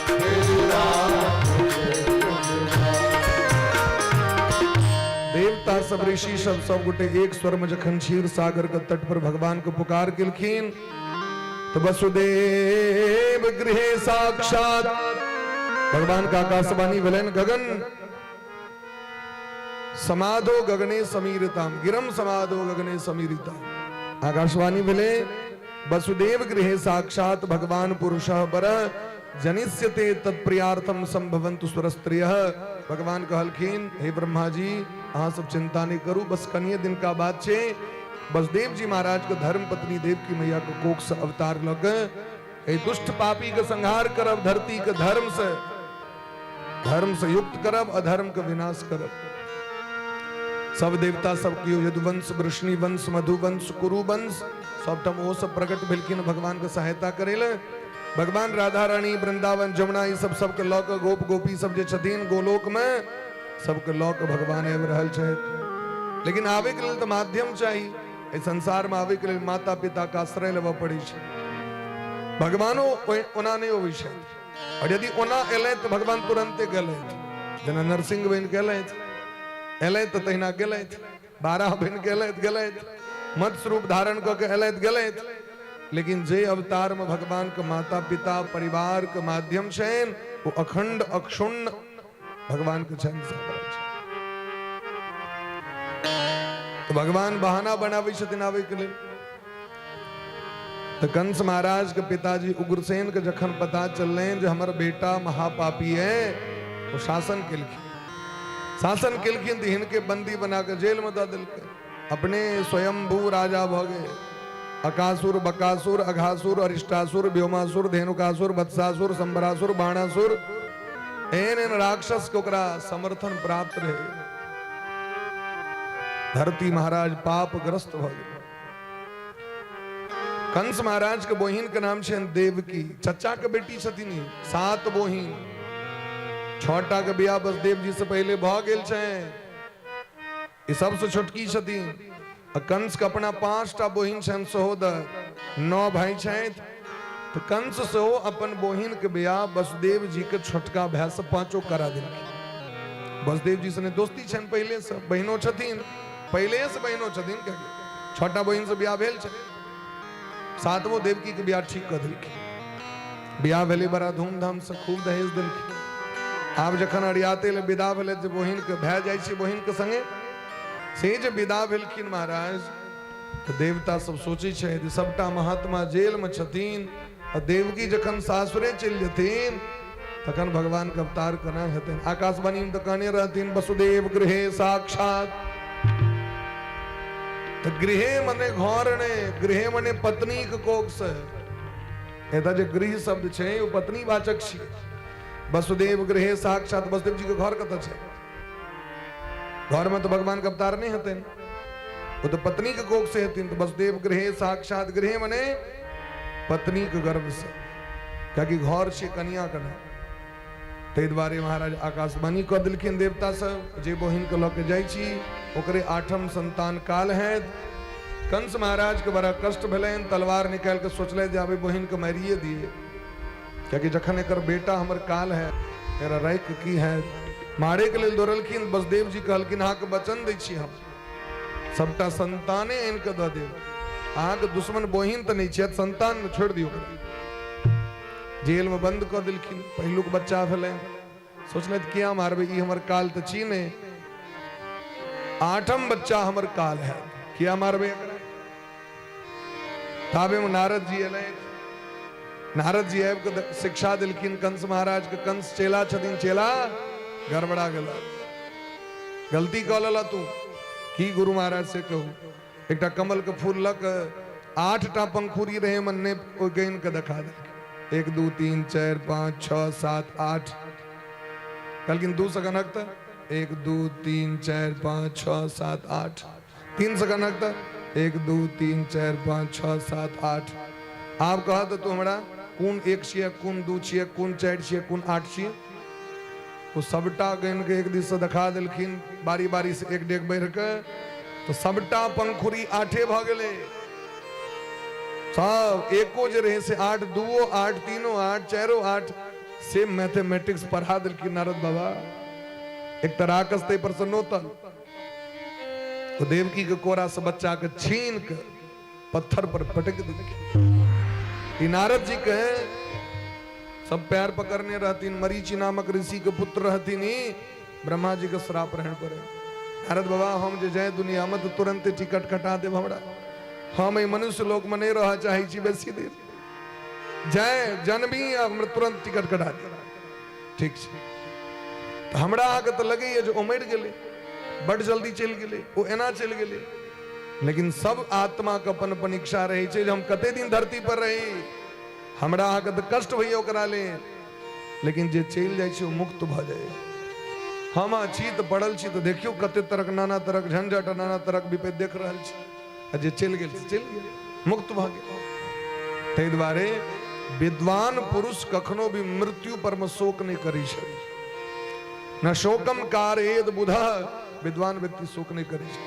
Speaker 2: तेरी राह तके बिजवाला।
Speaker 1: देवता सब ऋषि सब सब गोटे एक स्वर में जखन क्षीर सागर के तट पर भगवान के पुकार केलखिन तो वसुदेव गृह साक्षात भगवान का आकाशवाणी भेलनि, गगन समाधो गगने समीरिताम, गिरम समाधो गगने समीरिताम। आकाशवाणी भेलै वसुदेव गृह साक्षात भगवान पुरुष पर जनिष्यते तत्प्रियार्थम संभवन्तु सुरस्त्रियः। भगवान कहलखिन हे ब्रह्मा जी, अहाँ सब चिंता नहीं करू, बस कनिए दिन का बात छे, वसुदेव जी महाराज के धर्म पत्नी देवकी मैया के कोख से अवतार लग ए दुष्ट पापी के संहार करब, धरती के धर्म से, धर्म से युक्त करब, अधर्म के विनाश करब। सब देवता सब कियो यदुवंश, वृष्णि वंश, मधुवंश, कुरुवंश, सबठाम ओ सब प्रकट भेलखिन भगवान के सहायता करे ले। भगवान राधा रानी वृंदावन जमुना ई सब सबके लऽ कऽ गोप गोपी सब जे छथिन गोलोक में सबके लऽ कऽ भगवान आबि रहल छथि। लेकिन आबे के लेल तऽ माध्यम चाही, एहि संसार में आबे के लेल माता पिता के आश्रय लेबऽ पड़ै छै। भगवानो ओना नहि अबै छथि, और यदि ओना एलथि तऽ भगवान तुरंते गेलथि, जेना नरसिंह बनि के एलथि, एलथि तऽ तहिना गेलथि, बारह बनि के एलथि गेलथि, मत्स्य रूप धारण कऽ के एलथि गेलथि। लेकिन जे अवतार में भगवान के माता पिता परिवार के माध्यम छनि वो अखंड अक्षुण्ण भगवान के छनि से छै। तो भगवान बहाना बनाबै छथिन आबै के लेल। तो कंस महाराज के पिताजी उग्रसेन के जखन पता चललनि जे हमर बेटा महापापी है, वो शासन केलखिन, शासन केलखिन तऽ हिनके बंदी बना के जेल में दऽ देलकै। अपने स्वयंभू राजा भऽ गए। अकासुर, बकासुर, अघासुर, अरिष्टासुर, व्योमासुर, धेनुकासुर, वत्सासुर, संबरासुर, बाणासुर, एहन एहन राक्षस के ओकरा समर्थन प्राप्त रहे। धरती महाराज पापग्रस्त भऽ गेल। कंस महाराज के बहिन के नाम छनि देवकी, चचा के बेटी छथिन ई, 7 बहिन, 6टा के बियाह वसुदेव जी से पहले भऽ गेल छनि, ई सबसे छोटकी छथिन। आ कंस के अपना 5टा बहिन छनि सहोदर, 9 भाई छथि। तो कंस सेहो अपन बहिन के बियाह वसुदेव जी के छोटका भाई से 5 करा देलखिन। वसुदेव जी से दोस्ती छनि पहले से, बहिनो छथिन, पहले से बहिनो छथिन। छओटा बहिनसँ बियाह भेल छै, सातवो देवकीके बियाह ठीक कऽ देलखिन। बियाह भेलै बड़ा धूमधामसँ, खूब दहेज देलखिन। आब जखन अरियाते लए विदा भेलै जे बहिनके भए जाइ छै बहिनके संगे, से जे विदा भेलखिन महाराज, तऽ देवता सब सोचै छै जे सबटा महात्मा जेलमे छथिन आ देवकी जखन सासुरे चलि जेथिन तखन भगवानके अवतार केना हेतनि? आकाशवाणीमे तऽ कहने रहथिन वसुदेव गृहे साक्षात। तऽ गृहे मने घर ने, गृहे मने पत्नीके कोखसँ। एतऽ जे गृह शब्द छै ओ पत्नी वाचक छियै। वसुदेव गृहे साक्षात, वसुदेव जी के घर कतऽ छै? घरमे तऽ भगवानके अवतार नहि हेतनि, ओ तऽ पत्नीके कोख से हेथिन। तऽ वसुदेव गृहे साक्षात, गृहे मने पत्नीके गर्भ से, कियाकि घर छै कनिया के नाम। ताहि दुआरे महाराज आकाशवाणी कऽ देलखिन देवता सब जे बहिनके लऽ के जाइ छी ओकरे आठम संतान काल हैत। कंस महाराज के बड़ा कष्ट भेलनि, तलवार निकालि कऽ सोचलथि जे आब बहिनके मारिए दिए, कियाकि जखन एकर बेटा हमर काल है एकरा राखि की है। मारे के लेल दौड़लखिन। बसदेव जी कहलखिन अहाँके वचन दै छी हम सबटा संताने आनि कऽ दऽ देब, अहाँके दुश्मन बहिन तऽ नहि छियै, संतान छोड़ि दियौ। जेल में बंद कऽ देलखिन। पहिलुक बच्चा भेलै, सोचलथि किया मारबै, ई हमर काल तऽ छी नहि, आठम बच्चा हमर काल है, किया मारबै एकरा। ताबे में नारद जी एलै। नारद जी आबि कऽ शिक्षा देलखिन कंस महाराज के। कंस चेला छथिन, चेला गड़बड़ा गेल, गलती कऽ लेला तू। की गुरु महाराज से कहू? एकटा कमल के फूल लऽ कऽ 8टा पंखुड़ी रहे मने ओहि गानि के देखा देलखिन, 1 2 3 4 5 6 7 8। कहलखिन 2 सौ गणक तऽ 1 2 3 4 5 6 7 8। 3 सौ गणक तऽ 1 2 3 4 5 6 7 8। आब कह तऽ तू हमरा कोन 1 छियै, कोन 2 छियै, कोन 4 छियै, कोन 8 छियै। ओ सबटा गनि के एक दिस से देखा देलखिन, बारी बारी से एक डेग बढ़ि के, तऽ सबटा पंखुड़ी 8 भऽ गेलै। सब एको जे रहै से 8, 2 8, 3 8, 4 8, से मैथमेटिक्स पढ़ा देलखिन नारद बाबा। एक तऽ राकस ताहि पर से नोतल, तो देवकी के कोरा से बच्चा के छीन के पत्थर पर पटक देलखिन। ई नारद जी के सब पैर पकड़ने रहथिन, मरीचि नामक ऋषि के पुत्र रहथिन, ई ब्रह्मा जी के श्राप रहन पड़े। नारद बाबा हम जे जाए दुनिया में तो तुरंत टिकट कटा देब हमरा, हम एहि मनुष्य लोक में नहीं रह चाहे छी बेसी देर, जाए जन्मी आ हमरा तुरंत टिकट कटा देब। ठीक छै, तऽ हमरा अहाँके तऽ लगैए जे ओ मरि गेलै, बड्ड जल्दी चलि गेलै, ओ एना चलि गेलै, लेकिन सब आत्माके अपन अपन इच्छा रहै छै जे हम कते दिन धरती पर रही। हमरा अहाँके तऽ कष्ट होइए ओकरा लेल, लेकिन जे चलि जाइ छै ओ मुक्त भऽ जाइए। हम अहाँ छी तऽ पड़ल छी तऽ देखियौ कते तरहक नाना तरहक झंझट आ नाना तरहक विपत्ति देख रहल छी, आ जे चलि गेल से चलि गेल, मुक्त भऽ गेल। ताहि दुआरे विद्वान पुरुष कखनो भी मृत्यु पर मे शोक नहि करै छै। न शोकम कारेद बुध, विद्वान व्यक्ति शोक नहि करै छै।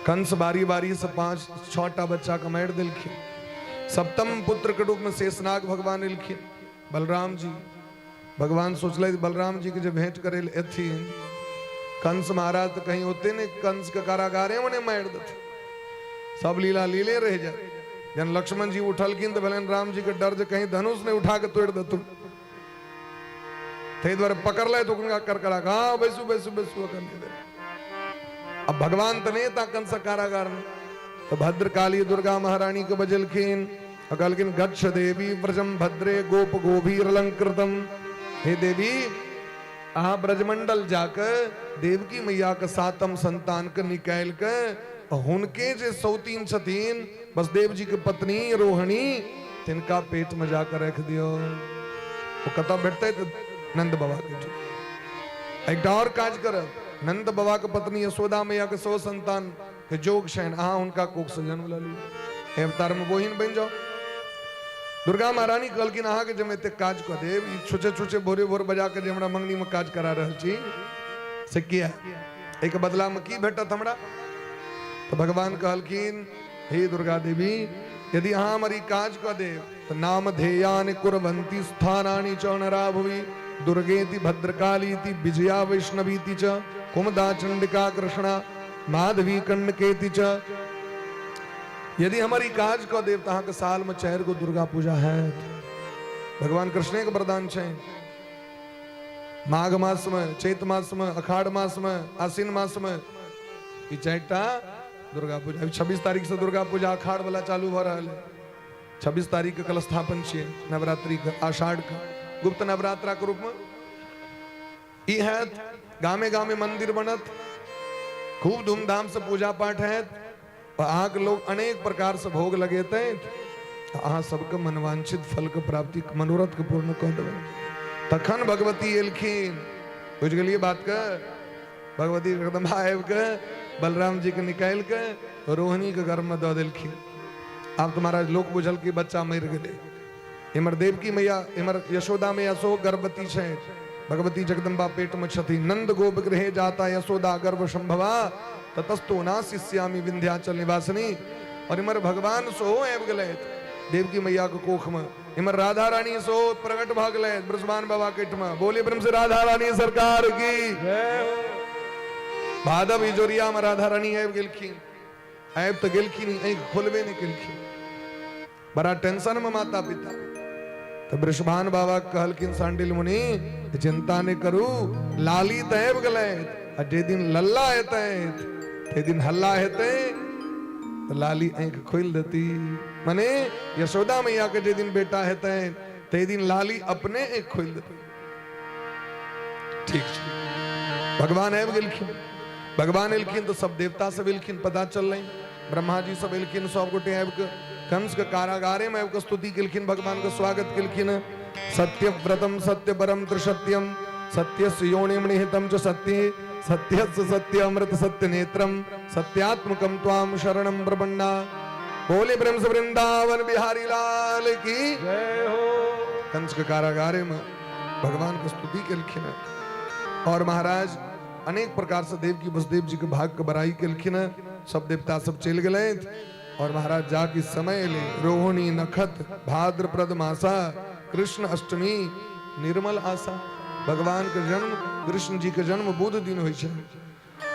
Speaker 1: कंस बारी बारी से 5 6टा बच्चा के मारि देलखिन। सप्तम पुत्र के रूप में शेषनाग भगवान एलखिन, बलराम जी। भगवान सोचलथि बलराम जी के जे भेंट करे लए एथिन कंस महाराज तऽ कहीं ओते नहि कंस के कारागारे में नहि मारि देथिन, सब लीला लीले रहि जाय। जहन लक्ष्मण जी उठलखिन तऽ भेलनि राम जी के डर जे कहीं धनुष नहि उठा के तोड़ि देतुन, ताहि दुआरे पकड़लथि हुनका करकरा कऽ, हँ बैसू बैसू बैसू, एखन नहि देब। अब भगवान तऽ नहि एता कंस कारागार में, तऽ भद्रकाली दुर्गा महारानी के बजेलखिन आ कहलखिन गच्छ देवी व्रजम भद्रे गोप गोभीर अलंकृतम। हे देवी, अहाँ ब्रजमंडल जाके देवकी मैया के सातम संतान के निकालि के हुनके जे सौतीन छथिन बसदेव जी के पत्नी रोहिणी, तिनका पेट में जाकर रख दियो। ओ कतऽ भेटतै? तऽ नंद बाबा के ठाम। एकटा और काज करब, नंद बाबा के पत्नी यशोदा मैया के 100 संतान के जोग छनि, अहाँ हुनका कोख से जन्म लऽ लियौ, एहि अवतार में बहिन बनि जाउ। दुर्गा महारानी कहलखिन अहाँके जे हम एतेक काज कऽ देब, ई छुचे छुचे भोरे भोर बजा के जे हमरा मंगनी में काज करा रहल छी से किया, एहिके बदला में की भेटत हमरा? तऽ भगवान कहलखिन हे दुर्गा देवी, यदि अहाँ हमर ई काज कऽ देब तऽ नाम ध्येयानि कुर्वन्ति स्थानानि च नरा भुवि दुर्गेति भद्रकालीति विजया वैष्णवीति च कुमुदा चंडिका कृष्णा। माधवी कर्ण केति च। यदि हमर ई काज कऽ देब तऽ अहाँके सालमे 4 गो दुर्गा पूजा हैत। भगवान कृष्णे के वरदान छै। माघ मासमे, चैत मासमे, अखाढ़ मासमे, आश्विन मासमे ई 4टा दुर्गा पूजा। 26 तारीख से दुर्गा पूजा अखाढ़ वाला चालू भऽ रहल है। 26 तारीख के कलस्थापन छियै नवरात्रि के, आषाढ़ के गुप्त नवरात्रा के रूप में ई हैत। गामे गामे मंदिर बनत, खूब धूमधाम से पूजा पाठ हैत, अहाँके लोग अनेक प्रकार से भोग लगेतै, अहाँ सबके मनवांछित फल के प्राप्ति, मनोरथ के पूर्ण कऽ देबै। तखन भगवती एलखिन, बुझि गेलियै बात के? भगवती एकदम आबि के बलराम जी के निकालि के रोहिणी के गर्भ में दऽ देलखिन। आब तऽ महाराज लोक बुझल कि बच्चा मरि गेलै। इम्हर देवकी मैया, इम्हर यशोदा मैया सेहो गर्भवती छै, भगवती जगदम्बा पेट में छथिन। नंद गोप गृहे जाता यशोदा गर्भ संभवा ततस्तो नाशिष्यामि विंध्याचल निवासिनी। और इम्हर भगवान सेहो आबि गेलथि देवकी मैया के कोख में। इम्हर राधा रानी सेहो प्रकट भऽ गेलथि ब्रजमान बाबा के एहिठमा। बोले ब्रह्म से राधा रानी सरकार की। भादव इजोरिया में राधा रानी आबि गेलखिन। आबि तऽ गेलखिन, आँखि खोलबे नहि केलखिन। बड़ा टेंशन में माता पिता। तो वृषभान बाबा कहलखिन सांडिल मुनि चिंता नहीं करू, लाली तऽ आबि गेलै, आ जे दिन लल्ला एतै ते दिन हल्ला हेतै, तऽ लाली आँखि खोलि देती। मने यशोदा मैया के जे दिन बेटा हेतै ते दिन लाली अपने आँखि खोलि देती। ठीक छै, भगवान आबि गेलखिन। भगवान एलखिन तऽ सब देवता सब एलखिन, पता चललै ब्रह्मा जी सब एलखिन। सब गोटे आबि कऽ कंस के कारागारे में आबि कऽ स्तुति केलखिन, भगवान के स्वागत केलखिन। सत्यव्रतम सत्यपरम त्रिसत्यम सत्यस्य योनिम निहितम च सत्ये सत्यस्य सत्य अमृत सत्य नेत्रम सत्यात्मकम त्वाम शरणम प्रपन्ना। बोले प्रेम से वृंदावन बिहारी लाल की
Speaker 2: जय हो।
Speaker 1: कंस के कारागारे में भगवान के स्तुति केलखिन। और महाराज अनेक प्रकार से देवकी वसुदेव जी के भाग के बड़ाई केलखिन। सब देवता सब चलि गेलथि। और महाराज जाके समय एलै, रोहिणी नखत भाद्रप्रद मासा कृष्ण अष्टमी निर्मल आशा। भगवान के जन्म, कृष्ण जी के जन्म बुध दिन होइ छै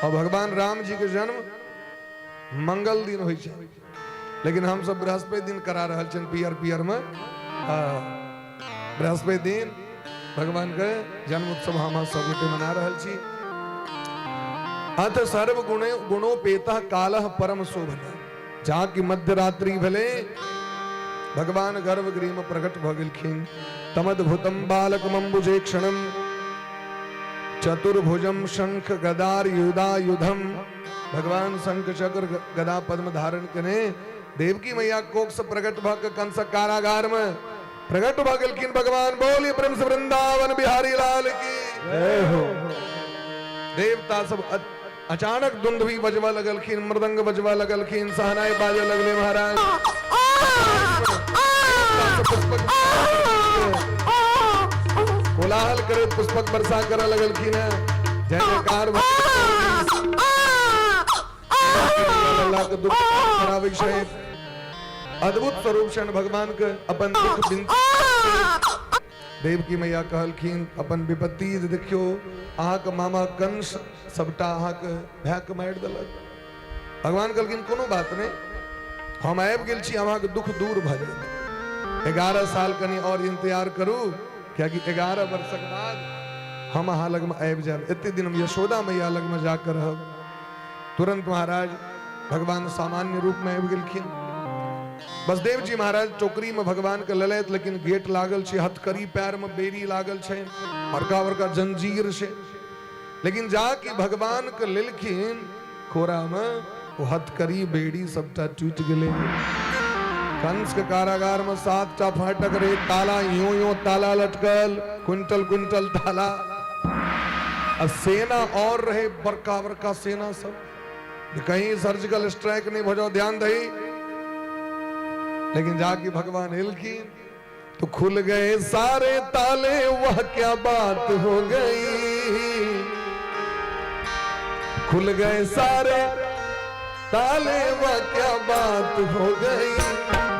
Speaker 1: और भगवान राम जी के जन्म मंगल दिन होइ छै, लेकिन हम सब बृहस्पति दिन करा रहल छियनि पियर पियर में। बृहस्पति दिन भगवान के जन्म उत्सव हम सब गोटे मना रहल छी। अथ सर्व गुण गुणोपेत कालः परम शोभन। जा कि मध्यरात्रि भेलै, भगवान गर्भगृह में प्रकट भऽ गेलखिन। तमद्भुतम बालकमंबुजे क्षणम चतुर्भुजम शंख गदार युधायुधम। भगवान शंख चक्र गदा पद्म धारण केने देवकी मैया कोख से प्रकट भऽ के कंस कारागार में प्रकट भऽ गेलखिन भगवान। बोलिए प्रेम से वृंदावन बिहारी लाल की
Speaker 2: जय हो।
Speaker 1: देवता सब अचानक दुंदुभी बजवा लगलखिन, मृदंग बजवा लगलखिन, सहनाई बाजे लगले महाराज। पुष्पक कोलाहल करे पुष्पक वर्षा करे लगलखिन है, जय जयकार। अल्लाह के दुख कराबै छै। अद्भुत स्वरूप छनि भगवान के। अपन दुख बिनती देवकी मैया कहलखिन, अपन विपत्ति जे देखियौ, अहाँके मामा कंस सबटा अहाँके भायके मारि देलक। भगवान कहलखिन कोनो बात नहि, हम आबि गेल छी, अहाँके दुख दूर भऽ जायत। 11 साल कनि आओर इंतजार करू, कियाकि 11 वर्षक बाद हम अहाँ लगमे आबि जायब। एते दिन हम यशोदा मैया लगमे जाकर रहब। तुरंत महाराज भगवान सामान्य रूप में आबि गेलखिन। बसदेव जी महाराज टोकरी में भगवान के लेलथि, लेकिन गेट लागल छै, हथकड़ी पैर में बेड़ी लागल छै, बड़का बड़का जंजीर छै, लेकिन जाके भगवान के लेलखिन खोरा में, ओ हथकड़ी बेड़ी सबटा टूटि गेलै। कंस के कारागार में 7टा फाटक रहे, ताला यूं यूं ताला लटकल, क्विंटल क्विंटल ताला, आ सेना और रहे बड़का बड़का सेना सब, कहीं सर्जिकल स्ट्राइक नहीं भऽ जाओ, ध्यान दही। लेकिन जाके भगवान एलखिन तो खुल गए सारे ताले, वह क्या बात हो गई। खुल गए सारे ताले, वह क्या बात हो गई।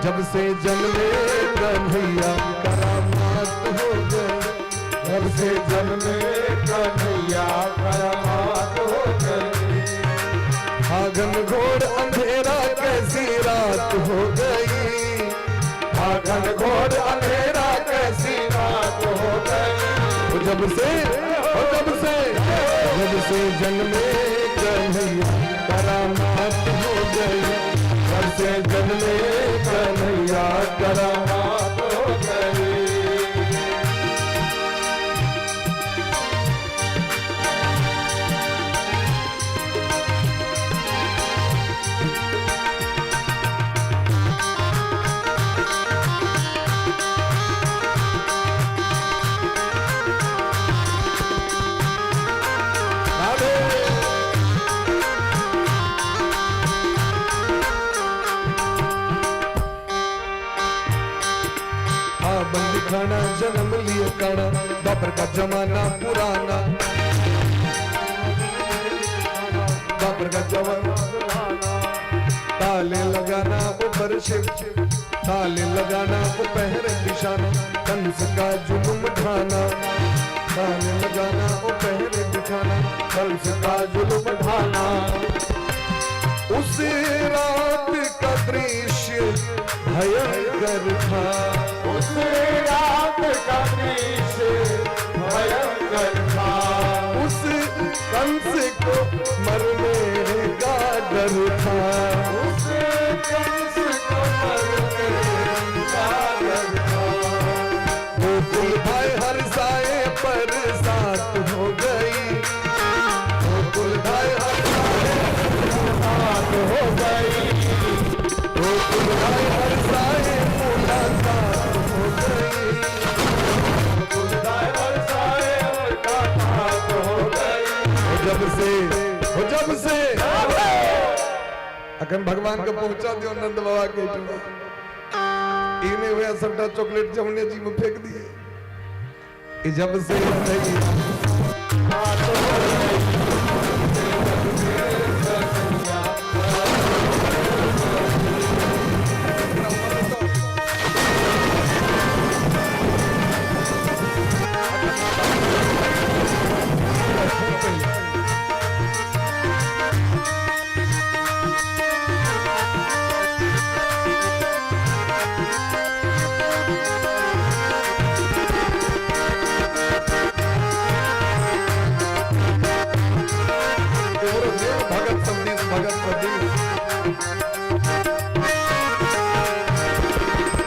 Speaker 1: जब से जन्मे कन्हैया करामात हो गई।
Speaker 2: जब से जन्मे कन्हैया करामात हो गई।
Speaker 1: आगन घोर अंधेरा कैसी रात हो गई।
Speaker 2: आगन घोर अंधेरा कैसी रात हो गई।
Speaker 1: ओ जब से, ओ जब से, जब से जन्मे कन्हैया करामात हो गई। जब से जन्मे कन्हैया
Speaker 2: करामात हो गई।
Speaker 1: राधे। हाँ बंदी खाना जन्म लिए काना, द्वापर का जमाना पुराना, द्वापर का जमाना। ताले लगाना ऊपर शिव, ताले लगाना वो पहरे बिछाना, कंस का जुल्म ढाना। ताले लगाना वो पहरे बिछाना, कंस का जुल्म ढाना। उस रात का दृश्य भयंकर था।
Speaker 2: उस रात का दृश्य भयंकर था।
Speaker 1: उस कंस को मरने का डर था।
Speaker 2: उस कंस को मरने का डर था।
Speaker 1: गोकुल भाई हर साए बरसात हो गई। गोकुल भाई हर साए
Speaker 2: रात हो गई।
Speaker 1: गोकुल भाई हर साए मुलाकात हो गई।
Speaker 2: खुदा बरसाए मुलाकात हो गई।
Speaker 1: हो जब से, हो जब से अखन भगवान के पहुंचा दियो नंद बाबा के एहिठुमा। ई नहि हुए सबटा चॉकलेट जमुने जी में फेंक दिए। ई जब से नहीं
Speaker 2: रात हो गई।
Speaker 1: देव भगत संदेश, भगत संदेश।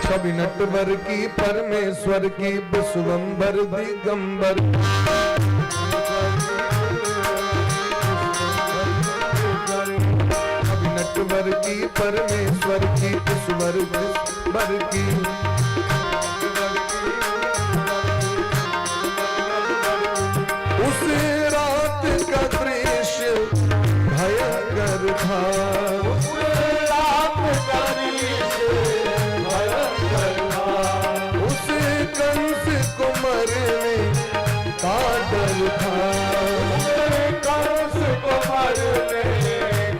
Speaker 1: छवि नटवर की परमेश्वर की, विश्वंबर दिगंबर। छवि नटवर की परमेश्वर की, ईश्वर विश्वंबर की। उस रात का दृश्य भयंकर था।
Speaker 2: उस रात का दृश्य भयंकर था।
Speaker 1: उस कंस को मरने का डर था।
Speaker 2: उस कंस को मरने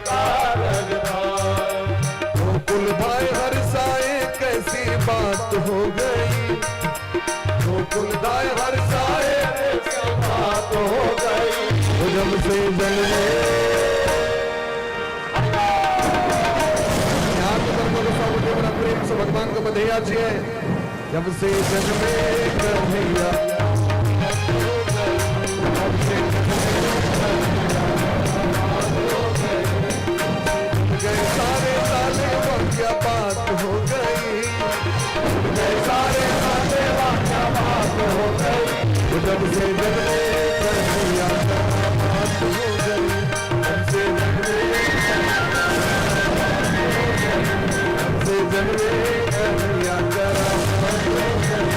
Speaker 2: का डर था।
Speaker 1: गोकुल भाई हर साए कैसी बात हो गई। गोकुल भाई हर साए
Speaker 2: ऐसी बात हो गई।
Speaker 1: वो जब से जन्मे। यहाँ के धर्म को सब बड़ा प्रेम से भगवान को बधैया छिए। जब से जन्मे कन्हैया, जब से जन्मे गए सारे ताले, क्या बात हो गई। गए सारे ताले,
Speaker 2: क्या बात हो गई।
Speaker 1: वो जब से जन्मे कन्हैया बात हो गई। जब से जन्मे, जब से जन्मे कन्हैया करामात हो गई।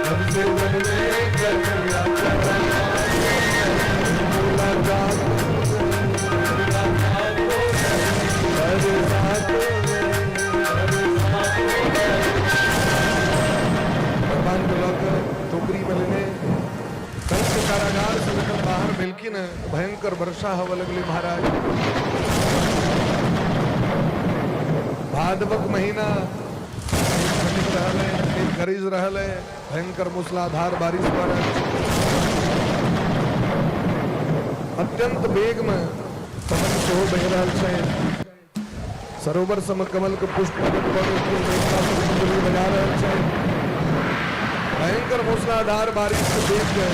Speaker 1: जब से जन्मे कन्हैया करामात हो गई। मुलाकात हो गई, मुलाकात हो गई, बरसात हो गई, बरसात हो गई। भगवान के लऽ कऽ टोकरी में लेने कंस कारागार से जखन बाहर भेलखिन, भयंकर वर्षा होबऽ लगलै महाराज। भादवक महीना घटित रहल है, मेघ गरज रहल है, भयंकर मूसलाधार बारिश भऽ रहल छै। अत्यंत वेग में पवन सेहो बहि रहल छै। सरोवर सबमे कमल के पुष्प प्रकट भऽ गेलखिन। देवता सब कुंडली बजा रहल छै। भयंकर मूसलाधार बारिश के देख के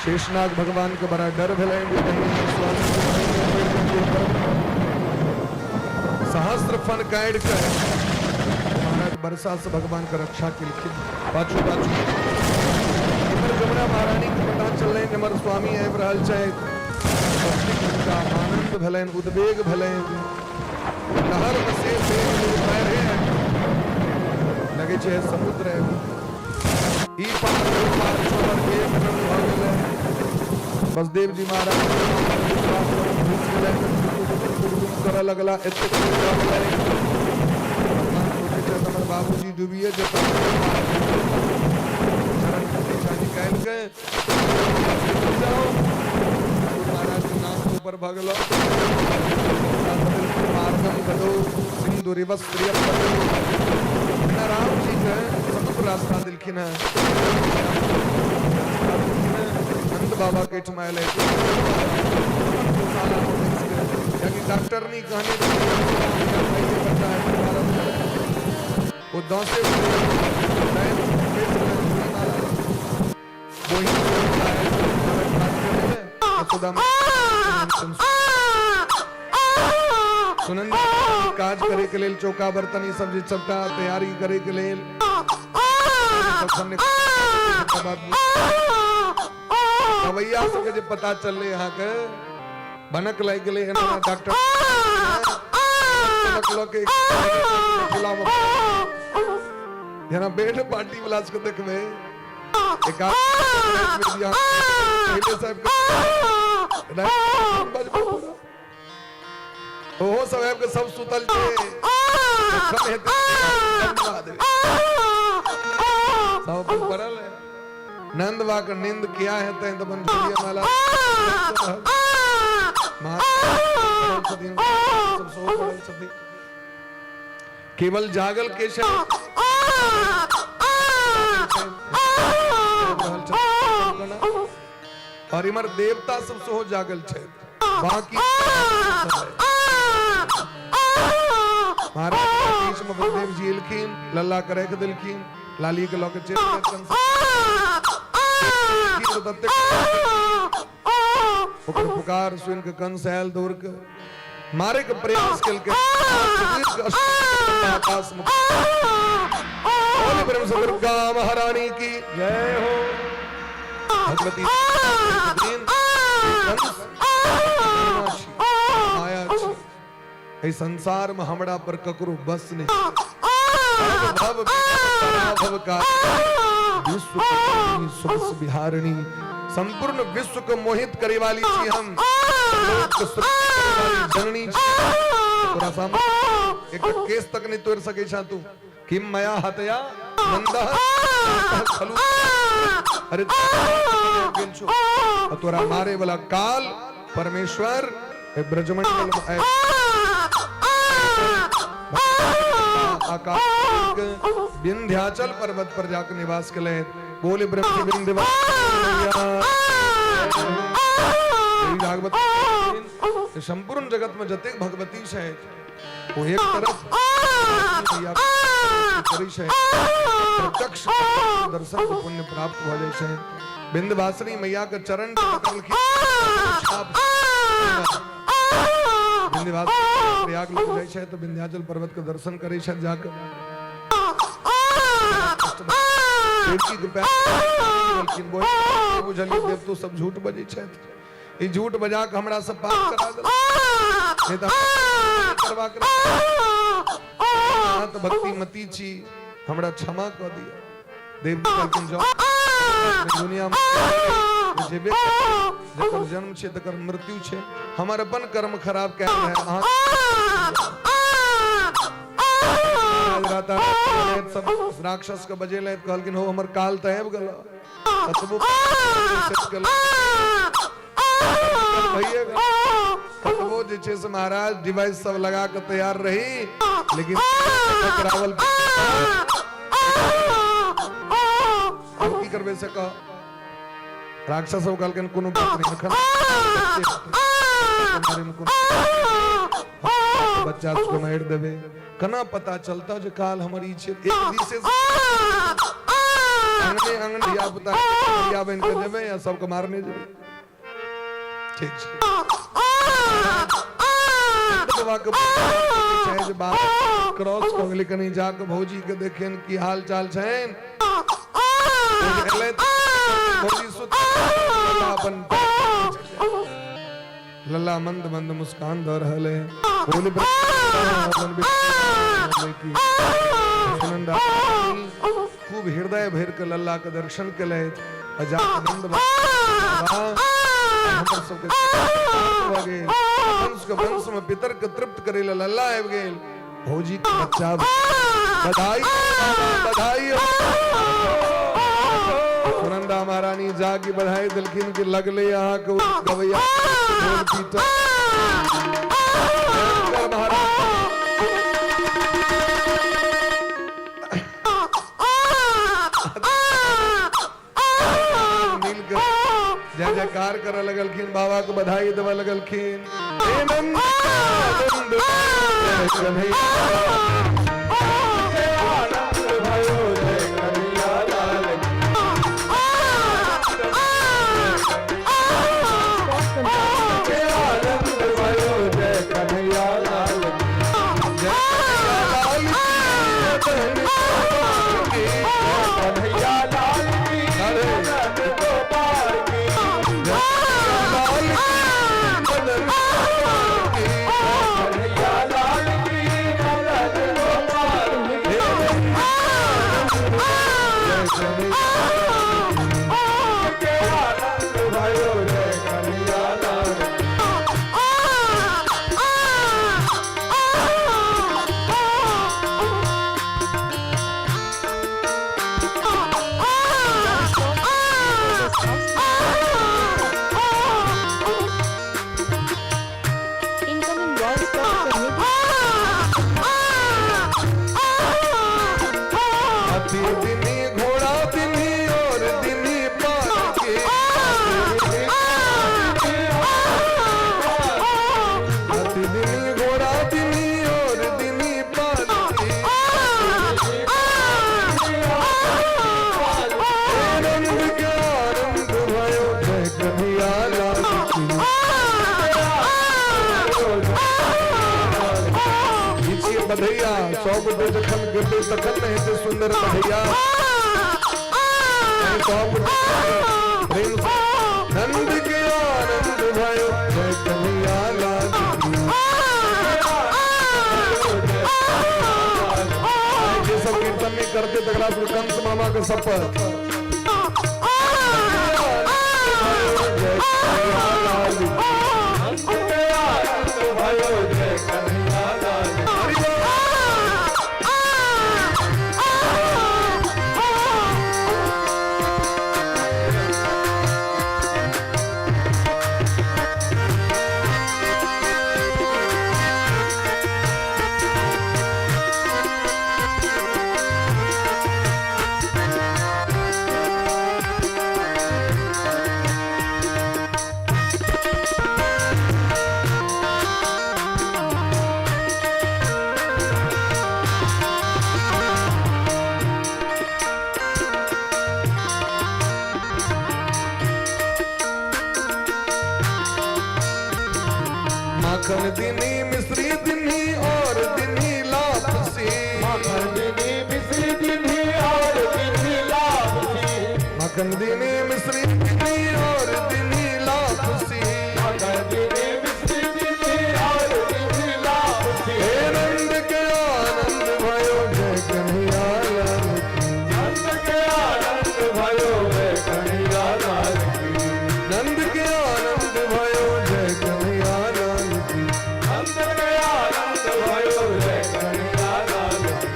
Speaker 1: शेषनाग भगवान के बड़ा डर भेलनि जे कहीं हमर स्वामी के पानि नहि पड़ि जेतै ऊपर। सहस्र फन काटि के महाराज वर्षा से भगवान के रक्षा केलखिन। पाछू पाछू इधर जमुना महारानी के पता चललनि हमर स्वामी आबि रहल छथि। ततेक हुनका आनंद भेलनि, उद्वेग भेलनि। लहर में से पैर है लगे छै समुद्र आबि ई पार ओ पार छोड़ल एक रंग भऽ गेलै। बसदेव जी महाराज घुसि गेलै, करऽ लगला। एतेक भऽ गेलै, भगवान सोचै छथि हमर बाबूजी डूबिए जेता। चरण के पीछा निकालि के जाओ, महाराज के नाम के ऊपर भऽ गेलो। मार्गम गदो सिंधु रिवस्त्रिय। राम जी के समुद्र रास्ता देलखिन हेँ। नंद बाबा के एहिठमा एलै कियाकि डॉक्टर नहीं कहने बच्चा है। वो दसे वही सुनंद काज करे के लेल चौका बर्तन ई सब जे सबटा तैयारी करे के लेल गवैया सबके जे पता चललै अहाँके भनक लागि गेलै। एना डॉक्टर भनक लऽ के जेना बेड पार्टी वाला सबके देखबै, एक आदमी पहिले साहब ओहो सब आबि कऽ सब सुतल छै, जखन हेतै सब अपन पड़ल है। नंद बा के नींद किया हेतै तऽ अपन झोलिया माला छथिन, सब सेहो पड़ल छथिन। केवल जागल के छै और इमर देवता सब सेहो जागल छै। बाकी महाराज बीच में बलदेव जी एलखिन, लल्ला के राखि देलखिन, लाली के लऽ के चलि गेल। ओकर पुकार सुनि के कंस आयल दौड़ के, मारे के प्रयास केलकै। आकाश में बोले ब्रह्म से दुर्गा महारानी की जय हो। भगवती कंस माया छी, एहि संसार में हमरा पर ककरो बस नहीं। भव भव का विश्व सुख बिहारिणी, संपूर्ण विश्व को मोहित करे वाली छी हम, लोक के सुख करे वाली जननी छी। तोरा सामने एक केस तक नहीं तोड़ सकै छा तू। किम मया हतया नंदः खलु। अरे गेल छो आ तोरा मारे वाला काल परमेश्वर ए ब्रजमंडल में आयल। आकाश विंध्याचल पर्वत पर जाकर निवास के बोले ब्रह्म भागवत। संपूर्ण जगत में जतेक भगवती छै ओ एक तरफ करै छै, प्रत्यक्ष दर्शन के पुण्य प्राप्त भऽ जाइ छै। विंध्यवासिनी मैया के चरण पकड़लखिन। विंध्यवासिनी प्रयाग लोग जाइ छै तऽ विंध्याचल पर्वत के दर्शन करै छथि जाके। देवकी के पैर देलखिन। बुझलियै देवतो सब झूठ बजै छथि। ई झूठ बजा के हमरा सब पाप करा देलक, नहीं तऽ करबाक रहै। अहाँ तऽ भक्तिमती छी, हमरा क्षमा कऽ दिअ। देव कहलखिन जाउ, दुनिया में जेबे जकर जन्म छै तकर मृत्यु छै। हमर अपन कर्म खराब कयल रहै अहाँ सब राक्षस के बजेलथि, कहलखिन हो हमर काल तऽ आबि गेल, कतबो गेल भइए गेल। कतबो जे छै से महाराज डिवाइस सब लगा के तैयार रही, लेकिन टकरावल हम की करबै से कह। राक्षस सब कहलखिन कोनो बात नहि, एखन मारैमे कोनो बच्चा सबके मारि देबै, केना पता चलता जे काल हमर ई छै। एक दिसे अंगने अंगने धिया पुता धिया बनि कऽ जेबै आ सबके मारने जेबै। ठीक छै, बाबा के छै जे बाप क्रॉस भऽ गेलै, कनि जाके भौजी के देखियन की हाल चाल छनि। एलै भौजी सुत अपन लल्ला मंद मंद मुस्कान दऽ रहल है। बोली सुनंदा खूब हृदय भरि के लल्ला के दर्शन केलथि आ जाके नंद बाबा हमर सबके भऽ गेल, वंश के वंश में पितर के तृप्त करे लए लल्ला आबि गेल, भौजी के बच्चा बधाई बधाई हो। सुनंदा महारानी जाके बधाई देलखिन कि लगले अहाँके ओ गवैया ढोल पीटत। भयंकर महाराज मिल के जय जयकार करऽ लगलखिन, बाबा के बधाई देबऽ लगलखिन। हे नंद आनंद जय कन्हैया,
Speaker 2: आनंद भयो जय कन्हैया लाल की। के आनंद भयो जय कन्हैया लाल की।
Speaker 1: जय लाल की,
Speaker 2: कन्हैया लाल की,
Speaker 1: अरे।
Speaker 2: नंद गोपाल की।
Speaker 1: जय लाल की, की,
Speaker 2: कन्हैया लाल की, नंद गोपाल की।
Speaker 1: जय कन्हैया
Speaker 2: के आनंद भयो जय कन्हैया लाल की।
Speaker 3: इनकमिंग कॉल स्टॉप करने के
Speaker 1: हाथी दिनी घोड़ा दिनी और दिनी पाल के, हाथी दिनी घोड़ा दिनी और दिनी पाल के, आनंद के आनंद भयो जय कन्हैया लाल की। ई छियै बधैया, 100 गोटे जखन गेबै तखन ने हेतै सुन्दर बधैया। 100 गोटे प्रेम से नंद के आनंद भयो जय कन्हैया लाल की। जे सब कीर्तन नहीं करते तकरा सबके कंस मामा के शपथ। जय कन्हैया लाल की।
Speaker 2: नंद के आनंद भयो जय कन्हैया लाल की।
Speaker 1: हरि बोल। माखन दिनी मिश्री दिनी और दिनी लापसी,
Speaker 2: माखन दिनी मिश्री दिनी और दिनी लापसी।
Speaker 1: माखन दिनी मिश्री दिनी और दिनी लापसी,
Speaker 2: माखन दिनी मिश्री दिनी और दिनी लापसी।
Speaker 1: हे नंद के आनंद भयो जय कन्हैया लाल की।
Speaker 2: नंद के आनंद भयो जय कन्हैया लाल की।
Speaker 1: नंद के आनंद भयो जय कन्हैया लाल की।
Speaker 2: नंद के आनंद भयो जय कन्हैया लाल की।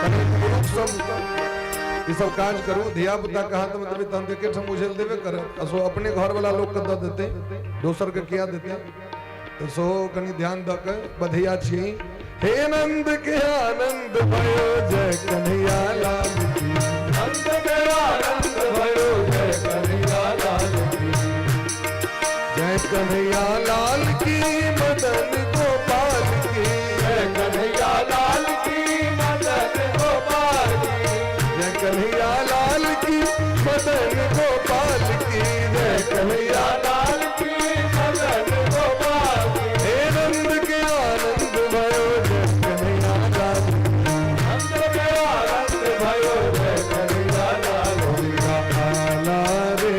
Speaker 1: कनि पुरुष सब ई सब काज करू, धिया पुता के हाथ में देबै तहन तऽ एकेठाम उझेल देबे करत, आ सो अपने घर वाला लोग के दऽ देतै, दोसर के किया देतै। तऽ सेहो कनि ध्यान दऽ कऽ बधैया छी। हे नंद के आनंद भयो जय कन्हैया लाल की।
Speaker 2: नंद के आनंद भयो जय कन्हैया लाल की।
Speaker 1: जय कन्हैया लाल की, मदन गोपाल की।
Speaker 2: जय कन्हैया लाल की, मदन गोपाल की।
Speaker 1: जय कन्हैया लाल की, मदन गोपाल की। जय कन्हैया
Speaker 2: लाल की, मदन गोपाल की।
Speaker 1: हे नंद के आनंद भयो जय कन्हैया लाल की।
Speaker 2: नंद के आनंद भयो जय कन्हैया लाल की।
Speaker 1: आला रे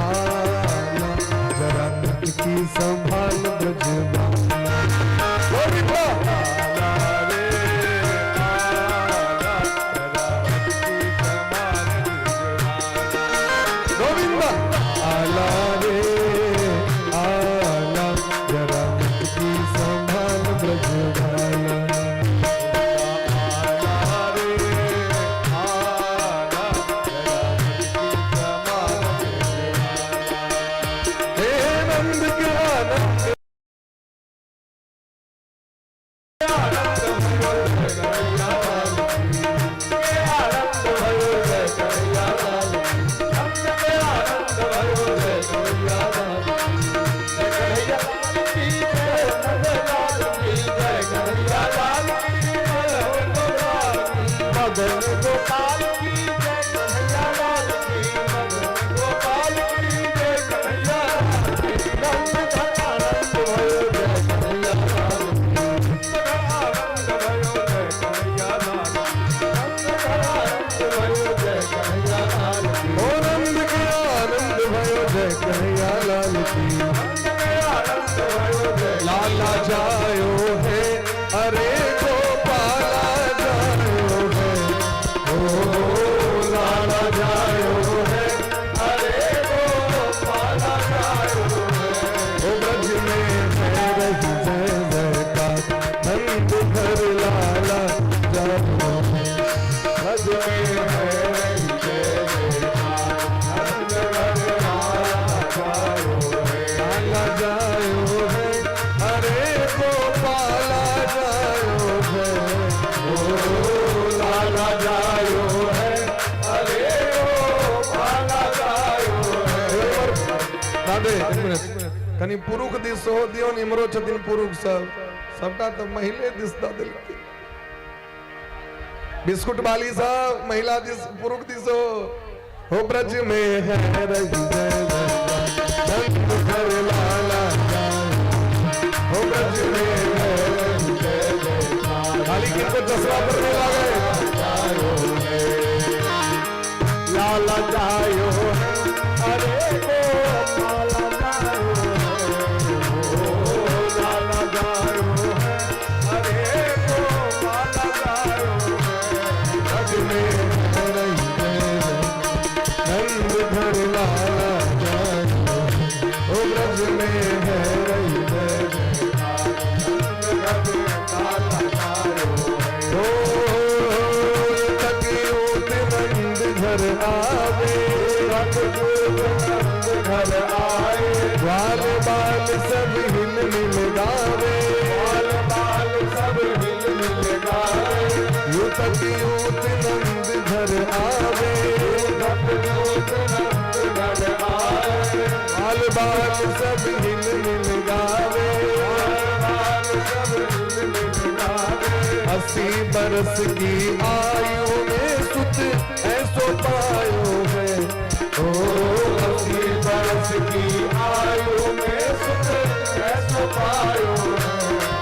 Speaker 1: आला, जरा की संभाल ब्रजवा गोविंदा।
Speaker 2: आला रे आला, जरा मटकी संभाल ब्रजवाला।
Speaker 1: गोविंदा। आला रे आला, जरा की संभाल ब्रजवाला।
Speaker 2: आला रे आला, जरा मटकी संभाल ब्रजवाला।
Speaker 1: हे नंद के आनंद
Speaker 2: आनंद भयो जय कन्हैया लाल की। के आनंद भयो जय कन्हैया लाल की। नंद के आनंद भयो जय कन्हैया लाल की। जय कन्हैया लाल की जय, नंद लाल की जय, कन्हैया लाल की मदन गोपाल की। मदन गोपाल की जय, कन्हैया लाल की, मदन गोपाल की जय, कन्हैया लाल की। नंद घर आनंद भयो जय कन्हैया लाल की। आनंद भयो जय कन्हैया लाल की। नंद घर आनंद भयो जय कन्हैया लाल की।
Speaker 1: ओ नंद के आनंद भयो जय कन्हैया लाल की।
Speaker 2: नंद के आनंद भयो जय
Speaker 1: लाला जायो है, अरे गोपाला जायो है। ओ लाला जायो है,
Speaker 2: अरे गोपाला जायो है।
Speaker 1: ओ ब्रज में है रही जय जयकार, नंद घर लाला जायो है।
Speaker 2: ब्रज में है रही जय जयकार, नंद घर लाला जायो है।
Speaker 1: लाला जायो है, अरे गोपाला जायो है। ओ
Speaker 2: लाला जायो है, अरे गोपाला जायो है।
Speaker 1: राधे, एक मिनट। कनि पुरुष दिस सेहो दियौ ने, इम्हरो छथिन पुरुष सब, सबटा तऽ महिले दिस दऽ देलखिन। बिस्कुट वाली सब महिला दिस, पुरुष दिस हो। ब्रज में है रही जय जयकार, नंद घर लाला जायो। हो ब्रज में है रही जय जयकार। खाली किनको चश्मा पड़ने लागे।
Speaker 2: जायो है, लाला जायो है, अरे गोपाला जायो है। ओ लाला जायो है, अरे गोपाला जायो है।
Speaker 1: ब्रज में है रही जय जयकार, नंद घर लाला जायो है। ओ ब्रज में है रही जय जयकार,
Speaker 2: नंद घर लाला जायो है।
Speaker 1: ओ तकियोत नंद घर आवे,
Speaker 2: नंद घर आए,
Speaker 1: ग्वाल बाल सब हिल मिल गावे।
Speaker 2: बाल बाल सब हिल मिल गाए।
Speaker 1: You तकियोत नंद घर आवे,
Speaker 2: नंद घर आए,
Speaker 1: बाल बाल सब हिल मिल गावे।
Speaker 2: बाल सब हिल मिल गावे।
Speaker 1: 80 बरस की आयु में सुत ऐसो पायो है। ओ
Speaker 2: 80 बरस की आयु में सुत ऐसो पायो है।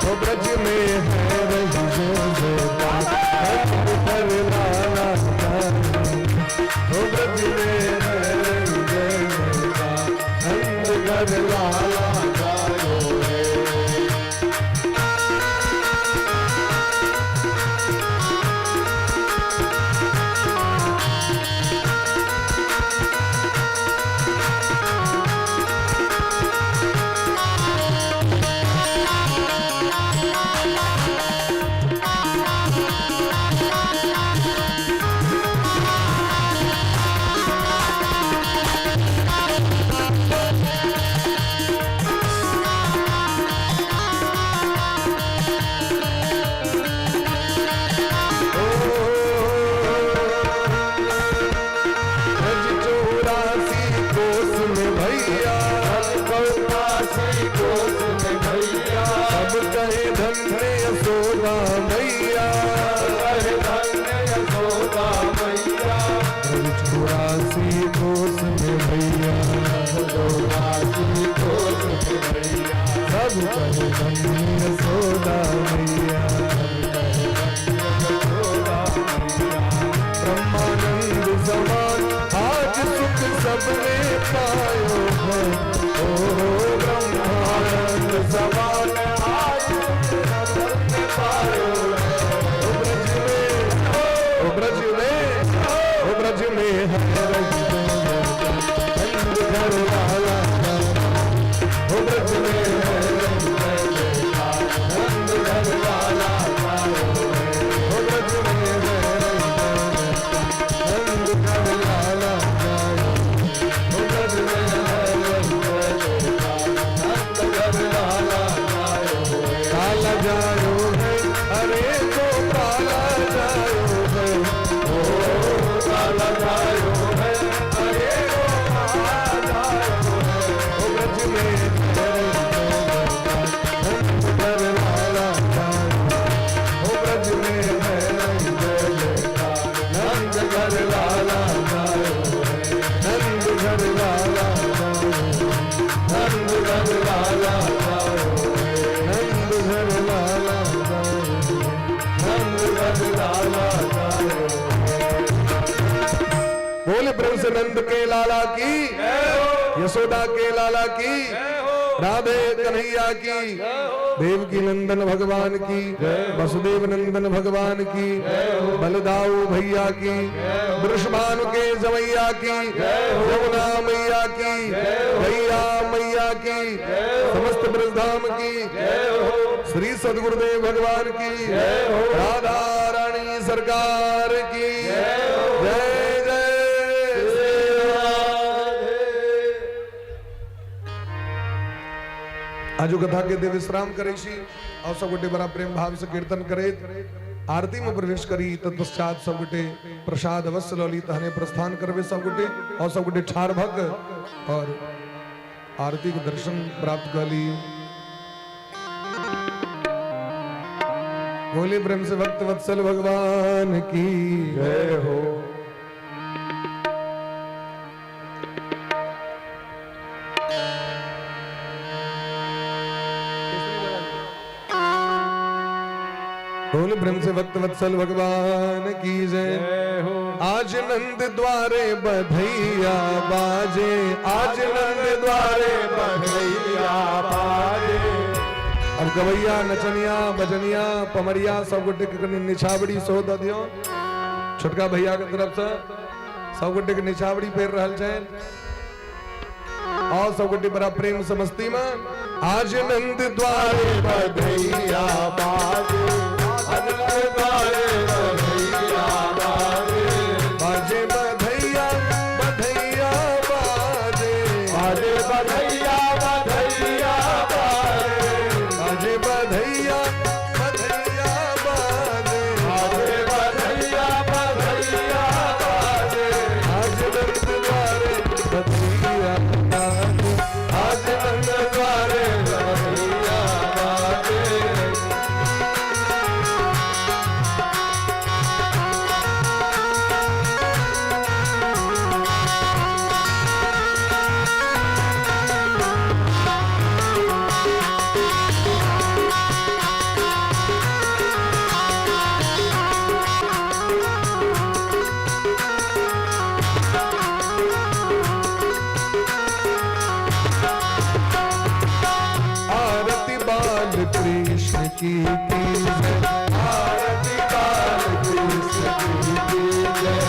Speaker 1: ओ ब्रज में है रही जय जयकार, नंद घर लाला जायो। ओ ब्रज में है रही जय जयकार, नंद घर लाला
Speaker 2: जायो है।
Speaker 1: ओ धन्य यशोदा मैया,
Speaker 2: कहे धन्य यशोदा मैया।
Speaker 1: 84 कोस में भैया,
Speaker 2: 84 कोस में भैया।
Speaker 1: सब कहे धन्य यशोदा मैया। ब्रह्मानंद समान आज सुख सबने पायो है। ओ ब्रह्मानंद समान
Speaker 2: आज सुख सबने पायो है।
Speaker 1: ओ ब्रज में, ओ ब्रज में, ओ ब्रज में है नंद घर लाला। ओ ब्रज में है
Speaker 2: नंद घर लाला।
Speaker 1: ओ ब्रज में है नंद घर लाला। ओ ब्रज में है
Speaker 2: नंद घर लाला।
Speaker 1: काला जायो है, अरे को काला जायो है।
Speaker 2: ओ काला जायो है, अरे को काला जायो है।
Speaker 1: ओ ब्रज में नंद घर लाला। ओ ब्रज में है
Speaker 2: नंद घर लाला।
Speaker 1: नंद घर लाला।
Speaker 2: नंद घर लाला।
Speaker 1: नंद घर लाला।
Speaker 2: नंद घर लाला।
Speaker 1: बोले प्रेम से नंद के लाला की, यशोदा के लाला की, राधे कन्हैया की, देवकी नंदन भगवान की, वसुदेव नंदन भगवान की, बलदाऊ भैया की, वृषभानु के जमैया की, यमुना मैया की, गैया मैया की, समस्त ब्रजधाम की, श्री सदगुरुदेव भगवान की, राधा रानी सरकार की जय जय श्री राधे। आजु कथा के देव विश्राम करे छी और सब गोटे बड़ा प्रेम भाव से कीर्तन करे आरती में प्रवेश करी। तत्पश्चात सब गोटे प्रसाद अवश्य लली तहने प्रस्थान करबे सब गोटे और सब गोटे ठार भक और आरती के दर्शन प्राप्त कली। बोले प्रेम से भक्त वत्सल भगवान की
Speaker 2: जय हो।
Speaker 1: बोले प्रेम से भक्त वत्सल भगवान की जय
Speaker 2: जय हो।
Speaker 1: आज नंद द्वारे बधैया बाजे, आज नंद द्वारे
Speaker 2: बधैया बाजे।
Speaker 1: अब गवैया नचनिया बजनिया पमरिया सब गोटे के कनी निछावड़ी सो the दियो। छोटका भैया के तरफ से सब गोटे के निछावड़ी पेर रहल छनि और सब गोटे बड़ा प्रेम से मस्ती में आज नंद द्वारे
Speaker 2: बधैया बाजे, नंद द्वारे बधैया बाजे।
Speaker 1: बाजे बधैया बधैया बाजे,
Speaker 2: बाजे बधैया बधैया बाजे,
Speaker 1: बाजे बधैया बधैया बाजे,
Speaker 2: बाजे बधैया बधैया बाजे।
Speaker 1: आज नंद द्वारे बधैया बाजे,
Speaker 2: आज नंद द्वारे बधैया बाजे।
Speaker 1: आरती बाल कृष्ण की कीजय,
Speaker 2: आरती बाल कृष्ण की कीजय।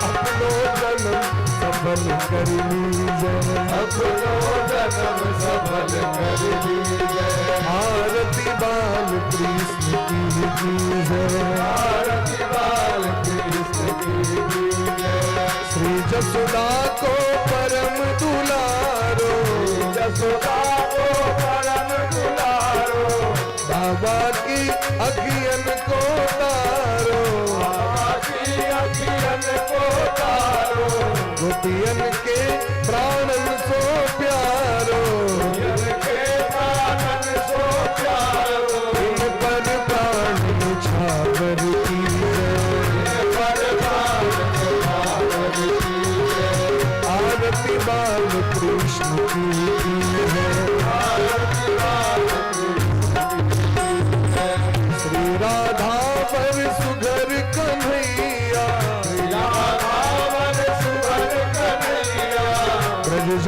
Speaker 1: अपनो जन्म सफल कर लीजय,
Speaker 2: अपनो जन्म सफल कर लीजय।
Speaker 1: आरती बाल कृष्ण की कीजय,
Speaker 2: आरती बाल कृष्ण की कीजय।
Speaker 1: श्री जसोदा को परम दुलारो,
Speaker 2: जसोदा को परम दुलारो।
Speaker 1: बाबा की अखियन को तारो,
Speaker 2: बाबा की अखियन को तारो।
Speaker 1: गोपियन के प्राणन सो प्यारो,
Speaker 2: गोपियन के प्राणन सो प्यारो।
Speaker 1: इन